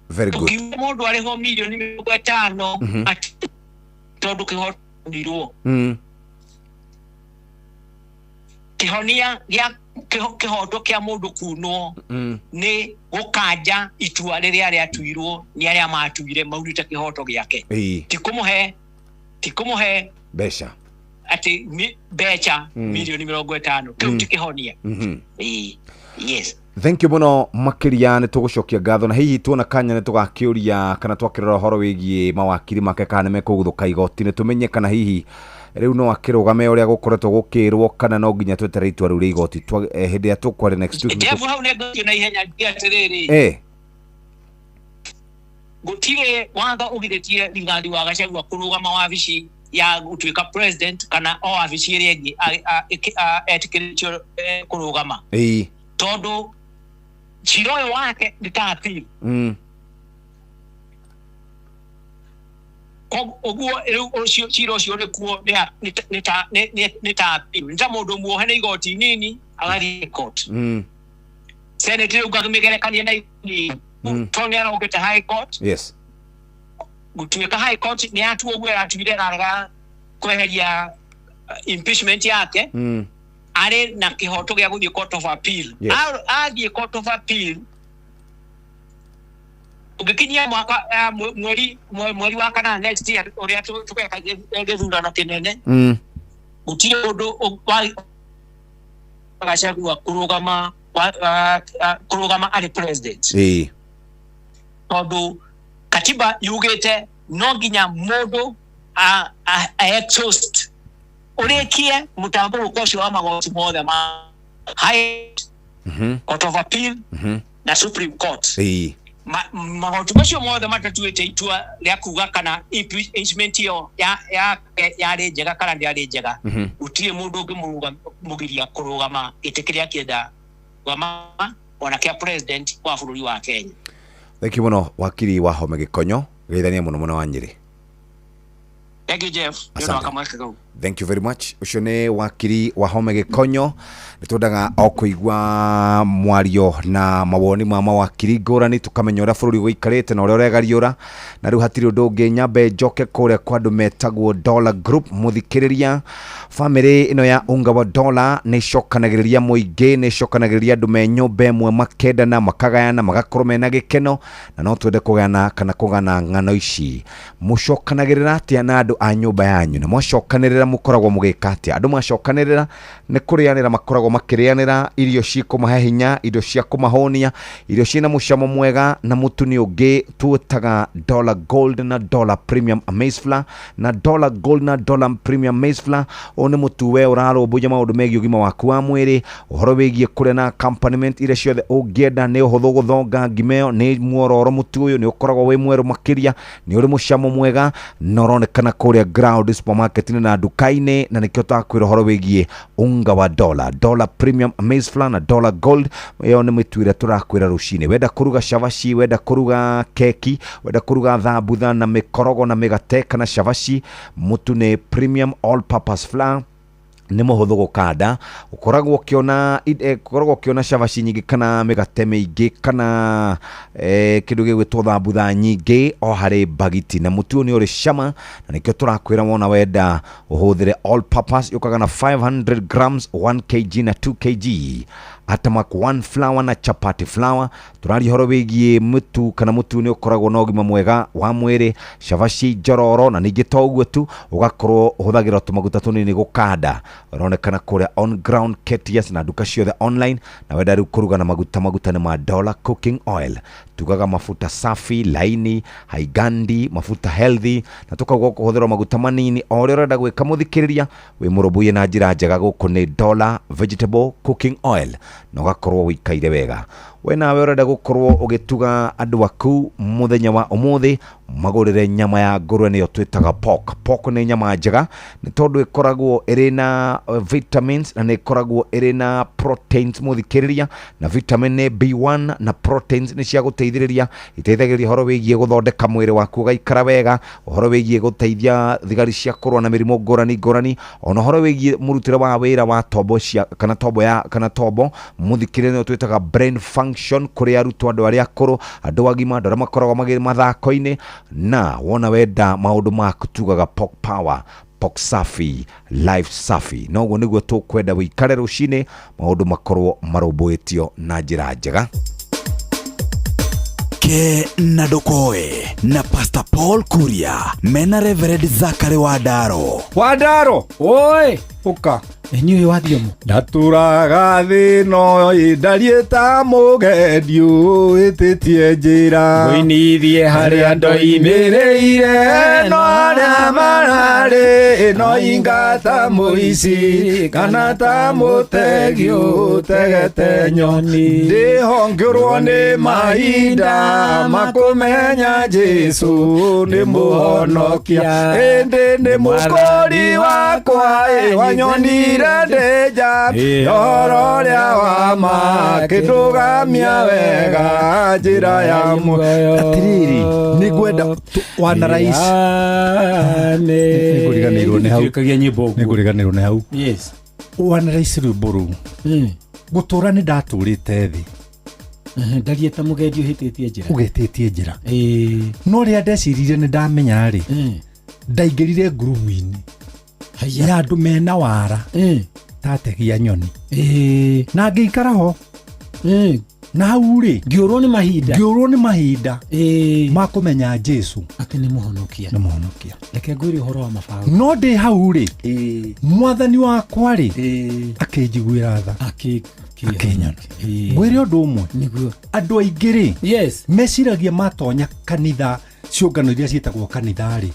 Very good. Ũkiuga mũndũ arĩhwo 50 mirioni atĩ tondũ kĩhoto nirwo kĩhonia gĩa kĩhoto kĩa mũndũ kunwo nĩ gũkanja itua rĩrĩa rĩatuirwo nĩ arĩa matuire maunĩte kĩhoto gĩake, ti kũmũhe mbeca atĩ mbeca 50 mirioni kĩu ti kĩhonia. Ĩĩ, yes. Thank you muno makiria, nĩ tũgũcokia ngatho na hihi tuona kanya nĩ tũgakĩũria kana twakĩrora ũhoro wĩgiĩ mawakiri make kana nĩ mekũguthũka igoti-inĩ, tũmenye kana hihi rĩu no akĩrũgame ũrĩa gũkoretwo gũkĩrwo kana no nginya tweterere itua rĩu rĩa igoti hĩndĩ ĩrĩa tũkwaria next week. Jeff, hau nĩ ngũthiĩ na ihenya njuge atĩrĩrĩ, gũtirĩ watho ũgirĩtie Rigathi wa Gachagua kũrũgama wabici ya gũtuĩka president kana o wabici ĩrĩa ĩngĩ etĩkĩrĩtio kũrũgama, tondũ cira ũyũ wake nĩ ta appeal. Ũguo rĩu ũcio cira ũcio ũrĩ kuo nĩ ta appeal, nĩ ta mũndũ muohe nĩ igoti nini agathiĩ court. Senate rĩu ngakĩmĩgerekania na igoti tondũ nĩ arokĩte high court. Gũtuĩka high court nĩ yatua ũguo ĩratuire, ĩrarega kweheria impeachment yake, arĩ na kĩhoto gĩa gũthiĩ court of appeal. Athiĩ court of appeal, ũngĩkinyia mwaka mweri wa kanana next year ũrĩa tũgeka gĩthurano kĩnene, gũtirĩ ũndũ wa Gachagua kũrũgama kũrũgama arĩ president, tondũ katiba yugĩte no nginya mũndũ a exhaust, ũrĩkie mũtambũrũko ũcio wa magoti mothe ma high court of appeal na supreme court. Magoti macio mothe matatuĩte itua rĩa kuga kana impeachment ĩyo yarĩ njega kana ndĩarĩ njega, gũtirĩ mũndũ ũngĩmũgiria kũrũgama gĩtĩ kĩrĩa kĩenda kũrũgama ona kĩa president wa bũrũri wa Kenya. Thank you muno, wakiri wa Home Gĩkonyo, geithania muno mũno wa Nyĩrĩ. Thank you, Jeff, nĩ ũndũ wa Asante. kamweke kau. Thank you very much. Ũcio nĩ wakiri Wahome Gĩkonyo. Nĩ twendaga o kũigua mwario na mawoni ma mawakiri ngũrani, tũkamenya ũrĩa bũrũri ũikarĩte na ũrĩa ũregariũra. Na rĩu hatirĩ ũndũ ũngĩ, nyambe njoke kũrĩa kwa andũ metagwo Dollar Group. Mũthikĩrĩria, bamĩrĩ ĩno ya unga wa Dollar nĩ ĩcokanagĩrĩria mũingĩ, nĩ ĩcokanagĩrĩria andũ me nyũmba ĩmwe, makendana, makagayana, magakorwo mena gĩkeno, na no twende kũgana kana kũgana ng'ano ici. Mũcokanagĩrĩra atĩa na andũ a nyũmba yanyu, na mwacokanĩrĩra mũkoragwo mũgĩka atĩa? Andũ macokanĩrĩra nĩ kũrĩanĩra, makoragwo makĩrĩanĩra irio cikũmahe hinya, irio cia kũmahũnia, irio ciĩna mũcamo mwega, na mũtu nĩ ũngĩ tuĩtaga Dollar Gold na Dollar Premium Maize Flour. Na Dollar Gold na Dollar Premium Maize Flour, ũyũ nĩ mũtu we ũrarũmbũiya maũndũ megiĩ ũgima waku wa mwĩrĩ, ũhoro wĩgiĩ kũrĩa na accompaniment iria ciothe ũngĩenda. Nĩ ũhũthũ gũthonga ngima ĩyo, nĩ mwororo mũtu ũyũ, nĩ ũkoragwo wĩ mwerũ makĩria, nĩ ũrĩ mũcamo mwega na ũronekana kũrĩa ground supermarket-inĩ na nduka-inĩ. Na nĩkĩo twakwĩra ũhoro wĩgiĩ unga wa Dollar, Dollar Premium Maize Flour na Dollar Gold. Ĩyo nĩ mĩtu ĩrĩa tũrakwĩra rũcinĩ. Wenda kũruga cabaci, wenda kũruga keki, wenda kũruga thambutha na mĩkorogo na mĩgate kana cabaci, mũtu nĩ premium all purpose flour. Nĩ mũhũthũ gũkanda, ũkoragwo ũkĩona ũkoragwo ũkĩona cabaci nyingĩ kana mĩgate mĩingĩ kana kĩndũ gĩgwĩtwo thambutha nyingĩ o harĩ bagiti, na mũtu ũyũ nĩ ũrĩ cama, na nĩkĩo tũrakwĩra wona wenda ũhũthĩre all purpose. Yũkaga na 500 grams, 1 kg na 2 kg, Atamak one flour na chapati flour. Tũraria ũhoro wĩgiĩ mũtu, kana mũtu nĩ ũkoragwo na ũgima mwega wa mwĩrĩ, cabaci njororo, na ningĩ to ũguo tu, ũgakorwo ũhũthagĩra tũmaguta tũnini gũkanda. Ũronekana kũrĩa on ground, KTS na nduka ciothe online. Na wenda rĩu kũruga na maguta, maguta nĩ ma Dollar Cooking Oil. Tugaga mafuta safi, laini, haigandi, mafuta healthy, na tukauga kũhũthĩrwo maguta manini o ũrĩa ũrenda gwĩka. Mũthikĩrĩria wĩ mũrũmbũiye na njĩra njega, gũkũ nĩ Dollar Vegetable Cooking Oil, na ũgakorwo ũikaire wega. We nawe ũrenda gũkorwo ũgĩtuga andũ aku mũthenya wa ũmũthĩ, magũrĩre nyama ya ngũrwe, nĩyo twĩtaga pork. Pork nĩ nyama njega nĩ tondũ ĩkoragwo ĩrĩ na vitamins na nĩ ĩkoragwo ĩrĩ na proteins, mũthikĩrĩria, na vitamin nĩ B1, na proteins nĩ cia gũteithĩrĩria, iteithagĩrĩria ũhoro wĩgiĩ gũthondeka mwĩrĩ waku ũgaikara wega, ũhoro wĩgiĩ gũteithia thigari cia kũrũa na mĩrimũ ngũrani ngũrani, ona ũhoro wĩgiĩ mũrutĩre wa wĩra wa tombo cia kana tombo ya kana tombo, mũthikĩrĩria, nĩyo twĩtaga brain function, kũrĩ arutwo, andũ arĩa akũrũ, andũ agima, andũ arĩa makoragwo magĩ mathako-inĩ. Na wona wenda maũndũ maku, tugaga pork power, pork safi, life safi. Noguo nĩguo tũkwenda wĩikare rũcinĩ, maũndũ makorwo marũmbũĩtio na njĩra njega. Ke na Ndũkoe na Pastor Paul Kuria mena Reverend Zakary Wandaro. Wandaro. Oi. Ũka. Inyuĩ wathiomo. Ndatũraga thĩ no ĩndariĩ ta mũgendi ũhĩtĩtie njĩra. Ngũinithie harĩa ndoimĩrĩire. No arĩa mararĩ no inga ta mũici kana ta mũtegi ũtegete nyoni. Ndĩho ngĩũrwo nĩ mahinda makũmenya Jesũ nĩ mũhonokia, ĩndĩ nĩ mũkũri wakwa ĩ wanyonire ndĩnja ũhoro ũrĩa wa ma kĩndũgamia wega njĩra ya muoyo. Atĩrĩrĩ, nĩ ngwenda wana rais nĩngũriganĩirwo nĩ hau. Tuĩkagia nyĩmbo ũguo. Nĩngũriganĩirwo nĩ hau. Yes. Wana rais, rwĩmbo rũu gũtũra nĩ ndatũrĩte thĩ. Ndarie ta mũgendi ũhĩtĩtie njĩra. Ũgĩtĩtie njĩra, no rĩrĩa ndeciririe nĩ ndamenya rĩ, ndaingĩrire ngurubu-inĩ ya andũ mena wara tategia nyoni na ngĩikara ho na hau rĩ ngĩũrwo nĩ mahinda. Ngĩũrwo nĩ mahinda ma kũmenya Jesu atĩ nĩ mũhonokia. Nĩ mũhonokia. Reke ngwĩre ũhoro wa mabaũ. No ndĩ hau rĩ, mwathani wakwa rĩ akĩnjiguĩra tha, akĩnyona. Ngwĩre ũndũ ũmwe. Nĩguo. Andũ aingĩ rĩ, yes, meciragia matonya kanitha, ciũngano iria ciĩtagwo kanitha rĩ,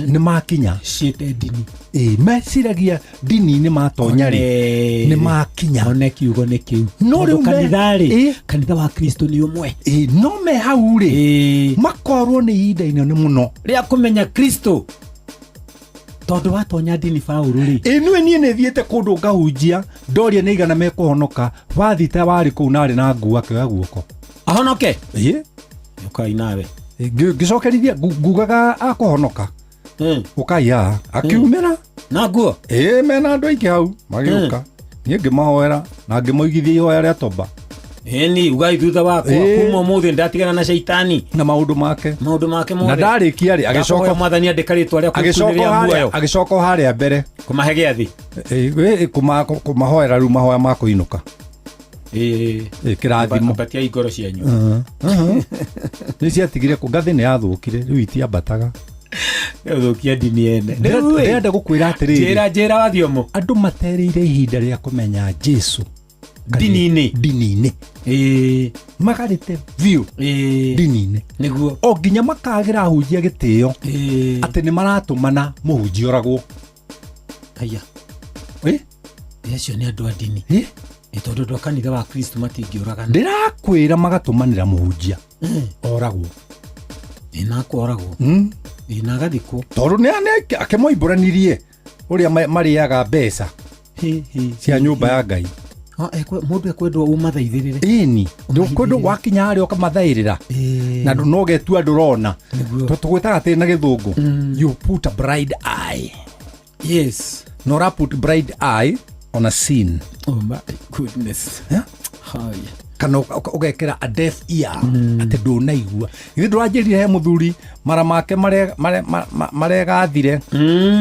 nĩ makinya. Ciĩte ndini. Ĩ, meciragia ndini-inĩ matonya rĩ nĩ makinya. One kiugo nĩ kĩu. No Tondũ rĩu kanitha rĩ, kanitha wa Kristo nĩ ũmwe. Ĩ, no me hau rĩ makorwo nĩ ihinda inene mũno rĩa kũmenya Kristo, tondũ watonya ndini baũrũ rĩ. Ĩ, nĩwe niĩ nĩ thiĩte kũndũ ngahunjia, ndoria nĩ igana mekũhonoka, bathita warĩ kũu narĩ na nguo akĩoya guoko. Ahonoke. Ĩ. Ũkai nawe. Ngĩcokerithia ngugaga akũhonoka, ũkai haha, akiumĩra na nguo. Ĩ, mena andũ aingĩ hau magĩũka, niĩ ngĩmahoera na ngĩmoigithia ihoya rĩa toba. Ĩni ugai thutha wakwa. Kuma ũmũthĩ ndatigana na shaitani na maũndũ make. Maũndũ make mothe. Na ndarĩkia rĩ, agĩcoka Ndakũhoya mwathani andĩka rĩtwa rĩakwa agĩcoka ibuku-inĩ rĩa harĩa muoyo. Agĩcoka o harĩa mbere. Kũmahe gĩathĩ. Ĩ, kũmahoera rĩu mahoya ma kũinũka. Ĩ, kĩrathimo. Ambatiai ngoro cianyu. Nĩ ciatigire kũ ngathĩ nĩ yathũkire, rĩu itiambataga. Gũthũkia ndini ene. Ndĩrenda gũkwĩra atĩrĩrĩ. Njĩra, njĩra wathiomo. Andũ materĩire ihinda rĩa kũmenya Jesu ndini-inĩ. Ndini-inĩ magarĩte biũ ndini-inĩ. Nĩguo. O nginya makagĩra ahunjia gĩtĩo atĩ nĩ maratũmana mũhunjia oragwo. Aya. Ĩ? Acio nĩ andũ a ndini. Ĩ, tondũ andũ a kanitha wa Kristo matingĩũragana. Ndĩrakwĩra magatũmanĩra mũhunjia oragwo. Ĩ, na akoragwo. Ĩ, na agathikwo. Tondũ nĩ akĩmoimbũranirie ũrĩa marĩaga mbeca cia nyũmba ya Ngai. Mũndũ ekwendwo ũmathaithĩrĩre. Ĩni, ndũkwendwo wakinya harĩa ũkamathaĩrĩra na no ũgetua ndũrona. Tũgwĩtaga atĩrĩ na gĩthũngũ, you put a blind eye. Yes. Na ũra put blind eye on a sin. Oh my goodness. Yeah? Kana ũgekĩra a deaf ear atĩ ndũnaigua. Githĩ ndũranjĩrire he mũthuri mara make maregathire?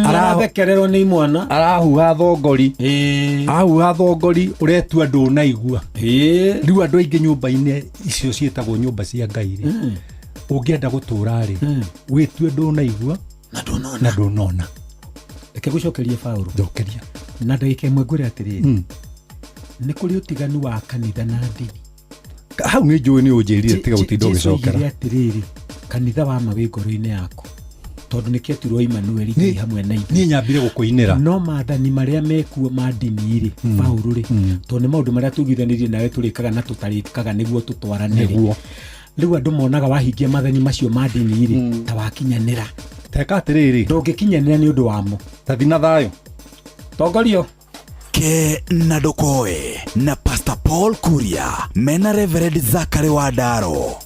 Arathekererwo nĩ imwana. Arahuha thongori, ahuha thongori, ũretua ndũnaigua. Rĩu andũ aingĩ nyũmba-inĩ icio ciĩtagwo nyũmba cia Ngai rĩ, ũngĩenda gũtũra rĩ, wĩtue ndũnaigua na ndũnona. Reke gũcokerie Paũlũ. Njokeria. Na ndagĩka ĩmwe ngwĩre atĩrĩrĩ, nĩ kũrĩ ũtiganu wa kanitha na ndini. Hau nĩ njũĩ nĩ ũnjĩrire, tiga gũtinda Jesu ũgĩcokera. oigire atĩrĩrĩ, kanitha wa ma wĩ ngoro-inĩ yaku, tondũ nĩkĩo etirwo Emmanuel, Ngai hamwe na ithuĩ. Niĩ nyambire gũkũinĩra. No maathani marĩa mekuo ma ndini rĩ, Paũlũ rĩ, tondũ nĩ maũndũ marĩa tũiguithanĩrie nawe tũrĩkaga na tũtarĩkaga nĩguo tũtwarane rĩ. Nĩguo. Rĩu andũ monaga wahingia maathani macio ma ndini rĩ, ta wakinyanĩra. Teka atĩrĩrĩ, ndũngĩkinyanĩra nĩ ũndũ wamo. Tathi na thayũ. Tongorio. Ke na Ndokoe na Pastor Paul Kuria mena Reverend Zachary Wandaro.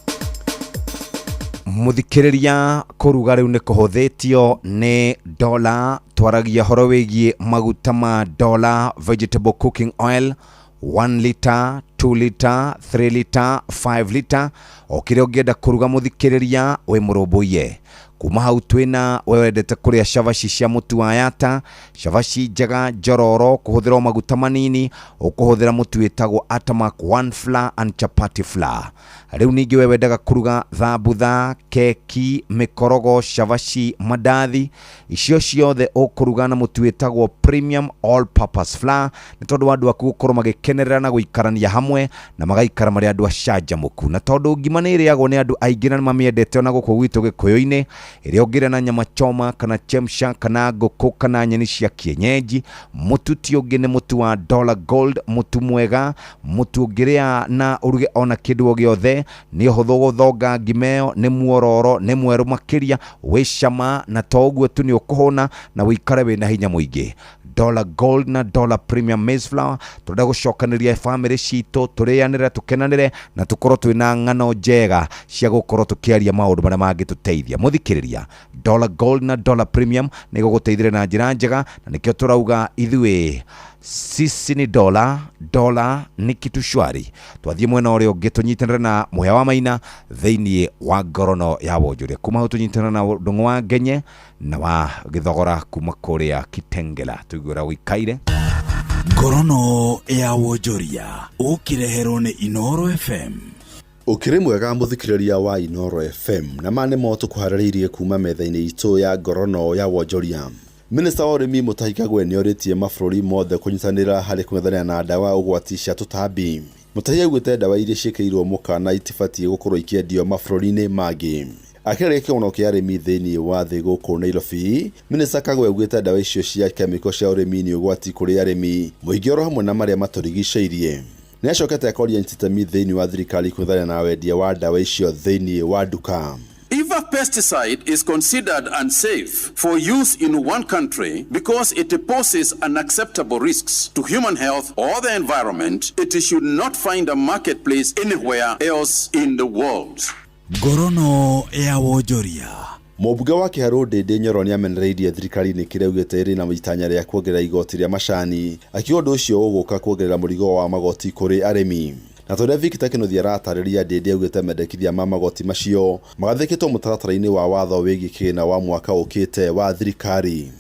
Muthikiriria, kũruga rĩu nĩ kũhũthĩtio nĩ Dola. Twaragia horo wĩgiĩ maguta ma Dola vegetable cooking oil, 1 liter, 2 liter, 3 liter, 5 liter, o kĩrĩa ũngĩenda kũruga. Mũthikĩrĩria, wĩ mũrũmbũiye kuma hau twĩna we wendete kũrĩa cabaci cia mũtu wa yata, cabaci njega njororo, kũhũthĩra o maguta manini, ũkũhũthĩra mũtu wĩtagwo Atamak One Flour and Chapati Flour. Rĩu ningĩ we wendaga kũruga thambutha, keki, mĩkorogo, cabaci, mandathi, icio ciothe ũkũruga na mũtu wĩtagwo Premium All Purpose Flour, nĩ tondũ wa andũ aku gũkorwo magĩkenerera na gũikarania hamwe na magaikara marĩ andũ acanjamũku. Na tondũ ngima nĩ ĩrĩagwo nĩ andũ aingĩ na nĩ mamĩendete ona gũkũ gwitũ gĩkũyũ-inĩ, ĩrĩa ũngĩrĩa na nyama choma kana chemsha kana ngũkũ kana nyeni cia kienyeji, mũtu ti ũngĩ nĩ mũtu wa Dollar Gold, mũtu mwega, mũtu ũngĩrĩa na ũruge ona kĩndũ o gĩothe. Nĩ ũhũthũ gũthonga ngima ĩyo, nĩ muororo, nĩ mwerũ makĩria, wĩ cama, na to ũguo tu, nĩ ũkũhũna na ũikare wĩna hinya mũingĩ. Dollar Gold na Dollar Premium Maize Flour, tũrenda gũcokanĩria bamĩrĩ citũ, tũrĩanĩre, tũkenanĩre na tũkorwo twĩna ng'ano njega cia gũkorwo tũkĩaria maũndũ marĩa mangĩtũteithia. Mũthikĩrĩria, Dollar Gold na Dollar Premium nĩ gũgũteithĩrĩria na njĩra njega, na nĩkĩo tũrauga ithuĩ sisi ni dola, dola ni kitu shwari. Twathiĩ mwena ũrĩa ũngĩ tũnyitanĩre na Mũhĩa wa Maina thĩinĩ wa ngorono ya wonjoria. Kuma hau tũnyitanĩre na Ndũng'ũ wa Ngenye na wa Gĩthogora kuma kũrĩa Kitengela, tũigue ũrĩa gũikaire. Ngorono ya wonjoria ũkĩreherwo nĩ Inoro FM. Ũkĩrĩ mwega mũthikĩrĩria wa Inoro FM, na ma nĩmo tũkũharĩrĩirie kuma metha-inĩ itũ ya ngorono ya wonjoria. Minista wa ũrĩmi Mutahi Kagwe nĩorĩtie mabũrũri mothe kũnyitanĩra harĩ kũng'ethanĩra na ndawa ũgwati cia tũtambi. Mutahi augĩte ndawa iria ciĩkĩrĩirwo mũkana itibatiĩ gũkorwo ikĩendio mabũrũri-inĩ mangĩ. Akĩarĩria kĩgongano kĩa arĩmi thĩinĩ wa thĩ gũkũ Nairobi, Minista Kagwe augĩte ndawa icio cia kemiko cia ũrĩmi nĩ ũgwati kũrĩ arĩmi, mũingĩ oro hamwe na marĩa matũrigicĩirie. Nĩ acokete akoria anyiti itemi thĩinĩ wa thirikari kũng'ethanĩra na wendia wa ndawa icio thĩinĩ wa nduka. If a pesticide is considered unsafe for use in one country because it poses unacceptable risks to human health or the environment, it should not find a marketplace anywhere else in the world. Ngorono ya wonjoria. Mũmbunge wa Kĩharũ Ndĩndĩ Nyoro nĩ amenereirie thirikari-inĩ kĩrĩa augĩte ĩrĩ na itanya rĩa kuongerera igoti rĩa macani, akiuga ũndũ ũcio ũgũka kuongerera mũrigo wa magoti kũrĩ arĩmi. Na ta ũrĩa Victor Kĩnuthia aratarĩria, Ndĩndĩ augĩte mendekithia ma magoti macio magathĩkĩtwo mũtaratara-inĩ wa watho wĩgiĩ kĩgĩna wa mwaka ũkĩte wa thirikari.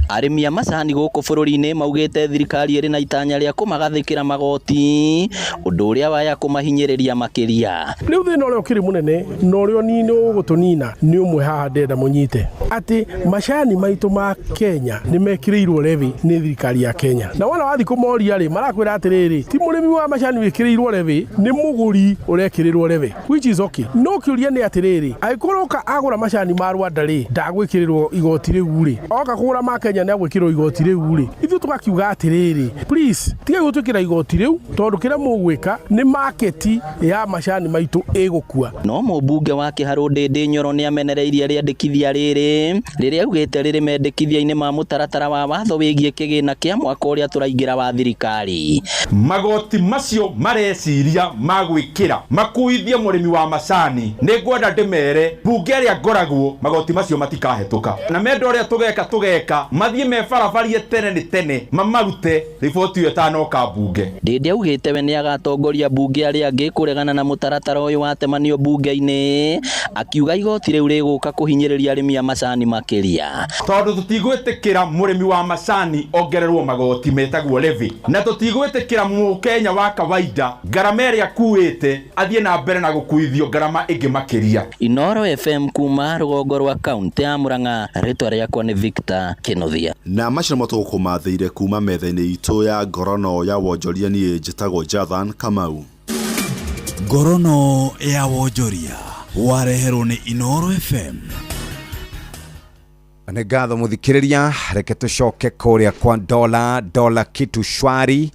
Arĩmi a macani gũkũ bũrũri-inĩ maugĩte thirikari ĩrĩ na itanya rĩa kũmagathĩkĩra magoti, ũndũ ũrĩa waya kũmahinyĩrĩria makĩria. Rĩu thĩna ũrĩa ũkĩrĩ mũnene na ũrĩa ũnini ũgũtũnina nĩ ũmwe haha ndĩrenda mũnyite, atĩ macani maitũ ma Kenya nĩ mekĩrĩirwo levy nĩ thirikari ya Kenya, na wona wathiĩ kũmoria rĩ, marakwĩra atĩrĩrĩ, ti mũrĩmi wa macani wĩkĩrĩirwo levy, nĩ mũgũri ũrekĩrĩrwo levy, which is okay. No kĩũria nĩ atĩrĩrĩ, angĩkorwo oka agũra macani ma Rwanda rĩ, ndagwĩkĩrĩrwo igoti rĩu rĩ, oka kũgũra ma Kenya nĩ agwĩkĩrwo igoti rĩu rĩ, ithuĩ tũgakiuga atĩrĩrĩ, please tigai gũtwĩkĩra igoti rĩu, tondũ kĩrĩa mũgwĩka nĩ market ya macani maitũ ĩgũkua. No mũmbunge wa Kĩharũ Ndĩndĩ Nyoro nĩ amenereirie rĩandĩkithia rĩrĩ rĩrĩa augĩte rĩrĩ mendekithia-inĩ ma mũtaratara wa watho wĩgiĩ kĩgĩna kĩa mwaka ũrĩa tũraingĩra wa thirikari. Magoti macio mareciria ma gwĩkĩra makuithie mũrĩmi wa macani, nĩ ngwenda ndĩmere mbunge ĩrĩa ngoragwo magoti macio matikahetũka, na menda ũrĩa tũgeka tũgeka. Mathiĩ mebarabarie tene nĩ tene mamarute riboti ĩyo ĩtanoka mbunge. Ndindi augĩte we nĩagatongoria mbunge arĩa angĩ kũregana na mũtaratara ũyũ watemanio mbunge-inĩ, akiuga igoti rĩu rĩgũka kũhinyĩrĩria arĩmi a macani makĩria. Tondũ tũtigwĩtĩkĩra mũrĩmi wa macani ongererwo magoti metagwo levy, na tũtigwĩtĩkĩra mũkenya wa kawaida ngarama ĩrĩa akuĩte athiĩ na mbere na gũkuithio ngarama ĩngĩ makĩria. Inoro FM kuma rũgongo rwa kaunti ya Murang'a, rĩtwa rĩakwa nĩ Victor Kinuthia. Na macio nĩmo tũgũkũmathĩire kuma metha-inĩ itũ ya ngorono ya wonjoria. Niĩ njĩtagwo Jathan Kamau. Ngorono ya wonjoria wareherwo nĩ Inoro FM. Nĩ ngatho mũthikĩrĩria, reke tũcoke kũrĩa kwa Dola Dola kitu shwari,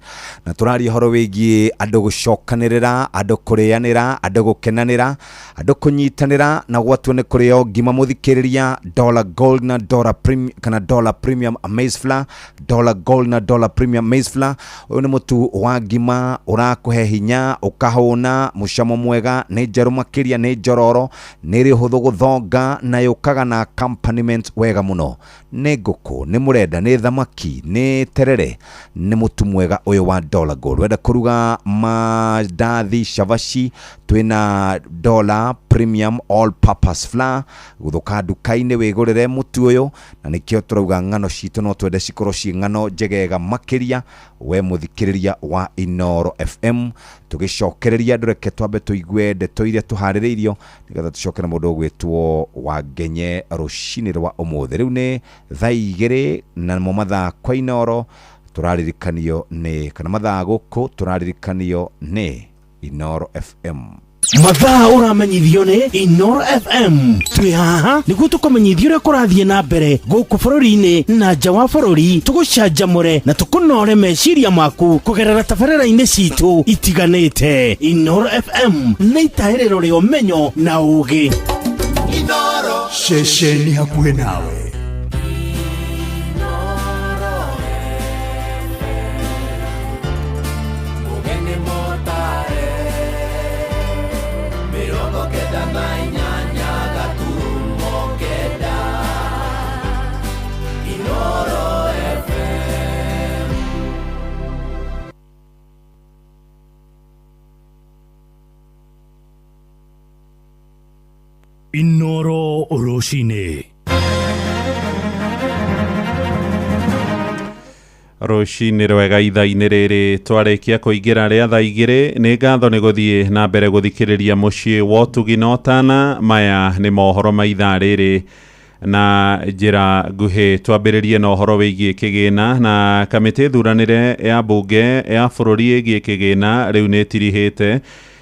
na tũraria ũhoro wĩgiĩ andũ gũcokanĩrĩra, andũ kũrĩanĩra, andũ gũkenanĩra, andũ kũnyitanĩra, na gwatua nĩ kũrĩo ngima mũthikĩrĩria. Dola Gold na Dola Premium, kana Dola Premium Maize Flour, Dola Gold na Dola Premium Maize Flour, ũyũ nĩ mũtu wa ngima ũrakũhe hinya, ũkahũna, mũcamo mwega, nĩ njerũ makĩria, nĩ njororo, nĩ ĩrĩ ũhũthũ gũthonga, na yũkaga na accompaniment wega mũno. Nĩ ngũkũ, nĩ mũrenda, nĩ thamaki, nĩ terere, nĩ mũtu mwega ũyũ wa Dola Gold. Wenda kũruga mandathi, cabaci, twĩna Dola Premium All Purpose Flour. Gũthũka nduka-inĩ wĩgũrĩre mũtu ũyũ, na nĩkĩo tũrauga ng'ano citũ no twende cikorwo ciĩ ng'ano njegega makĩria. We mũthikĩrĩria wa Inoro FM, tũgĩcokereria andũ, reke twambe tũigue ndeto iria tũharĩrĩirio nĩgetha tũcoke na mũndũ ũgwĩtwo Wangenye rũcinĩ rwa ũmũthĩ. Rĩu nĩ thaa 2 namo mathaa kwa Inoro tũraririkanio nĩ, kana mathaa gũkũ tũraririkanio nĩ Inoro FM. Mathaa ũramenyithio nĩ Inoro FM. Twĩ haha nĩguo tũkũmenyithia ũrĩa kũrathiĩ na mbere gũkũ bũrũri-inĩ na nja wa bũrũri, tũgũcanjamũre na tũkũnore meciria maku kũgerera tabarĩra-inĩ citũ itiganĩte. Inoro FM nĩ itahĩrĩro rĩa ũmenyo na ũũgĩ. Inoro ceceni hakuhĩ nawe. Inoro rũcinĩ. Rũcinĩ rwega ithaa-inĩ rĩrĩ twarĩkia kũingĩra rĩa thaa 2. Nĩ ngatho nĩ gũthiĩ na mbere gũthikĩrĩria mũciĩ wa ũtugi na ũtana. Maya nĩ mohoro ma ithaa rĩrĩ na njĩra nguhĩ. Twambĩrĩrie na ũhoro wĩgiĩ kĩgĩna, na kamĩtĩ thuranĩre ya mbunge ya bũrũri ĩgiĩ kĩgĩna rĩu nĩ ĩtirihĩte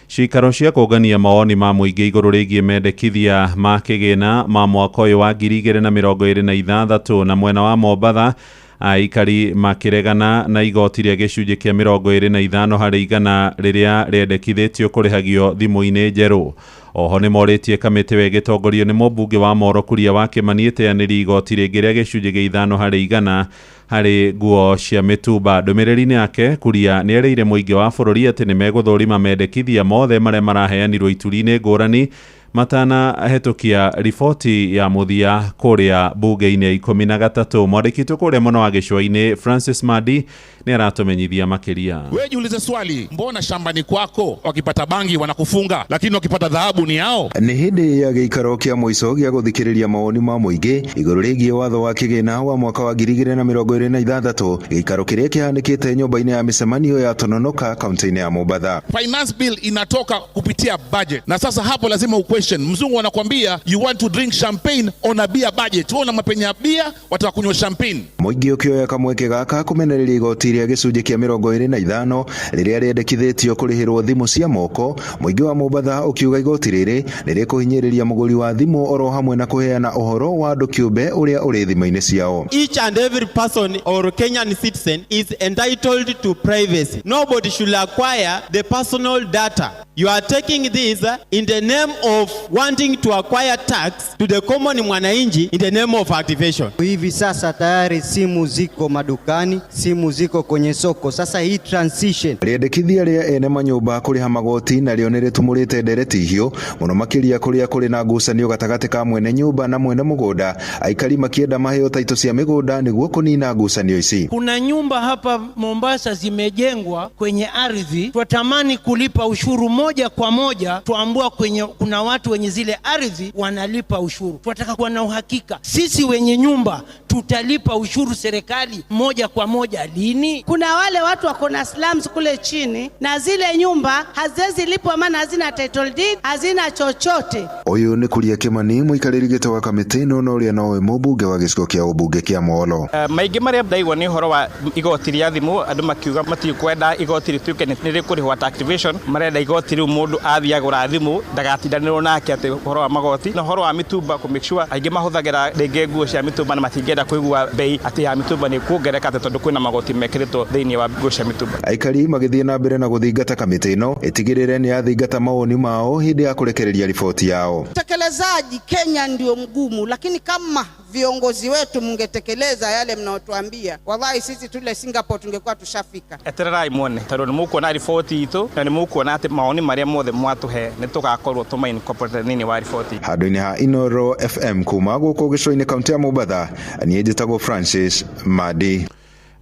cikaro cia kũngania mawoni ma mũingĩ igũrũ rĩgiĩ mendekithia ma kĩgĩna ma mwaka ũyũ wa 2026. Na mwena wa Mombatha, aikari makĩregana na igoti rĩa gĩcunjĩ kĩa 25 harĩ igana rĩrĩa rĩendekithĩtio kũrĩhagio thimũ-inĩ njerũ. Oho nĩ morĩtie kamĩtĩ ĩyo ĩgĩtongorio nĩ mũmbunge wa Moro Kuria wa Kĩmani ĩteanĩrie igoti rĩngĩ rĩa gĩcunjĩ gĩa 5 harĩ igana harĩ nguo cia mĩtumba. Ndũmĩrĩri-inĩ yake, Kuria nĩ erĩire mũingĩ wa bũrũri atĩ nĩ megũthũrima mendekithia mothe marĩa maraheanirwo ituri-inĩ ngũrani matanahĩtũkia riboti ya mũthia kũrĩa mbunge-inĩ ya 13. Mwandĩki witũ kũrĩa mwena wa gĩcũa-inĩ Francis Madi nĩ aratũmenyithia makĩria. Wewe jiulize swali, mbona shambani kwako wakipata bangi wanakufunga, lakini wakipata dhahabu ni yao? Nĩ hĩndĩ ya gĩikaro kĩa mũico gĩa gũthikĩrĩria mawoni ma mũingĩ igũrũ rĩgiĩ watho wa kĩgĩna wa mwaka wa 2026, gĩikaro kĩrĩa kĩhanĩkĩte nyũmba-inĩ ya mĩcemanio ya Tononoka kaunti-inĩ ya Mombatha. Finance bill inatoka kupitia budget, na sasa hapo lazima uquestion. Mzungu anakuambia you want to drink champagne on a beer budget, wewe una mapenya ya bia, wataka kunywa champagne. Mũingĩ ũkĩoya kamweke gaka kũmenereria igoti rĩa gĩcunjĩ kĩa 25 rĩrĩa rĩendekithĩtio kũrĩhĩrwo thimũ cia moko, mũingĩ wa Mombatha ũkiuga igoti rĩrĩ nĩ rĩkũhinyĩrĩria mũgũri wa thimũ oro hamwe na kũheana ũhoro wa andũ kĩũmbe ũrĩa ũrĩ thimũ-inĩ ciao. Each and every person or Kenyan citizen is entitled to privacy. Nobody should acquire the personal data. You are taking this in the name of wanting to acquire tax to the common mwananchi in the name of activation. Hivi sasa tayari simu ziko madukani, simu ziko kwenye soko. Sasa hii transition Rĩendekithia rĩa ene manyũmba kũrĩha magoti narĩo nĩ rĩtumũrĩte ndereti hiũ mũno makĩria kũrĩa kũrĩ na ngucanio gatagatĩ ka mwene nyũmba na mwene mũgũnda, aikari makĩenda maheo taitũ cia mĩgũnda nĩguo kũnina ngucanio ici. Kuna nyumba hapa Mombasa zimejengwa kwenye ardhi, twatamani kulipa ushuru moja kwa moja, twaambua kwenye kuna watu wenye zile ardhi wanalipa ushuru. Twataka kuwa na uhakika sisi wenye nyumba tutalipa ushuru serikali moja kwa moja lini? Kuna wale watu wako na slums kule chini na zile nyumba haziwezi lipwa, maana hazina title deed, hazina chochote. Ũyũ nĩ Kuria Kĩmani mũikarĩri gĩtĩ wa kamĩtĩ ĩno na ũrĩa nowe mũmbunge wa gĩcigo kĩa ũmbunge kĩa Molo. Maingĩ marĩa ndaigua nĩ ũhoro wa igoti rĩa thimũ, andũ makiuga matikwenda igoti rĩtuĩke nĩ rĩkũrĩhwo ta activation, marenda igoti rĩu mũndũ athiĩ agũra thimũ ndagatindanĩrwo nake atĩ ũhoro wa magoti na ũhoro wa mĩtumba kũ make sure aingĩ mahũthagĩra rĩngĩ nguo cia mĩtumba na matingĩenda kũigua bei atĩ ya mĩtumba nĩ kuongereka atĩ tondũ kwĩna magoti mekĩrĩtwo thĩinĩ wa nguo cia mĩtumba. Aikari magĩthiĩ na mbere na gũthingata kamĩtĩ ĩno ĩtigĩrĩre nĩ yathingata mawoni mao hĩndĩ ya kũrekereria riboti yao. Utekelezaji Kenya ndio mgumu, lakini kama viongozi wetu mngetekeleza yale mnaotuambia, wallahi sisi tule Singapore tungekuwa tushafika. Etererai muone tondũ nĩ mũkuona riboti itũ na nĩ mũkuona atĩ mawoni marĩa mothe mwatũhe nĩ tũgakorwo tũma incorporate thĩinĩ wa riboti. Handũ-inĩ ha Inoro FM kuma gũkũ gĩcũa-inĩ kaunti ya Mombatha, niĩ njĩtagwo Francis Madi.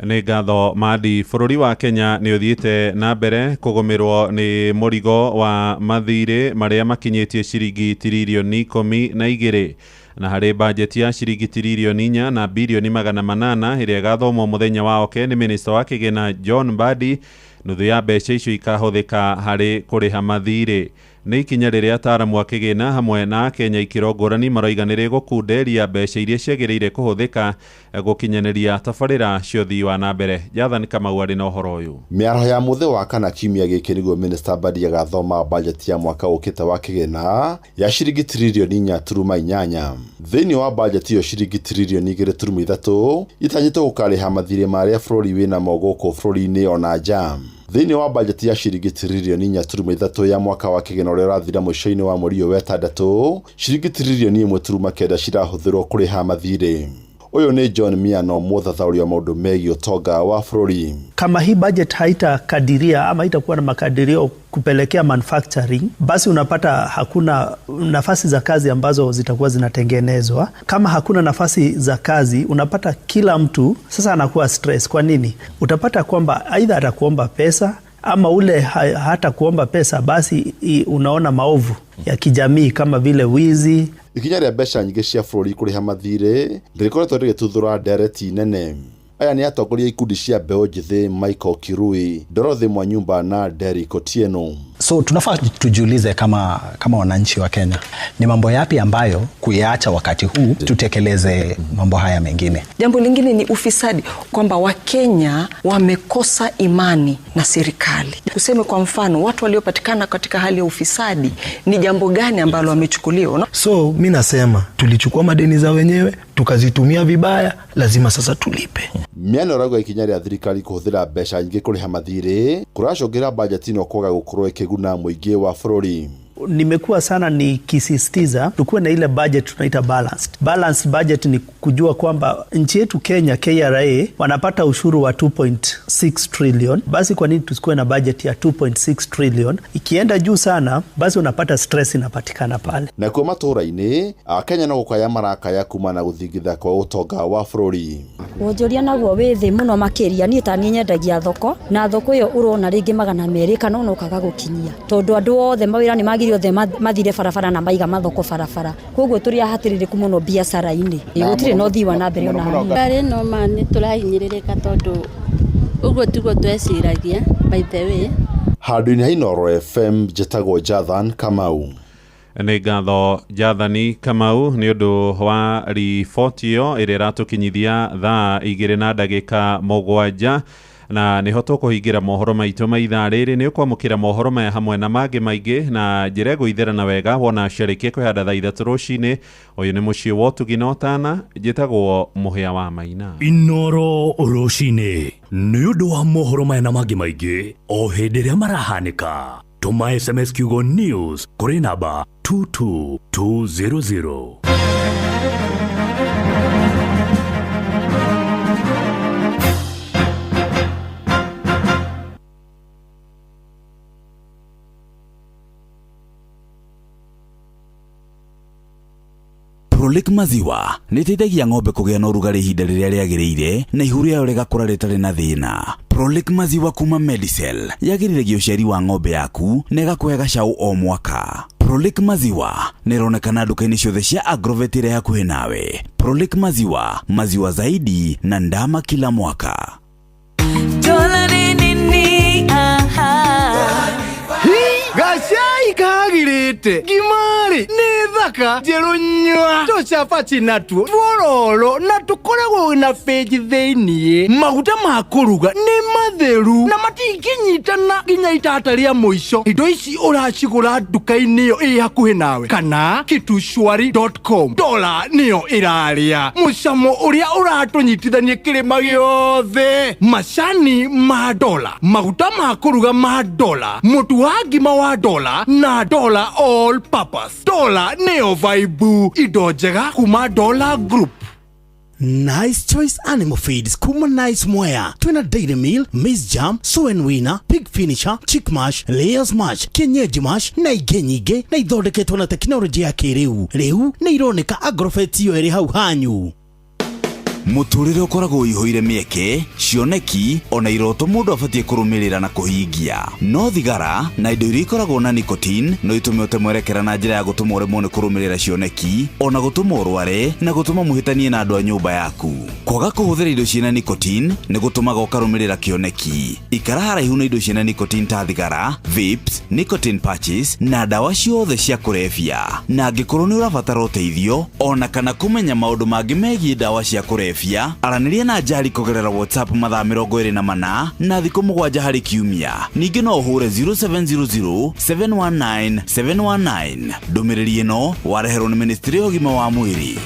Nĩ ngatho Madi. Bũrũri wa Kenya nĩ ũthiĩte na mbere kũgũmĩrwo nĩ mũrigo wa mathirĩ marĩa makinyĩtie ciringi tiririoni 12 na harĩ bajeti ya ciringi tiririoni 4 na birioni 800 ĩrĩa ĩgathomwo mũthenya wa oke nĩ minista wa kĩgĩna John Mbadi. Nuthu ya mbeca icio ikahũthĩka harĩ kũrĩha mathirĩ. Nĩ ikinya rĩrĩa ataaramu a kĩgĩna hamwe na Akenya ikĩro ngũrani maroiga nĩ rĩgũkunderia mbeca iria ciagĩrĩire kũhũthĩka gũkinyanĩria tabarĩra cia ũthii wa na mbere. Jathani Kamau arĩ na ũhoro ũyũ. Mĩaraho ya mũthĩ wa kana kiumia gĩkĩ nĩguo Minister Mbadi agathoma bajeti ya mwaka ũkĩte wa kĩgĩna ya ciringi tiririoni 4.8. Thĩinĩ wa bajeti ĩyo ciringi tiririoni 2.3 itanyĩtwo gũkarĩha mathirĩ marĩa bũrũri wĩnamo gũkũ bũrũri-inĩ ona nja. Thĩinĩ wa bajeti ya ciringi tiririoni 4.3 ya mwaka wa kĩgĩna ũrĩa ũrathira mũico-inĩ wa mweri ũyũ wa ĩtandatũ, ciringi tiririoni 1.9 cirahũthĩrwo kũrĩha mathirĩ. Ũyũ nĩ John Miano, mũthathaũri wa maũndũ megiĩ ũtonga wa bũrũri. Kama hii budget haitakadiria ama haitakuwa na makadirio kupelekea manufacturing, basi unapata hakuna nafasi za kazi ambazo zitakuwa zinatengenezwa. Kama hakuna nafasi za kazi, unapata kila mtu sasa anakuwa stress. Kwa nini? Utapata kwamba aidha atakuomba pesa ama ule hata kuomba pesa, basi unaona maovu ya kijamii kama vile wizi. Ikinya rĩa mbeca nyingĩ cia bũrũri kũrĩha mathirĩ rĩkoretwo rĩgĩtuthũra ndereti nene. Aya nĩ atongoria ikundi cia mbeũ njĩthĩ Michael Kirui, Dorothy Mwanyumba na Derrick Otieno. So tunafaa tujiulize kama wananchi wa Kenya, ni mambo yapi ambayo kuyaacha wakati huu tutekeleze mambo haya mengine. Jambo lingine ni ufisadi, kwamba Wakenya wamekosa imani na serikali. Tuseme kwa mfano, watu waliopatikana katika hali ya ufisadi, ni jambo gani ambalo wamechukuliwa? So mimi nasema tulichukua madeni za wenyewe, tukazitumia vibaya, lazima sasa tulipe. Miano ragwa ikinya rĩa thirikari kũhũthĩra mbeca nyingĩ kũrĩha mathirĩ kũracũngĩra bajeti ĩno kwaga gũkorwo ĩkĩguna mũingĩ wa bũrũri. Nimekuwa sana nikisisitiza tukuwe na ile budget tunaita balanced. Balanced budget ni kujua kwamba nchi yetu Kenya, KRA wanapata ushuru wa 2.6 trillion. Basi kwa nini tusikuwe na budget ya 2.6 trillion? Ikienda juu sana, basi unapata stress inapatikana pale. Na kwa matũra-inĩ, Akenya no gũkaya marakaya kuma na gũthingitha kwa ũtonga wa bũrũri. Wonjoria naguo wĩ thĩ mũno makĩria. Niĩ ta niĩ nyendagia thoko, na thoko ĩyo ũrona rĩngĩ 200 kana ona ũkaga gũkinyia, tondũ andũ othe mawĩra nĩ magire othe mathire barabara na maiga mathoko barabara, koguo tũrĩ ahatĩrĩrĩku mũno biacara-inĩ, gũtirĩ na ũthii wa na mbere ona hanini. Ngari no ma nĩ tũrahinyĩrĩrĩka tondũ ũguo tiguo tweciragia by the way. Handũ-inĩ ha Inoro FM njĩtagwo Jathan Kamau. Nĩ ngatho Jathani Kamau nĩ ũndũ wa riboti ĩyo ĩrĩa ĩratũkinyithia thaa 2:07 na nĩho tũkũhingĩra mohoro maitũ ma ithaa rĩrĩ. Nĩ ũkwamũkĩra mohoro maya hamwe na mangĩ maingĩ na njĩra ĩgũitherana wega wona ciarĩkia kwĩhanda thaa 3 rũcinĩ. Ũyũ nĩ mũciĩ wa ũtugi na ũtana, njĩtagwo Mũhĩa wa Maina. Inoro rũcinĩ nĩ ũndũ wa mohoro maya na mangĩ maingĩ o hĩndĩ ĩrĩa marahanĩka. Tũma SMS kiugo news kũrĩ namba 22200. Prolic maziwa nĩ ĩteithagia ng'ombe kũgĩa na ũrugarĩ ihinda rĩrĩa rĩagĩrĩire na ihu rĩayo rĩgakũra rĩtarĩ na thĩna. Prolic maziwa kuma Medicel yagĩrithagia ũciari wa ng'ombe yaku na ĩgakũhe gacaũ o mwaka. Prolic maziwa nĩ ĩronekana nduka-inĩ ciothe cia Agrovet ĩrĩa hakuhĩ nawe. Prolic maziwa, maziwa zaidi na ndama kila mwaka. Gacai kagirĩte ngima-rĩ nĩ thaka njerũ nyua tũcabaci natuo tuororo na tũkoragwo na bĩnji thĩiniĩ maguta ma kũruga nĩ matheru na matingĩnyitana nginya itata rĩa mũico. Indo ici ũracigũra nduka-inĩ ĩyo ĩ hakuhĩ nawe kana kitushwari.com. Dola nĩyo ĩrarĩa mũcamo ũrĩa ũratũnyitithania kĩrĩma gĩothe. Macani ma dola, maguta ma kũruga ma dola, mũtu wa ngima wa dola na dola all purpose. Dola nĩyo vaibu, indo njega kuma Dola Group. Nice Choice Animal Feeds kuma Nice Mwea twina Dairy Meal, Maize Jam, Soen Winner, Pig Finisher, Chick Mash, Layers Mash, Kienyeji Mash na ingĩ nyingĩ na ithondeketwo na tekinoronjĩ ya kĩrĩu. Rĩu nĩ ironeka Agrovet iyo ĩrĩ hau hanyu. Mũtũrĩre ũkoragwo ũihũire mĩeke, cioneki ona iroto mũndũ abatiĩ kũrũmĩrĩra na kũhingia. No thigara na indo iria ikoragwo na nicotine no itũme ũte mwerekera na njĩra ya gũtũma ũremwo nĩ kũrũmĩrĩra cioneki ona gũtũma ũrware na gũtũma mũhĩtanie na andũ a nyũmba yaku. Kwaga kũhũthĩra indo ciĩna nicotine nĩ gũtũmaga ũkarũmĩrĩra kĩoneki. Ikara haraihu na indo ciĩna nicotine ta thigara, vapes, nicotine patches na ndawa ciothe cia kũrebia. Na angĩkorwo nĩ ũrabatara ũteithio ona kana kũmenya maũndũ mangĩ megiĩ ndawa cia kũrebia, aranĩria na Njari kũgerera WhatsApp mathaa 24 na thikũ 7 harĩ kiumia. Ningĩ no ũhũre 0700 719 719. Ndũmĩrĩri ĩno wareherwo nĩ Ministry ya ũgima wa mwĩrĩ.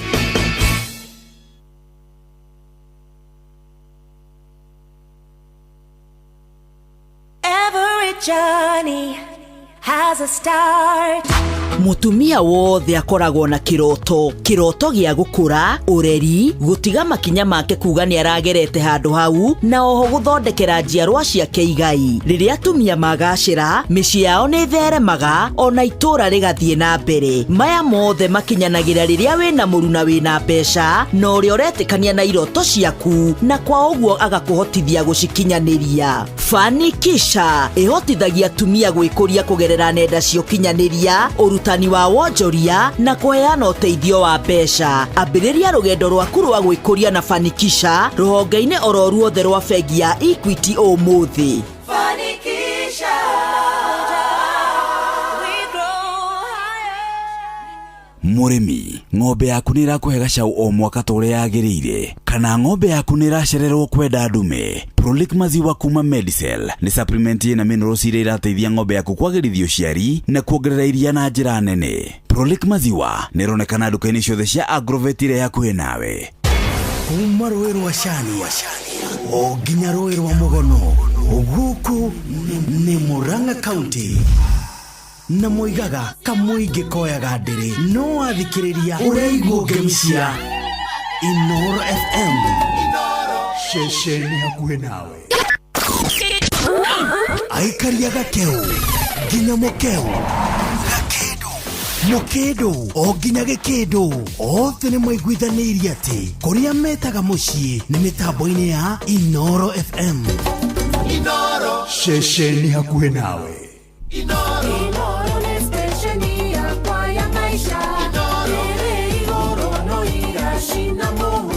Every journey has a start. Mutumia wothe akoragwo na kiroto, kiroto gĩa gũkũra, ũreri, gũtiga makinya make kuga nĩ aragerete handũ hau, na oho gũthondekera njiarwa ciake igai. Rĩrĩa atumia magacĩra, mĩciĩ yao nĩ ĩtheremaga, ona itũũra rĩgathiĩ na mbere. Maya mothe makinyanagĩra rĩrĩa wĩna mũruna wĩna mbeca, na ũrĩa ũretĩkania na iroto ciaku, na kwa ũguo agakũhotithia gũcikinyanĩria. Fanikisha ĩhotithagia atumia gwĩkũria kũgerera nenda cia ũkinyanĩria, ũrutani wa wonjoria na kũheana ũteithio wa mbeca. Ambĩrĩria rũgendo rwaku rwa gwĩkũria na Fanikisha rũhonge-inĩ oro ruothe rwa bengi ya Equity ũmũthĩ. Fanikisha. We grow higher. Mũrĩmi, ng'ombe yaku nĩ ĩrakũhe gacaũ o mwaka ta ũrĩa yagĩrĩire, kana ng'ombe yaku nĩ ĩracererwo kwenda ndume. Prolic maziwa kuma Medicel nĩ supplement ĩna minerals iria irateithia ng'ombe yaku kwagĩrithia ũciari na kuongerera iria na njĩra nene. Prolic maziwa nĩ ĩronekana nduka-inĩ ciothe cia Agrovet iria hakuhĩ nawe. Kuma rũĩ rwa Cani o nginya rũĩ rwa Mũgono, gũkũ nĩ Murang'a County. Na moigaga kamũingĩ koyaga ndĩrĩ, no wathikĩrĩria ũraigwo ngemi cia Inoro FM, ceceni hakuhĩ nawe. Aikaria gakeu nginya mũkeu, gakĩndũ mũkĩndũ o nginya gĩkĩndũ, othe nĩ maiguithanĩirie atĩ kũrĩa metaga mũciĩ nĩ mĩtambo-inĩ ya Inoro FM. Ceceni hakuhĩ nawe. Inoro nĩ stesheni yakwa ya maisha. Ĩrĩ igũrũ no iracina mũhu.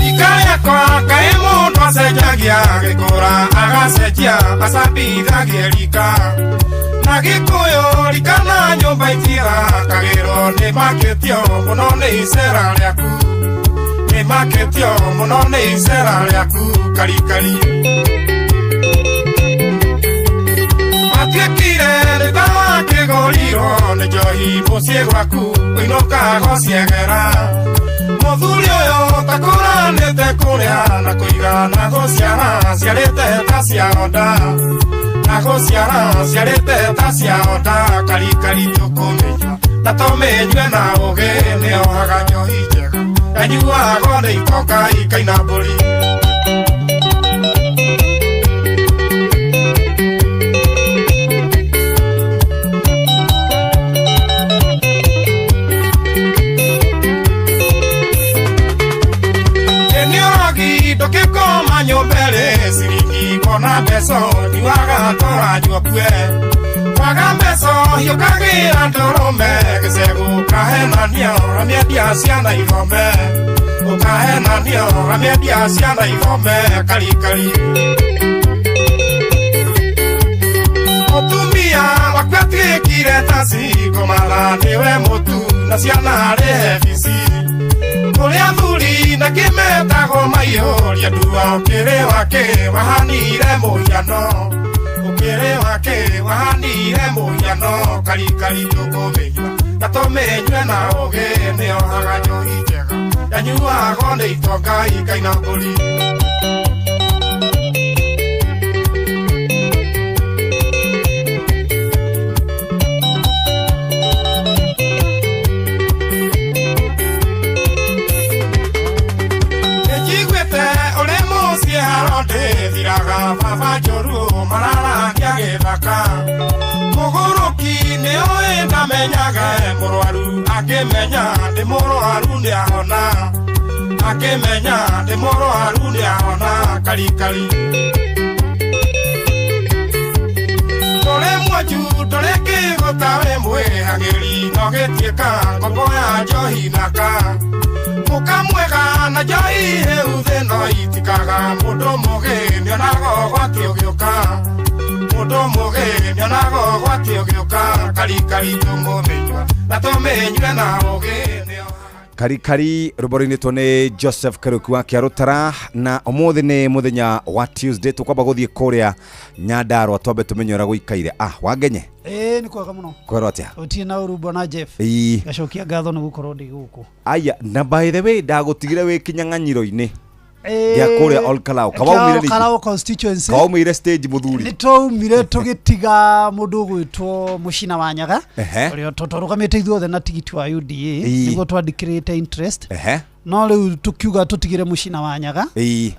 Ikarĩakwa kaĩ mũndũ acenjagia agĩkũra agacenjia acambithagia rika na gĩkũyũ rika na nyũmba itirakagĩrwo nĩ makĩtio mũno nĩ icera rĩaku nĩ makĩtio mũno nĩ icera rĩaku karikari. Atuĩkire nĩ ta wakĩgũrirwo nĩ njohi mũciĩ gwaku ũinũkaga ũciegera. Mũthuri ũyũ takũranĩte kũrĩa na kũiga na gũciara ciarĩte ta cia onda na gũciara ciarĩte ta cia onda karikari tũkũmĩnyua na tũmĩnyue na ũgĩ nĩohaga njohi njega yanyuagwo nĩ itonga ikaina mbũri. Nĩũrogi ndũkĩkoma nyũmba ĩrĩ ciringi kona mbeca nyuaga tũranyua kue kwaga mbeca hiũkagĩra ndũrũme gĩcegũ ũkahenania ũramĩendia ciana ithome ũkahenania ũramĩendia ciana ithome karikari. Mũtumia waku atuĩkire ta cingũmatha nĩwe mũtu na ciana arĩhe bici kũrĩ athuri na kĩmetagwo maihũria ndua ũkĩrĩ wake wahanire mũhiano ũkĩrĩ wake wahanire mũhiano karikari tũkũmĩnyua na tũmĩnyue na ũgĩ nĩohaga njohi njega yanyuagwo nĩ itonga ikaina mbũri. Nĩnjiguĩte ũrĩ mũciĩ haro ndĩthiraga baba njũru mararagia gĩthaka mũgũrũki nĩũĩ ndamenyage mũrwaru akĩmenya ndĩ mũrwaru nĩahona akĩmenya ndĩ mũrwaru nĩahona karikari. Ndũrĩ mwanju ndũrĩ kĩgũta wĩ mwĩhagĩri no gĩtuĩka ngombo ya njohi naka mũka mwega na njohi hĩu thĩ no itikaga mũndũ mũgĩ nĩonaga ũgwati ũgĩũka mũndũ mũgĩ nĩonaga ũgwati ũgĩũka karikari tũmũmĩnyua na tũmĩnyue na ũgĩ. Karikari rwĩmbo rũinĩtwo nĩ Joseph Kariuki wa Kĩarũtara na ũmũthĩ nĩ mũthenya wa Tuesday tũkwamba gũthiĩ kũrĩa Nyandarua twambe tũmenye ũrĩa gũikaire. Ah, Wangenye. Ĩĩ nĩ kwega mũno. Kwĩrwo atĩa? Gũtirĩ na ũru bwana Jeff. Ĩĩ. Ngacokia ngatho nĩ gũkorwo ndĩ gũkũ. Aya, na by the way ndagũtigire wĩ kĩnyang'anyiro-inĩ Ĩĩ. gĩa kũrĩa Ol Kalou. Kawaumire Kĩa Ol rĩngĩ? Kalou constituency. Kawaumire stage mũthuri. Nĩ twaumire tũgĩtiga mũndũ ũgwĩtwo Mũcina wa Nyaga Ehe. ũrĩa twarũgamĩte ithuothe na tigiti wa UDA Ĩĩ. nĩguo twandĩkĩrĩte interest. Ehe. No rĩu tũkiuga tũtigĩre Mũcina wa Nyaga Ĩĩ.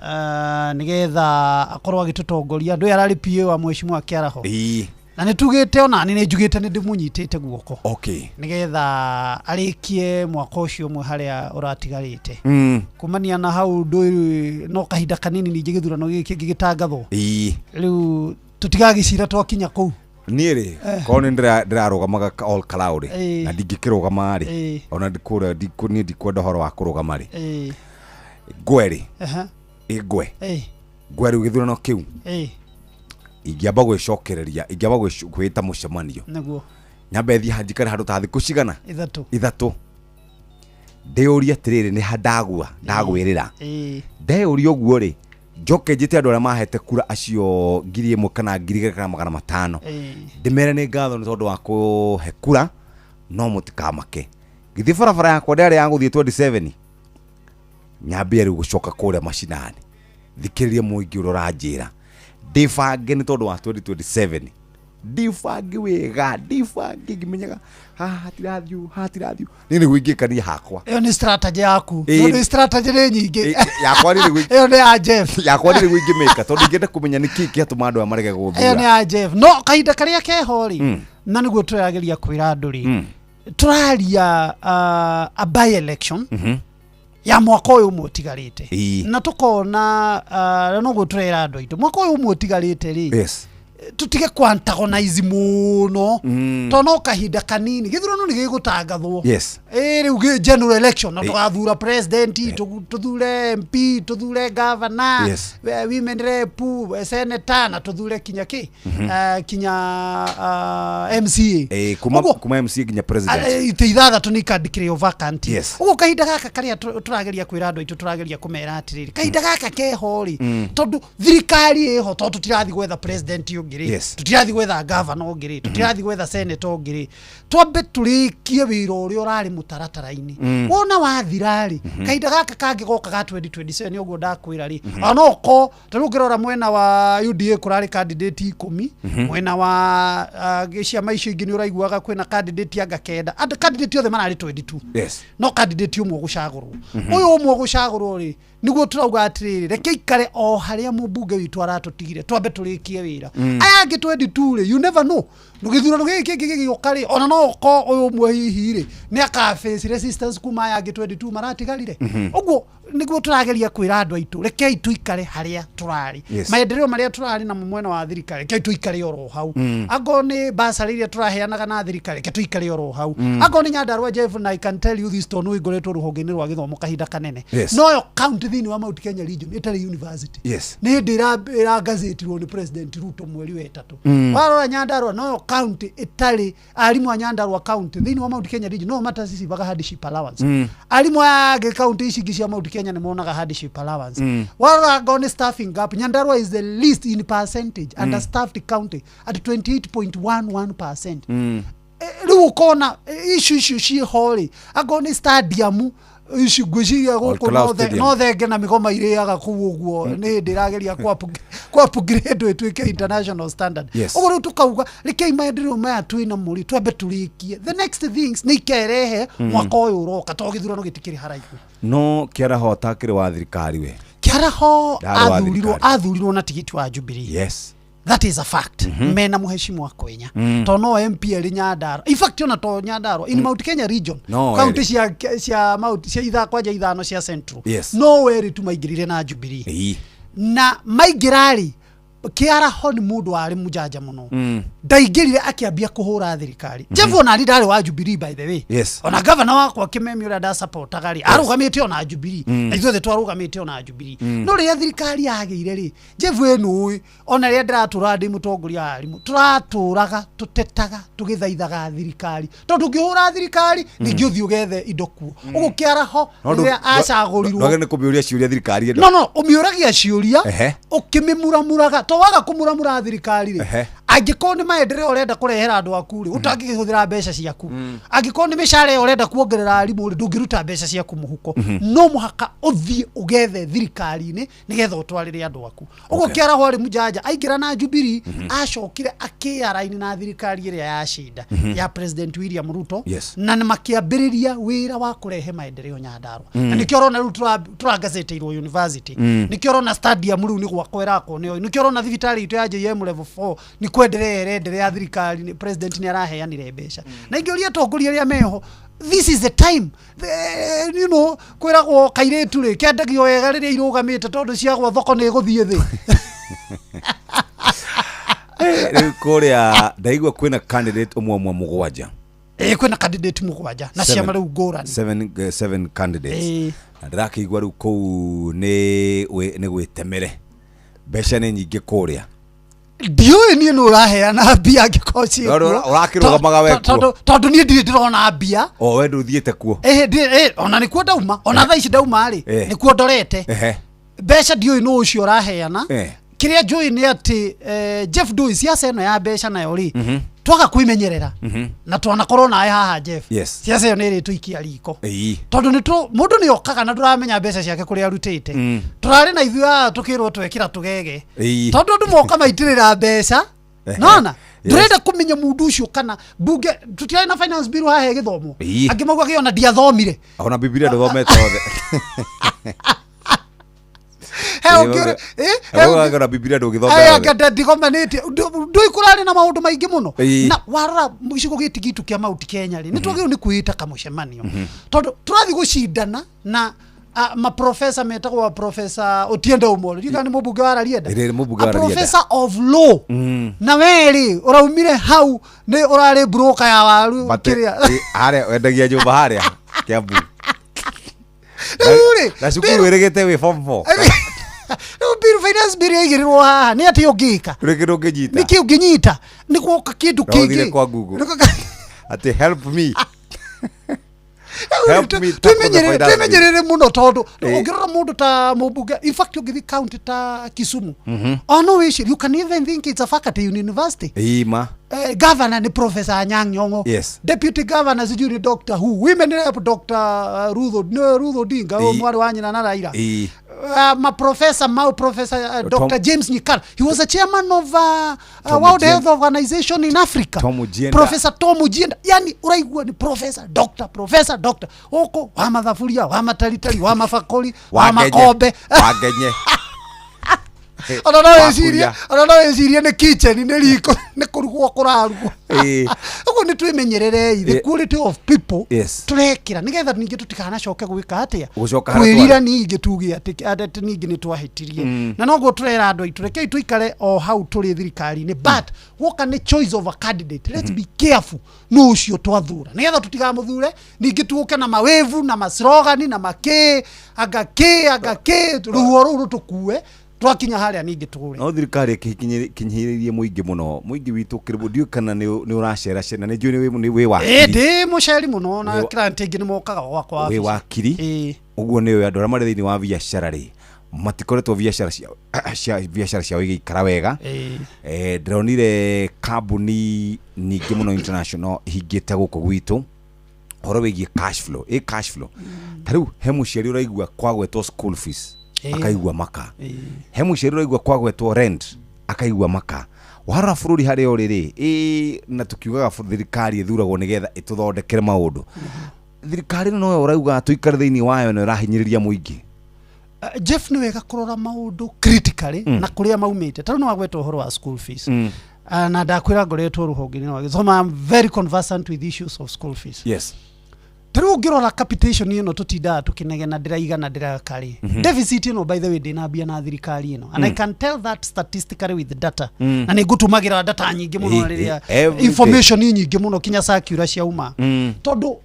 Nĩgetha akorwo agĩtũtongoria. Andũ aya ararĩ PA wa Mheshimiwa Kĩaraho. Ĩĩ. Na nĩ tugĩte onani nĩ njugĩte nĩ ndĩmũnyitĩte guoko. Okay. Nĩgetha arĩkie mwaka ũcio ũmwe harĩa ũratigarĩte. Kumania na hau ndũĩ no kahinda kanini ningĩ gĩthurano gĩkĩ kĩngĩ gĩtangathwo. Ĩĩ. Rĩu tũtigagĩcira twakinya kũu. Niĩ rĩ korwo nĩ ndĩrarũgamaga Ol Kalou rĩ Ĩĩ. na ndingĩkĩrũgama rĩ Ĩĩ. ona kũrĩa niĩ ndikwenda ũhoro wa kũrũgama rĩ Ĩĩ. ngwe rĩ Aha. ĩ ngwe Ĩĩ. ngwe rĩu gĩthurano kĩu Ĩĩ. ingĩamba gwĩcokereria ingĩamba gwĩta mũcemanio Nĩguo. nyambe thiĩ njikare handũ ta thikũ cigana Ithatũ. ithatũ ndĩyũrie atĩrĩrĩ nĩ ha ndagwa ndagwĩrĩra Ĩĩ. ndeyũria ũguo rĩ njoke njĩte andũ arĩa mahete kura acio 1000 kana 2000 kana 500 Ĩĩ. ndĩmere nĩ ngatho nĩ tondũ wa kũhe kura no mũtikamake githĩ barabara yakwa ndĩarĩ ya gũthiĩ 27 nyambie rĩu gũcoka kũrĩa macinani thikĩrĩrie mũingĩ ũrĩa ũranjĩra ndĩbange nĩ tondũ wa 2027 ndĩbange wega ndĩbange ngĩmenyaga haha hatirathiĩ ũũ, haha hatirathiĩ ũũ. Niĩ nĩguo ingĩkania hakwa. Ĩyo nĩ strategy yaku. Ĩĩ. Tondũ strategy nĩ nyingĩ. Ĩ, yakwa nĩ nĩguo Ĩyo nĩ ya Jeff. yakwa nĩ nĩguo ingĩmĩka tondũ ingĩenda kũmenya nĩ kĩĩ kĩatũma andũ aya marege Ĩyo nĩ gũthura. ya Jeff. No kahinda karĩa keho rĩ na nĩguo tũrageria kwĩra andũ rĩ tũraria a by election ya mwaka ũyũ ũmwe ũtigarĩte. Ĩĩ. Na tũkona na noguo tũrera andũ aitũ mwaka ũyũ ũmwe ũtigarĩte rĩ Yes. tutige ku antagonize mũno tondũ no kahinda kanini gĩthurano nĩ gĩgũtangathwo. Yes. Ĩĩ rĩu general election na Ĩĩ. tũgathura president tũthure MP tũthure governor Yes. women rep senator na tũthure kinya kĩ kinya MCA. Ĩĩ, kuma Ũguo kuma MC nginya president. Itĩ ithathatũ nĩ ikandĩkĩrĩo vacant. Yes. Ũguo kahinda gaka karĩa tũrageria kwĩra andũ aitũ tũrageria kũmera atĩrĩrĩ kahinda gaka keho rĩ tondũ thirikari ĩho tondũ tũtirathiĩ gwetha president ũngĩ ũngĩ rĩ, Yes. tũtirathiĩ gwetha gavana ũngĩ rĩ, tũtirathiĩ gwetha senator ũngĩ rĩ, twambe tũrĩkie wĩra ũrĩa ũrarĩ mũtaratara-inĩ. Wona wathira rĩ, kahinda gaka kangĩ goka ga 2027 ũguo ndakwĩra rĩ, ona ũko ta rĩu ũngĩrora mwena wa UDA kũrarĩ candidate 10, mwena wa ciama icio ingĩ nĩ ũraiguaga kwĩna candidate anga 9, andũ candidate othe mararĩ 22. Yes. No candidate ũmwe ũgũcagũrwo. Ũyũ ũmwe ũgũcagũrwo rĩ, nĩguo tũrauga atĩrĩrĩ, reke ikare o harĩa mũmbunge witũ aratũtigire, twambe tũrĩkie wĩra. Aya angĩ 22 rĩ, you never know, gĩthurano gĩkĩ kĩngĩ gĩgĩũka rĩ, ona no ũkorwo ũyũ ũmwe hihi rĩ nĩ aka face resistance kuma aya angĩ 22 maratigarire. Ũguo nĩguo tũrageria kwĩra andũ aitũ, rekei tũikare harĩa tũrarĩ. Yes. Maendeleo marĩa tũrarĩ namo mwena wa thirikari, rekei tũikare oro hau. Angorwo nĩ basarĩ iria tũraheanaga na thirikari, reke tũikare oro hau. Angorwo nĩ Nyandarua Jeff, na I can tell you this tondũ nĩ ngoretwo rũhonge-inĩ rwa gĩthomo kahinda kanene. Yes. Noyo county thĩinĩ wa Mount Kenya region ĩtarĩ university. Yes. Nĩ hĩndĩ ĩragazetĩrwo nĩ President Ruto mweri wa 3. Warora Nyandarua noyo county ĩtarĩ arimũ a Nyandarua county thĩinĩ wa Mount Kenya region no matacicibaga hardship allowance. Arimũ aya angĩ county ici ingĩ cia Mount Kenya nĩ monaga hardship allowance. Warora angorwo nĩ staffing gap, Nyandarua is the least in percentage understaffed county at 28.11%. Rĩu ũkona icio icio ciĩho rĩ, angorwo nĩ stadium ici ngwĩciria gũkũ Cloud Stadium. no thenge na mĩgoma irĩaga kũu ũguo, nĩ hĩndĩ ĩrageria kwa upgrade ĩtuĩke international standard. Yes. Ũguo rĩu tũkauga rekei maendeleo maya twĩ namo rĩ, twambe tũrĩkie, the next things nĩ ikerehe mwaka ũyũ ũroka, tondũ gĩthurano gĩtikĩrĩ haraihu. No Kĩaraho atakĩrĩ wa thirikari we? Kĩaraho Ndarĩ wa athurirwo thirikari. athurirwo na tigiti wa Jubilee. Yes. That is a fact. Mena mũheshimu Kwenya, to no MP arĩ Nyandarua, in fact ona to Nyandarua, in Mount Kenya region, No county erĩ. cia Mount cia itha kwanja ithano cia Central, Yes. no werĩ tu maingĩrire na Jubilee. Ĩĩ. Na maingĩra rĩ, Kĩaraho nĩ mũndũ warĩ mũjanja mũno, ndaingĩrire akĩambia kũhũra thirikari. Jeff ona ndarĩ wa Jubilee, by the way. Yes. Ona gavana wakwa Kĩmemi ũrĩa ndasapotaga rĩ, arũgamĩte ona Jubilee, na ithuothe twarũgamĩte ona Jubilee. No rĩrĩa thirikari yagĩire rĩ, Jeff ĩnũĩ ona rĩrĩa ndĩratũraga ndĩ mũtongoria wa arimũ, tũratũraga tũtetaga tũgĩthaithaga thirikari, tondũ ũngĩhũra thirikari ningĩ ũthiĩ ũgethe indo kuo. Ũguo Kĩaraho No rĩrĩa acagũrirwo ndwagĩrĩire nĩ kũmĩũria ciũria thirikari ĩno. No, ũmĩũragia ciũria Ehe. ũkĩmĩmuramuraga, to waga kũmuramura thirikari rĩ, Ehe. angĩkorwo nĩ maendeleo ũrenda kũrehera andũ aku rĩ, ũtangĩhũthĩra mbeca ciaku, angĩkorwo nĩ mĩcara ĩyo ũrenda kuongerera arimũ rĩ, ndũngĩruta mbeca ciaku mũhuko, no mũhaka ũthiĩ ũgethe thirikari-inĩ nĩgetha ũtwarĩre andũ aku. Ũguo Kĩaraho arĩ mũjanja, aingĩra na Jubilee, acokire akĩaraini na thirikari ĩrĩa yacinda ya President William Ruto. Yes. Na nĩ makĩambĩrĩria wĩra wa kũrehe maendeleo Nyandarua, na nĩkĩo ũrona rĩu tũrangazetĩirwo university, nĩkĩo ũrona stadium rĩu nĩ gwakwo ĩrakwo nĩyo, nĩkĩo ũrona thibitarĩ itũ ya JM level 4 nĩ kwenderea ĩrenderea, thirikari president nĩ araheanire mbeca. Na ingĩũria atongoria arĩa meho, this is the time kwĩragwo kairĩtu rĩ kendagio wega rĩrĩa irũgamĩte, tondũ ciagwa thoko nĩ ĩgũthiĩ thĩ. Rĩu kũrĩa ndaigua kwĩna candidate ũmwe ũmwe 7. Ĩ, kwĩna candidate 7 na ciama rĩu ngũrani. Seven candidates. Ĩĩ. Na ndĩrakĩigua rĩu kũu nĩ gwĩtemere, mbeca nĩ nyingĩ kũrĩa. Ndiũĩ niĩ nĩ ũraheana mbia angĩkorwo ciĩkuo. No, ũrakĩrũgamaga we kuo. Tondũ niĩ ndirĩ ndĩrona mbia. O we ndũthiĩte kuo? Ĩhĩ, ona nĩkuo ndauma, ona thaa ici ndauma rĩ, Eh. nĩkuo ndorete. Ehe. Mbeca ndiũĩ nũ ũcio ũraheana. Eh. Kĩrĩa njũĩ nĩ atĩ Jeff, ndũĩ siasa ĩno ya mbeca nayo rĩ, twaga kwĩmenyerera na twanakorwo nawe haha Jeff, Yes. siasa ĩyo nĩ ĩrĩtũikia riko, Ĩĩ. tondũ nĩ mũndũ nĩ okaga na ndũramenya mbeca ciake kũrĩa arutĩte. Tũrarĩ na ithuĩ haha tũkĩrwo twekĩra tũgege, Ĩĩ. tondũ andũ moka maitĩrĩra mbeca. Ehe. Nona Yes. ndũrenda kũmenya mũndũ ũcio kana mbunge tũtirarĩ na finance bill haha ĩgĩthomwo, Ĩĩ. angĩ maugaga ona ndiathomire. Ona Bibilia ndũthomete othe. He ũngĩ he ũngĩ- Ona Bibilia ndũgĩthomera othe. Ndigomanĩtie ndũĩ kũrarĩ na maũndũ maingĩ mũno. Ĩĩ. Na warora gĩcigo gĩkĩ gitũ kĩa Mount Kenya rĩ, nĩ twagĩrĩirwo nĩ kwĩĩta kamũcemanio, tondũ tũrathiĩ gũcindana na maprofesa metagwo profesa Otiende Omolo, ndiũĩ kana nĩ mũmbunge wa Rarienda. Ĩrĩ, nĩ mũmbunge A wa Rarienda. professor of law, na we rĩ ũraumire hau nĩ ũrarĩ broker ya waru But, kĩrĩa. Harĩa wendagia nyũmba harĩa Kiambu. Rĩu rĩ, Na cukuru wĩrĩgĩte wĩ form 4. Rĩu bill, finance bill yaigĩrĩrwo haha nĩ atĩ ũngĩka Rĩ kĩndũ ũngĩnyita. Nĩkĩ ũngĩnyita nĩ gwoka kĩndũ Na ũthire kĩngĩ kwa Google. Atĩ help me. Help me tackle the finance bill. Twimenyerere muno tondu Ĩĩ. ũngĩrora mũndũ ta mũmbunge, in fact ũngĩthiĩ county ta Kisumu, o no wĩcirie, you can even think it's a faculty in university. Ima. Governor ni Professor Anyang' Nyong'o. Deputy governor sijui ni Doctor who, women rep Dr. Ruth, no, Ruth Odinga, Ĩĩ. mwarĩ wa nyina na Raila. Ĩĩ. Maprofessor mau professor Dr. James Nyikal, he was a chairman of Tom World Ojienda. Health Organization in Africa. Tom Ojienda. Professor Tom Ojienda. Yani uraigua ni professor, doctor, professor, doctor huko wa mathaburia, wa mataritari, wa mabakũri, wa Wangenye. makombe. Wangenye. Ona no wĩcirie, Wakuria. ona no wĩcirie nĩ kitchen, nĩ riko, nĩ kũrugwo kũrarugwo. Ĩĩ. Ũguo nĩ twĩmenyererei the quality of people tũrekĩra, nĩgetha ningĩ tũtikanacoke gwĩka atĩa? Gũcoka harĩa Kwĩrira twarĩ. ningĩ tuge atĩ ningĩ nĩ twahĩtirie. Na noguo tũrera andũ aitũ, rekei tũikare o hau tũrĩ thirikari-inĩ, but woka nĩ choice of a candidate, let's be careful nũ ũcio twathura, nĩgetha tũtigamũthure ningĩ tuũke na mawevu na maslogani na makĩ anga kĩ anga kĩ, rũhuho rũu rũtũkue twakinya harĩa ningĩ tũgũre. No thirikari ĩkinyĩrĩirie mũingĩ mũno, mũingĩ witũ kĩrĩbũ, ndiũĩ kana nĩ ũraceracera, na nĩ njũĩ nĩ wĩ Ĩ, wakiri. Ndĩ mũceri mũno na client aingĩ nĩ mokaga gwakwa Wĩ wabici. wakiri ũguo nĩ ũĩ andũ arĩa marĩ thĩinĩ wa biacara rĩ, matikoretwo biacara cia biacara ciao igĩikara wega. Ndĩronire kambuni nyingĩ mũno international ihingĩte gũkũ gwitũ ũhoro wĩgiĩ cash flow, ĩ cash flow. Ta rĩu he mũciari ũraigua kwagwetwo school fees akaigua maka, he mũciari ũraigua kwagwetwo rent akaigua maka. Warora bũrũri harĩa ũrĩ rĩ, ĩ na tũkiugaga thirikari ĩthuragwo nĩgetha ĩtũthondekere maũndũ, thirikari ĩno noyo ũrauga tũikare thĩinĩ wayo na ĩrahinyĩrĩria mũingĩ. Jeff, nĩ wega kũrora maũndũ critically na kũrĩa maumĩte. Ta rĩu nĩ wagweta ũhoro wa school fees. Na ndakwĩra ngoretwo rũhonge-inĩ rwa gĩthomo. I'm very conversant with issues of school fees. Ta rĩu ũngĩrora capitation ĩno tũtindaga tũkĩnegena ndĩraigana ndĩrakarĩ, deficit ĩno, by the way, ndĩnambia na thirikari ĩno, and I can tell that statistically with data. Na nĩ ngũtũmagĩra data nyingĩ mũno rĩrĩa Every day. information nyingĩ mũno kinya circular ciauma, tondũ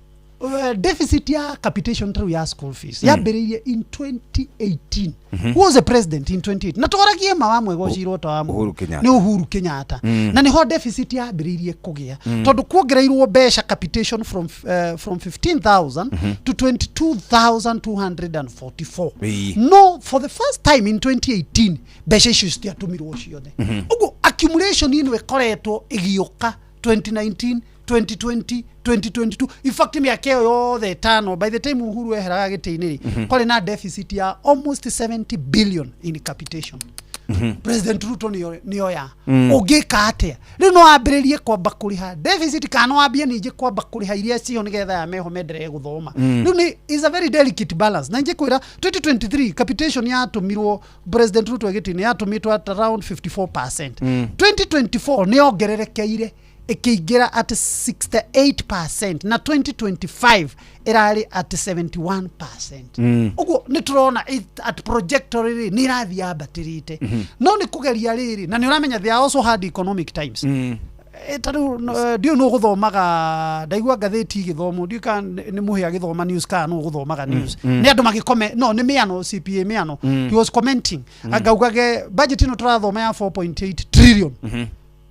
deficit ya capitation ta rĩu ya school fees yambĩrĩirie in 2018. Who was the president in 2018? Na tũragie ma wa mwega ũcirwo ta wa Uhuru Kenyatta. Nĩ Uhuru Kenyatta. Na nĩho deficit yambĩrĩirie kũgĩa, tondũ kuongereirwo mbeca capitation from 15,000 to 22,244. No for the first time in 2018 mbeca icio citiatũmirwo ciothe. Ũguo accumulation ĩno ĩkoretwo ĩgĩũka 2019, 2020, 2022, in fact mĩaka ĩyo yothe ĩtano, by the time Uhuru eheraga gĩtĩ-inĩ rĩ, kwarĩ na deficit ya almost 70 billion in capitation. President Ruto nĩyo ya ũngĩka atĩa rĩu? No wambĩrĩrie kwamba kũrĩha deficit kana no wambie ningĩ kwamba kũrĩha iria ciho nĩgetha ya meho menderee gũthoma? Rĩu nĩ is a very delicate balance. Na ingĩkwĩra 2023 capitation yatũmirwo President Ruto gĩtĩ-inĩ yatũmĩtwo at around 54%. 2024 nĩ yongererekeire ĩkĩingĩra at 68%, na 2025 ĩrarĩ at 71%. Ũguo nĩ tũrona at trajectory rĩ, nĩ ĩrathiĩ yambatĩrĩte. No nĩ kũgeria rĩrĩ, na nĩ ũramenya they are also hard economic times. Ta rĩu ndiũĩ nũ gũthomaga, ndaigua ngathĩti igĩthomwo, ndiũĩ kana nĩ mũhĩa agĩthoma news kana nũ gũthomaga news. Nĩ andũ magĩkome, no nĩ mĩano, CPA mĩano. He was commenting, angaugage budget ĩno tũrathoma ya 4.8 trillion,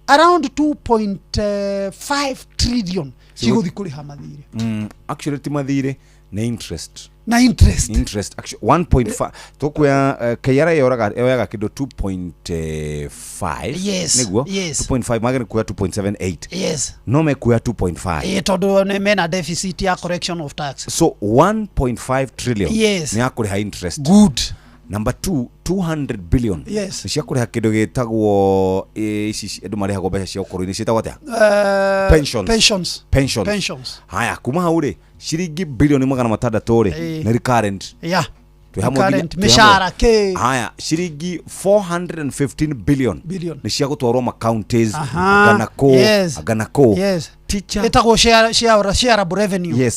around 2.5 trillion cigũthiĩ kũrĩha mathirĩ. Actually ti mathirĩ, nĩ interest. Na interest. Interest actually 1.5 tukuya, KRA yoyaga kĩndũ 2.5. Nĩguo? 2.5 magene kuoya 2.78. No mekuoya 2.5. Ĩ, tondũ nĩ mena deficit ya correction of tax. So 1.5 trillion nĩ ya kũrĩha interest. Good. Number 2, 200 billion nĩ cia kũrĩha kĩndũ gĩtagwo ici andũ marĩhagwo mbeca cia ũkũrũ-inĩ, ciĩtagwo atĩa? Pensions. Pensions. Pensions. Pensions. Haya, kuma hau rĩ, ciringi bilioni 600 rĩ, nĩ recurrent. Twĩ hamwe Recurrent, nginya- twĩ hamwe. mĩcara kĩ. Haya, ciringi 415 billion Billion. nĩ cia gũtwarwo ma counties, anga na kũ, anga na kũ. Teacher Ĩtagwo shareable revenue.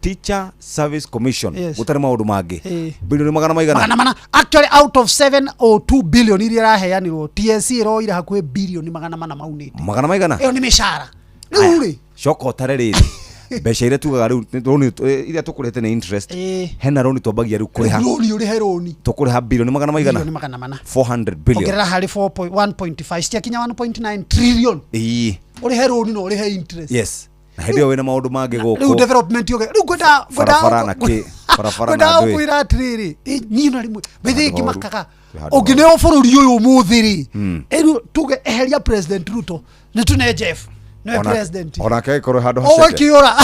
Teacher Service Commission, gũtarĩ maũndũ mangĩ, bilioni magana maigana? 400. Actually out of 702 billion iria iraheanirwo, TSC ĩroire hakuhĩ bilioni 400 maunĩte. Magana maigana? Ĩyo nĩ mĩcara rĩu rĩ. Coka ũtare rĩrĩ, mbeca iria tugaga rĩu rũni, iria tũkũrĩhĩte nĩ interest. Hena rũni twambagia rĩu kũrĩha. Rũni, ũrĩhe rũni. Tũkũrĩha bilioni magana maigana? Bilioni 400. 400 billion. Ongerera harĩ 1.5, citiakinya 1.9 trillion. Ũrĩhe rũni na ũrĩhe interest. Na hĩndĩ ĩyo wĩna maũndũ mangĩ Rĩu gũkũ. development yoge rĩu ngwenda Barabara na kĩ, barabara na ngwendaga ndũĩ. gũkwĩra atĩrĩrĩ, niĩ na rĩmwe bethe Handũ horu. ngĩmakaga Twĩ handũ horu. ũngĩneo bũrũri ũyũ ũmũthĩ rĩ, ĩru tuge eheria President Ruto, nĩ tũne Jeff nĩwe president, Onake agĩkorwo handũ haceke. Ũgakĩũra.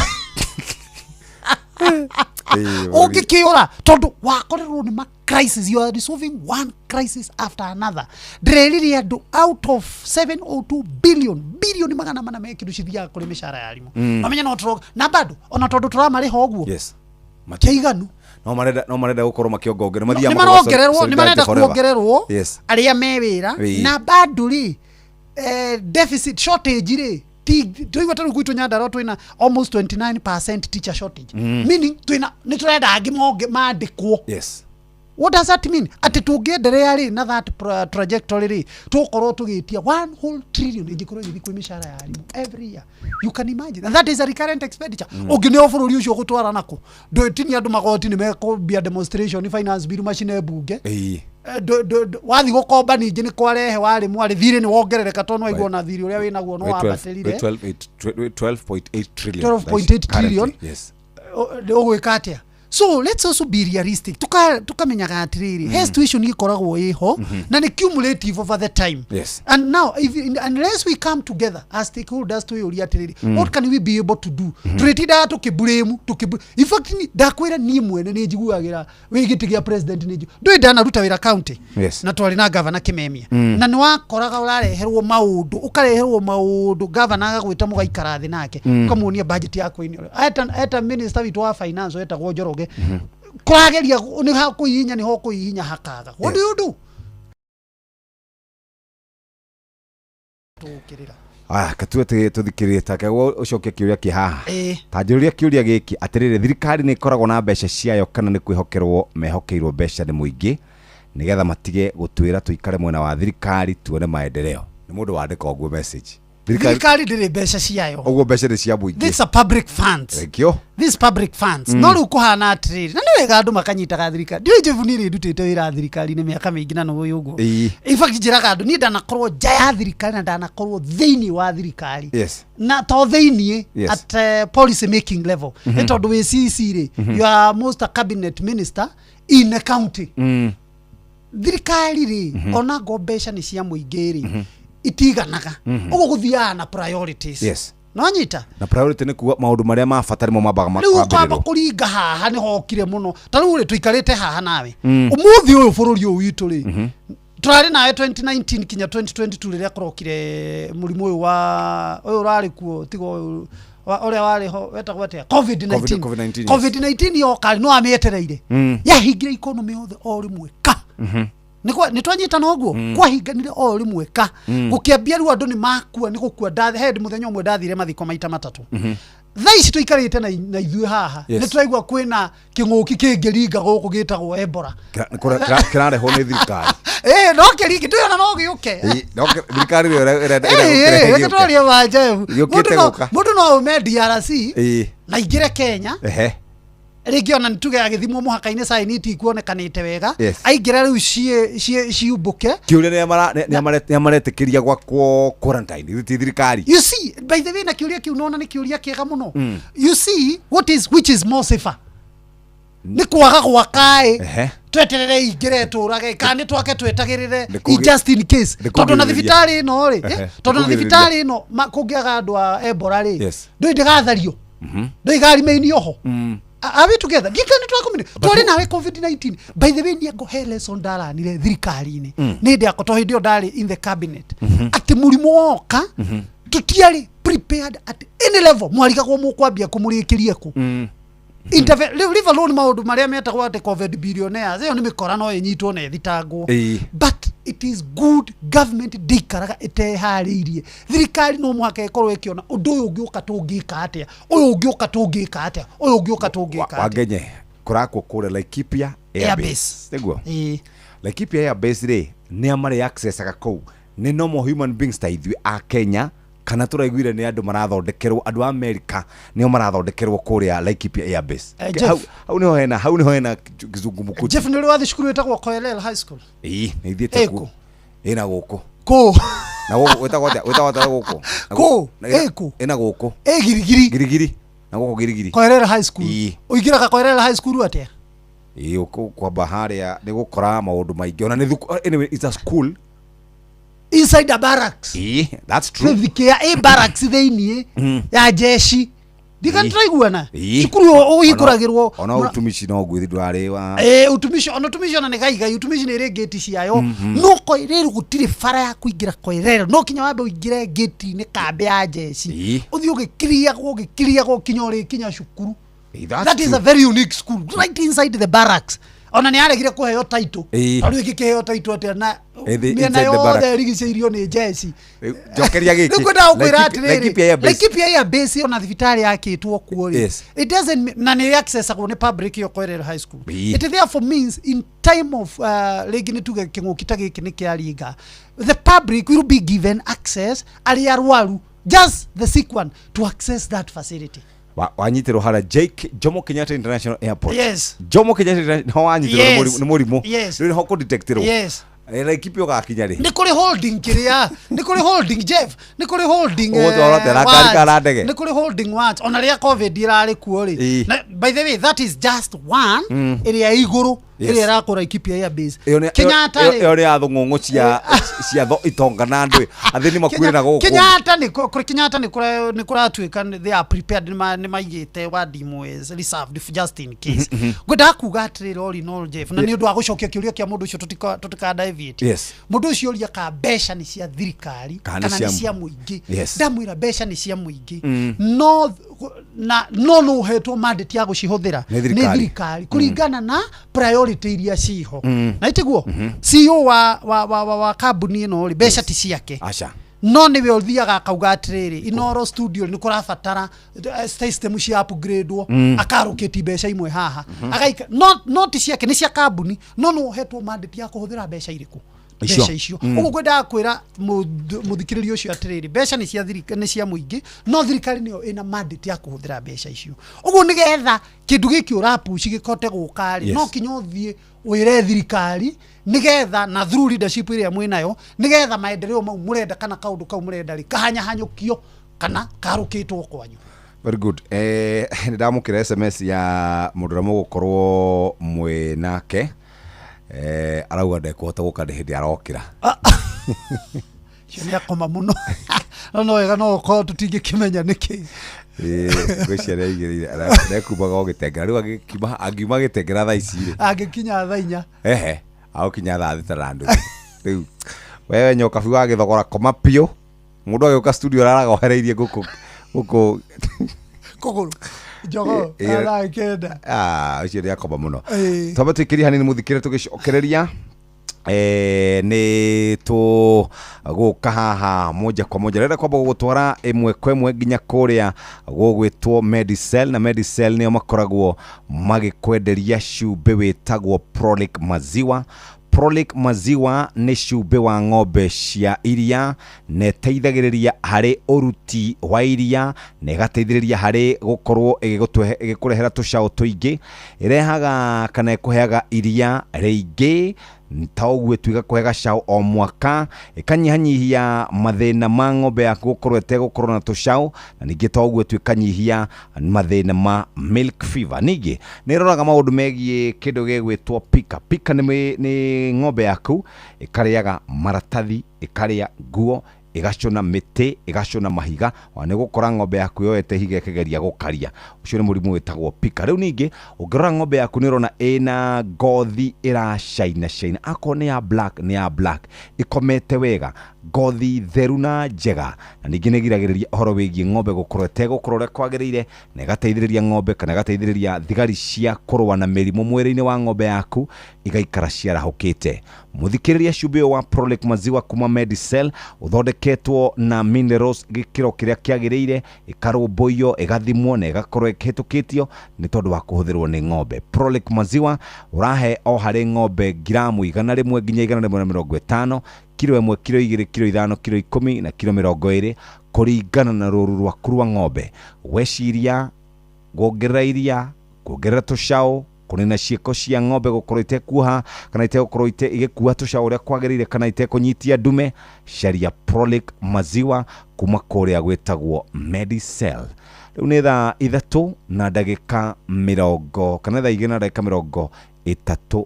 Ĩĩ, bũrũri. Ũngĩkĩũra tondũ wakorerwo nĩ ma crisis, you are resolving one crisis after another. Ndĩrerire andũ out of 702 billion, bilioni 400 me kĩndũ cithiaga kũrĩ mĩcara ya arimũ. Mamenya no tũro na bado ona tondũ tũramarĩha ũguo kĩiganu. No marenda gũkorwo makĩongongerwo mathiaga Nĩ makoiga marongererwo, nĩ solidarity marenda forever. kuongererwo arĩa me wĩra. Na bado rĩ, deficit shortage rĩ, tũigua ta rĩu gwitũ Nyandarua twĩna almost 29% teacher shortage, meaning twĩna nĩ tũrenda angĩ mandĩkwo. What does that mean? Atĩ tũngĩenderea rĩ na that trajectory rĩ, tũgũkorwo tũgĩtia one whole trillion ĩngĩkorwo ĩgĩthiĩ kwĩ mĩcara ya arimũ every year. You can imagine, and that is a recurrent expenditure. Ũngĩneo bũrũri ũcio ũgũtwara nakũ? Ndũtinia andũ magoti nĩ mekũmbia demonstration, finance bill macine mbunge. Wathiĩ gũkomba ningĩ nĩ kwarehe warĩ mwarĩ thirĩ nĩ wongerereka tondũ nĩwaigua ona thirĩ ũrĩa wĩnaguo nĩ wambatĩrire. 12.8 trillion. 12.8 trillion. Currently, yes. Ũgwĩka atĩa? So let's also be realistic. Tukamenyaga atĩrĩrĩ, he situation ĩkoragwo ĩho na nĩ cumulative over the time. And now if, unless we come together as stakeholders twĩyũria atĩrĩrĩ, what can we be able to do? Tũrĩtindaga tũkĩblame tũkĩ in fact ndakwĩra niĩ mwene nĩ njiguagĩra wĩ gĩtĩ gĩa president nĩ ndũĩ ndanaruta wĩra county na twarĩ na gavana Kimemia, na nĩ wakoraga ũrareherwo maũndũ, ũkareherwo maũndũ, gavana agagwĩta mũgaikara thĩ nake, ũkamuonia budget yaku ĩnĩ eta minister witũ wa finance wetagwo Njoroge, kũrageria nĩ ha kũhihinya, nĩho kũhihinya hakaga. What do you do? Tũkĩrĩra. Aya, katue tũthikĩrĩrie take ũcokie kĩũria kĩ haha. Ta njũria kĩũria gĩkĩ atĩrĩrĩ, thirikari nĩ ĩkoragwo na mbeca ciayo kana nĩ kwĩhokerwo mehokeirwo mbeca nĩ mũingĩ nĩgetha matige gũtwĩra tũikare mwena wa thirikari tuone maendeleo? Nĩ mũndũ wandĩka ũguo message. Thirikari ndĩrĩ mbeca ciayo. Ũguo mbeca nĩ cia mũingĩ. These are public funds. Thank you. These public funds. No rĩu kũhana atĩrĩrĩ, na nĩ wega andũ makanyitaga thirikari, ndiũĩ Jeff, niĩ nĩ ndutĩte wĩra thirikari-inĩ mĩaka mĩingĩ na nĩũĩ ũguo. In fact njĩraga andũ niĩ ndanakorwo nja ya thirikari na ndanakorwo thĩinĩ wa thirikari, na to thĩinĩ at policy making level, nĩ tondũ wĩ CC rĩ, you are most a cabinet minister in a county. Thirikari rĩ, ona ngo mbeca nĩ cia mũingĩ rĩ, itiganaga. Ũguo gũthiaga na priorities. Nonyita? Na priority nĩ kuga maũndũ marĩa ma bata nĩmo mambaga Rĩu ũkamba kwambĩrĩrwo. Kũringa haha nĩ hokire mũno. Ta rĩu rĩ, tũikarĩte haha nawe ũmũthĩ ũyũ, bũrũri ũyũ witũ rĩ, tũrarĩ nawe 2019 kinya 2022 rĩrĩa kũrokire mũrimũ ũyũ wa ũyũ ũrarĩ kuo, tiga ũyũ ũrĩa warĩ ho wetagwo atĩa, COVID-19. COVID-19, yes. COVID-19 yoka no amĩetereire, yahingire economy yothe o rĩmwe ka. Nĩ twanyitana ũguo? Kwahinganire o rĩmwe ka. Gũkĩambia rĩu andũ nĩ makua, nĩ gũkua. He mũthenya ũmwe ndathire mathiko maita matatũ. Thaa ici tũikarĩte na ithuĩ haha, nĩ tũraigua kwĩna kĩng'ũki kĩngĩringa gũkũ gĩtagwo Ebola. Kĩrarehwo nĩ thirikari. Ĩ no kĩringi ndũyona no gĩũke. Ĩĩ, no thirikari nĩyo ĩrenda gũkĩrehe Reke gĩũke. twarie wa Jeff. Gĩũkĩte gũka. Mũndũ no aume DRC na ingĩre Kenya. Rĩngĩ ona nĩtuge agĩthimwo mũhaka-inĩ saini itikuonekanĩte wega, aingĩra rĩu ciumbũke. Kĩũria nĩ maretĩkĩria gwakwo quarantine ti thirikari? You see, by the way, na kĩũria kĩu nona nĩ kĩũria kĩega mũno. You see, what is which is more safer, nĩ kwaga gwakaĩ tweterere ingĩre tũrage, kana nĩ twake twetagĩrĩre just in case? Nĩ Tondũ na kũgirĩrĩria. thibitarĩ ĩno rĩ, tondũ na Nĩ kũgirĩrĩria. thibitarĩ ĩno kũngĩaga andũ a Ebola rĩ, ndũĩ ndĩgathario, ndũĩ ĩgarimĩini oho. Are we together? Ndika nĩ twakomire twarĩ nawe COVID-19. By the way, niĩ he lesson ndaranire thirikari-inĩ nĩ ndĩ akwa, to hĩndĩ ĩyo ndarĩ in the cabinet, atĩ mũrimũ woka tũtiarĩ prepared at any level. Mwarigagwo mũkwambia kũmũrĩkĩrie kũ. Rĩu leave alone maũndũ marĩa metagwo atĩ COVID billionaires, ĩyo nĩ mĩkora no ĩnyitwo na ĩthitangwo. But it is good government ndĩikaraga ĩteharĩirie. Thirikari no mũhaka ĩkorwo ĩkĩona ũndũ ũyũ ũngĩũka tũngĩka atĩa, ũyũ ũngĩũka tũngĩka atĩa, ũyũ ũngĩũka tũngĩka atĩa. Wangenye kũrakwo kũrĩa Laikipia Airbase nĩguo? Ĩĩ. Laikipia Airbase rĩ, nĩ a marĩ accessaga kũu? Nĩ normal human beings ta ithuĩ a Kenya, kana tũraiguire nĩ andũ marathondekerwo, andũ a America nĩo marathondekerwo kũrĩa Laikipia Airbase? Jeff. Hau nĩho hena kizungumkuti. Jeff, nĩ ũrĩ wathiĩ cukuru ĩtagwo Koelel High School? Ĩĩ, nĩ ithiĩte Ĩkũ? kuo, ĩna gũkũ. Kũ? Na gũkũ wĩtagwo atĩa? Wĩtagwo atĩa gũkũ? Na Kũ? na- Ĩ kũ? Ĩna gũkũ. Ĩ Girigiri. Girigiri. Na gũkũ Girigiri. Koerera High School. Ĩĩ. Ũingĩraga Koerera High School atĩa? Ĩĩ ũkwamba harĩa nĩ gũkora maũndũ maingĩ. Ona nĩ thuku anyway it's a school. Inside a barracks. Ĩĩ, that's true. Thĩthikĩa ĩ barracks thĩiniĩ ya jeshi. Ndika Ĩĩ. tũraiguana. Ĩĩ. Cukuru ũhingũragĩrwo. Ona utumishi no ngwĩthi ndũrarĩ wa Ĩ utumishi ona utumishi ona nĩ gaigai utumishi nĩ ĩrĩ ngĩti ciayo. No Koerera gũtirĩ bara ya kũingĩra Koerera. No kinya wambe ũingĩre ngĩti-inĩ kambĩ ya jeshi. Ĩĩ. Ũthiĩ ũgĩkiriagwo ũgĩkiriagwo kinya ũrĩkinya cukuru. Ĩĩ, that's That is true. a very unique school right inside the barracks. Ona nĩ aregire kũheo title. Ĩĩ. Tondũ ĩngĩkĩheo title atĩa na Ĩĩ, mĩena inside the yothe barracks. ĩrigicĩirio nĩ jeshi. Rĩu, Njokeria gĩkĩ. Rĩu ngwendaga gũkwĩra Laikipia- Laikipia atĩrĩrĩ Air Base. Laikipia Air Base ona thibitarĩ yakĩtwo kuo rĩ Yes. it doesn't na nĩ accessagwo nĩ public ĩyo Koerera High School. Ĩĩ. It therefore means in time of rĩngĩ nĩ tuge kĩng'ũki ta gĩkĩ nĩ kĩaringa the public will be given access arĩa arwaru just the sick one to access that facility. Wanyitĩrwo harĩa Jake Jomo Kenyatta International Airport. Yes. Jomo Kenyatta International ho wanyitĩrwo nĩ Yes. mũrimũ- nĩ mũrimũ. Yes. Rĩu nĩho kũdetectĩrwo. Yes. Laikipia ũgakinya rĩ? Nĩ kũrĩ holding kĩrĩa nĩ kũrĩ holding Jeff nĩ kũrĩ holding Ũgũtwarwo atĩa na ngari wards. kana ndege? Nĩ kũrĩ holding wards ona rĩrĩa covid ĩrarĩ kuo rĩ Ĩĩ. Na, by the way that is just one ĩrĩa ĩ igũrũ Yes. ĩrĩa ĩrakũra Laikipia Air Base. Ĩyo nĩ- Kenyatta ĩyo- rĩ ĩyo nĩ ya thũng'ũng'ũ cia cia itonga na andũ athĩni makuire na gũkũ. Kenyatta nĩ Kenyatta nĩ kũra nĩ kũratuĩka they are prepared nĩ maigĩte ward imwe reserved just in case. Ngwendaga kuga atĩrĩrĩ all in all Jeff na nĩ ũndũ wa gũcokia kĩũria kĩa mũndũ ũcio tũtika deviate. Yes. Mũndũ ũcio oria ka mbeca nĩ cia thirikari Kana kana nĩ cia nĩ cia mũingĩ. Yes. Ndamwĩra mbeca nĩ cia mũingĩ no na no no ũhetwo mandate ya gũcihũthĩra Nĩ thirikari. nĩ thirikari kũringana na priority iria ciho na itiguo CEO wa kambuni ĩno rĩ mbeca ti ciake Aca. No nĩwe ũthiaga akauga atĩrĩrĩ Inoro studio nĩ kũrabatara system cia upgradewo akarũkĩti mbeca imwe haha agaika no ti ciake nĩ cia kambuni no no ũhetwo mandate ya kũhũthĩra mbeca irĩkũ Icio. Mbeca icio ũguo ngwendaga kwĩra mũthikĩrĩria ũcio atĩrĩrĩ mbeca nĩ cia nĩ cia mũingĩ no thirikari nĩyo ĩna mandate ya kũhũthĩra mbeca icio ũguo nĩgetha kĩndũ gĩkĩ ũrapuci gĩkote gũka rĩ Yes. no kinya ũthiĩ wĩre thirikari nĩgetha na through leadership ĩrĩa mwĩnayo nĩgetha maendeleo mau mũrenda kana kaũndũ kau mũrenda rĩ kahanyahanyũkio kana karũkĩtwo kwanyu. Very good. Nĩ ndamũkĩra SMS ya mũndũ ũrĩa mũgũkorwo mwĩ nake arauga ndekũhota gũka nĩ hĩndĩ arokĩra. Cio nĩ akoma mũno no no wega no ũkorwo tũtingĩkĩmenya nĩkĩ. Ĩĩ, ngwĩciria nĩ aigĩrĩire ndekumbaga o gĩtengera rĩu angiuma gĩtengera thaa ici rĩ angĩkinya thaa 4 ehe agũkinya thaa 6 na nuthu rĩu wewe nyokabi wa gĩthogora koma piũ mũndũ agĩũka studio araraga ohereirie ngũkũ gũkũ kũgũrũ njogoo Ĩĩ. thaa 9. Ah, ũcio nĩ akoma mũno Ĩĩ. twambe tũikĩrie hanini mũthikĩre tũgĩcokereria nĩ tũgũka haha moja kwa moja rĩrĩa kwamba gũgũtwara ĩmwe kwa ĩmwe nginya kũrĩa gũgwĩtwo Medicell na Medicell nĩo makoragwo magĩkwenderia cumbĩ wĩtagwo Prolic Maziwa. Prolic Maziwa nĩ cumbĩ wa ng'ombe cia iria na ĩteithagĩrĩria harĩ ũruti wa iria na ĩgateithĩrĩria harĩ gũkorwo ĩgĩkũrehera tũcaũ tũingĩ ĩrehaga kana ĩkũheaga iria rĩingĩ ta ũguo tu ĩgakũhe gacaũ o mwaka ĩkanyihanyihia mathĩna ma ng'ombe yaku gũkorwo ĩtegũkorwo na tũcaũ na ningĩ ta ũguo tu ĩkanyihia mathĩna ma milk fever. Ningĩ nĩ ĩroraga maũndũ megiĩ kĩndũ gĩgwĩtwo pika. Pika nĩ ng'ombe yaku ĩkarĩaga maratathi ĩkarĩa nguo ĩgacũna mĩtĩ ĩgacũna mahiga ona nĩ gũkora ng'ombe yaku yoete ihiga ĩkĩgeria gũkaria ũcio nĩ mũrimũ wĩtagwo pika. Rĩu ningĩ ũngĩrora ng'ombe yaku nĩ ũrona ĩna ngothi ĩracaina caina akorwo nĩ ya black nĩ ya black ĩkomete wega ngothi theru na njega na ningĩ nĩ ĩgiragĩrĩria ũhoro wĩgiĩ ng'ombe gũkorwo ĩtegũkũra ũrĩa kwagĩrĩire na ĩgateithĩrĩria ng'ombe kana ĩgateithĩrĩria thigari cia kũrũa na mĩrimũ mwĩrĩ-inĩ wa ng'ombe yaku igaikara ciarahũkĩte. Mũthikĩrĩria cumbĩ ũyũ wa Prolic Maziwa kuma Medicell ũthondeketwo na minerals gĩkĩro kĩrĩa kĩagĩrĩire ĩkarũmbũiyo ĩgathimwo na ĩgakorwo ĩkĩhĩtũkĩtio nĩ tondũ wa kũhũthĩrwo nĩ ng'ombe. Prolic Maziwa ũrahe o harĩ ng'ombe ngiramu 100 nginya 150 kiro 1 kiro 2 kiro 5 kiro 10 na kiro 20 kũringana na rũũru rwaku rwa ng'ombe. Weciria kuongerera iria kuongerera tũcaũ Kũnina ciĩko cia ng'ombe gũkorwo itekuoha kana itegũkorwo igĩkua tũcaũ ũrĩa kwagĩrĩire kana itekũnyitia ndume, caria Prolic maziwa kuma kũrĩa gwĩtagwo Medicell. Rĩu nĩ thaa 3 na ndagĩka mĩrongo kana thaa 2 na ndagĩka 38, thaa 3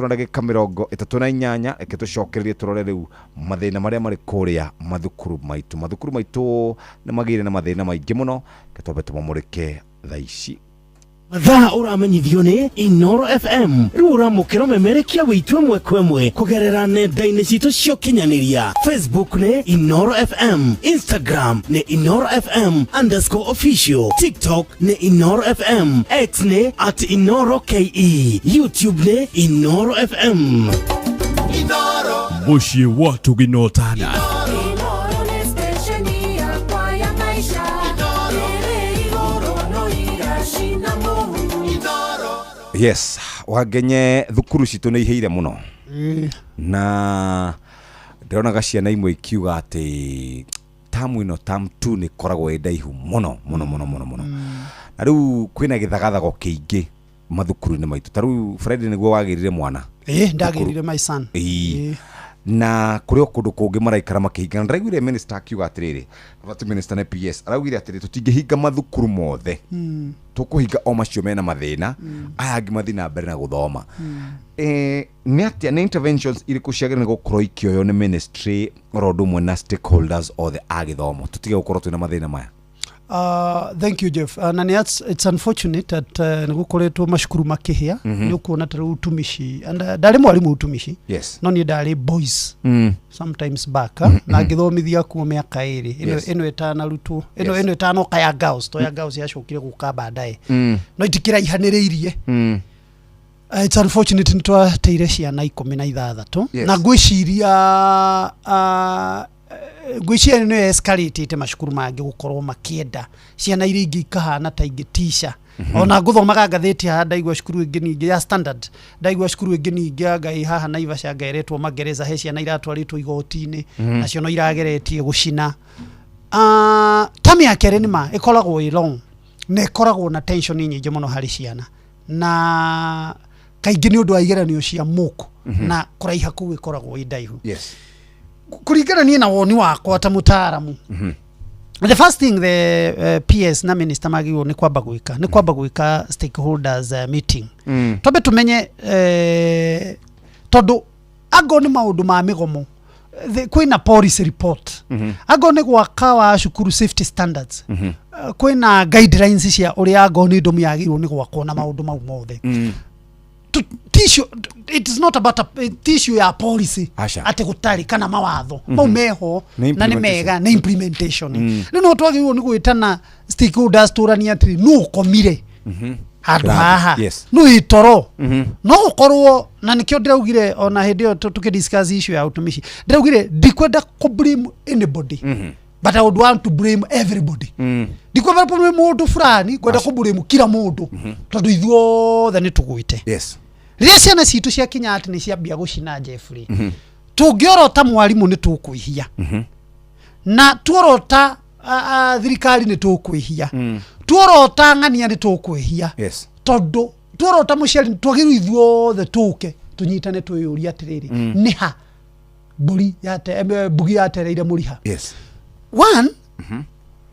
na ndagĩka 38. Reke tũcokererie tũrore rĩu mathĩna marĩa marĩ kũrĩa mathukuru maitũ. Mathukuru maitũ nĩ magĩire na mathĩna maingĩ mũno, reke twambe tũmamũrĩke thaa ici. Mathaa ũramenyithio nĩ Inoro FM. Rĩu ũramũkĩra ũmemerekia witũ ĩmwe kwa ĩmwe kũgerera nenda-inĩ citũ cia ũkinyanĩria. Facebook nĩ Inoro FM, Instagram nĩ Inoro FM underscore official, TikTok nĩ Inoro FM, X nĩ at Inoro KE, YouTube nĩ Inoro FM. Mũciĩ wa Ũtugi na Ũtana. Inoro nĩ stesheni yakwa ya maisha ĩrĩ igũrũ no iracina mũhu. Yes, Wangenye, thukuru citũ nĩ ihĩire mũno na ndĩronaga ciana imwe ikiuga atĩ tamu ĩno, term 2, nĩ ĩkoragwo ĩ ndaihu mũno mũno mũno mũno mũno, na rĩu kwĩna gĩthagathago kĩingĩ mathukuru-inĩ maitũ. Ta rĩu Friday nĩguo wagĩrire mwana. Ĩ, ndagĩrire my son. Ĩĩ. Na kũrĩ o kũndũ kũngĩ maraikara makĩhinga, na ndĩraiguire minister akiuga atĩrĩrĩ, ti minister, nĩ PS, araugire atĩrĩ, tũtingĩhinga mathukuru mothe, tũkũhinga o macio mena mathĩna, aya angĩ mathiĩ na mbere na gũthoma. Nĩ atĩa, nĩ interventions irĩkũ ciagĩrĩire nĩ gũkorwo ikĩoywo nĩ ministry oro ũndũ ũmwe na stakeholders othe a gĩthomo tũtige gũkorwo twĩna mathĩna maya? Thank you, Jeff. Na nĩ it's unfortunate that nĩ gũkoretwo macukuru makĩhĩa. Nĩ ũkuona ta rĩu utumishi, and ndarĩ mwarimũ utumishi, no niĩ ndarĩ boys sometimes back, na ngĩthomithia kuo mĩaka 2 ĩno, ĩno ĩtanarutwo ĩno, ĩno ĩtanoka ya girls, to ya girls yacokire gũka baadaye, no itikĩraihanĩrĩirie. It's unfortunate nĩ twateire ciana 16. Na ngwĩciria ngwĩciria nĩ escalate macukuru mangĩ gũkorwo makĩenda ciana iria ingĩ ikahana ta ingĩ tica. Ona ngũthomaga ngathĩti haha, ndaigua cukuru ĩngĩ ningĩ ya Standard, ndaigua cukuru ĩngĩ ningĩ ya Ngai haha Naivasha ngeretwo magereza, he ciana iratwarĩtwo igoti-inĩ, nacio no irageretie gũcina. Ta mĩaka 2 nĩ ma ĩkoragwo ĩ long na ĩkoragwo na tension nyingĩ mũno harĩ ciana, na kaingĩ nĩ ũndũ wa igeranio cia mock na kũraiha kũu ĩkoragwo ĩ ndaihu. Kũringana niĩ na woni wakwa ta mũtaaramu, the first thing the PS na minister magĩrĩirwo nĩ kwamba gwĩka nĩ kwamba gwĩka stakeholders meeting, twambe tũmenye, tondũ angorwo nĩ maũndũ ma mĩgomo, kwĩna policy report, angorwo nĩ gwaka wa cukuru safety standards, kwĩna guidelines cia ũrĩa angorwo nĩ ndomu yagĩrĩirwo nĩ gwakwo na maũndũ mau mothe. Tissue, it is not about a tissue ya policy. Aca. Atĩ gũtarĩ kana mawatho mau meho Nĩ na nĩ implementation. mega, nĩ implementation. Rĩu no twagĩrĩirwo nĩ gwĩtana stakeholders tũranie atĩrĩ, nũ ũkomire handũ Kĩrathi, haha, nũ ĩtoro no gũkorwo, na nĩkĩo ndĩraugire ona hĩndĩ ĩyo tũkĩdiscuss issue ya utumishi, ndĩraugire ndikwenda kũ blame anybody, but I would want to blame everybody. Ndikwenda kũ blame mũndũ fulani, ngwenda kũ blame kila mũndũ, tondũ ithuothe nĩ tũgwĩte. Rĩrĩa ciana citũ ciakinya atĩ nĩ ciambia gũcina, Jeffrey, tũngĩorota mwarimũ nĩ tũkwĩhia, na tuorota thirikari nĩ tũkwĩhia, tuorota ng'ania nĩ tũkwĩhia, tondũ tuorota mũciari, twagĩrĩirwo ithuothe tũke tũnyitane twĩyũrie atĩrĩrĩ, nĩ ha mbũri yate mbugi yatereire mũriha? One,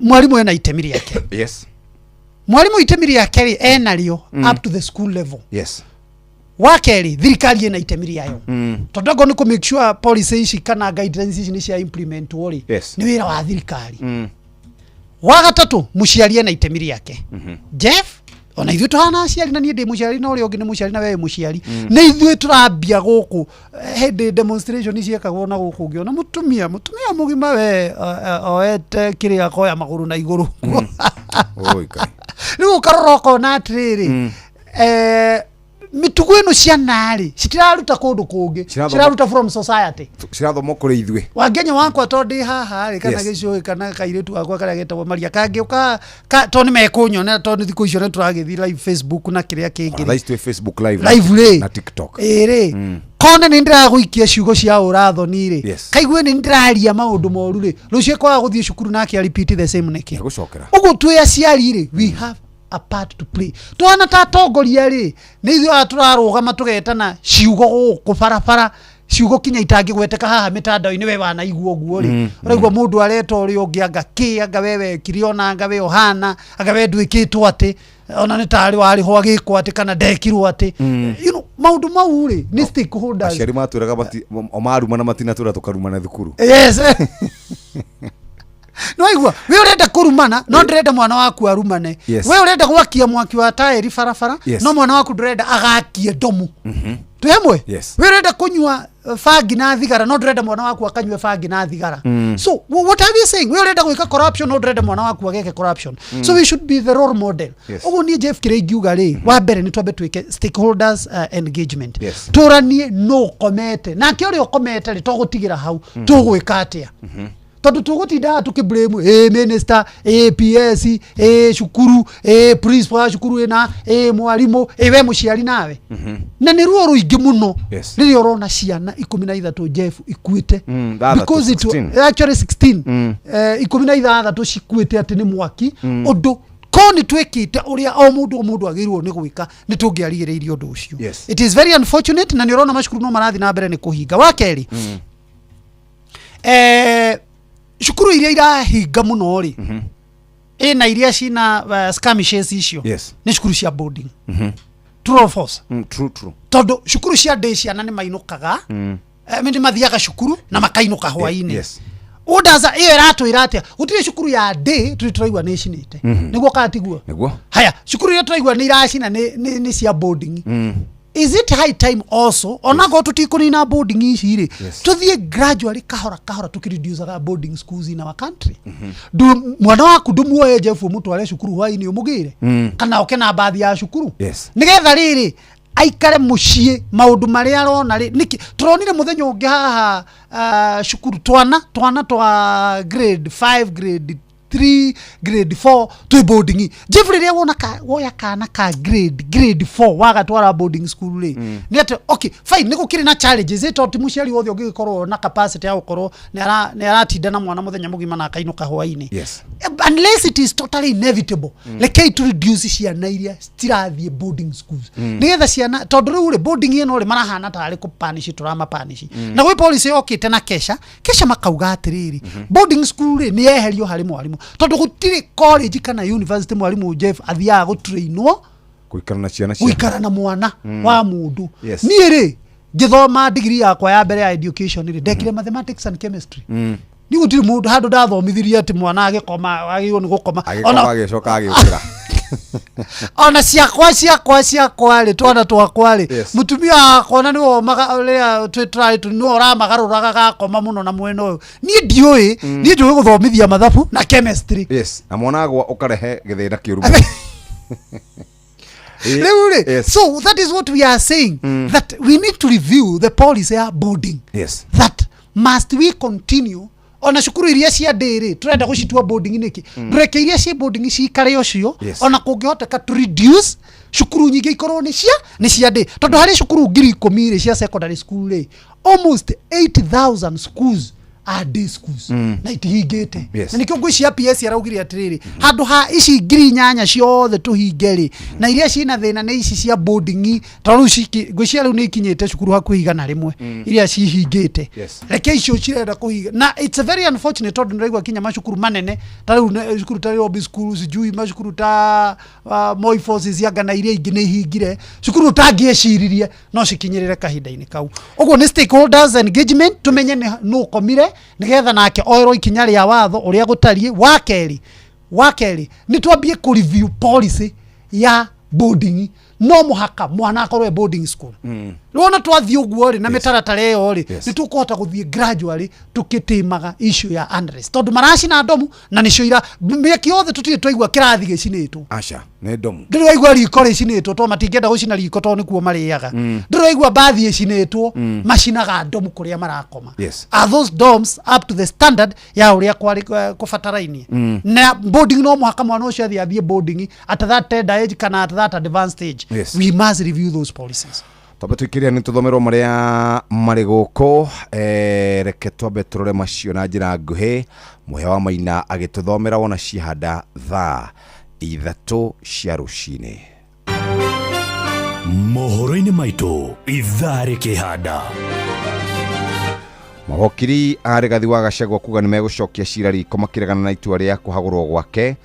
mwarimũ ena itemi rĩake. Mwarimũ itemi rĩake rĩ enarĩo up to the school level. Wa kerĩ, thirikari ĩna itemi rĩayo, tondũ angorwo nĩ kũ make sure policy ici kana guidelines ici nĩ cia implementwo rĩ, nĩ wĩra wa thirikari. Wa gatatũ, mũciari ena itemi rĩake, Jeff. Ona ithuĩ tũhana aciari, na niĩ ndĩ mũciari, na ũrĩa ũngĩ nĩ mũciari, na we wĩ mũciari. Nĩ ithuĩ tũrambia gũkũ, hĩndĩ demonstration ciekagwo na gũkũ, ũngĩona mũtumia mũgima we oete kĩrĩa akoya magũrũ na igũrũ. Oi, Ngai. Rĩu ũkarora ũkona atĩrĩrĩ, mĩtugo ĩno ciana rĩ citiraruta kũndũ kũngĩ, ciraruta from society. Cirathoma kũrĩ ithuĩ. Wangenya wakwa, tondũ ndĩ haha rĩ, kana gĩcũĩ kana kairĩtu gakwa karĩa getagwo Maria kangĩũka tondũ nĩ mekũnyonera, tondũ thikũ icio nĩ tũragĩthiĩ live Facebook na kĩrĩa kĩngĩ Thaa rĩ. ici twĩ Facebook live Live rĩ. na TikTok. Ĩ rĩ, kone nĩ ndĩragũikia ciugo cia ũrathoni rĩ, kaigue nĩ ndĩraria maũndũ moru rĩ, rũciũ kwaga gũthiĩ cukuru nake a repeat the same nĩkĩ? Gũcokera. Ũguo twĩ aciari rĩ, we have a part to play. Twana ta atongoria rĩ, nĩ ithuĩ aya tũrarũgama tũgetana ciugo gũkũ barabara, ciugo kinya itangĩgweteka haha mĩtandao-inĩ, we wanaigua ũguo rĩ. Ũraigua mũndũ areta ũrĩa ũngĩ, anga kĩ, anga we wekire ona, anga we ũhana, anga we ndwĩkĩtwo atĩ, ona nĩ tarĩ warĩhwo agĩkwo atĩ kana ndekirwo atĩ. Maũndũ mau rĩ, nĩ stakeholders. Aciari matwĩraga o marumana matinatwĩra tũkarumana thukuru. Yes, nĩwaigua, we ũrenda kũrumana no ndĩrenda mwana waku arumane. We ũrenda gwakia mwaki wa taĩri barabara, no mwana waku ndũrenda agakie ndomu. Twĩ hamwe? Yes. We ũrenda kũnyua bangi na thigara, no ndũrenda mwana waku akanyue bangi na thigara. So what are we saying? We ũrenda gwĩka corruption, no ndũrenda mwana waku ageke corruption. So we should be the role model. Ũguo niĩ Jeff, kĩrĩa ingiuga rĩ, wa mbere nĩ twambe twĩke stakeholders engagement. Tũranie no ũkomete nake ũrĩa ũkomete rĩ, tũgũtigĩra hau. Tũgwĩka atĩa? Tondũ tũgũtindaga tũkĩ blame ĩ minister, ĩ PS, ĩ cukuru, ĩ principal wa cukuru, ĩna ĩ mwarimũ, ĩ we mũciari nawe. Na nĩ ruo rũingĩ mũno rĩrĩa ũrona ciana 13, Jeff, ikuĩte. Ithathatũ, Because it 16. Actually 16. 16 cikuĩte atĩ nĩ mwaki. Ũndũ ko nĩ twĩkĩte ũrĩa o mũndũ o mũndũ agĩrĩirwo nĩ gwĩka, nĩ tũngĩarigĩrĩirie ũndũ ũcio. It is very unfortunate, na nĩ ũrona macukuru no marathiĩ na mbere nĩ kũhinga. Wa kerĩ, cukuru iria irahinga mũno rĩ, ĩna iria cina skirmishes icio, nĩ cukuru cia boarding. True or false? True. Tondũ cukuru cia ndĩ, ciana nĩ mainũkaga, nĩ mathiaga cukuru na makainũka hwainĩ. Ũndaza ĩyo ĩratwĩra atĩa? Gũtirĩ cukuru ya ndĩ tũrĩ tũraigua nĩ ĩcinĩte. Nĩguo kana tiguo? Nĩguo. Haya, cukuru iria tũraigua nĩ iracina nĩ cia boarding. Is it high time also, onakorwo tũtikũnina boarding ici rĩ, tũthiĩ gradually, kahora kahora, tũkĩreducaga boarding schools in our country? Mwana waku ndũmuoye, Jeff, ũmũtware cukuru hwainĩ ũmũgĩre, kana oke na mbathi ya cukuru, nĩgetha rĩrĩ aikare mũciĩ maũndũ marĩa arona rĩ. Nĩkĩ tũronire mũthenya ũngĩ haha, cukuru twana twa grade 5, grade 3, grade 4 twĩ boarding? Jeff, rĩrĩa wona woya kana ka grade 4 wagatwara boarding school rĩ, nĩ atĩ okay, fine, nĩ gũkĩrĩ na challenges ĩ, tondũ ti mũciari wothe ũngĩgĩkorwo na capacity ya gũkorwo nĩ aratinda na mwana mũthenya mũgima na akainũka hwainĩ. Unless it is totally inevitable, rekei to reduce ciana iria citirathiĩ boarding schools, nĩgetha ciana, tondũ rĩu rĩ, boarding ĩno rĩ, marahana tarĩ kũpanish tũramapanish. Na gwĩ policy yokĩte na kesha makauga atĩrĩrĩ, boarding school rĩ, nĩ yeherio harĩ mwarimũ, tondũ gũtirĩ college kana university mwarimũ, Jeff, athiaga gũtrainwo gũikara na ciana cia gũikara na mwana wa mũndũ. Niĩ rĩ, ngĩthoma degree yakwa ya mbere ya education rĩ, ndekire mathematics and chemistry. Ni gũtirĩ mũndũ handũ ndathomithirie atĩ mwana agĩkoma agĩrĩirwo nĩ gũkoma. Agĩkoma agĩcoka agĩũkĩra. Ona ciakwa rĩ, twana twakwa rĩ, mũtumia wakwa na nĩwe rĩrĩa twĩ tũrarĩ tu nĩwe ũramagarũraga gakoma mũno na mwena ũyũ. Niĩ ndiũĩ. Niĩ njũĩ gũthomithia mathabu na chemistry. Yes, na mwana agwa ũkarehe gĩthĩna kĩũru mũno. Rĩu rĩ, so that is what we are saying, that we need to review the policy ya boarding, that must we continue ona cukuru iria cia ndĩrĩ tũrenda gũcitua boarding nĩkĩ? Ndũreke iria ciĩ boarding cikare ũcio. Ona kũngĩhoteka to reduce cukuru nyingĩ ikorwo nĩ cia ndĩ, tondũ harĩ cukuru 10,000 rĩ cia secondary school rĩ, almost 8000 schools are day schools, na itihingĩte. Na nĩkĩo ngwĩciria PS araugire atĩrĩrĩ, handũ ha ici 8,000 ciothe tũhinge rĩ, na iria ciĩna thĩna nĩ ici cia boarding, tondũ rĩu ngwĩciria rĩu nĩ ikinyĩte cukuru hakuhĩ 100 iria cihingĩte. Reke icio cirenda kũhinga. Na it's a very unfortunate, tondũ nĩraigua kinya macukuru manene ta rĩu cukuru ta Nairobi School, sijui macukuru ta Moi Forces anga na iria ingĩ nĩ ihingire cukuru ũtangĩeciririe no cikinyĩrĩre kahinda-inĩ kau. Ũguo nĩ stakeholders engagement, tũmenye nĩ nũ ũkomire, nĩgetha nake oerwo ikinya rĩa watho ũrĩa gũtariĩ. Wa kerĩ nĩ twambie kũ review policy ya boarding. No mũhaka mwana akorwo e boarding school? Rĩu twathiĩ ũguo rĩ, na mĩtaratara ĩyo rĩ, nĩ tũkũhota gũthiĩ gradually tũkĩtĩmaga issue ya unrest, tondũ maracina ndomu na nĩcio ira mĩaki yothe tũtirĩ twaigua kĩrathi gĩcinĩtwo. Aca, nĩ ndomu. Ndũrĩ waigua riko rĩcinĩtwo, tondũ matingĩenda gũcina riko tondũ nĩkuo marĩaga. Ndũrĩ waigua mbathi ĩcinĩtwo. Macinaga ndomu kũrĩa marakoma. Are those dorms up to the standard ya ũrĩa kwarĩ kũbatarainie? Na boarding, no mũhaka mwana ũcio athiĩ boarding at that tender age kana at that advanced age? We must review those policies. Twambe tũikĩrĩra nĩ tũthomerwo marĩa marĩ gũkũ. Reke twambe tũrore macio na njĩra nguhĩ. Mũhĩa wa Maina agĩtũthomera wona ciahanda thaa 3 cia rũcinĩ. Mohoro-inĩ maitũ ithaa rĩkĩhanda. Mawokiri a Rigathi wa Gachagua kuga nĩ megũcokia cira riko makĩregana na itua rĩa kũhagũrwo gwake.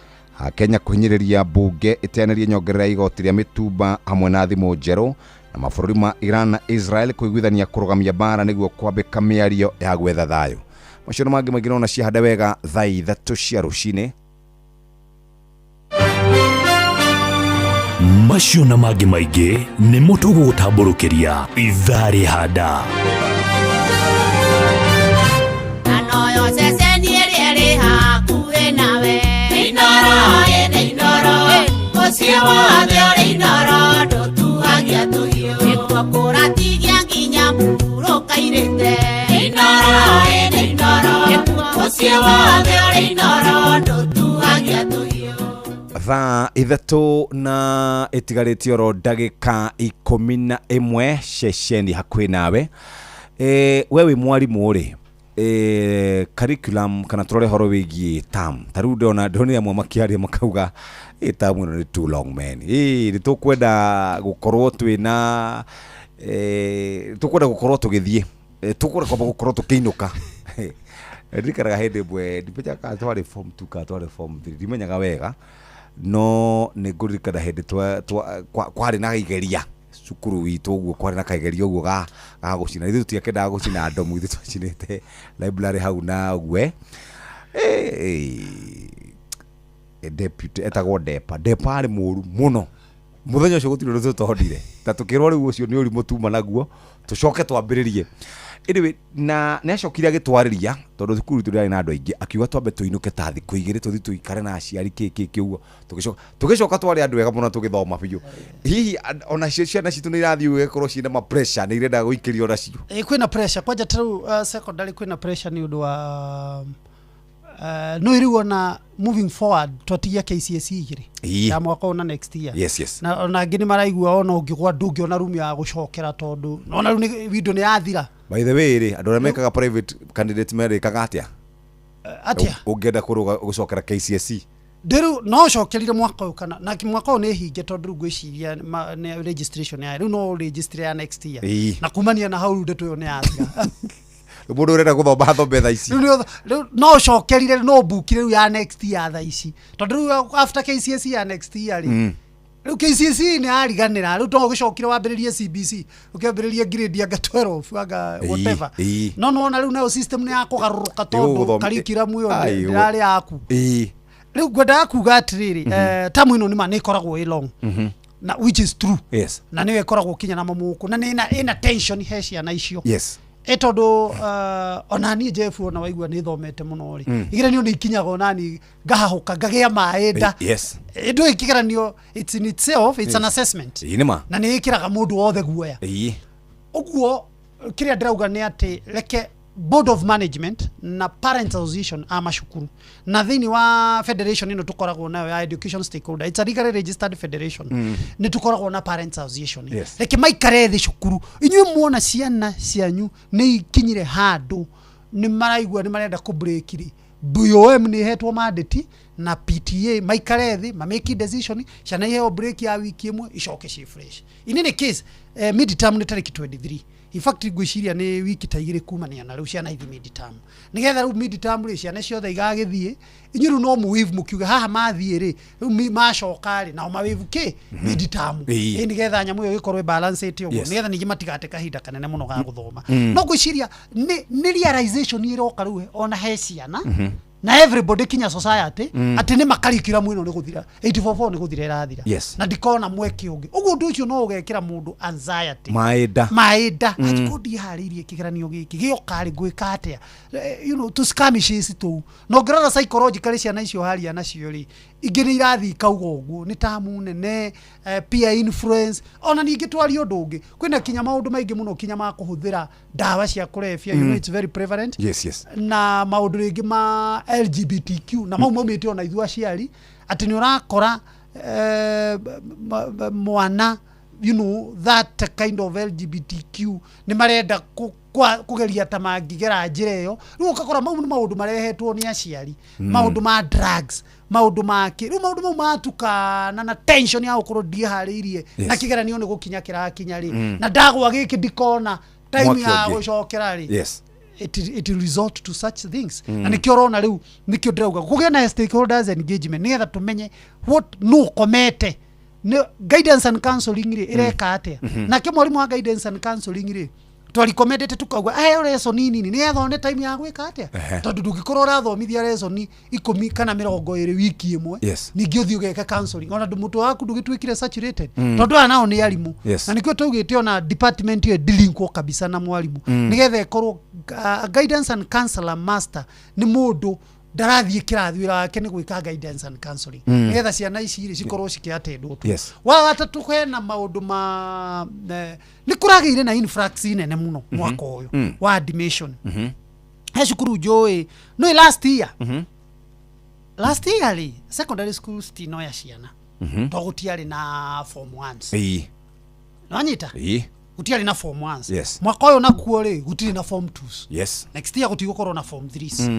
Kenya kũhinyĩrĩria mbunge ĩteanĩrie nyongerera ya igoti rĩa mĩtumba hamwe na thimũ njerũ, na mabũrũri ma Iran na Israel kũiguithania kũrũgamia mbara nĩguo kwambĩka mĩario ya gwetha thayũ. Macio na mangĩ maingĩ nona ciahanda wega thaa 3 cia rũcinĩ. Macio na mangĩ maingĩ nĩmo tũgũgũtambũrũkĩria ithaa rĩhanda. Anoyo ceceni ĩrĩa ĩrĩ hakuhĩ nawe. Inooro, ĩnĩ Inooro, mũciĩ wothe ũrĩ Inooro, ndũtuhagia tũhiũ. Nĩkuo kũratigia nginya mũhurũka irĩte. Inooro, ĩnĩ Inooro, mũciĩ wothe ũrĩ Inooro, ndũtuhagia tũhiũ. Thaa 3 na ĩtigarĩtie oro ndagĩka 11 ceceni hakuhĩ nawe. We wĩ mwarimũ rĩ, curriculum kana tũrore horo wĩgiĩ term. Ta rĩu ndĩrona ndĩronire amwe makĩaria makauga term ĩno nĩ too long man. Nĩ tũkwenda gũkorwo twĩna tũkwenda gũkorwo tũgĩthiĩ, tũkwenda kwamba gũkorwo tũkĩinũka. Ndirikanaga hĩndĩ ĩmwe ndimenyaga kana twarĩ form 2 kana twarĩ form 3, ndimenyaga wega, no nĩ ngũririkana hĩndĩ kwarĩ na igeria cukuru witũ ũguo, kwarĩ na kaigerio ũguo ga gũcina. Ithuĩ tũtiakendaga gũcina ndomu, ithuĩ twacinĩte library hau na ũguo. Deputy etagwo Depa. Depa arĩ mũru mũno. Mũthenya ũcio gũtirĩ ũndũ tũtondire, ta tũkĩrwo rĩu ũcio nĩ ũrimũ tuma naguo, tũcoke twambĩrĩrie. Anyway, na nĩ acokire agĩtwarĩria tondũ thukuru itũ ndĩarĩ na andũ aingĩ, akiuga twambe tũinũke ta thikũ 2 tũthiĩ tũikare na aciari kĩ kĩ kĩ ũguo. Tũgĩcoka twarĩ andũ ega mũno tũgĩthoma biũ. Hihi onacio ciana citũ nĩ irathiĩ ũguo igĩkorwo ciĩna ma pressure, nĩ irenda gũikĩrio nacio? Kwĩna pressure kwanja ta rĩu secondary kwĩna pressure nĩ ũndũ wa no rĩu ona moving forward twatigia KCSE 2 ya mwaka ũyũ na next year. Yes, yes. Na ona angĩ nĩ maraigua ona ũngĩgwa ndũngĩona room ya gũcokera tondũ ona rĩu window nĩ yathira. By the way rĩ, andũ arĩa mekaga private candidate merĩkaga atĩa? Atĩa? Ũngĩenda kũrũga gũcokera KCSE? Ndĩrũ no ũcokerire mwaka ũyũ kana na mwaka ũyũ nĩ hinge tondũ rĩu ngwĩciria nĩ registration ya rĩu no register ya next year. Na kumania na hau rĩu ndeto ĩyo nĩ yathira. Mũndũ ũrenda gũthoma athome thaa ici. Rĩu no ũcokerire, no ũbukire rĩu ya next year thaa ici tondũ rĩu after KCSE ya next year rĩ, rĩu KCSE nĩ yariganĩra, rĩu to ũgĩcokire wambĩrĩrie CBC ũkĩambĩrĩrie grade anga 12 anga whatever. No nĩwona rĩu nayo system nĩ ya kũgarũrũka tondũ curriculum ĩyo ndĩrarĩ yaku. Rĩu ngwendaga kuga atĩrĩrĩ, tamu ĩno nĩma nĩ ĩkoragwo ĩ long na which is true. Na nĩyo ĩkoragwo kinya na mamũkũ na nĩ ĩna tension he ciana icio. Tondũ ona niĩ Jeff ona waigua nĩ thomete mũno rĩ, igeranio nĩ ikinyaga ona niĩ ngahahũka ngagĩa maĩ nda. Ndũĩ kĩgeranio it's in itself, it's an assessment. Nĩma. Na nĩ ĩkĩraga mũndũ wothe guoya. Ũguo kĩrĩa ndĩrauga nĩ atĩ reke board of management na parents association a macukuru na thĩinĩ wa federation ĩno tũkoragwo nayo ya education stakeholder, it's a legally registered federation, nĩ tũkoragwo na parents association. Reke maikare thĩ cukuru, inyuĩ muona ciana cianyu nĩ ikinyire handũ nĩ maraigua nĩ marenda kũ break rĩ, BOM nĩ ĩhetwo mandate na PTA maikare thĩ ma make decision, ciana iheo break ya wiki ĩmwe icoke ci fresh. In any case, mid term nĩ tarĩki 23. In fact ngwĩciria nĩ wiki ta 2 kumania na rĩu ciana ithi mid term, nĩgetha rĩu mid term rĩ ciana ciothe igagĩthiĩ, inyuĩ rĩu no mũwave mũkiuge haha mathiĩ rĩ, rĩu macoka rĩ nao mawave kĩ mid term, nĩgetha nyamũ ĩyo ĩgĩkorwo ĩbalancĩte ũguo, nĩgetha ningĩ matigate kahinda kanene mũno ga gũthoma. No ngwĩciria nĩ realization ĩroka rĩu ona he ciana na everybody kinya society atĩ nĩ makarikiramu ĩno nĩ gũthira 844 nĩ gũthira ĩrathira. Na ndikona mweke ũngĩ ũguo ũndũ ũcio no ũgekĩra mũndũ anxiety maĩnda maĩnda atiko ndiharĩirie kĩgeranio gĩkĩ gĩoka rĩ ngwĩka atĩa, you know tũ skirmishes tũu. Na ũngĩrora psychologically ciana icio haria nacio rĩ, ingĩ nĩ irathiĩ ikauga ũguo nĩ tamu nene, peer influence. Ona ningĩ twarie ũndũ ũngĩ, kwĩna kinya maũndũ maingĩ mũno kinya ma kũhũthĩra ndawa cia kũrebia, you know it's very prevalent. Yes, yes. Na maũndũ rĩngĩ ma LGBTQ na mau maumĩte ona ithuĩ aciari, atĩ nĩ ũrakora mwana That kind of LGBTQ nĩ marenda kũgeria ta mangĩgera njĩra ĩyo. Rĩu ũgakora mau nĩ maũndũ marehetwo nĩ aciari, maũndũ ma drugs, maũndũ ma kĩ. Rĩu maũndũ mau matukana na tension ya gũkorwo ndiĩharĩirie na kĩgeranio nĩ gũkinya kĩrakinya rĩ, na ndagwa gĩkĩ ndikona time Mwaki ya ũngĩ. gũcokera rĩ, it will result to such things. Na nĩkĩo ũrona rĩu, nĩkĩo ndĩrauga kũgĩa na stakeholders engagement nĩgetha tũmenye what no komete nĩ guidance and counseling rĩ ĩreka atĩa. Nake mwarimũ wa guidance and counseling rĩ, twarikomendete tukauga aheo lesson nini nĩgetha one time ya gwĩka atĩa, tondũ ndũngĩkorwo ũrathomithia lesson 10 kana 20 wiki ĩmwe, ningĩ ũthiĩ ũgeke counseling, ona ndũ mũtwe waku ndũgĩtuĩkire saturated, tondũ aya nao nĩ arimũ. Na nĩkĩo twaugĩte ona department ĩyo ĩdilinkwo kabisa na mwarimũ, nĩgetha ĩkorwo guidance and counselor master nĩ mũndũ ndarathiĩ kĩrathi, wĩra wake nĩ gwĩka guidance and counseling, nĩgetha ciana ici rĩ cikorwo cikĩatendwo tu. Wa gatatũ, hena maũndũ ma nĩ kũragĩire na influx nene mũno mwaka ũyũ wa admission. He cukuru njũĩ nĩ last year, last year rĩ, secondary school citinoya ciana to gũtiarĩ na form ones. Nĩwanyita? Gũtiarĩ na form ones. Mwaka ũyũ nakuo rĩ, gũtirĩ na form twos. Next year gũtigũkorwo na form threes.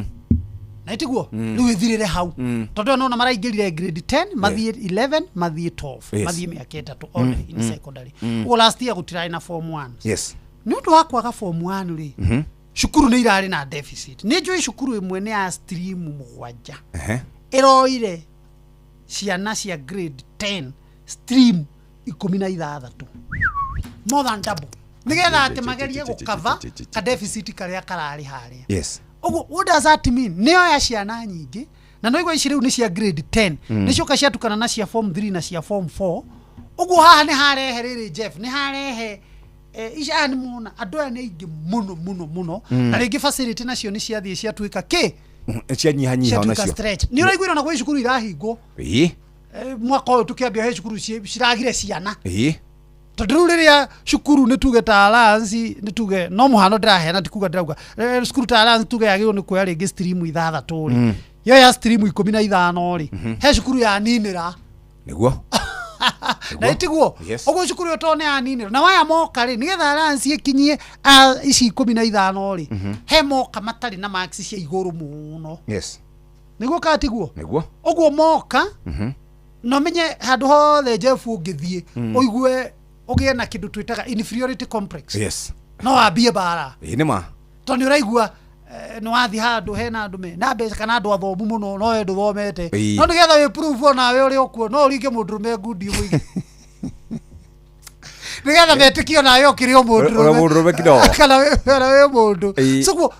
Na itiguo rĩu ĩthirĩre hau, tondũ aya nona maraingĩrire grade 10, mathiĩ 11, mathiĩ 12, mathiĩ mĩaka 3 only in secondary. Ũguo last year gũtirarĩ na form ones. Nĩ ũndũ wa kwaga form 1 rĩ, cukuru nĩ irarĩ na deficit. Nĩ njũĩ cukuru ĩmwe nĩ ya stream 7 ĩroire ciana cia grade 10 stream 16, more than double, nĩgetha atĩ magerie gũkava ka deficit karĩa kararĩ harĩa. Ũguo what does that mean? Nĩ oya ciana nyingĩ, na no igua ici rĩu nĩ cia grade 10, nĩ cioka ciatukana na cia form 3 na cia form 4. Ũguo haha nĩ harehe rĩrĩ, Jeff, nĩ harehe ici aya nĩ mona andũ aya nĩ aingĩ mũno mũno mũno, na rĩngĩ facility nacio nĩ ciathiĩ ciatuĩka kĩ, Cianyihanyiha ciatuĩka onacio. stretch. Nĩ ũraiguire ona gwĩ cukuru irahingwo. Mwaka ũyũ tũkĩambia he cukuru ciragire ciana, tondũ rĩu rĩrĩa cukuru nĩ tuge ta Alliance, nĩ tuge no mũhano ndĩraheana, ti kuga ndĩrauga, cukuru ta Alliance tuge yagĩrĩirwo nĩ kuoya rĩngĩ stream 6 rĩ, yoya stream 15 rĩ, he cukuru yaninĩra. Na ĩtiguo? Ũguo cukuru ĩyo tondũ nĩ yaninĩra na waya moka rĩ, nĩgetha Alliance ĩkinyie ici 15 rĩ, he moka matarĩ na marks cia igũrũ mũno. Nĩguo kana tiguo? Nĩguo. Ũguo moka no menye handũ hothe, Jeff, ũngĩthiĩ ũigue ũgĩe na kĩndũ twĩtaga inferiority complex, no wambie mbara. Ĩĩ, nĩ ma. Tondũ nĩ ũraigua nĩ wathiĩ handũ hena andũ me na mbeca kana andũ athomu mũno, no we ndũthomete. No nĩgetha wĩ prove onawe ũrĩ okuo, no ũringe mũndũrũme ngundi ũmũige nĩgetha metĩkio nawe ũkĩrĩ o Ũrĩ mũndũrũme kidogo. Kana wĩ mũndũ. So guo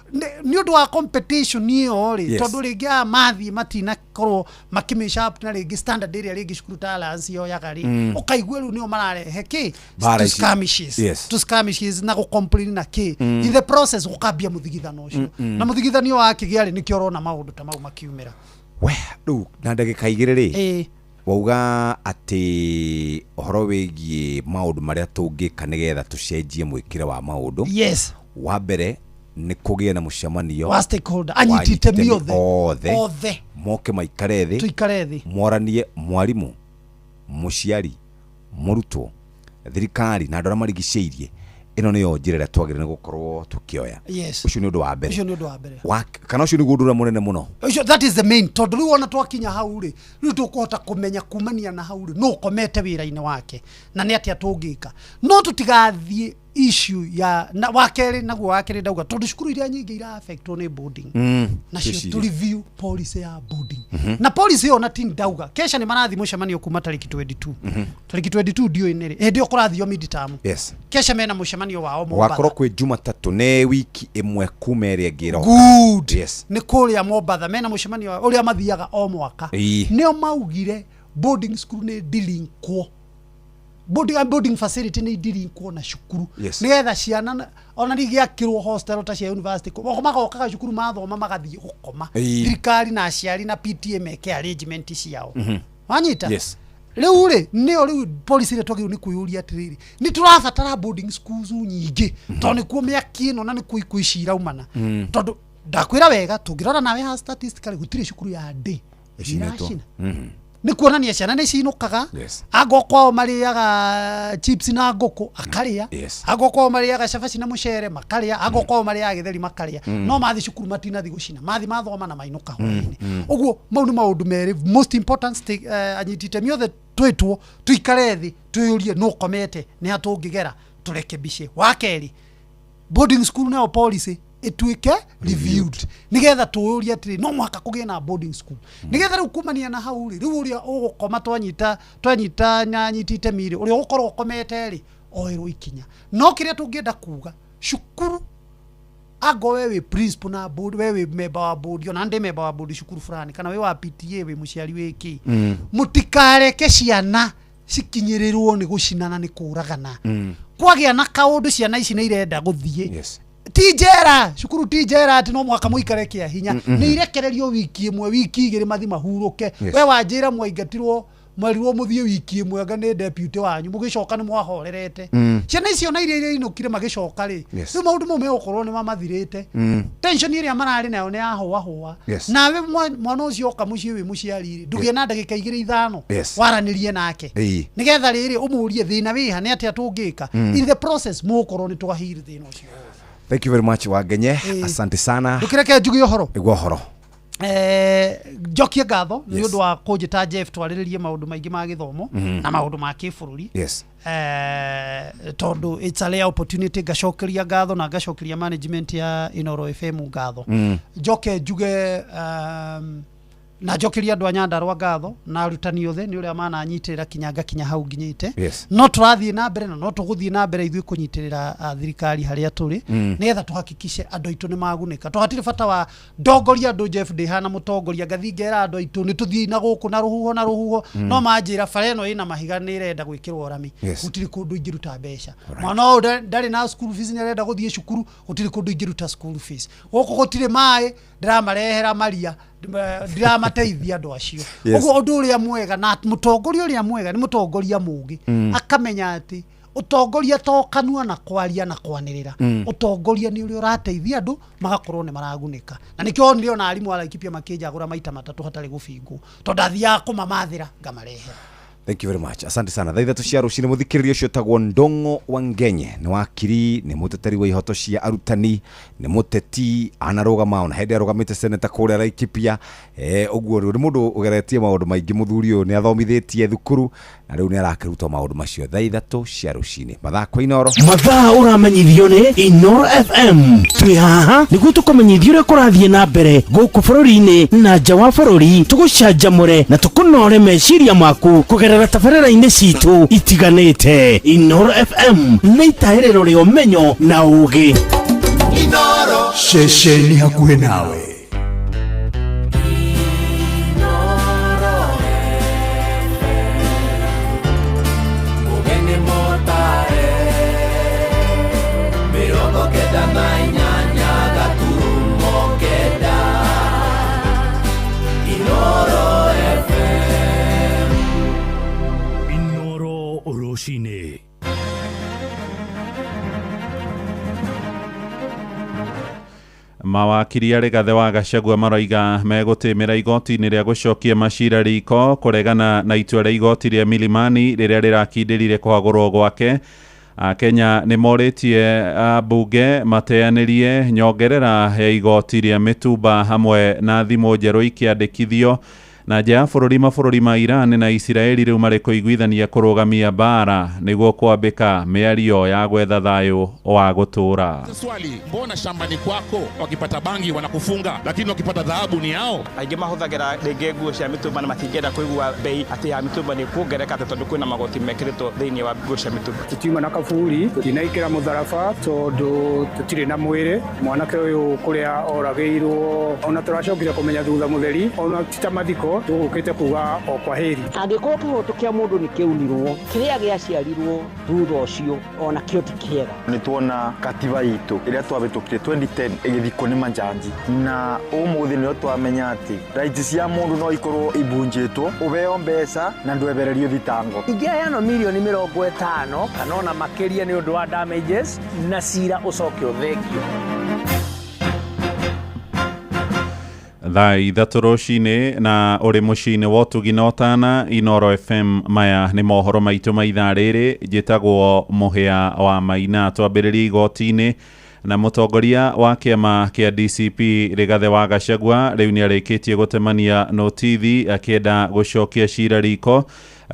nĩ ũndũ wa competition ĩyo rĩ, tondũ rĩngĩ aya mathiĩ matinakorwo makĩmĩsharp na rĩngĩ standard ĩrĩa rĩngĩ cukuru ta Alliance yoyaga rĩ, ũkaigua rĩu nĩo mararehe kĩ, Mbara to ici. skirmishes, to skirmishes na gũ-complain na kĩ. In the process gũkambia mũthigithano ũcio, na mũthigithanio wakĩgĩa rĩ, nĩkĩo ũrona maũndũ ta mau makiumĩra. We rĩu na ndagĩka 2 rĩ, wauga atĩ ũhoro wĩgiĩ maũndũ marĩa tũngĩka nĩgetha tũcenjie mwĩkĩre wa maũndũ. Wa mbere nĩ kũgĩe na mũcemanio wa stakeholder, wa anyiti itemi anyiti othe. Othe othe moke maikare thĩ, tuikare thĩ, moranie mwarimũ, mũciari, mũrutwo, thirikari na andũ arĩa marigicĩirie. Ĩno nĩyo njĩra ĩrĩa twagĩrĩire nĩ gũkorwo tũkĩoya. Ũcio nĩ ũndũ wa mbere. Ũcio nĩ ũndũ wa mbere. Kana ũcio nĩguo ũndũ ũrĩa mũnene mũno? Ũcio, that is the main, tondũ rĩu ona twakinya hau rĩ, rĩu tũkũhota kũmenya kumania na hau rĩ, no ũkomete wĩra-inĩ wake na nĩ atĩa tũngĩka, no tũtigathiĩ issue ya na wa kerĩ. Naguo wa kerĩ ndauga tondũ cukuru iria nyingĩ ira affectwo nĩ boarding, nacio Twĩcirie. tu review policy ya boarding. Na policy ĩyo na ti ndauga kesha nĩ marathiĩ mũcemanio kuma tarĩki 22, tarĩki 22 ndiũĩ nĩ rĩ, hĩndĩ ĩyo kũrathio midterm. Kesha mena mũcemanio wao Mombatha. Gwakorwo kwĩ Jumatatũ, nĩ wiki ĩmwe kuma ĩrĩa ĩngĩ ĩroka. Good. Nĩ kũrĩa Mombatha mena mũcemanio wao ũrĩa mathiaga o mwaka. Nĩo maugire boarding school nĩ ndilinkwo, boarding facility nĩ indirinkwo na cukuru, nĩgetha ciana ona igĩakĩrwo hostel ta cia university, magokaga cukuru mathoma magathiĩ gũkoma. Thirikari na aciari na PTA meke arrangement ciao. Wanyita? Yes. Rĩu rĩ, nĩyo rĩu policy ĩrĩa twagĩrĩirwo nĩ kwĩyũria atĩrĩrĩ, nĩ tũrabatara boarding schools nyingĩ, tondũ nĩkuo mĩaki ĩno na nĩkuo ikuũ ici iraumana. Tondũ ndakwĩra wega, tũngĩrora nawe ha statistically, gũtirĩ cukuru ya day Ĩcinĩtwo. iracina. Nĩ kuonania ciana nĩ cinũkaga. Yes. Angoo kwao marĩaga chips na ngũkũ akarĩa. Yes. Angoo kwao marĩaga cabaci na mũcere makarĩa. Angoo kwao marĩaga gĩtheri makarĩa. No mathi cukuru matinathi gũcina, mathi mathoma na mainũka hwainĩ. Ũguo mau nĩ maũndũ merĩ most important anyiti itemi othe twĩtwo tuikare thĩ twĩyũrie nũ ũkomete, nĩ ha tũngĩgera tũrekebishe. Wa kerĩ, boarding school nayo policy ĩtuĩke reviewed nĩgetha tũyũrie atĩrĩ, no mũhaka kũgĩe na boarding school nĩgetha rĩu kumania na hau rĩ, rĩu ũrĩa ũgũkoma twanyita na anyiti itemi rĩ, ũrĩa ũgũkorwo ũkomete rĩ, oerwo ikinya. No kĩrĩa tũngĩenda kuga, cukuru ango we wĩ principal na board, we wĩ member wa board, ona ndĩ member wa board cukuru fulani, kana wĩ wa PTA, wĩ mũciari, wĩ kĩ, mũtikareke ciana cikinyĩrĩrwo nĩ gũcinana, nĩ kũragana. Kwagĩa na kaũndũ ciana ici nĩ irenda gũthiĩ, ti njera, cukuru ti njera atĩ no mũhaka mũikare kĩa hinya. Nĩ irekererio wiki ĩmwe, wiki 2, mathi mahurũke. Yes. We wanjĩra mwaingatirwo, mwerirwo mũthiĩ wiki ĩmwe anga nĩ deputy wanyu, mũgĩcoka nĩ mwahorerete. Ciana icio na iria irainũkire magĩcoka rĩ, Yes. rĩu maũndũ mau megũkorwo nĩ mamathirĩte. Tension ĩrĩa mararĩ nayo nĩ yahũahũa. Yes. Nawe mwana ũcio oka mũciĩ wĩ mũciari rĩ, ndũgĩe na ndagĩka 2 5 Yes. waranĩrie nake nĩgetha rĩrĩ ũmũrie thĩna wĩha, nĩ atĩa tũngĩka. In the process mũgũkorwo nĩ twahiri thĩna ũcio. Thank you very much, Wangenye. Asante sana. Ndũkĩreke njuge ũhoro. Nĩguo ũhoro. Njokie ngatho nĩ Yes. ũndũ wa kũnjĩta Jeff twarĩrĩrie maũndũ maingĩ ma gĩthomo na maũndũ ma kĩbũrũri. Yes. Tondũ it's a rare opportunity, ngacokeria ngatho na ngacokeria management ya Inoro FM ngatho. Njoke njuge na njokeria andũ a Nyandarua ngatho na arutani othe nĩ ũrĩa mananyitĩrĩra kinya ngakinya hau nginyĩte. Yes. No tũrathiĩ na mbere na no tũgũthiĩ na mbere ithuĩ kũnyitĩrĩra thirikari harĩa tũrĩ nĩgetha tũhakikishe andũ aitũ nĩ magunĩka, tondũ hatirĩ bata wa ndongoria andũ. Jeff, ndĩhana mũtongoria ngathiĩ ngera andũ aitũ nĩ tũthiĩ na gũkũ na rũhuho na rũhuho, no manjĩra bara ĩno ĩna mahiga nĩ ĩrenda gwĩkĩrwo rami, Yes. gũtirĩ kũndũ ingĩruta mbeca. Mwana ũyũ ndarĩ na school fees, nĩ arenda gũthiĩ cukuru, gũtirĩ kũndũ ingĩruta school fees. Gũkũ gũtirĩ maĩ, ndĩramarehera maria, ndiramateithia andũ acio. Yes. Ũguo ũndũ ũrĩa mwega na mũtongoria ũrĩa mwega nĩ mũtongoria mũũgĩ, akamenya atĩ ũtongoria to kanua na kwaria na kwanĩrĩra. Ũtongoria nĩ ũrĩa ũrateithia andũ magakorwo nĩ maragunĩka, na nĩkĩo onire ona arimũ a Laikipia makĩnjagũra maita matatũ hatarĩ gũbingwo, tondũ ndathiaga kũmamathĩra ngamarehera. Thank you very much, asante sana. Thaa 3 cia rũcinĩ, mũthikĩrĩria ũcio ũtagwo Ndong'o Wangenye nĩ wakiri, nĩ mũteteri wa ihoto cia arutani, nĩ mũteti, anarũgama ona hĩndĩ arũgamĩte seneta kũrĩa Laikipia. Ũguo rĩu nĩ mũndũ ũgeretie maũndũ maingĩ. Mũthuri ũyũ nĩ athomithĩtie thukuru na rĩu nĩ arakĩrutwo maũndũ macio. Thaa 3 cia rũcinĩ, mathaa kwa Inoro. Mathaa ũramenyithio nĩ Inoro FM. Twĩ haha nĩguo tũkũmenyithia ũrĩa kũrathiĩ na mbere gũkũ bũrũri-inĩ na nja wa bũrũri, tũgũcanjamũre na tũkũnore meciria maku kũgerera tabarĩra-inĩ citũ itiganĩte. Inoro FM nĩ itahĩrĩro rĩa ũmenyo na ũũgĩ. Ceceni hakuhĩ nawe. Mũgeni mũtare 98.9 Inoro FM. Inoro rũcinĩ. Mawakiri arĩ Gathe wa Gachagua maroiga megũtĩmĩra igoti-inĩ rĩa gũcokia macira riko kũregana na itua rĩa igoti rĩa Milimani rĩrĩa rĩrakindĩrire kũhagũrwo gwake. Akenya nĩ morĩtie ambunge mateanĩrie nyongerera ya igoti rĩa mĩtumba hamwe na thimũ njerũ ikĩandĩkithio. Na nja ya bũrũri, mabũrũri ma Iran na Isiraeli rĩu marĩ kũiguithania kũrũgamia mbara nĩguo kwambĩka mĩario ya gwetha thayũ wa gũtũũra. Swali, mbona shambani kwako wakipata bangi wanakufunga, lakini wakipata dhahabu ni yao? Aingĩ mahũthagĩra rĩngĩ nguo cia mĩtumba na matingĩenda kũigua bei atĩ ya mĩtumba nĩ kuongereka atĩ tondũ kwĩna magoti mekĩrĩtwo thĩinĩ wa nguo cia mĩtumba. Tutiuma na kaburi tũtinaikĩra mũtharaba tondũ tũtirĩ na mwĩrĩ mwanake ũyũ kũrĩa oragĩirwo, ona tũracokire kũmenya thutha mũtheri, ona ti ta mathiko tũgũkĩte kuga o kwa heri. Angĩkorwo kĩhoto kĩa mũndũ nĩ kĩunirwo, kĩrĩa gĩaciarirwo thutha ũcio ona kĩo ti kĩega. Nĩ tuona katiba itũ ĩrĩa twahĩtũkire 2010 ĩgĩthikwo nĩ majanji, na ũmũthĩ nĩo twamenya atĩ rights cia mũndũ no ikorwo ibunjĩtwo, ũheo mbeca na ndwebererio thitango. Ingĩheanwo mirioni 50 kana ona makĩria nĩ ũndũ wa damages na cira ũcoke ũthengio. Thaa 3 rũcinĩ na ũrĩ mũciĩ-inĩ wa ũtugi na ũtana Inoro FM. Maya nĩ mohoro maitũ ma ithaa rĩrĩ. Njĩtagwo Mũhĩa wa Maina. Twambĩrĩrie igoti-inĩ na mũtongoria wa kĩama kĩa DCP Rigathĩ wa Gachagua rĩu nĩ arĩkĩtie gũtemania notithi akĩenda gũcokia cira riko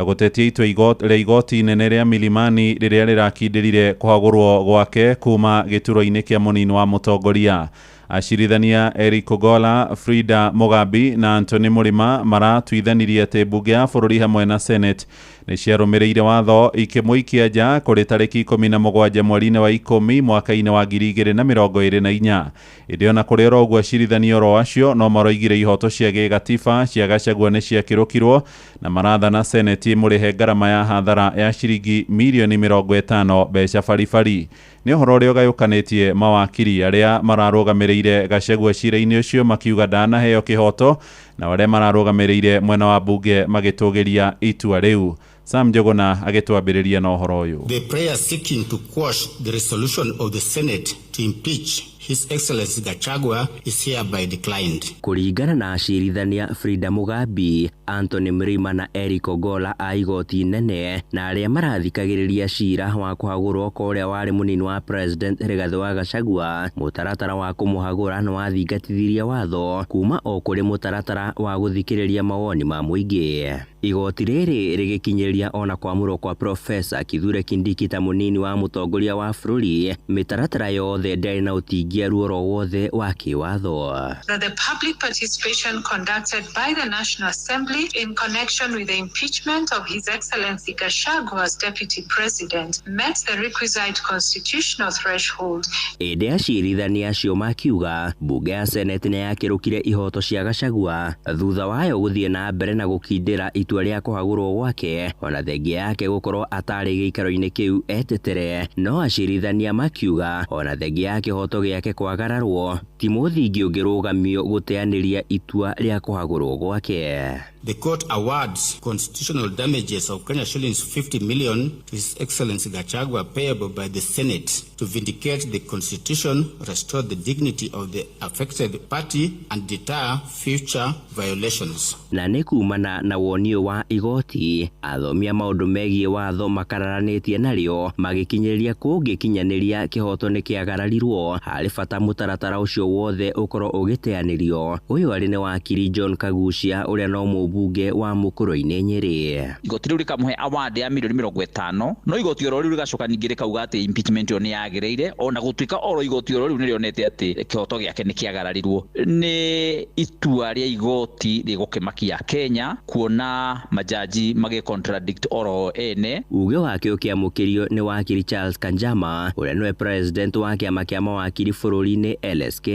gũtetia itua rĩa igoti inene rĩa Milimani rĩrĩa rĩrakindĩrire kũhagũrwo gwake kuma gĩturwa-inĩ kĩa mũnini wa mũtongoria. Acirithania Eric Ogola, Frida Mugambi na Anthony Murima maratuithanirie atĩ mbunge ya bũrũri hamwe na Senate nĩ ciarũmĩrĩire watho ikĩmũikia nja kũrĩ tarĩki 17 mweri-inĩ wa 10 mwaka-inĩ wa 2024. Ĩndĩ ona kũrĩ oro ũguo, acirithania oro acio no maroigire ihoto cia gĩgatiba cia Gachagua nĩ ciakĩrũkirwo na marathana Senate ĩmũrĩhe ngarama ya hathara ya ciringi mirioni 50 mbeca baribari. Nĩ ũhoro ũrĩa ũgayũkanĩtie mawakiri arĩa mararũgamĩrĩire Gachagua cira-inĩ ũcio makiuga ndanaheo kĩhoto, na arĩa mararũgamĩrĩire mwena wa mbunge magĩtũgĩria itua rĩu. Sam Njuguna agĩtwambĩrĩria na ũhoro ũyũ. The prayer seeking to quash the resolution of the Senate to impeach His Excellency Gachagua is hereby declined. Kũringana na acirithania Frida Mugambi, Anthony Mrima na Eric Ogola a igoti inene na arĩa marathikagĩrĩria cira wa kũhagũrwo kwa ũrĩa warĩ mũnini wa President Rigathĩ wa Gachagua, mũtaratara wa kũmũhagũra nĩ wathingatithirie watho kuma o kũrĩ mũtaratara wa gũthikĩrĩria mawoni ma mũingĩ. Igoti rĩrĩ rĩgĩkinyĩria ona kwamũrwo kwa Profesa Kithure Kindiki ta mũnini wa mũtongoria wa bũrũri, mĩtaratara yothe ndĩarĩ na ũtingiaru oro wothe wa kĩwatho. That the public participation conducted by the National Assembly in connection with the impeachment of His Excellency Gachagua as Deputy President met the requisite constitutional threshold. Ĩndĩ acirithania acio makiuga mbunge ya Senate nĩ yakĩrũkire ihoto cia Gachagua thutha wayo gũthiĩ na mbere na gũkindĩra itua rĩa kũhagũrwo gwake ona thengia yake gũkorwo atarĩ gĩikaro-inĩ kĩu etetere. No acirithania makiuga ona thengia ya kĩhoto gĩake kwagararwo ti mũthingi ũngĩrũgamio gũteanĩria itua rĩa kũhagũrwo gwake. The court awards constitutional damages of Kenya shillings 50 million to His Excellency Gachagua payable by the Senate to vindicate the Constitution, restore the dignity of the affected party and deter future violations. Na nĩ kumana na woni ũyũ wa igoti, athomi a maũndũ megiĩ watho makararanĩtie narĩo magĩkinyĩria kũngĩkinyanĩria kĩhoto nĩ kĩagararirwo harĩ bata mũtaratara ũcio wothe ũkorwo ũgĩteanĩrio. Ũyũ arĩ nĩ wakiri John Kagucia ũrĩa no mũmbunge wa Mũkũrũ-inĩ Nyĩrĩ. Igoti rĩu rĩkamũhe award ya mirioni 50, no igoti oro rĩu rĩgacoka ningĩ rĩkauga atĩ impeachment ĩyo nĩ yagĩrĩire, ona gũtuĩka oro igoti oro rĩu nĩrĩonete atĩ kĩhoto gĩake nĩ kĩagararirwo. Nĩ itua rĩa igoti rĩgũkĩmakia Kenya kuona majaji magĩ contradict oro ene. Uge wake ũkĩamũkĩrio nĩ wakiri Charles Kanjama ũrĩa nĩwe president wa kĩama kĩa mawakiri bũrũri-inĩ LSK.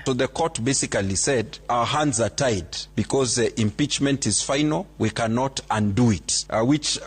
So the court basically said our hands are tied because the impeachment is final, we cannot undo it, which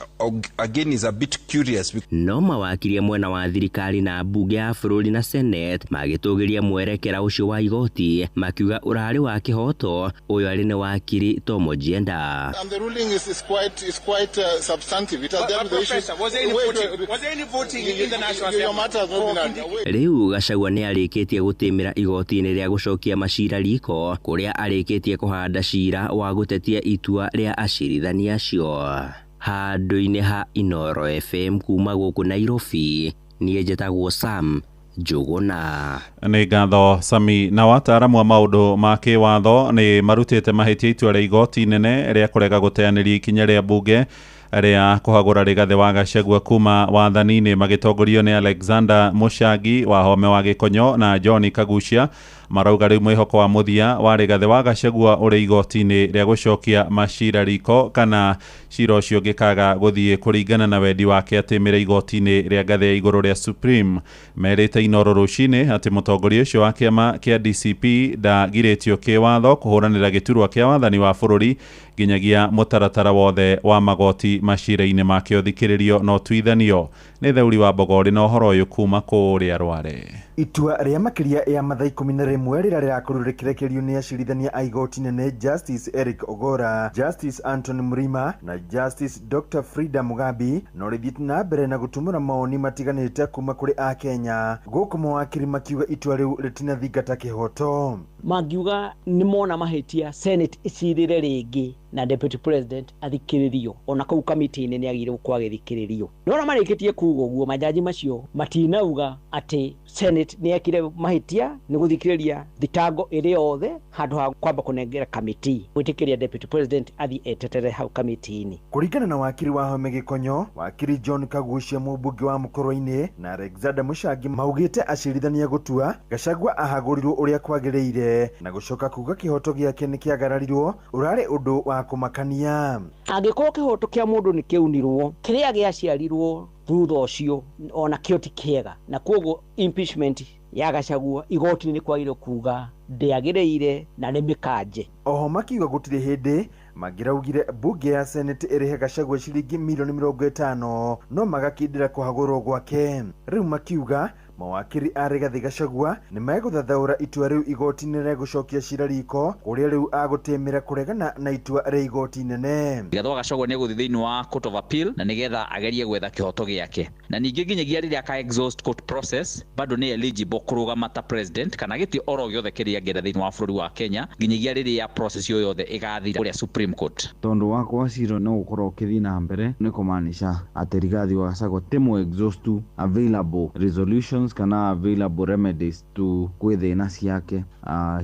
again is a bit curious. No mawakiri mwena wa thirikari na mbunge ya bũrũri na Senate magĩtũgĩria mwerekera ũcio wa igoti makiuga ũrarĩ wa kĩhoto. Ũyũ arĩ nĩ wakiri Tom Ojienda. And the ruling is quite substantive. It has dealt with the issues. Was there any voting in the National Assembly? Your matter has not been. Rĩu Gachagua nĩ arĩkĩtie gũtĩmĩra igoti-inĩ rĩa gũcokia macira riko kũrĩa arĩkĩtie kũhanda cira wa gũtetia itua rĩa acirithania acio. Handũ-inĩ ha Inoro FM kuma gũkũ Nairobi, niĩ njĩtagwo Sam Njuguna. Nĩ ngatho Sami. Na wataaramu a maũndũ ma kĩwatho nĩ marutĩte mahĩtia itua rĩa igoti inene rĩa kũrega gũteanĩria ikinya rĩa mbunge rĩa kũhagũra Rigathĩ wa Gachagua kuma wathani-inĩ magĩtongorio nĩ Alexander Mũchangi wa Home wa Gĩkonyo na John Kagucia. Marauga rĩu mwĩhoko wa mũthia wa Rigathĩ wa Gachagua ũrĩ igoti-inĩ rĩa gũcokia macira riko kana cira ũcio ũngĩkaga gũthiĩ kũringana na wendi wake atĩmĩre igoti-inĩ rĩa ngathĩ ya igũrũ rĩa Supreme. Merĩte Inoro rũcinĩ atĩ mũtongoria ũcio wa kĩama kĩa DCP ndagirĩtio kĩwatho kũhũranĩra gĩturwa kĩa wathani wa bũrũri nginyagia mũtaratara wothe wa magoti macira-inĩ make ũthikĩrĩrio na ũtuithanio. Nĩ Theuri wa Mbogori na ũhoro ũyũ kuma kũrĩa Rware. Itua rĩa makĩria ya mathaa 11 rĩrĩa rĩrakorirwo rĩkĩrekererio nĩ acirithania a igoti nene Justice Eric Ogora, Justice Anthony Mrima na Justice Dr Frida Mugambi no rĩthiĩte na mbere na gũtumũra mawoni matiganĩte kuma kũrĩ akenya, gũkũ mawakiri makiuga itua rĩu rĩtinathingata kĩhoto. Mangiuga nĩ mona mahĩtia, Senate ĩcirĩre rĩngĩ na Deputy President athikĩrĩrio, ona kũu kamĩtĩ-inĩ nĩ agĩrĩirwo gũkorwo agĩthikĩrĩrio. Nĩwona marĩkĩtie kuga ũguo, majaji macio matinauga atĩ Senate nĩ yekire mahĩtia nĩ gũthikĩrĩria thitango ĩrĩ yothe handũ ha kwamba kũnengera kamĩtĩ gwĩtĩkĩria Deputy President athiĩ etetere hau kamĩtĩ-inĩ. Kũringana na wakiri wa Wahome Gĩkonyo, wakiri John Kaguchia mũmbunge wa Mũkũrwe-inĩ na Alexander Mũchangi maugĩte acirithania gũtua Gachagua ahagũrirwo ũrĩa kwagĩrĩire na gũcoka kuga kĩhoto gĩake nĩ kĩagararirwo ũrarĩ ũndũ wa kũmakania. Angĩkorwo kĩhoto kĩa mũndũ nĩ kĩunirwo, kĩrĩa gĩaciarirwo thutha ũcio ona kĩo ti kĩega, na koguo impeachment ya Gachagua igoti-inĩ nĩ kwagĩrĩirwo kuga ndĩagĩrĩire na nĩ mĩkanje. Oho makiuga gũtirĩ hĩndĩ mangĩraugire mbunge ya Senate ĩrĩhe Gachagua ciringi milioni 50 no magakindĩra kũhagũrwo gwake. Rĩu makiuga mawakiri a Rigathi Gachagua nĩ megũthathaũra itua rĩu igoti-inĩ rĩa gũcokia cira riko kũrĩa rĩu agũtĩmĩra kũregana na itua rĩa igoti inene. Rigathi wa Gachagua nĩ egũthiĩ thĩinĩ wa Court of Appeal na nĩgetha agerie gwetha kĩhoto gĩake, na ningĩ nginyagia rĩrĩa aka exhaust court process bado nĩ eligible kũrũgama ta president kana gĩtĩ oro gĩothe kĩrĩa angĩenda thĩinĩ wa bũrũri wa Kenya nginyagia rĩrĩa process ĩyo yothe ĩgathira kũrĩa Supreme Court. Tondũ wakwa cira nĩ gũkorwo ũkĩthiĩ na mbere nĩ kũmaanisha atĩ Rigathi wa Gachagua ti mũ exhaust available resolutions kana available remedies to gwĩ thĩna ciake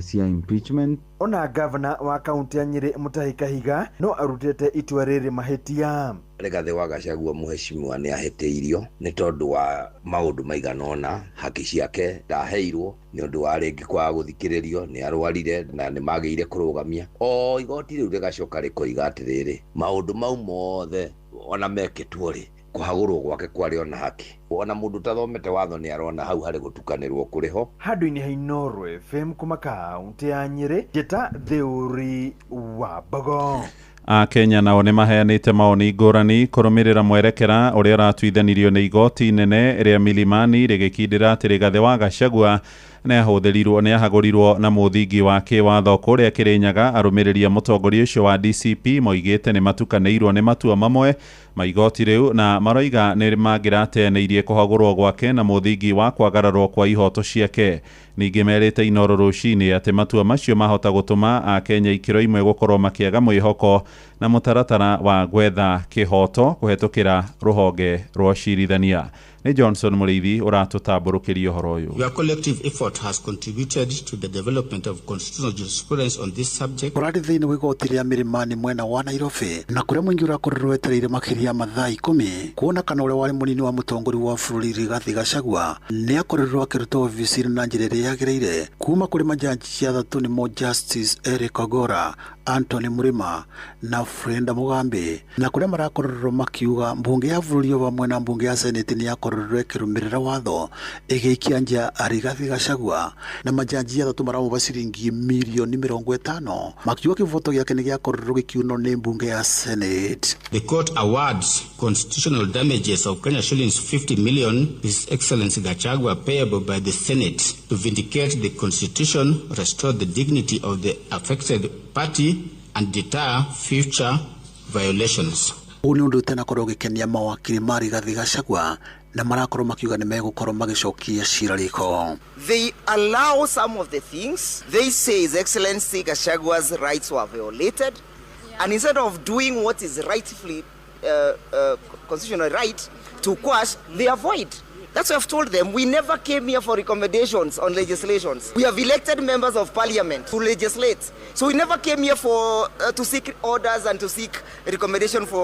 cia impeachment. Ona gavana wa kaunti ya Nyĩrĩ Mutahi Kahiga no arutĩte itua rĩrĩ mahĩtia. Rigathi wa Gachagua mũheshimiwa nĩ ahĩtĩirio nĩ tondũ wa maũndũ maigana ũna, haki ciake ndaheirwo nĩ ũndũ wa rĩngĩ kwaga gũthikĩrĩrio, nĩ arwarire na nĩ magĩire kũrũgamia. O igoti rĩu rĩgacoka rĩkoiga atĩrĩrĩ, maũndũ mau mothe ona mekĩtwo rĩ, kũhagũrwo gwake kwarĩ ona haki. Ona mũndũ ũtathomete watho nĩ arona hau harĩ gũtukanĩrwo kũrĩ ho. Handũ-inĩ ha Inooro FM kuma kaunti ya Nyĩrĩ, njĩta Theuri wa Mbogo. Akenya nao nĩ maheanĩte mawoni ngũrani kũrũmĩrĩra mwerekera ũrĩa ũratuithanirio nĩ igoti inene rĩa Milimani rĩgĩkindĩra atĩ Rigathi wa Gachagua nĩ ahagũrirwo na mũthingi wa kĩwatho kũrĩa Kĩrĩnyaga. Arũmĩrĩri a mũtongoria ũcio wa DCP moigĩte nĩ matukanĩirwo nĩ matua mamwe ma igoti rĩu na maroiga nĩ mangĩrateanĩirie kũhagũrwo gwake na mũthingi wa kwagararwo kwa ihoto ciake. Ningĩ merĩte Inooro rũcinĩ atĩ matua macio mahota gũtũma Akenya ikĩro imwe gũkorwo makĩaga mwĩhoko na mũtaratara wa gwetha kĩhoto kũhetũkĩra rũhonge rwa ũcirithania. Nĩ Johnson Mũrĩithi ũratũtambũrũkĩria ũhoro ũyũ. Your collective effort has contributed to the development of constitutional jurisprudence on this subject. Ũrarĩ thĩinĩ wa igoti rĩa Milimani mwena wa Nairobi na kũrĩa mũingĩ ũrakorirwo wetereire makĩria mathaa 10 kuona kana ũrĩa warĩ mũnini wa mũtongoria wa bũrũri Rigathi Gachagua nĩ akorirwo akĩrutwo obici-inĩ na njĩra ĩrĩa yagĩrĩire kuma kũrĩ majaji athatũ nĩmo Justice Eric Ogora, Anthony Mrima na Freda Mugambi, na kũrĩa marakorirwo makiuga mbunge ya bũrũri o hamwe na mbunge ya Senate nĩ yakorirwo ĩkĩrũmĩrĩra watho ĩgĩikia nja Rigathi Gachagua na majaji athatũ maramũba ciringi milioni 50 makiuga kĩvoto gĩake nĩ gĩakorirwo gĩkiunwo nĩ mbunge ya Senate. The court awards constitutional damages of Kenya shillings 50 million His Excellency Gachagua payable by the Senate to vindicate the constitution, restore the dignity of the affected party and deter future violations. Ũũ nĩ ũndũ ũtanakorwo ũgĩkenia mawakiri ma Rigathi Gachagua na marakorwo makiuga nĩ megũkorwo magĩcokia cira riko. They allow some of the things. They say His Excellency Gachagua's rights were violated. Yeah. And instead of doing what is rightfully constitutional right to quash, they avoid. That's why I've told them we never came here for recommendations on legislations. We have elected members of parliament to legislate. So we never came here for to seek orders and to seek recommendation for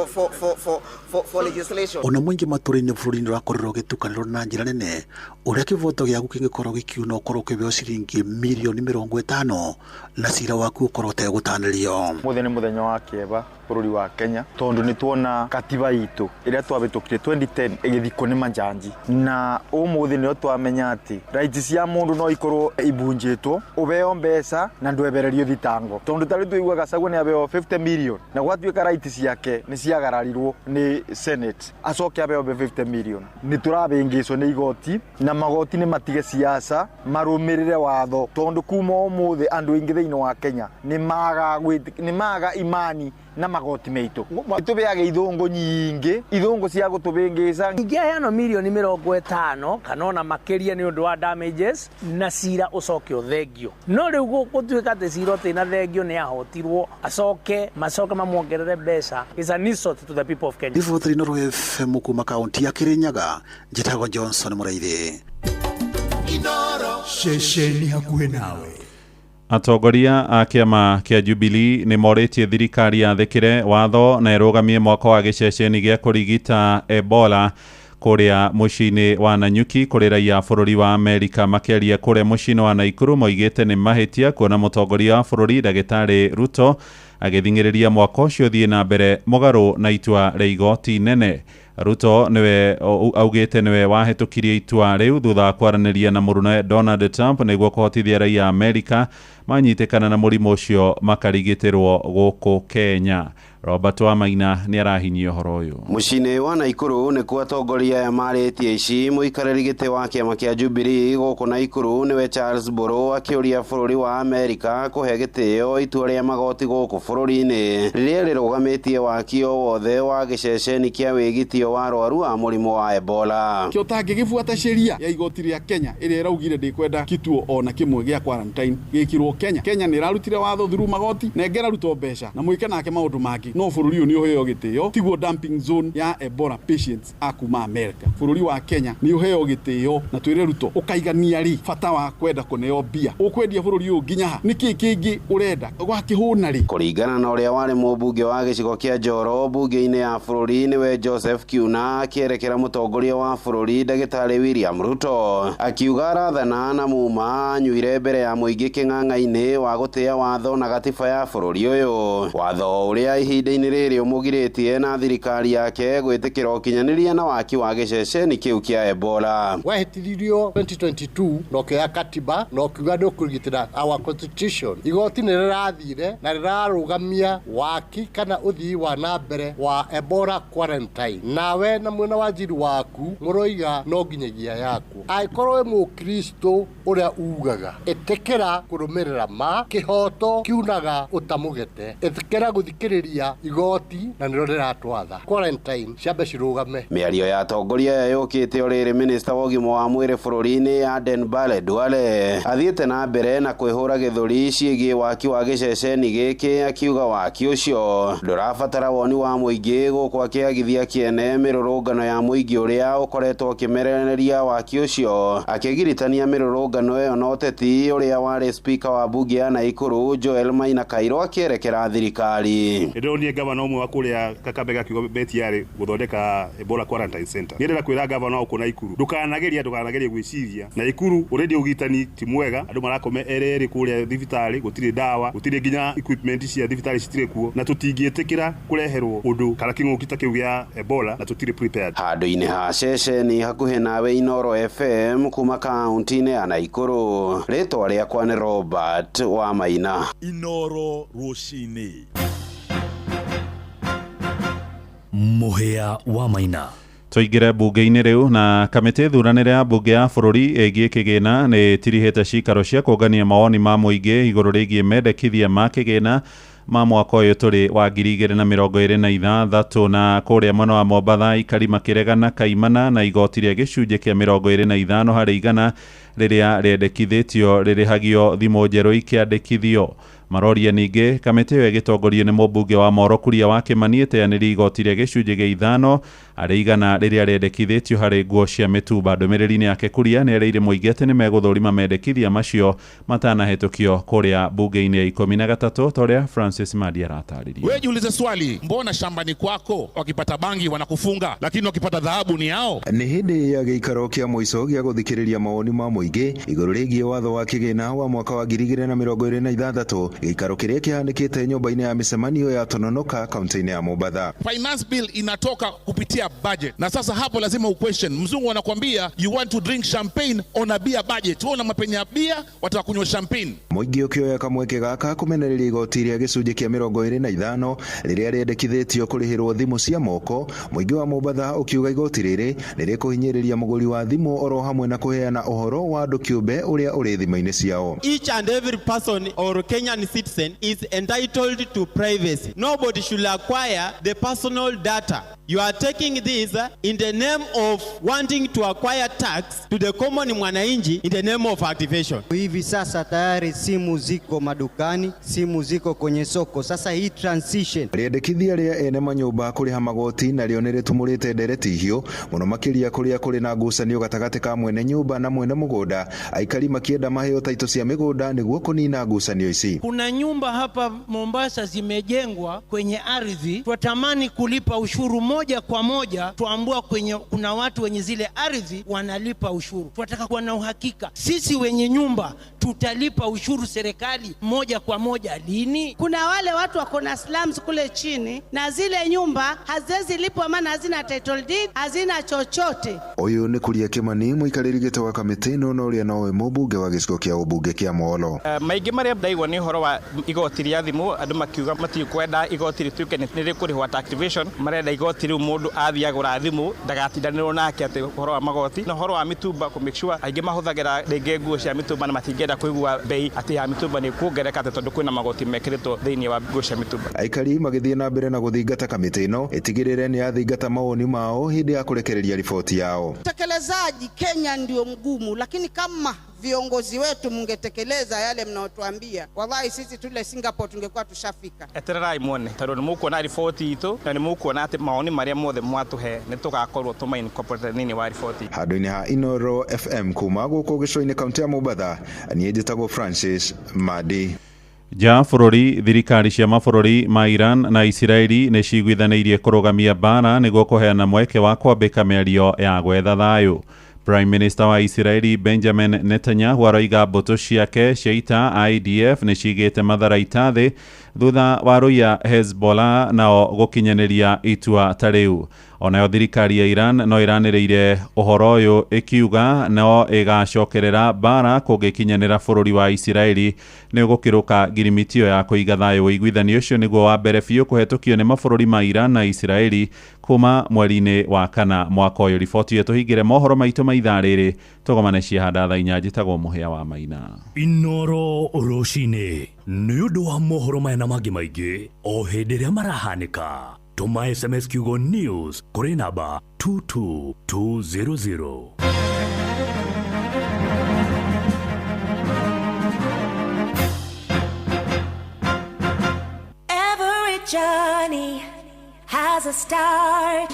legislation. Ona mwingi matũra-inĩ bũrũri-inĩ ũrakorirwo ũgĩtukanĩrwo na njĩra nene ũrĩa kĩvoto gĩaku kĩngĩkorwo gĩkiuna ũkorwo ũkĩheo ciringi milioni 50 na cira waku ũkorwo ũtegũtanĩrio. Mũthĩ nĩ mũthenya wa kĩeva bũrũri wa Kenya tondũ nĩ tuona katiba itũ ĩrĩa twabĩtũkire 2010 ĩgĩthikwo nĩ majanji, na ũmũthĩ nĩyo twamenya atĩ rights cia mũndũ no ikorwo ibunjĩtwo ũheo mbeca na ndwebererio thitango, tondũ tarĩ tũigua Gachagua nĩ abeo 50 million na gwatuĩka rights ciake nĩ ciagararirwo nĩ Senate acoke abeo 50 million. Nĩ tũrabĩngĩcwo nĩ igoti na magoti nĩ matige siasa marũmĩrĩre watho, tondũ kuma ũmũthĩ andũ aingĩ thĩinĩ wa Kenya nĩ maga imani Na magoti meitũ tũbeaga ithũngũ nyingĩ, ithũngũ cia gũtũbĩngĩca. Ingĩaheanwo mirioni 50 kana ona makĩria nĩ ũndũ wa damages na cira ũcoke ũthengio, no rĩu gũtuĩka atĩ cira ũtĩ na thengio nĩ ahotirwo, acoke macoke mamwongerere mbeca is an insult to the people of Kenya. Riboti Inooro FM kuma kaunti ya Kirinyaga, njĩtagwo Johnson Mũraithi. Ceceni hakuhĩ nawe. Atongoria a kĩama kĩa Jubilee nĩ morĩtie thirikari yathĩkĩre watho na ĩrũgamie mwako wa gĩceceni gĩa kũrigita Ebola kũrĩa mũciĩ-inĩ wa Nanyuki kũrĩ raia a bũrũri wa Amerika. Makĩaria kũrĩa mũciĩ-inĩ wa Naikuru moigĩte nĩ mahĩtia kuona mũtongoria wa bũrũri Ndagĩtarĩ Ruto agĩthing'ĩrĩria mwako ũcio ũthiĩ na mbere mũgarũ na itua rĩa igoti nene. Ruto niwe augĩte niwe wahĩtũkirie itua rĩu thutha wa kwaranĩria na mũrũne Donald Trump nĩguo kũhotithia raia a Amerika manyitĩkana na mũrimũ ũcio makarigitĩrwo gũkũ Kenya. Robert Wamaina nĩ arahinyia ũhoro ũyũ. Mũciĩ-inĩ wa Naikuru nĩkuo atongoria aya marĩtie ici. Mũikarĩri gĩtĩ wa kĩama kĩa Jubilee gũkũ Naikuru nĩwe Charles Mburu akĩũria bũrũri wa Amerika kũhe gĩtĩo itua rĩa magoti gũkũ bũrũri-inĩ rĩrĩa rĩrũgamĩtie waki o wothe wa gĩceceni kĩa wĩgitio wa arwaru a mũrimũ wa Ebola. Kĩo tangĩgĩbuata sheria ya igoti rĩa Kenya ĩrĩa ĩraugire ndĩkwenda kituo ona kĩmwe gĩa quarantine gĩkirwo Kenya. Kenya nĩ ĩrarutire watho through magoti nengera Ruto mbeca na mwĩke nake maũndũ mangĩ, no bũrũri ũyũ nĩ ũheo gĩtĩo tiguo dumping zone ya Ebola patients a kuma America. Bũrũri wa Kenya nĩ ũheo gĩtĩo na twĩre Ruto ũkaigania rĩ bata wa kwenda kũneo mbia, ũkwendia bũrũri ũyũ nginya ha? Nĩkĩ kĩngĩ ũrenda gwakĩhũna rĩ? Kũringana na ũrĩa warĩ mũmbunge wa gĩcigo kĩa Njoro mbunge-inĩ ya bũrũri nĩwe Joseph Kiuna akĩerekera mũtongoria wa bũrũri Ndagĩtarĩ William Ruto akiuga arathana na muma anyuire mbere ya mũingĩ kĩng'ang'a-inĩ wa gũtĩa watho na gatiba ya bũrũri ũyũ, watho ũrĩa ihinda-inĩ rĩrĩ ũmũgirĩtie na thirikari yake gwĩtĩkĩra ũkinyanĩria na waki wa gĩceceni kĩu kĩa Ebola. Wahĩtithirio 2022 na ũkĩoya katiba na ũkiuga nĩ ũkũgitĩra our constitution. Igoti nĩ rĩrathire na rĩrarũgamia waki kana ũthii wa na mbere wa Ebola quarantine. Nawe na mwena wa njiri waku mũroiga no nginyagia yaku. Angĩkorwo wĩ mũkristo ũrĩa ugaga ĩtĩkĩra kũrũmĩrĩra ma kĩhoto kiunaga ũtamũgete, ĩtĩkĩra gũthikĩrĩria igoti na nĩrĩo rĩratwatha. Quarantine ciambe cirũgame. Mĩario ya atongoria aya yũkĩte o rĩrĩ minista wa ũgima wa mwĩrĩ bũrũri-inĩ Aden Bale Duale athiĩte na mbere na kwĩhũra gĩthũri ciĩgiĩ waki wa gĩceceni gĩkĩ akiuga waki ũcio ndũrabatara woni wa mũingĩ gũkũ akĩagithia kĩene mĩrũrũngano ya mũingĩ ũrĩa ũkoretwo ũkĩmerereria waki ũcio, akĩgiritania mĩrũrũngano ĩyo na ũteti ũrĩa warĩ speaker wa bunge ya Naikuru Joel Maina Kairo akĩerekera thirikari. Ndĩronire gavana ũmwe wa kũrĩa Kakamega akiuga beti yarĩ gũthondeka Ebola quarantine center. Nĩ ndĩrenda kwĩra gavana wa gũkũ Naikuru ndũkanagerie gwĩciria Naikuru already ũgitani ti mwega, andũ marakome erĩ kũrĩa thibitarĩ, gũtirĩ ndawa, gũtirĩ nginya equipment cia thibitarĩ citirĩ kuo, na tũtingĩtĩkĩra kũreherwo ũndũ kana kĩng'ũki ta kĩu gĩa Ebola na tũtirĩ prepared. Handũ-inĩ ha ceceni hakuhĩ nawe Inooro FM kuma kaunti-inĩ ya Naikuru, rĩtwa rĩakwa nĩ Robert Wamaina. Inooro rũcinĩ. Mũhĩa wa Maina. Tũingĩre mbunge-inĩ rĩu na kamĩtĩ thuranĩre ya mbunge ya bũrũri ĩgiĩ kĩgĩna nĩ ĩtirihĩte cikaro cia kũngania mawoni ma mũingĩ igũrũ rĩgiĩ mendekithia ma kĩgĩna ma mwaka ũyũ tũrĩ wa 2026 na kũrĩa mwena wa Mombatha aikari makĩregana kaimana na igoti rĩa gĩcunjĩ kĩa 25 harĩ igana rĩrĩa rĩendekithĩtio rĩrĩhagio thimũ njerũ ikĩandĩkithio. Maroria ningĩ kamĩtĩ ĩyo ĩgĩtongorio nĩ mũmbunge wa Moro Kuria wa Kĩmani ĩteanĩrie igoti rĩa gĩcunjĩ gĩa 5 harĩ igana rĩrĩa rĩendekithĩtio harĩ nguo cia mĩtumba. Ndũmĩrĩri-inĩ yake Kuria nĩ erĩire mũingĩ atĩ nĩ megũthũrima mendekithia macio matanahĩtũkio kũrĩa mbunge-inĩ ya 13 ta ũrĩa Francis Madi aratarĩria. Wewe jiulize swali, mbona shambani kwako wakipata bangi wanakufunga lakini wakipata dhahabu ni yao? Nĩ hĩndĩ ya gĩikaro kĩa mũico gĩa gũthikĩrĩria mawoni ma mũingĩ igũrũ rĩgiĩ watho wa kĩgĩna wa mwaka wa 2026 gĩikaro kĩrĩa kĩhanĩkĩte nyũmba-inĩ ya mĩcemanio ya Tononoka kaunti-inĩ ya Mombatha. Finance bill inatoka kupitia budget, na sasa hapo lazima uquestion. Mzungu anakuambia you want to drink champagne on a beer budget, wewe una mapenya bia wataka kunywa champagne. Mũingĩ ũkĩoya kamweke gaka kũmenereria igoti rĩa gĩcunjĩ kĩa 25 rĩrĩa rĩendekithĩtio kũrĩhĩrwo thimũ cia moko, mũingĩ wa Mombatha ũkiuga igoti rĩrĩ nĩ rĩkũhinyĩrĩria mũgũri wa thimũ oro hamwe na kũheana ũhoro wa andũ kĩũmbe ũrĩa ũrĩ thimũ-inĩ ciao. Each and every person or Kenyan Kenyan citizen is entitled to privacy. Nobody should acquire the personal data. You are taking this in the name of wanting to acquire tax to the common mwananchi in the name of activation. Hivi sasa tayari simu ziko madukani, simu ziko kwenye soko. Sasa hii transition Rĩendekithia rĩa ene manyũmba kũrĩha magoti narĩo nĩ rĩtumũrĩte ndereti hiũ mũno makĩria kũrĩa kũrĩ na ngucanio gatagatĩ ka mwene nyũmba na mwene mũgũnda, aikari makĩenda maheo taitũ cia mĩgũnda nĩguo kũnina ngucanio ici. Kuna nyumba hapa Mombasa zimejengwa kwenye ardhi, twatamani kulipa ushuru moja kwa moja, twaambua kwenye kuna watu wenye zile ardhi wanalipa ushuru. Twataka kuwa na uhakika sisi wenye nyumba tutalipa ushuru serikali moja kwa moja lini? Kuna wale watu wako na slums kule chini na zile nyumba haziwezi lipwa, maana hazina title deed, hazina chochote. Ũyũ nĩ Kuria Kimani mũikarĩri gĩtĩ wa kamĩtĩ ĩno na ũrĩa nowe mũmbunge wa gĩcigo kĩa ũmbunge kĩa Molo. Maingĩ marĩa ndaigua nĩ ũhoro wa igoti rĩa thimũ, andũ makiuga matikwenda igoti rĩtuĩke nĩ rĩkũrĩhwo ta activation, marenda igoti rĩu mũndũ athiĩ agũra thimũ ndagatindanĩrwo nake atĩ ũhoro wa magoti na ũhoro wa mĩtumba kũ make sure aingĩ mahũthagĩra rĩngĩ nguo cia mĩtumba na matingĩenda kũigua bei atĩ ya mĩtumba nĩ kuongereka atĩ tondũ kwĩna magoti mekĩrĩtwo thĩinĩ wa nguo cia mĩtumba. Aikari magĩthiĩ na mbere na gũthingata kamĩtĩ ĩno ĩtigĩrĩre nĩ yathingata mawoni mao hĩndĩ ya kũrekereria riboti yao. Utekelezaji Kenya ndio mgumu, lakini kama viongozi wetu mungetekeleza yale mnaotuambia, wallahi sisi tule Singapore tungekuwa tushafika. Etererai muone tondũ nĩ mũkuona riboti itũ na nĩ mũkuona atĩ mawoni marĩa mothe mwatũhe nĩ tũgakorwo tũma incorporate thĩinĩ wa riboti. Handũ-inĩ ha Inoro FM kuma gũkũ gĩcũa-inĩ kaunti ya Mombatha, niĩ njĩtagwo Francis Madi. Nja bũrũri, thirikari cia mabũrũri ma Iran na Isiraeli nĩ ciguithanĩirie kũrũgamia mbara nĩguo kũheana mweke wa kwambĩka mĩario ya gwetha thayũ. Prime Minister wa Isiraeli Benjamin Netanyahu aroiga mbũtũ ciake cia ita IDF nĩ cigĩte matharaita thĩ thutha wa rũiya Hezbollah nao gũkinyanĩria itua ta rĩu. Onayo thirikari ya Iran no ĩranĩrĩire ũhoro ũyũ ĩkiuga no ĩgacokerera mbara kũngĩkinyanĩra bũrũri wa Isiraeli nĩ ũgũkĩrũka ngirimiti ya kũiga thayũ. Ũiguithanio ũcio nĩguo wa mbere biũ kũhetũkio nĩ mabũrũri ma Iran na Isiraeli kuma mweri-inĩ wa kana mwaka ũyũ. Riboti ĩyo tũhingĩre mohoro maitũ ma ithaa rĩrĩ, tũgomane ciahanda thaa inya. Njĩtagwo Mũhĩa wa Maina. Inoro rũcinĩ nĩ ũndũ wa mohoro maya na mangĩ maingĩ o hĩndĩ ĩrĩa marahanĩka, tũma SMS kiugo news kũrĩ namba 22200. Every journey has a start.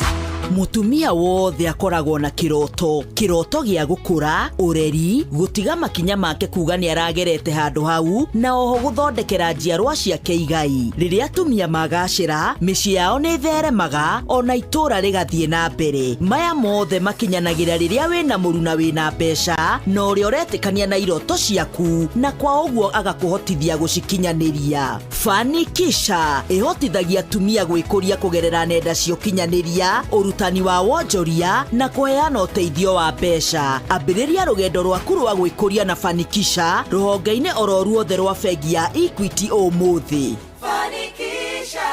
Mutumia wothe akoragwo na kiroto, kiroto gĩa gũkũra, ũreri, gũtiga makinya make kuga nĩ aragerete handũ hau, na oho gũthondekera njiarwa ciake igai. Rĩrĩa atumia magacĩra, mĩciĩ yao nĩ ĩtheremaga, ona itũũra rĩgathiĩ na mbere. Maya mothe makinyanagĩra rĩrĩa wĩna mũruna wĩna mbeca, na ũrĩa ũretĩkania na iroto ciaku, na kwa ũguo agakũhotithia gũcikinyanĩria. Fanikisha ĩhotithagia atumia gwĩkũria kũgerera nenda cia ũkinyanĩria, ũrutani wa wonjoria na kũheana ũteithio wa mbeca. Ambĩrĩria rũgendo rwaku rwa gwĩkũria na Fanikisha rũhonge-inĩ oro ruothe rwa bengi ya Equity ũmũthĩ. Fanikisha.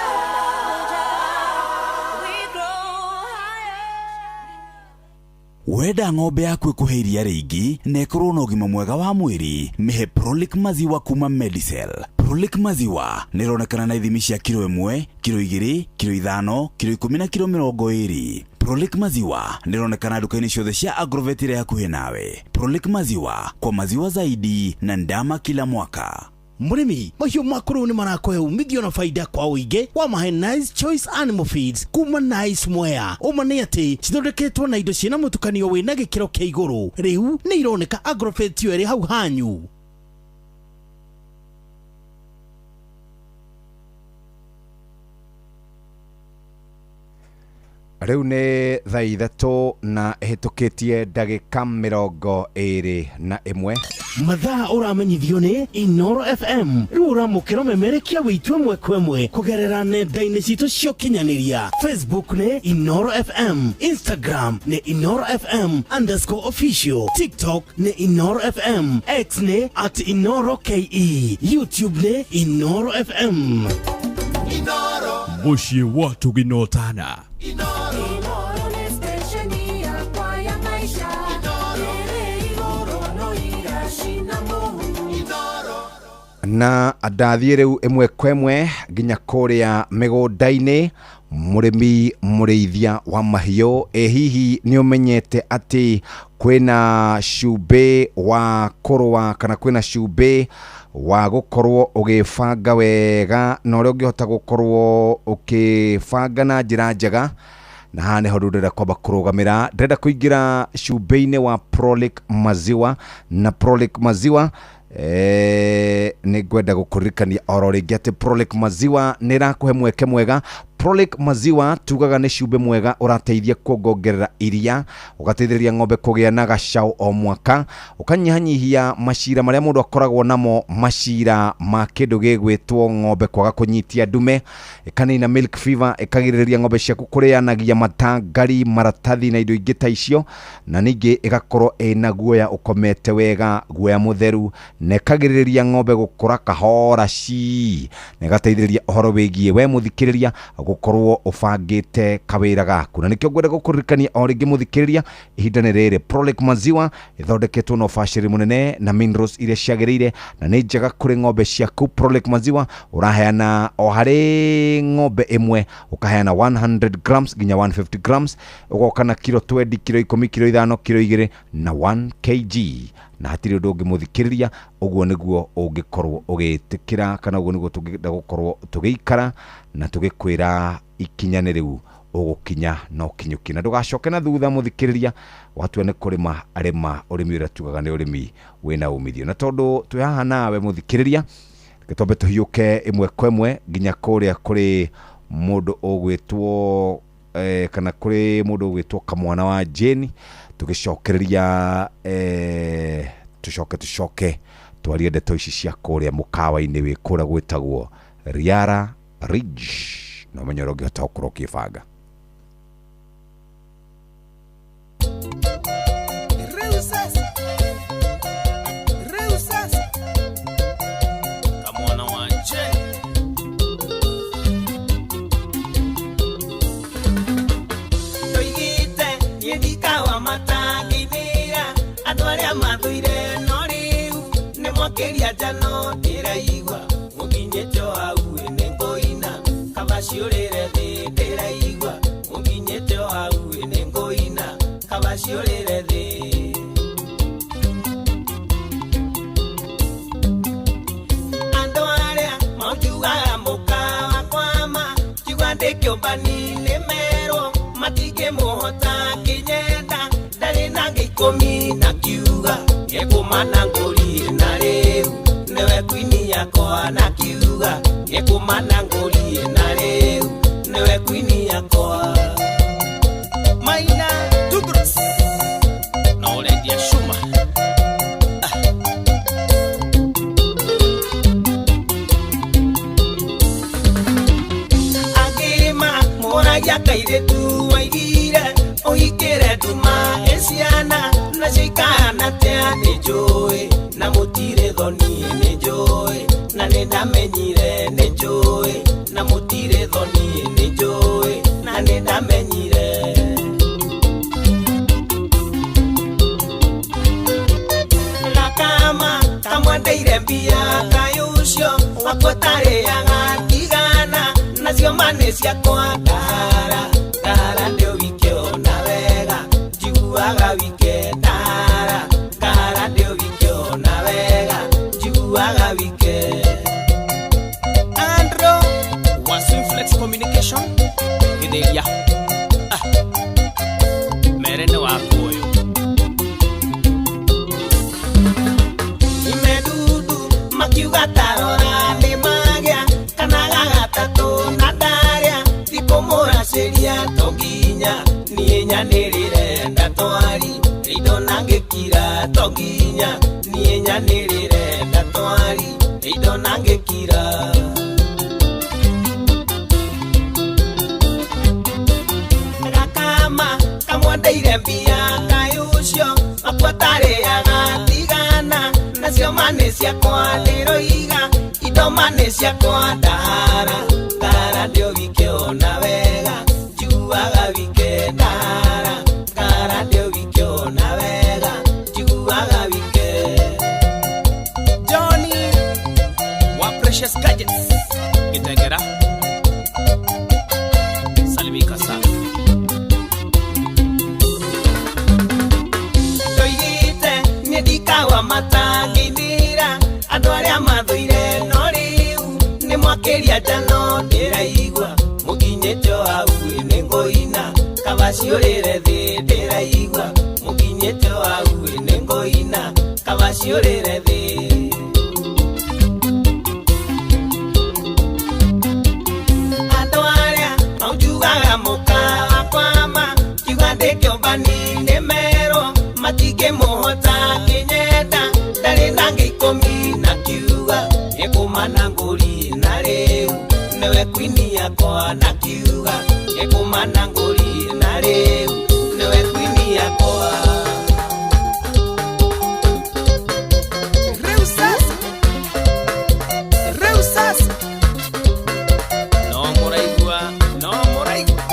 We grow higher. Wenda ng'ombe yaku ĩkũhe iria rĩingĩ na ĩkorwo na ũgima mwega wa mwĩrĩ, mĩhe Prolic maziwa kuma Medicel. Prolic maziwa nĩ ĩronekana na ithimi cia kiro 1, kiro 2, kiro 5, kiro 10 na kiro 20. Prolic maziwa nĩ ĩronekana nduka-inĩ ciothe cia Agrovet ĩrĩa hakuhĩ nawe. Prolic maziwa, kwa maziwa zaidi na ndama kila mwaka. Mũrĩmi, mahiũ maku rĩu nĩ marakũhe umithio na faida kwa ũingĩ wa mahe Nice Choice Animal Feeds kuma Nice Mwea. Ũma nĩ atĩ cithondeketwo na indo ciĩna mũtukanio wĩna gĩkĩro kĩa igũrũ. Rĩu nĩ ironeka Agrovet yo ĩrĩ hau hanyu. Rĩu nĩ thaa 3 na ĩhĩtũkĩtie ndagĩka 21. Mathaa ũramenyithio nĩ Inoro FM. Rĩu ũramũkĩra ũmemerekia wĩitũ ĩmwe kwa ĩmwe kũgerera nenda-inĩ citũ cia ũkinyanĩria. Facebook nĩ Inoro FM, Instagram nĩ Inoro FM _official, TikTok nĩ Inoro FM, X nĩ @InoroKE, YouTube nĩ Inoro FM. Inoro Mũciĩ wa Tũginotana. Inoro nĩ stesheni yakwa ya maisha. Ĩrĩ igũrũ no iracina mũhu. Na ndathiĩ rĩu ĩmwe kwa ĩmwe nginya kũrĩa mĩgũnda-inĩ. Mũrĩmi mũrĩithia wa mahiũ, ĩ hihi nĩ ũmenyete atĩ kwĩna cumbĩ wa kũrũa kana kwĩna cumbĩ wa gũkorwo ũgĩbanga wega na ũrĩa ũngĩhota gũkorwo ũkĩbanga na njĩra njega? Na haha nĩho rĩu ndĩrenda kwamba kũrũgamĩra. Ndĩrenda kũingĩra cumbĩ-inĩ wa Prolic Maziwa. Na Prolic Maziwa, nĩ ngwenda gũkũririkania oro rĩngĩ atĩ Prolic Maziwa nĩ ĩrakũhe mweke mwega. Prolic Maziwa tugaga nĩ cumbĩ mwega ũrateithia kuongongerera iria, ũgateithĩrĩria ng'ombe kũgĩa na gacaũ o mwaka, ũkanyihanyihia macira marĩa mũndũ akoragwo namo, macira ma kĩndũ gĩgwĩtwo ng'ombe kwaga kũnyitia ndume, ĩkanina milk fever, ĩkagirĩrĩria ng'ombe ciaku kũrĩanagia matangari, maratathi na indo ingĩ ta icio, na ningĩ ĩgakorwo ĩna guoya ũkomete wega, guoya mũtheru, na ĩkagirĩrĩria ng'ombe gũkũra kahora ci, na ĩgateithĩrĩria ũhoro wĩgiĩ we mũthikĩrĩria gũkorwo ũbangĩte kawĩra gaku. Na nĩkĩo ngwenda gũkũririkania o rĩngĩ mũthikĩrĩria, ihinda nĩ rĩrĩ. Prolic Maziwa ĩthondeketwo na ũbacĩrĩri mũnene na minerals iria ciagĩrĩire, na nĩ njega kũrĩ ng'ombe ciaku. Prolic Maziwa ũraheana o harĩ ng'ombe ĩmwe ũkaheana 100 grams nginya 150 grams, ũgoka na kiro 20, kiro 10, kiro 5, kiro 2 na 1 kg, na hatirĩ ũndũ ũngĩ mũthikĩrĩria. Ũguo nĩguo ũngĩkorwo ũgĩtĩkĩra, kana ũguo nĩguo tũngĩenda gũkorwo tũgĩikara na tũgĩkwĩra ikinya nĩ rĩu ũgũkinya na ũkinyũkie, na ndũgacoke na thutha mũthikĩrĩria. Watua nĩ kũrĩma, arĩma ũrĩmi ũrĩa tugaga nĩ ũrĩmi wĩna umithio. Na tondũ twĩ haha nawe mũthikĩrĩria, reke twambe tũhiũke ĩmwe kwa ĩmwe nginya kũrĩa kũrĩ mũndũ ũgwĩtwo kana kũrĩ mũndũ ũgwĩtwo Kamwana wa Jane, tũgĩcokereria tũcoke tũcoke twarie ndeto ici cia kũrĩa mũkawa-inĩ wĩ kũrĩa gwĩtagwo Riara Ridge, na ũmenye ũrĩa ũngĩhota gũkorwo ũkĩbanga. Rĩu sasa, rĩu sasa, Kamwana wa Jane. Ndoigĩte niĩ ndikawa matangĩmĩra andũ arĩa mathũire, no rĩu nĩ mwakĩria njano. Ndĩraigua mũkinyĩte o hau nĩ ngũina kaba ciũrĩre thĩ. Ndĩraigua mũkinyĩte o hau nĩ ngũina kaba ciũrĩre thĩ. Andũ arĩa maũnjugaga mũkawa kwama kiuga ndĩ kĩũmbani nĩ merwo matingĩmũhota kĩnyenda ndarĩ na ngĩ 10 na kiuga nĩekũmana ngũri, na rĩu nĩwe kwini yakwa, na kiuga nĩekũmana ngũri, na rĩu nĩwe kwini yakwa. Maina Douglas na ũrendia cuma. Agĩma mũragia kairĩtu waigire ũhikĩre nduma ĩciana nacio ikahana tia. Nĩ njũĩ na mũtirĩ thoni, nĩ njũĩ na nĩ ndamenyire, nĩ njũĩ na mũtirĩ thoni, nĩ njũĩ na nĩ ndamenyire. Gakama kamwendeire mbia kayũcio wakwa tarĩaga tigana nacio manĩ ciakwa. Ndahara ndahara ndĩ wike ona wega, njiguaga wike. Ndahara ndahara ndĩ wike ona wega, njiguaga wike. Andrew wa Swiflex Communication gĩthĩria mere nĩ waku ũyũ. Imedudu makiuga tarora nĩ magĩa kana gagatatũ na ndarĩa thikũmũracĩria to nginya niĩ nyanĩrĩre ndatwari indo na ngĩkira, to nginya niĩ nyanĩrĩre ndatwari indo na ngĩkira. Gakama kamwendeire mbia kayũcio wakwa tarĩaga tigana nacio manĩ ciakwa. Ndĩroiga indo manĩ ciakwa. Ndahara ndahara ndĩ wike ona wega, njiguaga wike. Ndahara ndahara ndĩ wike ona wega, njiguaga wike. Johnny Kabaciũrĩre thĩ ndĩraigua mũkinyĩte wau nĩ ngũina kabaciũrĩre thĩ. Andũ arĩa maunjugaga mũka wakwama kiuga ndĩ kĩũmbani nĩ merwo matingĩmũhota kĩnyenda ndarĩ na ngĩikũmi na kiuga gĩkũmana ngũri na rĩu nĩwe kwini yakwa na kiuga gĩkũmana ngũri na rĩu nĩwe kwini yakwa. Rĩu sasa, rĩu sasa, no mũraigua, no mũraigua.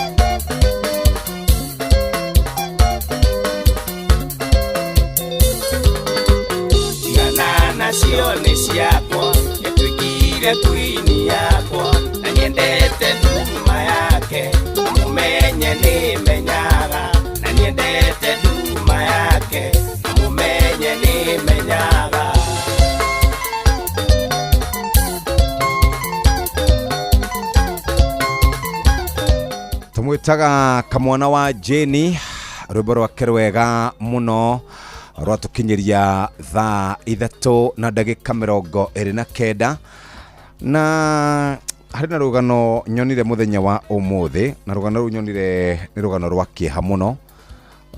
Tigana nacio nĩ ciakwa nĩtuĩkire kwini yakwa na nyendete nduma yake mũmenye nĩ menyaga na nyendete nduma yake mũmenye nĩ menyaga. Tumwitaga kamwana wa Jeni, rwimbo rwake rwega muno rwatukinyiria thaa 3 na ndagika 29. Na harĩ na rũgano nyonire mũthenya wa ũmũthĩ, na rũgano rũu nyonire nĩ rũgano rwa kĩeha mũno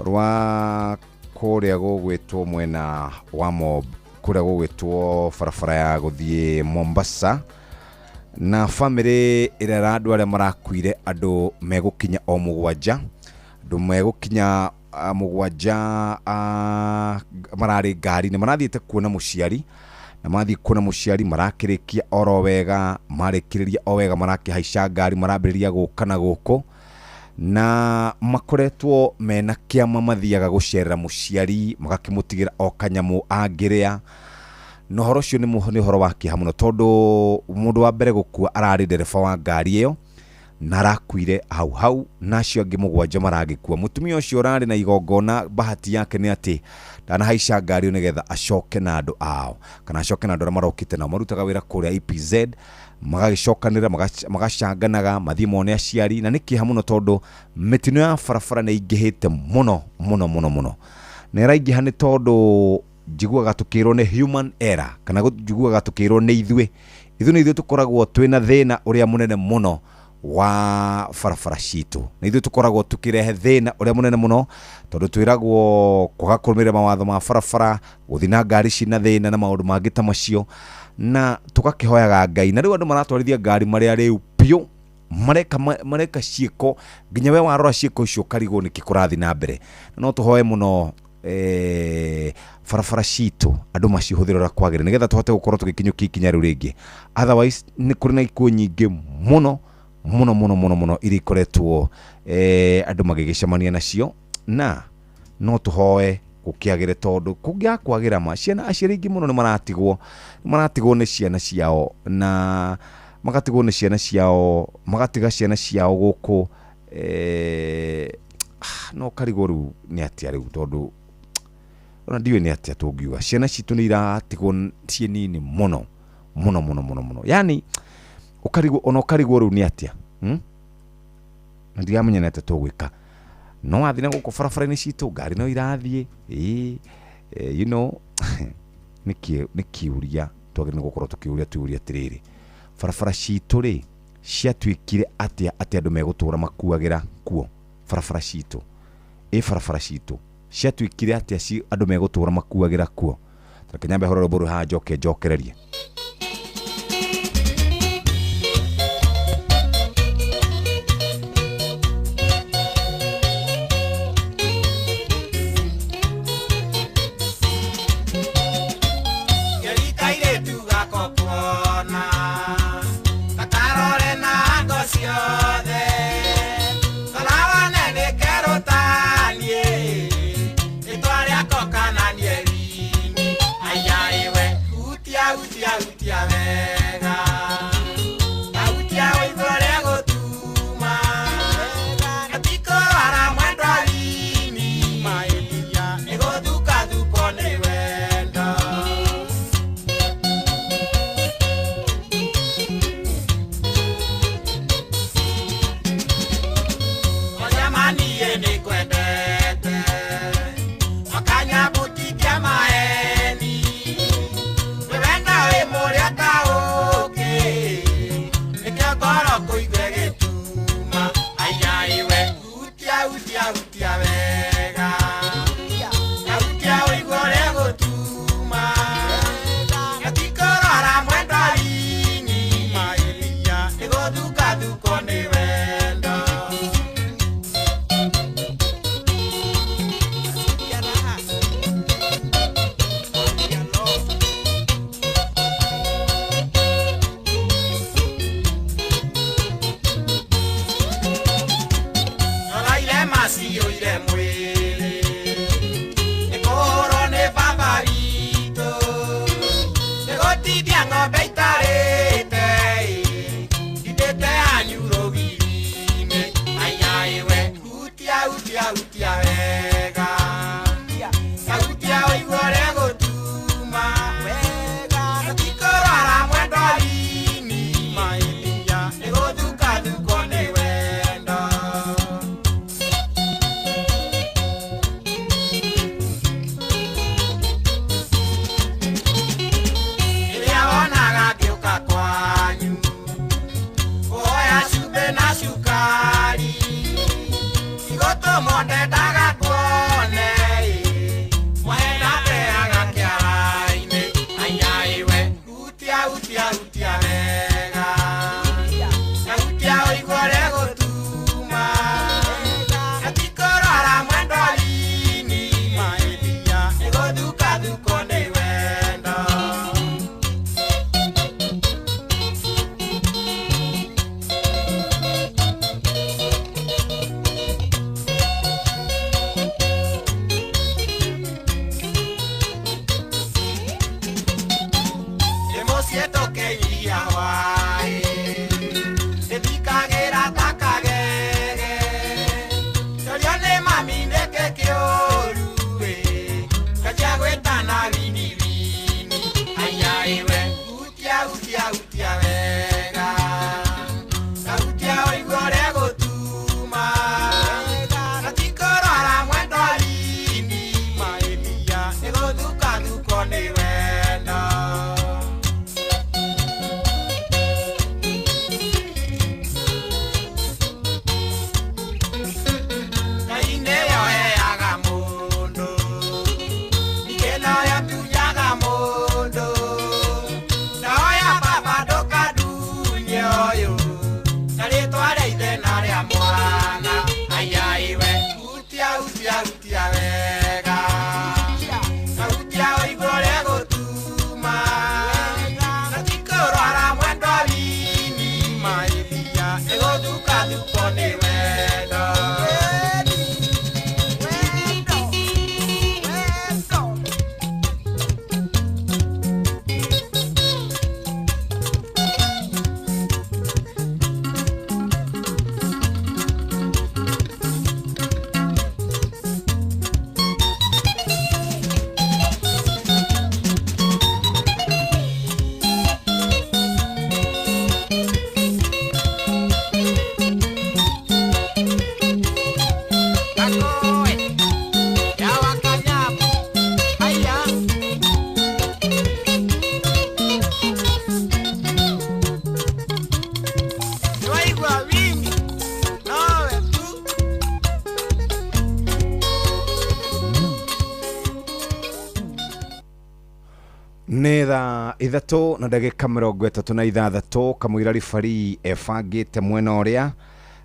rwa kũrĩa gũgwĩtwo mwena wa kũrĩa gũgwĩtwo barabara ya gũthiĩ Mombasa, na bamĩrĩ ĩrĩa ĩra andũ arĩa marakuire andũ megũkinya o mũgwanja, andũ megũkinya mũgwanja mararĩ ngari-inĩ marathiĩte kuona mũciari, na mathiĩ kuona mũciari marakĩrĩkia oro wega, marĩkĩrĩria o wega marakĩhaica ngari marambĩrĩria gũka na gũkũ, na makoretwo mena kĩama mathiaga gũcerera mũciari magakĩmũtigĩra o kanyamũ angĩrĩa. Na ũhoro ũcio nĩ ũhoro wa kĩeha mũno tondũ mũndũ wa mbere gũkua ararĩ ndereba wa ngari ĩyo na arakuire hau hau, na acio angĩ mũgwanja maragĩkua. Mũtumia ũcio ũrarĩ na igongona, bahati yake nĩ atĩ ndanahaica ngari ĩyo nĩgetha acoke na andũ ao kana acoke na andũ arĩa marokĩte nao marutaga wĩra kũrĩa EPZ, magagĩcokanĩrĩra magacanganaga mathiĩ mone aciari. Na nĩ kĩeha mũno tondũ mĩtino ya barabara nĩ ĩingĩhĩte mũno mũno mũno mũno, na ĩraingĩha nĩ tondũ njiguaga tũkĩrwo nĩ human error, kana njiguaga tũkĩrwo nĩ ithuĩ nĩ ithuĩ tũkoragwo twĩna thĩna ũrĩa mũnene mũno wa barabara citũ, na ithuĩ tũkoragwo tũkĩrehe thĩna ũrĩa mũnene mũno tondũ twĩragwo kwaga kũrũmĩrĩra mawatho ma barabara, gũthiĩ na ngari cina thĩna na maũndũ mangĩ ta macio, na tũgakĩhoyaga Ngai. Na rĩu andũ maratwarithia ngari marĩa rĩu biũ mareka ciĩko nginya we warora ciĩko icio ũkarigwo nĩkĩ kũrathiĩ na mbere. No tũhoe mũno barabara citũ andũ macihũthĩre ũrĩa kwagĩrĩire nĩgetha tũhote gũkorwo tũgĩkinyũkia ikinya rĩu rĩngĩ. Otherwise nĩ kũrĩ na ikuũ nyingĩ mũno mũno mũno mũno mũno iria ikoretwo andũ magĩgĩcemania nacio, na no tũhoe gũkĩagĩre tondũ kũngĩaga kwagĩra ma ciana aciari aingĩ mũno nĩ maratigwo nĩ ciana ciao, na magatigwo nĩ ciana ciao, magatiga ciana ciao gũkũ no karigwo rĩu nĩ atĩa rĩu tondũ ona ndiũĩ nĩ atĩa tũngiuga ciana citũ nĩ iratigwo ciĩ nini mũno mũno mũno mũno mũno, yani ũkarigwo ona ũkarigwo rĩu nĩ atĩa na ndiramenya nĩ atĩa tũgwĩka. No wathiĩ na gũkũ barabara-inĩ citũ ngari no irathiĩ you know nĩ kĩũria twagĩrĩirwo gũkorwo tũkĩũria tũũria atĩrĩrĩ, barabara citũ rĩ ciatuĩkire atĩa atĩ andũ megũtũra makuagĩra kuo? Barabara citũ barabara citũ ciatuĩkire atĩa andũ megũtũra makuagĩra kuo? Reke nyambe hore rwĩmbo rũrũ haha njoke njokererie. Utia, utia. Nĩ thaa 3 na ndagĩka 36 kamũira ribari ebangĩte mwena ũrĩa.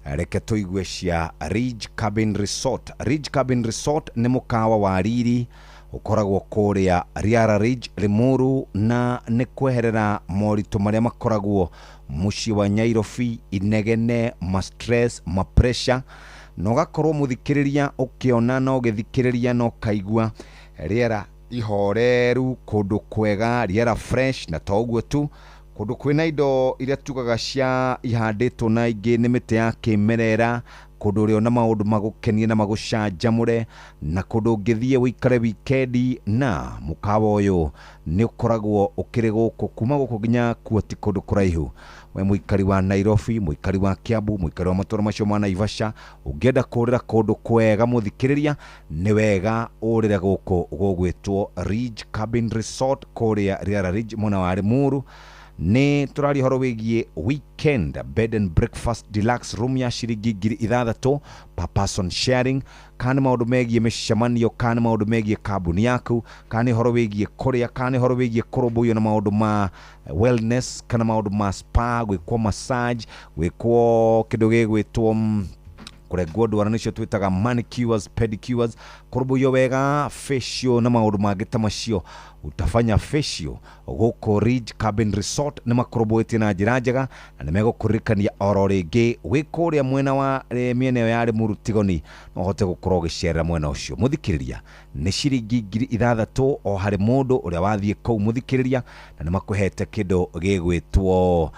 Reke tũigue cia Ridge Cabin Resort. Ridge Cabin Resort nĩ mũkawa wa riri ũkoragwo kũrĩa Riara Ridge, Limuru, na nĩ kweherera moritũ marĩa makoragwo mũciĩ wa Nyairobi, inegene, ma stress, ma pressure, na ũgakorwo mũthikĩrĩria ũkĩona na ũgĩthikĩrĩria na ũkaigua rĩera ihoreru, kũndũ kwega, rĩera fresh. Na to ũguo tu, kũndũ kwĩna indo iria tugaga cia ihandĩtwo na ingĩ nĩ mĩtĩ ya kĩmerera, kũndũ ũrĩona maũndũ magũkenie na magũcanjamũre, na kũndũ ũngĩthiĩ ũikare wikendi. Na mũkawa ũyũ nĩ ũkoragwo ũkĩrĩ gũkũ, kuma gũkũ nginya kuo ti kũndũ kũraihu. We mũikari wa Nairobi, mũikari wa Kiambu, mũikari wa matũra macio ma Naivasha, ũngĩenda kũrĩra kũndũ kwega mũthikĩrĩria, nĩ wega ũrĩre gũkũ gũgwĩtwo Ridge Cabin Resort kũrĩa Riara Ridge mwena wa Limuru. Nĩ tũraria ũhoro wĩgiĩ weekend bed and breakfast deluxe room ya ciringi 6,000 per person sharing, kana nĩ maũndũ megiĩ mĩcemanio, kana nĩ maũndũ megiĩ kambuni yaku, kana nĩ ũhoro wĩgiĩ kũrĩa, kana nĩ ũhoro wĩgiĩ kũrũmbũiyo na maũndũ ma wellness, kana maũndũ ma spa, gwĩkwo massage, gwĩkwo kĩndũ gĩgwĩtwo kũrengwo ndwara nĩcio twĩtaga manicures, pedicures, kũrũmbũiyo wega, facial na maũndũ mangĩ ta macio. Utafanya facial gũkũ Ridge Cabin Resort. Nĩ makũrũmbũĩtie na njĩra njega na nĩ megũkũririkania oro rĩngĩ wĩ kũrĩa mwena wa mĩena ĩyo ya Limuru Tigoni, no ũhote gũkorwo ũgĩcerera mwena ũcio. Mũthikĩrĩria, nĩ ciringi 6,000 o harĩ mũndũ ũrĩa wathiĩ kũu mũthikĩrĩria, na nĩ makũhete kĩndũ gĩgwĩtwo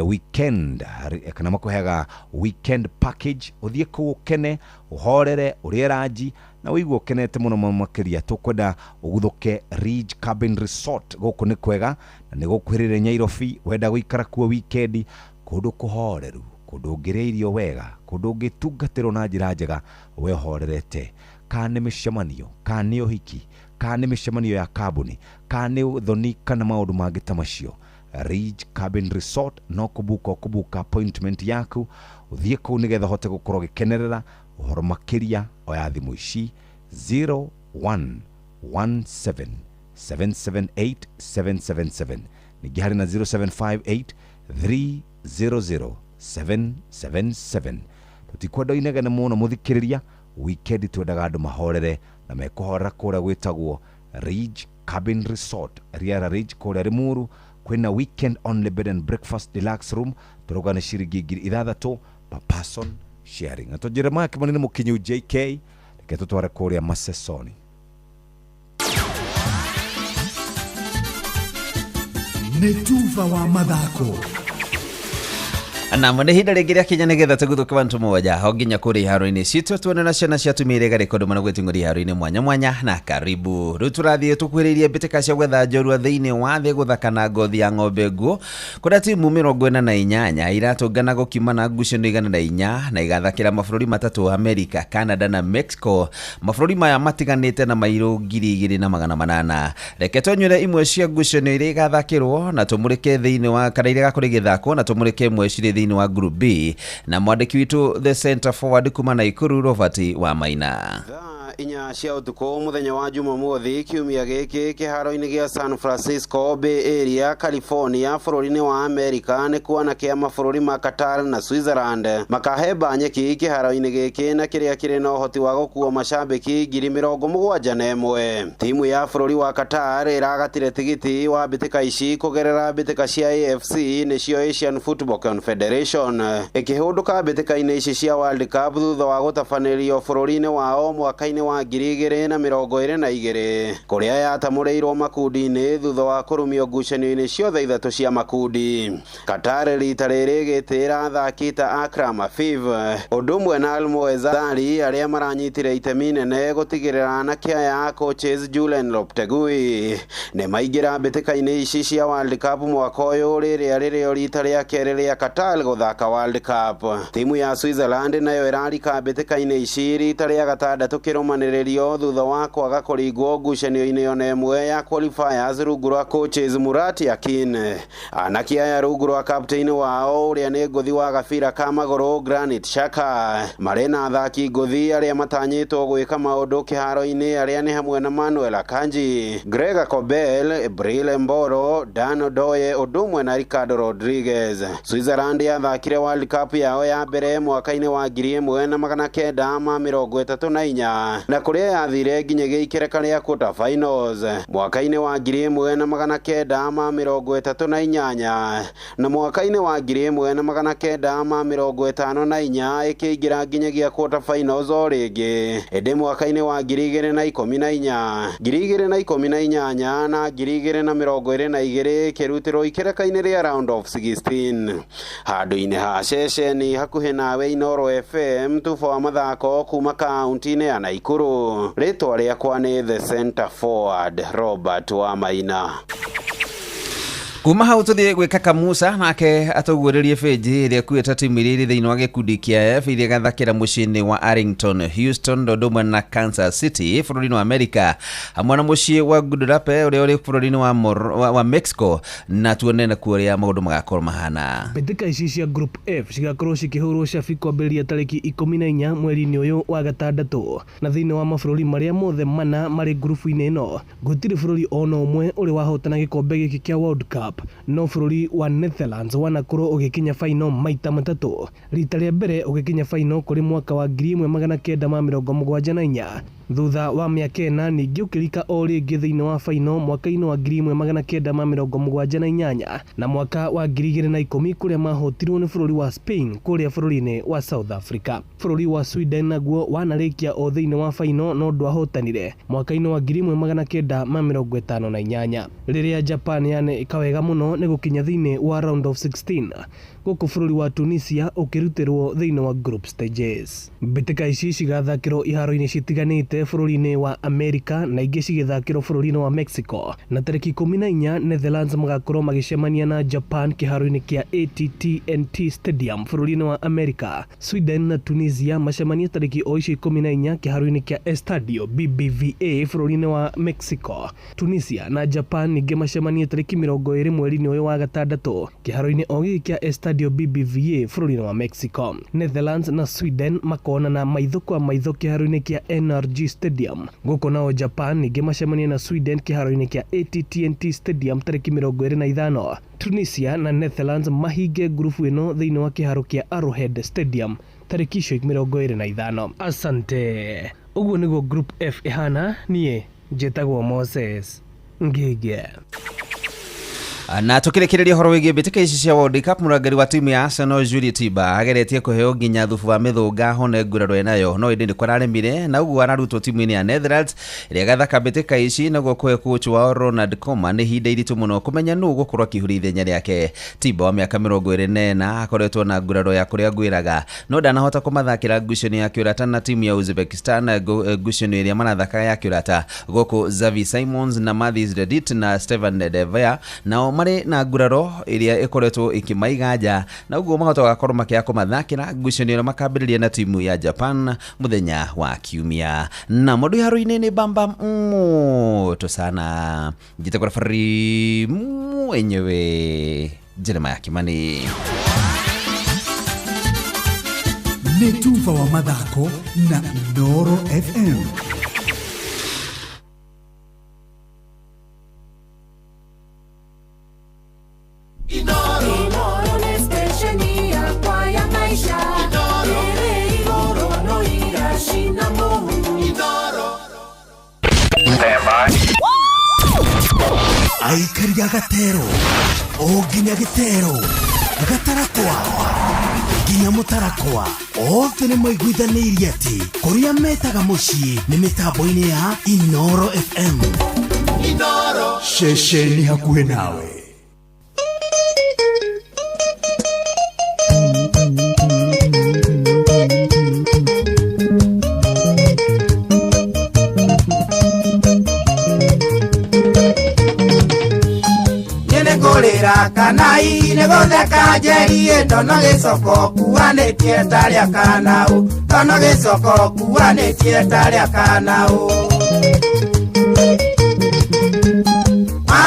weekend, kana makũheaga weekend package. Ũthiĩ kũu ũkene, ũhorere, ũrĩe ranji na ũigue ũkenete mũno makĩria. Tũkwenda ũguthũke Ridge Cabin Resort. Gũkũ nĩ kwega na nĩ gũkuhĩrĩria Nyairobi. Wenda gũikara kuo wikendi, kũndũ kũhoreru, kũndũ ũngĩrĩa irio wega, kũndũ ũngĩtungatĩrwo na njĩra njega we ũhorerete, kana nĩ mĩcemanio, kana nĩ ũhiki, kana nĩ mĩcemanio ya kambuni, kana nĩ ũthoni, kana maũndũ mangĩ ta macio. Ridge Cabin Resort no kũbuka ũkũbuka appointment yaku ũthiĩ kũu nĩgetha ũhote gũkorwo ũgĩkenerera ũhoro makĩria. Oya thimũ ici 0117 778 777, ningĩ harĩ na 0758 300 777. Tũtikwenda inegene mũno mũthikĩrĩria, wikendi twendaga andũ mahorere na mekũhorera kũrĩa gwĩtagwo Ridge Cabin Resort, Riara Ridge kũrĩa Limuru. Kwĩna weekend only bed and breakfast deluxe room, tũrauga nĩ ciringi 6,000 per person sharing. Na Jeremiah Kimani nĩ mũkinyu JK, reke tũtware kũrĩa Masesoni. Nĩ tuba wa mathako. Na nĩ ihinda rĩngĩ rĩakinya nĩgetha tũguthũke bantu moja ho nginya kũrĩa iharo-inĩ citũ, tuone na ciana cia atumia iria igarĩka ũndũ mana gwĩting'ũria iharo-inĩ mwanya mwanya. Na karibu rĩu tũrathiĩ tũkuhĩrĩirie mbĩtĩka cia gwetha njorua thĩinĩ wa thĩ gũthaka na ngothi ya ng'ombe nguo, kũrĩa timu 48 iratũngana gũkiuma na ngucanio 104 na igathakĩra mabũrũri matatũ, America, Canada na Mexico. Mabũrũri maya matiganĩte na mairũ 2800. Reke tũnyure imwe cia ngucanio iria igathakĩrwo na tũmũrĩke thĩinĩ wa kana iria igakorwo igĩthakwo, na tũmũrĩke imwe cirĩ thĩinĩ wa group B na mwandĩki witũ the center forward kuma Naikuru, Robert wa Maina. 4 cia ũtukũ mũthenya wa Jumamothi kiumia gĩkĩ kĩharo-inĩ gĩa San Francisco Bay Area, California, bũrũri-inĩ wa America, nĩ kuona kĩa mabũrũri ma Qatar na Switzerland makahemba nyeki kĩharo-inĩ gĩkĩ na kĩrĩa kĩrĩ na ũhoti wa gũkua macambĩki 71,000. Timu ya bũrũri wa Qatar ĩragatire tigiti wa mbĩtĩka ici kũgerera mbĩtĩka cia AFC, nĩcio Asian Football Confederation, ĩkĩhũndũka mbĩtĩka-inĩ ici cia World Cup thutha wa gũtabanĩrio bũrũri-inĩ wao mwaka-inĩ wa 2022, kũrĩa yatamũrĩirwo makundi-inĩ thutha wa kũrumio ngucanio-inĩ ciothe ithatũ cia makundi. Qatar rita rĩrĩ ĩgĩtĩĩra athaki ta Akram Afif ũndũ ũmwe na Almoez Ali arĩa maranyitire itemi nene gũtigĩrĩra anake aya coaches Julen Lopetegui nĩ maingĩra mbĩtĩka-inĩ ici cia World Cup mwaka ũyũ, rĩrĩa rĩrĩo rita rĩa kerĩ rĩa Qatar gũthaka World Cup. Timu ya Switzerland nayo ĩrarika mbĩtĩka-inĩ ici rita rĩa gatandatũ kĩrũmanĩrĩrio. kũũmanĩrĩrio thutha wa kwaga kũringwo ngucanio-inĩ ona ĩmwe ya qualifiers rungu rwa coaches Murat Yakin. Anake aya rungu rwa captain wao ũrĩa nĩ ngũthi wa gabira ka magũrũ Granit Xhaka marĩ na athaki ngũthi arĩa matanyĩtwo gwĩka maũndũ kĩharo-inĩ arĩa nĩ hamwe na Manuel Akanji, Gregor Kobel, Breel Embolo, Dan Odoye ũndũ ũmwe na Ricardo Rodriguez. Switzerland yathakire World Cup yao ya mbere mwaka-inĩ wa 1934 na kũrĩa yathire nginya gĩikereka rĩa quarter finals mwaka-inĩ wa 1938 na mwaka-inĩ wa 1954 ĩkĩingĩra nginyagia quarter finals o rĩngĩ ĩndĩ mwaka-inĩ wa 2014 2018 na 2022 ĩkĩrutĩrwo ikereka-inĩ rĩa round of 16. Handũ-inĩ ha ceceni hakuhĩ nawe Inooro FM tuba wa mathako kuma kaunti-inĩ ya Naikuru. Rĩtwa rĩakwa nĩ The Center Forward Robert Wamaina. Kuma hau tuthie gwĩ Kaka Musa nake atũguũrĩrie benji ĩrĩa ĩkuĩte timu iria irĩ thĩinĩ wa gĩkundi kĩa F iria ĩgathakĩra mũciĩ-inĩ wa Arlington, Houston ũndũ ũmwe na Kansas City bũrũri-inĩ wa America hamwe na mũciĩ wa Guadalupe ũrĩa ũrĩ bũrũri-inĩ wa Mexico na tuone nakuo ũrĩa maũndũ magakorwo mahana. Mbĩtĩka ici cia Group F cigakorwo cikĩhũrwo cabi kwambĩrĩria tarĩki 14 mweri-inĩ ũyũ wa gatandatũ na thĩinĩ wa mabũrũri marĩa mothe mana marĩ ngurubu-inĩ ĩno gũtirĩ bũrũri ona ũmwe ũrĩ wahotana gĩkombe gĩkĩ kĩa World Cup no bũrũri wa Netherlands wanakorwo ũgĩkinya final maita matatũ rita rĩa mbere ũgĩkinya final kũrĩ mwaka wa 1974 thutha wa mĩaka ĩna ningĩ ũkĩrika o rĩngĩ thĩinĩ wa final mwaka-inĩ wa 1978 na mwaka wa 2010 kũrĩa mahotirwo nĩ bũrũri wa Spain kũrĩa bũrũri-inĩ wa South Africa. Bũrũri wa Sweden naguo wanarĩkia o thĩinĩ wa final no ndwahotanire mwaka-inĩ wa 1958 rĩrĩa Japan yanĩka wega mũno nĩ gũkinya thĩinĩ wa round of 16 gũkũ bũrũri wa Tunisia ũkĩrutĩrwo thĩinĩ wa group stages. Mbĩtĩka ici cigathakĩrwo iharo-inĩ citiganĩte bũrũri-inĩ wa America na ingĩ cigĩthakĩrwo bũrũri-inĩ wa Mexico na tarĩki 14 Netherlands magakorwo magĩcemania na Japan kĩharo-inĩ kĩa AT&T Stadium bũrũri-inĩ wa America. Sweden na Tunisia macemanie tarĩki o icio 14 kĩharo-inĩ kĩa Estadio BBVA bũrũri-inĩ wa Mexico. Tunisia na Japan ningĩ macemanie tarĩki 20 mweri-inĩ ũyũ wa gatandatũ kĩharo-inĩ o gĩkĩ kĩa Estadio BBVA bũrũri-inĩ wa Mexico. Netherlands na Sweden makonana maitho kwa maitho kĩharo-inĩ kĩa NRG Stadium gũkũ nao Japan ningĩ macemanie na Sweden kĩharo-inĩ kĩa AT&T Stadium tarĩki 25. Tunisia na Netherlands mahinge ngurubu ĩno thĩinĩ wa kĩharo kĩa Arrowhead Stadium tarĩki icio 25. Asante. Ũguo nĩguo Group F ĩhana. Niĩ njĩtagwo Moses Ngige. Na tukĩrĩkĩrĩria ũhoro wĩgiĩ mbĩtĩka ici cia World Cup mũrangĩri wa timu ya Arsenal Jurie Timber ageretie kũheo nginya thubu wa mĩthũnga hone nguraro enayo no ĩndĩ nĩ kwararemire na ũguo ararutwo timu-inĩ ya Netherlands ĩrĩa ĩgathaka mbĩtĩka ici naguo kũhe coach wao Ronald Koeman nĩ ihinda iritũ mũno kũmenya nũ ũgũkorwo akĩhuria ithenya rĩake. Timber wa mĩaka 24 akoretwo na nguraro ya kũrĩa ngwĩraga no ndanahota kũmathakĩra ngucanio ya kĩũrata na timu ya Uzbekistan ngucanio ĩrĩa marathaka ya kĩũrata gũkũ Xavi Simons na Matthijs de Ligt na Steven de Vrij nao marĩ na nguraro ĩrĩa ĩkoretwo ĩkĩmaiga nja na ũguo mahota gũgakorwo makĩaga kũmathakĩra ngucanio ĩrĩa makambĩrĩria na timu ya Japan mũthenya wa kiumia. Na mũndũ iharo-inĩ nĩ bamba moto sana njĩtagwo referee mwenyewe Jeremiah Kimani. Nĩ tuba wa mathako na Inooro FM. Inooro nĩ stesheni yakwa ya maisha. Ĩrĩ igũrũ no iracina mũhu. Aikari a gatero o nginya gĩtero gatarakwa nginya mũtarakwa othe nĩ maiguithanĩirie atĩ kũrĩa metaga mũciĩ nĩ mĩtambo-inĩ ya Inooro FM. Inooro ceceni hakuhĩ nawe. wĩra kana hihi nĩ gũtheka njeri ndono gĩcoko kuanĩtie tarĩa kanaũ ndono gĩcoko kuanĩtie tarĩa kanaũ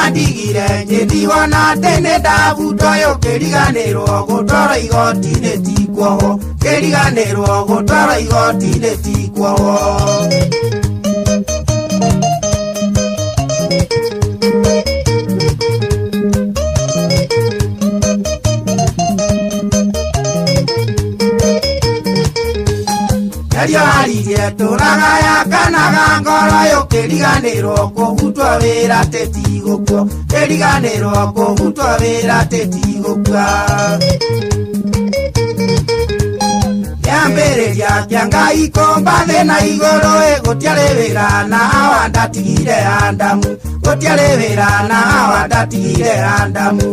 Andigire ngĩndigwo na atĩ nĩ ndabuto ũyũ kĩriganĩrwo gũtwarwo igoti-inĩ ti kuohwo kĩriganĩrwo gũtwarwo igoti-inĩ ti kuohwo. Nyario aririe tũraga kanaga ngoro ũyũ kĩriganĩrwo kũhutwo wĩra tĩtigũkua kĩriganĩrwo kũhutwo wĩra tĩtigũkua. Kĩambĩrĩria kĩa Ngai kũmba thĩ na igũrũ ĩ gũtiarĩ wĩra na Hawa ndatigire Adamu gũtiarĩ wĩra na Hawa ndatigire Adamu.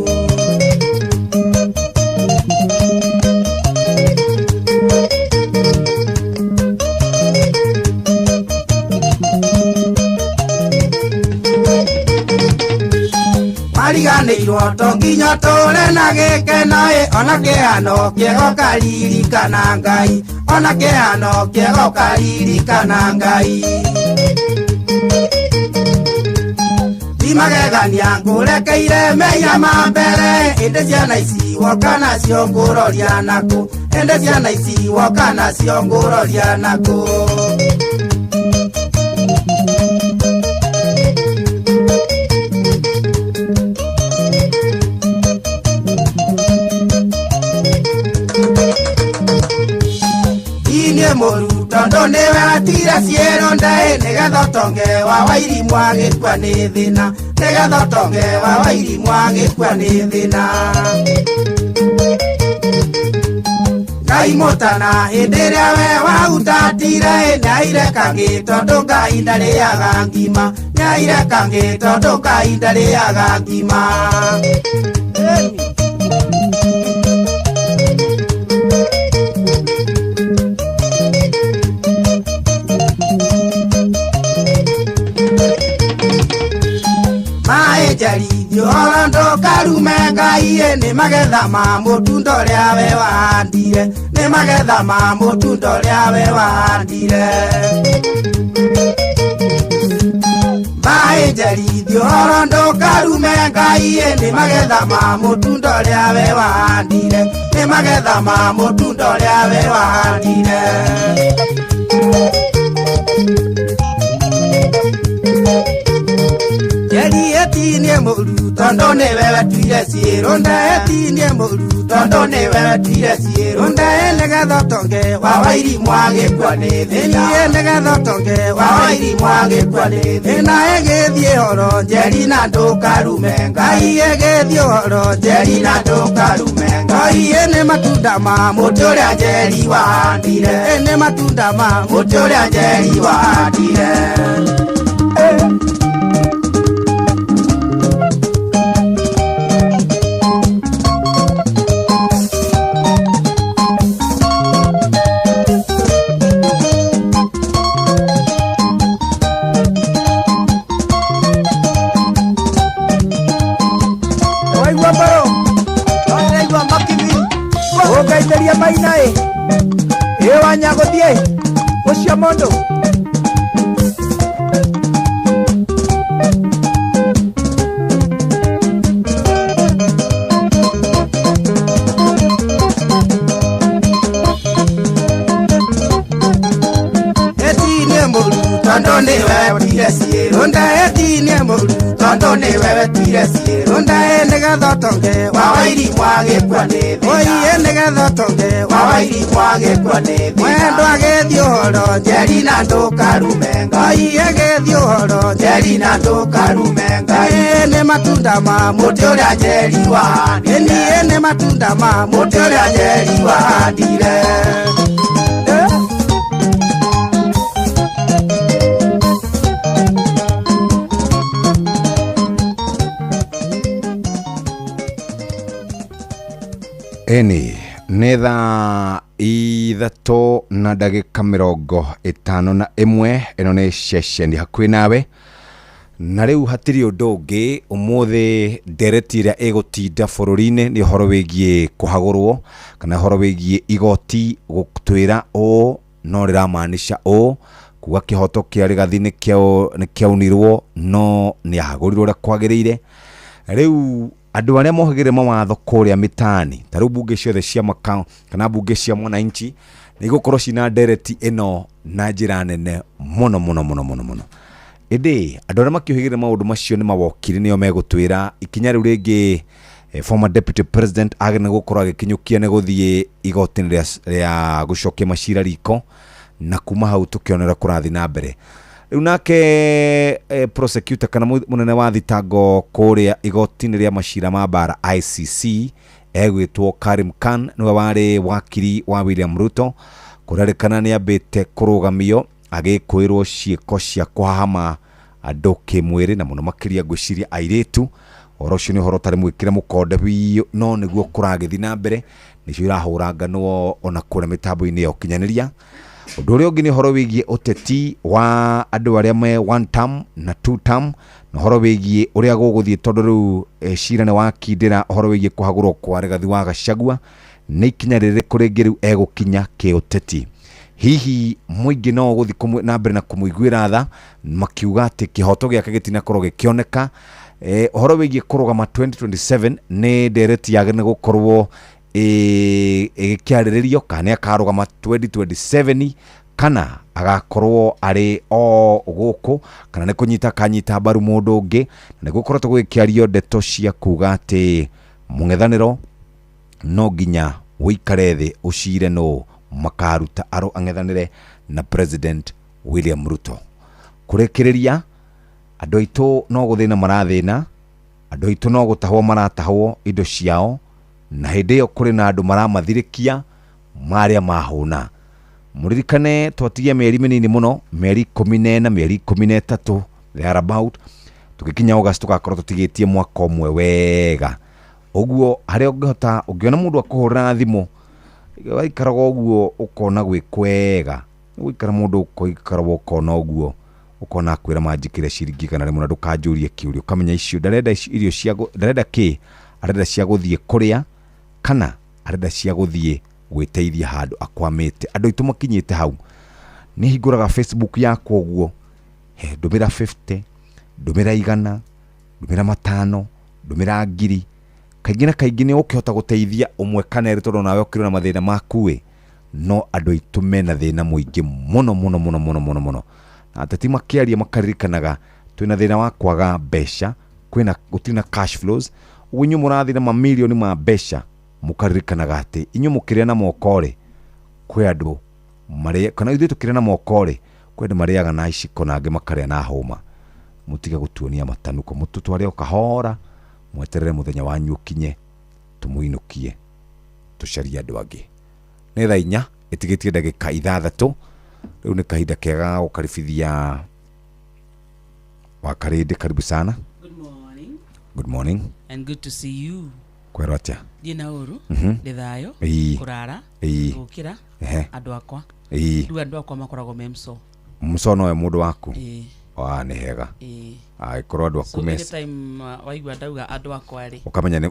Mariganĩirwo to nginya tũre na gĩkeno ĩ ona kĩhano kĩega ũkaririkana Ngai ona kĩhano kĩega ũkaririkana Ngai. Ti magegania ngũrekeire mehia ma mbere ĩndĩ ciana ici woka nacio ngũroria nakũ ĩndĩ ciana ici woka nacio ngũroria nakũ. Inie mũru tondũ nĩwe watire ciĩro ndaĩ nĩgetha ũtonge wa wairimũ agĩkua nĩ thĩna nĩgetha ũtonge wa wairimũ agĩkua nĩ thĩna. Ngai mũtana hĩndĩ ĩrĩa we wahutatire nĩaire kangĩ tondũ Ngai ndarĩaga ngima nĩaire kangĩ tondũ Ngai ndarĩaga ngima. Njarithio oro ndũkarume Ngai nĩ magetha ma mũtunda ũrĩa we wahandire nĩ magetha ma mũtunda ũrĩa we wahandire. Maĩ njarithio oro ndũkarume Ngai nĩ magetha ma mũtunda ũrĩa we wahandire nĩ magetha ma mũtunda ũrĩa we wahandire. Njeri etinie mũru tondũ nĩwe wetuire ciĩrũ nda etinie mũru tondũ nĩwe wetuire ciĩrũ nda nĩgetha ũtonge wa wairimũ agĩkua nĩ thĩna nĩgetha ũtonge wa wairimũ agĩkua nĩ thĩna ĩgĩthiĩ horo njeri na ndũkarume Ngai ĩgĩthiĩ horo njeri na ndũkarume Ngai nĩ matunda ma mũtĩ ũrĩa Njeri wahandire nĩ matunda ma mũtĩ ũrĩa Njeri wahandire. Waigua mbaro ndĩraigua makimi ũngaitĩria maina ĩ ĩ wanyagũthiĩ ũcio mũndũ. Etinie mũru tondũ nĩwe wetire ciĩrũ nda etinie mũru tondũ nĩwe wetire ciĩrũ nda nĩgetha ũtonge wa wairimũ agĩkua nĩ thĩna nĩgetha ũtonge wa wairimũ agĩkua nĩ thĩna mwendwa agĩthiĩ ũhoro njeri na ndũkarume Ngai agĩthiĩ ũhoro njeri na ndũkarume Ngai nĩ matunda ma mũtĩ ũrĩa Njeri wahandire nĩ matunda ma mũtĩ ũrĩa Njeri wahandire. Eni nĩ thaa 3 na ndagĩka 51 ĩno nĩ ceceni hakuhĩ nawe Na rĩu hatirĩ ũndũ ũngĩ, ũmũthĩ ndereti ĩrĩa ĩgũtinda bũrũri-inĩ nĩ ũhoro wĩgiĩ kũhagũrwo kana ũhoro wĩgiĩ igoti gũtwĩra ũũ no rĩramaanisha ũũ, kuga kĩhoto kĩa Rigathi nĩ kĩaunirwo no nĩ ahagũrirwo ũrĩa kwagĩrĩire. Rĩu andũ arĩa mohĩgĩrĩre mawatho kũrĩa mĩtaani, ta rĩu mbunge ciothe cia makao kana mbunge cia mwananchi nĩ igũkorwo cina ndereti ĩno na njĩra nene mũno mũno mũno mũno mũno. Ĩndĩ andũ arĩa makĩũhĩgĩrĩre maũndũ macio nĩ mawokiri, nĩo megũtwĩra ikinya rĩu rĩngĩ former deputy president agĩrĩire gũkorwo agĩkinyũkia nĩ gũthiĩ igoti-inĩ rĩa gũcokia macira riko, na kuma hau tũkĩonera kũrathiĩ na mbere. Rĩu nake prosecutor kana mũnene wa thitango kũrĩa igoti-inĩ rĩa macira ma mbara ICC egwĩtwo Karim Khan, nĩwe warĩ wakiri wa William Ruto, kũrerĩkana nĩ ambĩte kũrũgamio agĩkwĩrwo ciĩko cia kũhahama andũ kĩmwĩrĩ na mũno makĩria ngwĩciria airĩtu. Ũhoro ũcio nĩ ũhoro ũtarĩ mwĩkĩre mũkonde biũ, no nĩguo kũragĩthiĩ na mbere, nĩcio irahũranganwo ona kũrĩa mĩtambo-inĩ ya ũkinyanĩria. Ũndũ ũrĩa ũngĩ nĩ ũhoro wĩgiĩ ũteti wa andũ arĩa me one term na two term, na ũhoro wĩgiĩ ũrĩa gũgũthiĩ, tondũ rĩu cira nĩ wakindĩra ũhoro wĩgiĩ kũhagũrwo kwa Rigathi wa Gachagua. Nĩ ikinya rĩrĩkũ rĩngĩ rĩu egũkinya kĩũteti? Hihi mũingĩ no ũgũthiĩ na mbere na kũmũiguĩra tha makiuga atĩ kĩhoto gĩake gĩtinakorwo gĩkĩoneka? Ũhoro wĩgiĩ kũrũgama 2027 nĩ ndereti yagĩrĩire gũkorwo ĩgĩkĩarĩrĩrio kana nĩ akarũgama 2027 kana agakorwo arĩ o gũkũ, kana nĩ kũnyita akanyita mbaru mũndũ ũngĩ. Na nĩ gũkoretwo gũgĩkĩario ndeto cia kuga atĩ mũng'ethanĩro no nginya ũikare thĩ ũcire nũ makaruta aro ang'ethanĩre na President William Ruto. Kũrĩkĩrĩria, andũ aitũ no gũthĩna marathĩna, andũ aitũ no gũtahwo maratahwo indo ciao, na hĩndĩ ĩyo kũrĩ na andũ maramathirĩkia marĩa mahũna. Mũririkane twatigia mĩeri mĩnini mũno, mĩeri 14, mĩeri 13 thereabout, tũgĩkinya August tũgakorwo tũtigĩtie mwaka ũmwe wega. Ũguo harĩa ũngĩhota, ũngĩona mũndũ akũhũrĩra thimũ waikaraga ũguo ũkona gwĩ kwega, gũikara mũndũ ũikaraga ũkona ũguo, ũkona akwĩra manjĩkĩre ciringi 100 na ndũkanjũrie kĩũria, ũkamenya icio ndarenda irio cia ndarenda kĩ, arenda cia gũthiĩ kũrĩa kana arenda cia gũthiĩ gwĩteithia handũ akwamĩte. Andũ aitũ makinyĩte hau. Nĩ hingũraga Facebook yakwa ũguo, he ndũmĩra 50, ndũmĩra 100, ndũmĩra 5, ndũmĩra 1000. Kaingĩ na kaingĩ nĩ ũkĩhota gũteithia ũmwe kana erĩ, tondũ nawe ũkĩrĩ na mathĩna maku ĩ, no andũ aitũ mena thĩna mũingĩ mũno mũno mũno mũno mũno mũno. Na ateti makĩaria makaririkanaga twĩna thĩna wa kwaga mbeca, kwĩna gũtirĩ na cash flows. Ũguo inyuĩ mũrathiĩ na mamirioni ma mbeca, mũkaririkanaga atĩ inyuĩ mũkĩrĩa na moko rĩ, kwĩ andũ marĩa, kana ithuĩ tũkĩrĩa na moko rĩ, kwĩ andũ marĩaga na iciko na angĩ makarĩa na hũma. Mũtige gũtuonia matanuko, mũtũtware o kahora, mweterere mũthenya wanyu ũkinye, tũmũinũkie, tũcarie andũ angĩ. Nĩ thaa 4 ĩtigĩtie ndagĩka 6, rĩu nĩ kahinda kega ga gũkaribithia Wakarĩndĩ. Karibu sana. Good morning. Good morning. And good to see you. Kwĩrwo atĩa? Ndiĩ na ũru. Ndĩ thayũ. Kũrara. Gũkĩra. Andũ akwa. Rĩu andũ akwa makoragwo me mso. Mso nowe mũndũ waku? Ĩĩ. Wa nĩ hega. Ĩĩ. Angĩkorwo andũ aku So anytime waigua ndauga andũ akwa rĩ, ũkamenya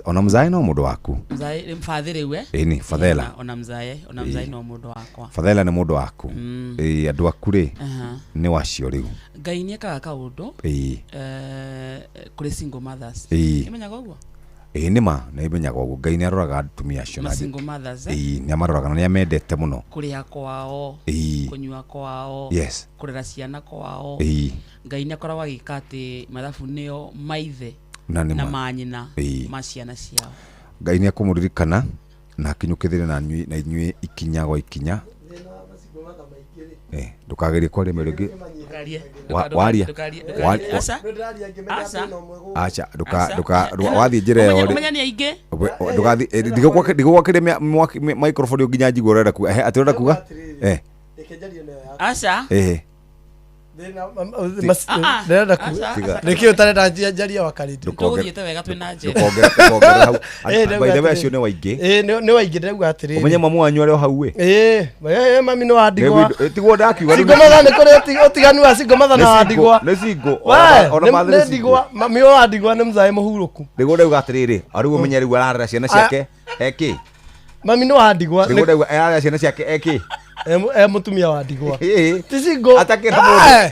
ona mzae no mũndũ waku. Mzae mbathĩ rĩu eh? Ĩni, Fadhela. Ona mzae, ona mzae no mũndũ wakwa. Fadhela nĩ mũndũ waku. Ĩĩ, andũ aku rĩ nĩ wacio rĩu. Ngai nĩ ekaga kaũndũ kũrĩ single mothers. Ĩĩ. Nĩmenyaga ũguo? Ĩĩ nĩ ma, nĩ menyaga ũguo. Ngai nĩ aroraga atumia acio na single mothers. Ĩĩ, nĩ amaroraga na nĩ amendete mũno. Kũrĩa kwao, kũnyua kwao, Yes. kũrera ciana kwao. Ĩĩ. Ngai nĩ akoragwo agĩka atĩ mathabu nĩo maithe Na nĩ na ma. manyina Ĩĩ. ma ciana ciao. Ngai nĩ ekũmũririkana na akinyũkĩthĩre na inyuĩ ikinya gwa ikinya. Ndũkagerie kwaria mĩario ĩngĩ. Ndũkarie. Waria. Ndũkarie, ndũkarie. Aca. Aca. Aca, Aca. wathiĩ njĩra ĩyo rĩ. Ũmenya nĩ aingĩ. Ndũgathiĩ, ndigũgwakĩria microphone nginya njigue ũrenda kuga. Atĩ ũrenda kuga? Aca. Ndĩrenda Tiga. nĩkĩ ũtarenda njarie wa Karĩndĩ? Tũgũthiĩte wega twĩna njera. Ndũkongerere hau. Ĩĩ, ndauga By the way, atĩrĩrĩ. acio nĩ waingĩ. Ĩĩ, nĩ waingĩ ndĩrauga atĩrĩrĩ. Ũmenye mamu wanyu arĩ o hau ĩ. Ĩĩ, mami nĩ wa ndigwa. Tiguo ndakiuga rĩu Single mother nĩ kũrĩ ũtiganu wa single mother na Nĩ wa single, ndigwa. nĩ single. We, Ona nĩ mathĩ nĩ nĩ single. ndigwa. Mami wa ndigwa nĩ mzae mũhurũku. Nĩguo ndauga atĩrĩrĩ, rĩu ũmenye rĩu ararera ciana ciake eki. Mami nĩ wa ndigwa. Nĩguo ndauga ararera ciana ciake eki. E mũtumia wa ndigwa. Ĩĩ. Ti single. Atakĩra mũndũ.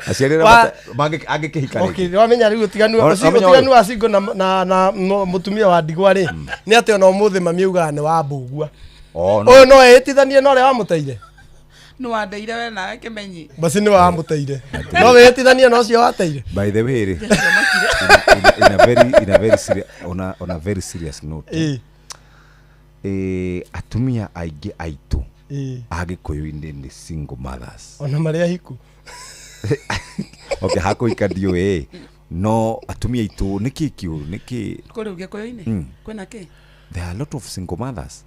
Aciari arĩa angĩkĩhika rĩngĩ. Okay, wamenya rĩu ũtiganu Wamenya ũtiganu ũyũ? wa single na mũtumia wa ndigwa rĩ, nĩ atĩ ona ũmũthĩ mami augaga nĩ wa mbũgua. Oh, no. Ũyũ no ehĩtithanie na ũrĩa wamũteire. Nĩ wandeire we nawe kĩmenyi. Basi nĩ wamũteire. No wĩhĩtithanie na ũcio wateire. By the way rĩ, in a very serious, on a very serious note. Ĩĩ. Atumia aingĩ aitũ Ĩĩ. a gĩkũyũ-inĩ nĩ single mothers. Ona marĩ ahiku. Okay, hakũhika ndiũĩ no atumia aitũ nĩkĩ kĩũru nĩkĩ Kũrĩ Gĩkũyũ-inĩ? Kwĩna kĩ? There are a lot of single mothers.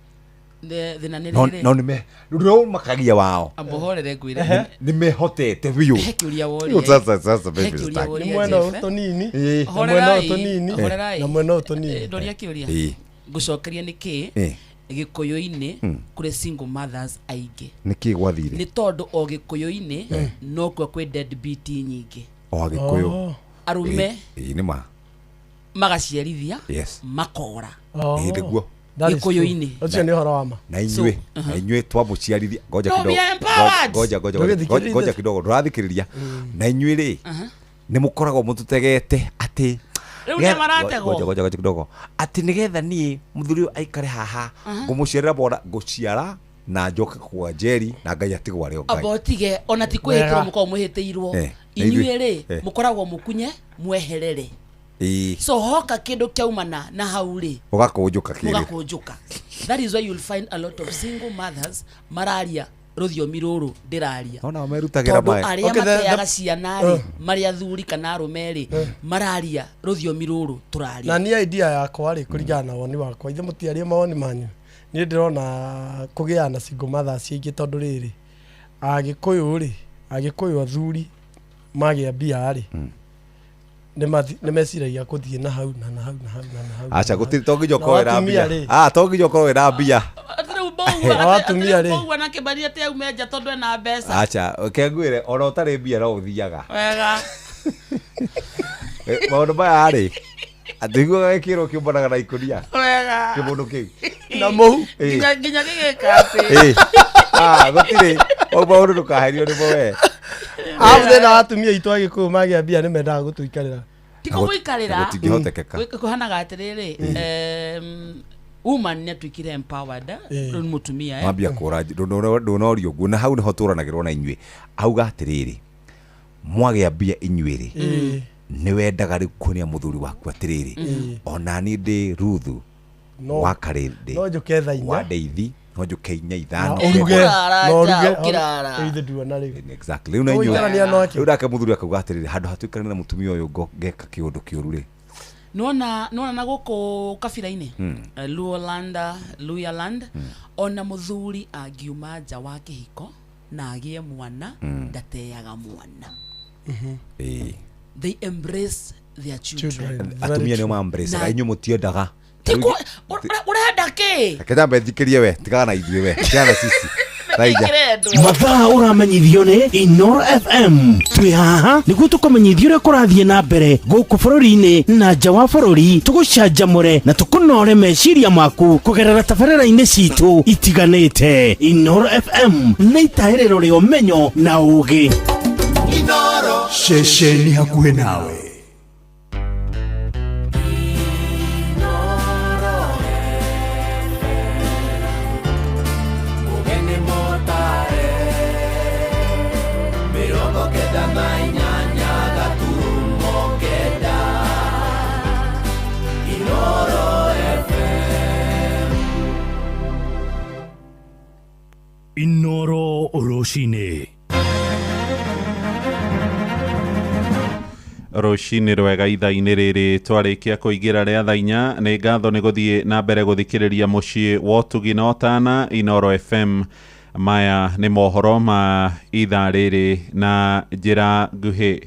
Thĩna nĩ No rĩrĩ. no nĩme rĩu makagia wao. Amba ũhorere ngwĩre. Nĩ mehotete biũ. He kĩũria woria. Rĩu sasa sasa He baby kĩũria start. woria, Nĩ mwena Jeff, ũyũ eh? tũnini. Ĩĩ. Na mwena ũyũ Horerai, tũnini. horerai. Na mwena ũyũ tũnini. Ndoria kĩũria. Ĩĩ. Ngũcokeria nĩ kĩ Ĩĩ. Gĩkũyũ-inĩ kũrĩ single mothers aingĩ. Nĩkĩ gwathire? Nĩ tondũ o Gĩkũyũ-inĩ nokuo kwĩ deadbeat nyingĩ. O Agĩkũyũ. Arũme Ĩĩ nĩ ma. magaciarithia Yes. makora. Ĩĩ nĩguo. That is true. Gĩkũyũ-inĩ. Ũcio nĩ ũhoro wa ma. Na inyuĩ na inyuĩ twamũciarithia ngoja No, kidogo we are empowered. ngoja ngoja ngoja Ndũgĩthikĩrĩrie. ngoja kidogo ndũrathikĩrĩria na inyuĩ rĩ nĩ mũkoragwo mũtũtegete atĩ Rĩu nĩ marategwo. ngoja ngoja ngoja kidogo atĩ nĩgetha niĩ mũthuri ũyũ aikare haha ngũmũciarĩra mwana ngũciara na njoke kwa Njeri na Ngai atigwo arĩ o Ngai. Amba ũtige ona ti kwĩhĩtĩrwo Wega. mũkoragwo mwĩhĩtĩirwo. Eh, na ithuĩ- Inyuĩ rĩ eh. mũkoragwo mũkunye mweherere. Ĩĩ. So hoka kĩndũ kĩaumana na hau rĩ ũgakũnjũka kĩrĩ mũgakũnjũka. That is why you'll find a lot of single mothers mararia rũthiomi rũrũ ndĩraria. Ona merutagĩra Tondũ maĩ. arĩa Okay, mateaga ciana rĩ marĩ athuri kana arũme rĩ mararia rũthiomi rũrũ tũraria. Na niĩ idea yakwa rĩ kũringana na woni wakwa ithe mũtiarie mawoni manyu niĩ ndĩrona kũgĩa na single mothers aingĩ tondũ rĩrĩ Agĩkũyũ rĩ Agĩkũyũ athuri magĩa mbia rĩ nĩ meciragia kũthiĩ na hau na na hau na hau na na hau Aca na hau. gũtirĩ to nginya ũkorwo wĩna Na mbia. atumia rĩ Ah to nginya ũkorwo wĩna mbia. Na watumia rĩ. Boguo na kĩmani atĩ aume nja tondũ ena mbeca. Aca reke ngwĩre ona ũtarĩ mbia no ũthiaga. Wega. Maũndũ maya rĩ atiguaga gĩkĩrwo kĩũmbanaga na ikũnia Wega. kĩmũndũ kĩu na mũhu Ĩĩ. Nginya gĩgĩka atĩ. Ĩĩ. Ah gũtirĩ mau maũndũ ndũkaherio nĩmo we. Arabu thĩna wa atumia aitũ Agĩkũyũ magĩa mbia nĩ mendaga gũtũikarĩra. Ti kũmũikarĩra. Gũtingĩhotekeka. Kũhanaga atĩrĩrĩ woman nĩ atuĩkire empowered rĩu nĩ mũtumia eh. Wambia kũra ndũnorio ũguo na hau nĩho tũranagĩrwo na inyuĩ auga atĩrĩrĩ mwagĩa mbia inyuĩ rĩ nĩ wendaga rĩu kuonia mũthuri waku atĩrĩrĩ ona niĩ ndĩ Ruthu No- wa Karĩndĩ no njũke thaa inya. wa Ndeithi no njũke inya Na ithano ũruge Ũkĩrara na ũruge nja, ũkĩrara. Rĩu ithe nduona rĩu. Exactly. Rĩu na inyuĩ Tũgũikarania nake. rĩu nake mũthuri akauga atĩrĩrĩ handũ hatuikarane na mũtumia ũyũ ngeka kĩũndũ kĩũru rĩ Nĩwona na gũkũ kabira-inĩ Luolanda Luyaland ona mũthuri angiuma nja wa kĩhiko na agĩe mwana ndateaga mwana. Ĩĩ. They embrace their children. Children. Very Atumia nĩo true. mambraceaga Na- inyuĩ mũtiendaga. Ti ũrenda kĩ? Reke nyambe thikĩrie we tigana na ithuĩ we tigana na sisi Thaa inya. Mathaa ũramenyithio nĩ Inoro FM. Twĩ haha nĩguo tũkũmenyithia ũrĩa kũrathiĩ na mbere gũkũ bũrũri-inĩ na nja wa bũrũri, tũgũcanjamũre na tũkũnore meciria maku kũgerera tabarĩra-inĩ citũ itiganĩte. Inoro FM nĩ itahĩrĩro rĩa ũmenyo na ũũgĩ. Ceceni hakuhĩ nawe. Mugeni motare 98 gaturumo 9 Inoro FM. Inoro rũcinĩ. Rũcinĩ rwega ithaa-inĩ rĩrĩ twarĩkia kũingĩra rĩa thaa inya nĩ ngatho nĩ gũthiĩ na mbere gũthikĩrĩria mũciĩ wa ũtugi na ũtana Inoro FM. Maya nĩ mohoro ma ithaa rĩrĩ na njĩra nguhĩ.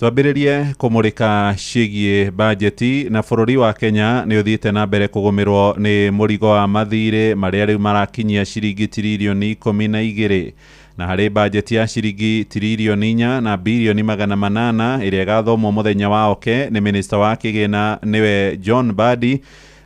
Twambĩrĩrie kũmũrĩka ciĩgiĩ bajeti na bũrũri wa Kenya nĩ ũthiĩte na mbere kũgũmĩrwo nĩ mũrigo wa mathirĩ marĩa rĩu marakinyia ciringi tiririoni 12 na harĩ bajeti ya ciringi tiririoni 4 na birioni 800 ĩrĩa ĩgathomwo mũthenya wa oke nĩ minista wa kĩgĩna nĩwe John Mbadi.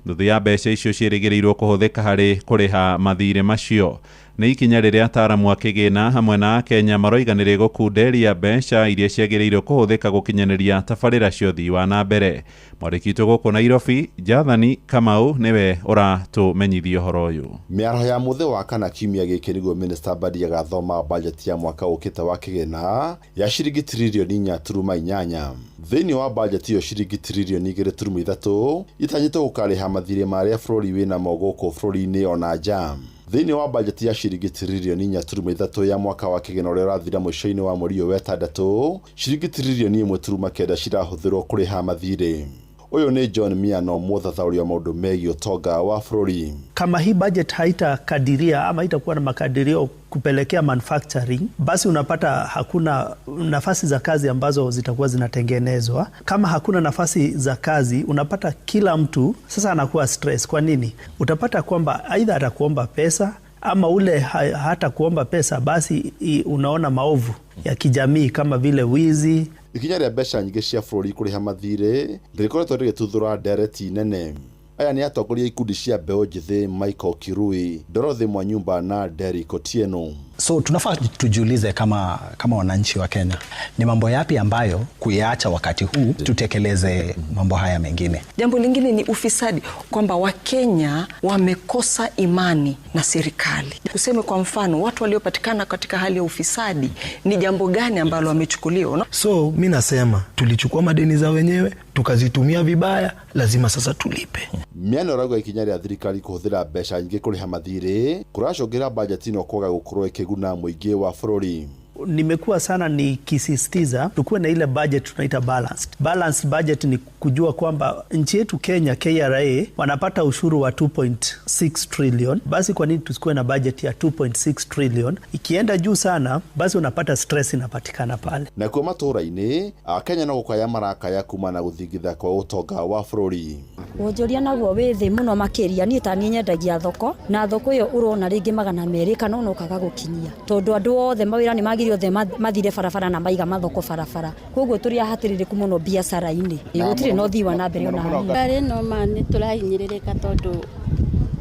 Nuthu ya mbeca icio ciĩrĩgĩrĩirwo kũhũthĩka harĩ kũrĩha mathirĩ macio. Nĩ ikinya rĩrĩa ataaramu a kĩgĩna hamwe na Akenya maroiga nĩ rĩgũkunderia mbeca iria ciagĩrĩirwo kũhũthĩka gũkinyanĩria tabarĩra cia ũthii wa na mbere. Mwandĩki witũ gũkũ Nairobi, Jathani Kamau, nĩwe ũratũmenyithia ũhoro ũyũ. Mĩaraho ya mũthĩ wa kana kiumia gĩkĩ nĩguo Minister Mbadi agathoma bajeti ya mwaka ũkĩte wa kĩgĩna ya ciringi tiririoni 4.8. Thĩinĩ wa bajeti ĩyo ciringi tiririoni 2.3 itanyĩtwo gũkarĩha mathirĩ marĩa bũrũri wĩnamo gũkũ bũrũri-inĩ ona nja. Thĩinĩ wa bajeti ya ciringi tiririoni 4.3 ya mwaka wa kĩgĩna ũrĩa ũrathira mũico-inĩ wa mweri ũyũ wa ĩtandatũ, ciringi tiririoni 1.9 cirahũthĩrwo kũrĩha mathirĩ. Ũyũ nĩ John Miano, mũthathaũri wa maũndũ megiĩ ũtonga wa bũrũri. Kama hii budget haitakadiria ama haitakuwa na makadirio kupelekea manufacturing, basi unapata hakuna nafasi za kazi ambazo zitakuwa zinatengenezwa. Kama hakuna nafasi za kazi, unapata kila mtu sasa anakuwa stress. Kwa nini? Utapata kwamba aidha atakuomba pesa ama ule hata kuomba pesa, basi unaona maovu ya kijamii kama vile wizi. Ikinya rĩa mbeca nyingĩ cia bũrũri kũrĩha mathirĩ rĩkoretwo rĩgĩtuthũra ndereti nene. Aya nĩ atongoria ikundi cia mbeũ njĩthĩ Michael Kirui, Dorothy Mwanyumba na Derrick Otieno. So tunafaa tujiulize kama wananchi wa Kenya, ni mambo yapi ambayo kuyaacha wakati huu tutekeleze mambo haya mengine. Jambo lingine ni ufisadi, kwamba Wakenya wamekosa imani na serikali. Tuseme kwa mfano, watu waliopatikana katika hali ya ufisadi, ni jambo gani ambalo wamechukuliwa? So mimi nasema tulichukua madeni za wenyewe tukazitumia vibaya, lazima sasa tulipe. Miano rauga ikinya rĩa thirikari kũhũthĩra mbeca nyingĩ kũrĩha mathirĩ kũracũngĩra bajeti ĩno kwaga gũkorwo ĩkĩguna mũingĩ wa bũrũri. Nimekuwa sana nikisisitiza tukuwe na ile budget tunaita balanced. Balanced budget ni kujua kwamba nchi yetu Kenya, KRA wanapata ushuru wa 2.6 trillion. Basi kwa nini tusikuwe na budget ya 2.6 trillion? Ikienda juu sana, basi unapata stress inapatikana pale. Na kwa matũra-inĩ, Akenya no gũkaya marakaya kuma na gũthingitha kwa ũtonga wa bũrũri. Wonjoria naguo wĩ thĩ mũno makĩria. Niĩ ta niĩ nyendagia thoko, na thoko ĩyo ũrona rĩngĩ 200 kana ona ũkaga gũkinyia, tondũ andũ othe mawĩra nĩ magire othe mathire barabara na maiga mathoko barabara, koguo tũrĩ ahatĩrĩrĩku mũno biacara-inĩ, gũtirĩ na ũthii wa na mbere ona hanini. Arĩ no ma nĩ tũrahinyĩrĩrĩka tondũ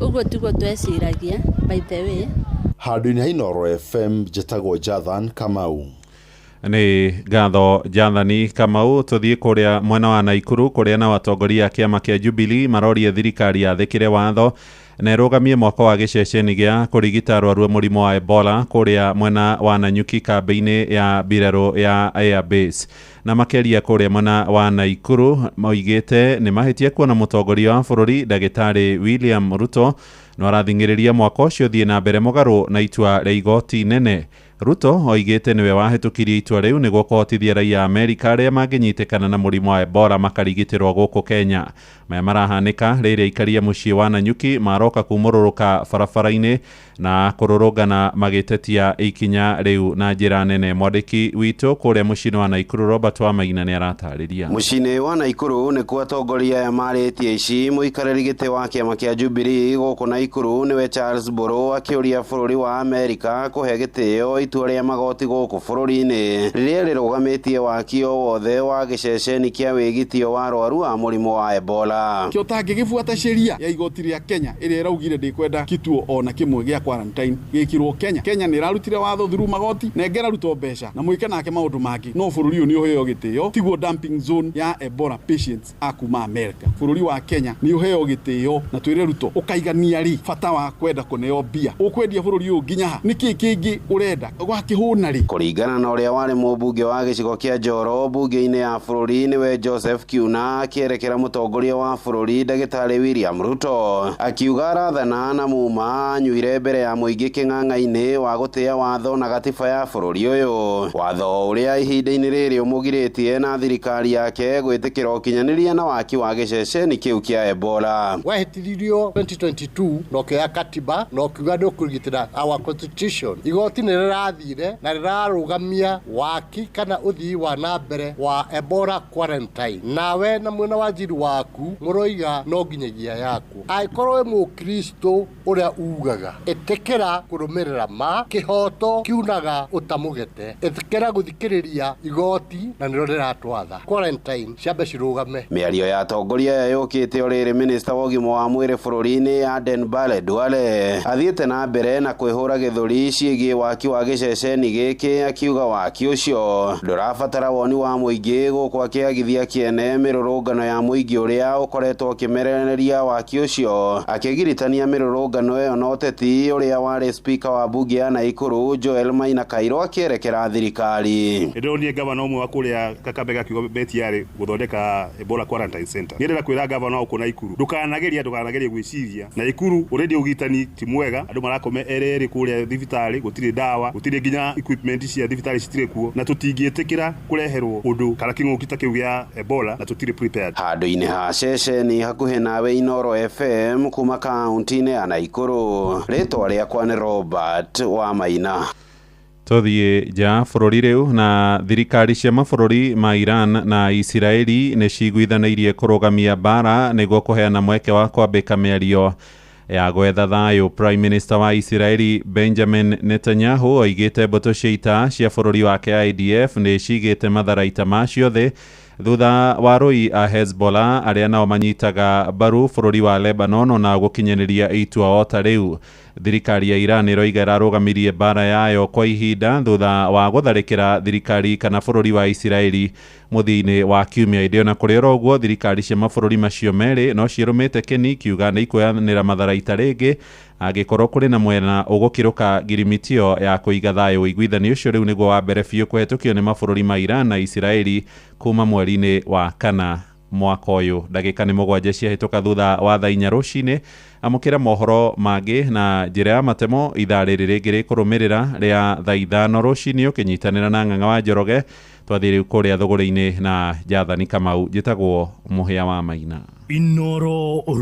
ũguo tiguo tweciragia, by the way. Handũ-inĩ ha Inooro FM, njĩtagwo Jathan Kamau. Nĩ ngatho Jathani Kamau. Tũthiĩ kũrĩa mwena wa Naikuru kũrĩa na atongoria a kĩama kĩa Jubilee marorie thirikari yathĩkĩre watho na ĩrũgamie mwako wa gĩceceni gĩa kũrigita arwaru a mũrimũ wa Ebola kũrĩa mwena wa Nanyuki kambĩ-inĩ ya mbirarũ ya Airbase. Na makĩria kũrĩa mwena wa Naikuru moigĩte nĩ mahĩtia kuona mũtongoria wa bũrũri ndagĩtarĩ William Ruto no arathing'ĩrĩria mwako ũcio ũthiĩ na mbere mũgarũ na itua rĩa igoti nene. Ruto oigĩte nĩwe wahĩtũkirie itua rĩu nĩguo kũhotithia raia a Amerika arĩa mangĩnyitĩkana na mũrimũ wa Ebola makarigitĩrwo gũkũ Kenya. Maya marahanĩka rĩrĩa aikaria mũciĩ wa Nanyuki maroka kumũrũrũka barabara-inĩ na kũrũrũngana magĩtetia ikinya rĩu na njĩra nene. Mwandĩki witũ kũrĩa mũciĩ wa Naikuru Robert Wamaina nĩ aratarĩria. Mũciĩ wa Naikuru nĩkuo atongoria aya marĩtie ici. Mũikarĩri gĩtĩ wa kĩama kĩa Jubilee gũkũ Naikuru nĩwe Charles Mburu akĩũria bũrũri wa Amerika kũhe gĩtĩo itua rĩa magoti gũkũ bũrũri-inĩ rĩrĩa rĩrũgamĩtie waki o wothe wa gĩceceni kĩa wĩgitio wa arwaru a mũrimũ wa Ebola. Kĩo tangĩgĩbuata sheria ya igoti rĩa Kenya ĩrĩa ĩraugire ndĩkwenda kituo ona kĩmwe gĩa quarantine gĩkirwo Kenya. Kenya nĩ ĩrarutire watho through magoti nengera Ruto mbeca na mwĩke nake maũndũ mangĩ, no bũrũri ũyũ nĩ ũheo gĩtĩo. Tiguo dumping zone ya Ebola patients a kuma America. Bũrũri wa Kenya nĩ ũheo gĩtĩo na twĩre Ruto ũkaigania rĩ bata wa kwenda kũneo mbia ũkwendia bũrũri ũyũ nginya ha? Nĩkĩ kĩngĩ ũrenda? Wakĩhũna rĩ? Kũringana na ũrĩa warĩ mũmbunge wa gĩcigo kĩa Njoro mbunge-inĩ ya bũrũri nĩwe Joseph Kiuna, akĩerekera mũtongoria wa bũrũri ndagĩtarĩ William Ruto, akiuga arathana na muma anyuire mbere ya mũingĩ kĩng'ang'a-inĩ wa gũtĩa watho na gatiba ya bũrũri ũyũ, watho ũrĩa ihinda-inĩ rĩrĩ ũmũgirĩtie na thirikari yake gwĩtĩkĩra ũkinyanĩria na waki wa gĩceceni kĩu kĩa Ebola. Wahĩtithirio 2022 na ũkĩoya katiba na ũkiuga nĩ ũkũgitĩra our constitution. Igoti nĩ rĩrathire na rĩrarũgamia waki kana ũthii wa na mbere wa Ebola quarantine. Nawe na mwena wa njiri waku mũroiga no nginyagia yaku. Angĩkorwo wĩ mũkristo ũrĩa ugaga ĩtĩkĩra kũrũmĩrĩra ma kĩhoto kiunaga ũtamũgete, ĩtĩkĩra gũthikĩrĩria igoti na nĩrĩo rĩratwatha. Quarantine ciambe cirũgame. Mĩario ya atongoria aya yũkĩte o rĩrĩ minista wa ũgima wa mwĩrĩ bũrũri-inĩ Aden Bale Duale athiĩte na mbere na kwĩhũra gĩthũri ciĩgiĩ waki wa gĩceceni gĩkĩ, akiuga waki ũcio ndũrabatara woni wa mũingĩ gũkũ akĩagithia kĩene mĩrũrũngano ya mũingĩ ũrĩa ũkoretwo ũkĩmerereria waki ũcio, akĩgiritania mĩrũrũngano ĩyo na ũteti ũrĩa warĩ spika wa mbunge ya Naikuru Joel Maina Kairo akĩerekera thirikari. Ndĩronire gavana ũmwe wa kũrĩa Kakamega akiuga beti yarĩ gũthondeka Ebola quarantine center. Niĩ ndĩrenda kwĩra gavana wa gũkũ Naikuru ndũkanagerie gwĩciria Naikuru already ũgitani ti mwega, andũ marakome erĩ kũrĩa thibitarĩ, gũtirĩ ndawa, gũtirĩ nginya equipment cia thibitarĩ citirĩ kuo, na tũtingĩtĩkĩra kũreherwo ũndũ kana kĩng'ũki ta kĩu gĩa Ebola na tũtirĩ prepared. Handũ-inĩ ha ceceni hakuhĩ nawe Inoro FM kuma kaunti-inĩ ya Naikuru, rĩtwa rĩakwa nĩ Robert wa Maina. Tũthiĩ nja bũrũri rĩu na thirikari cia mabũrũri ma Iran na Isiraeli nĩ ciguithanĩirie kũrũgamia mbara nĩguo kũheana mweke wa kwambĩka mĩario ya gwetha thayũ. Prime Minister wa Isiraeli Benjamin Netanyahu oigĩte mbũtũ cia ita cia bũrũri wake IDF nĩ cigĩte matharaita macio thĩ thutha wa arũi a Hezbollah arĩa nao manyitaga mbaru bũrũri wa Lebanon na gũkinyanĩria itua o ta rĩu. Thirikari ya Iran ĩroiga ĩrarũgamirie mbara yayo kwa ihinda thutha wa gũtharĩkĩra thirikari kana bũrũri wa Isiraeli mũthia-inĩ wa kiumia. Ĩndĩ ona kũrĩ oro ũguo, thirikari cia mabũrũri macio merĩ no ciĩrũmĩte kĩni kiuga nĩ ikuoyanĩra matharaita rĩngĩ angĩkorwo kũrĩ na mwena ũgũkĩrũka ngirimiti ya kũiga thayũ. Ũiguithanio ũcio rĩu nĩguo wa mbere biũ kũhetũkio nĩ mabũrũri ma Iran na Isiraeli kuma mweri-inĩ wa kana mwaka ũyũ. Ndagĩka nĩ 7 ciahĩtũka thutha wa thaa 4 rũcinĩ. Amũkĩra mohoro mangĩ na njĩra ya matemo ithaa rĩrĩ rĩngĩ rĩkũrũmĩrĩra rĩa thaa 5 rũcinĩ ũkĩnyitanĩra na Ng'ang'a wa Njoroge. Twathiĩ rĩu kũrĩa thũgũrĩ-inĩ na Jathani Kamau. Njĩtagwo Mũhĩa wa Maina. Inoro.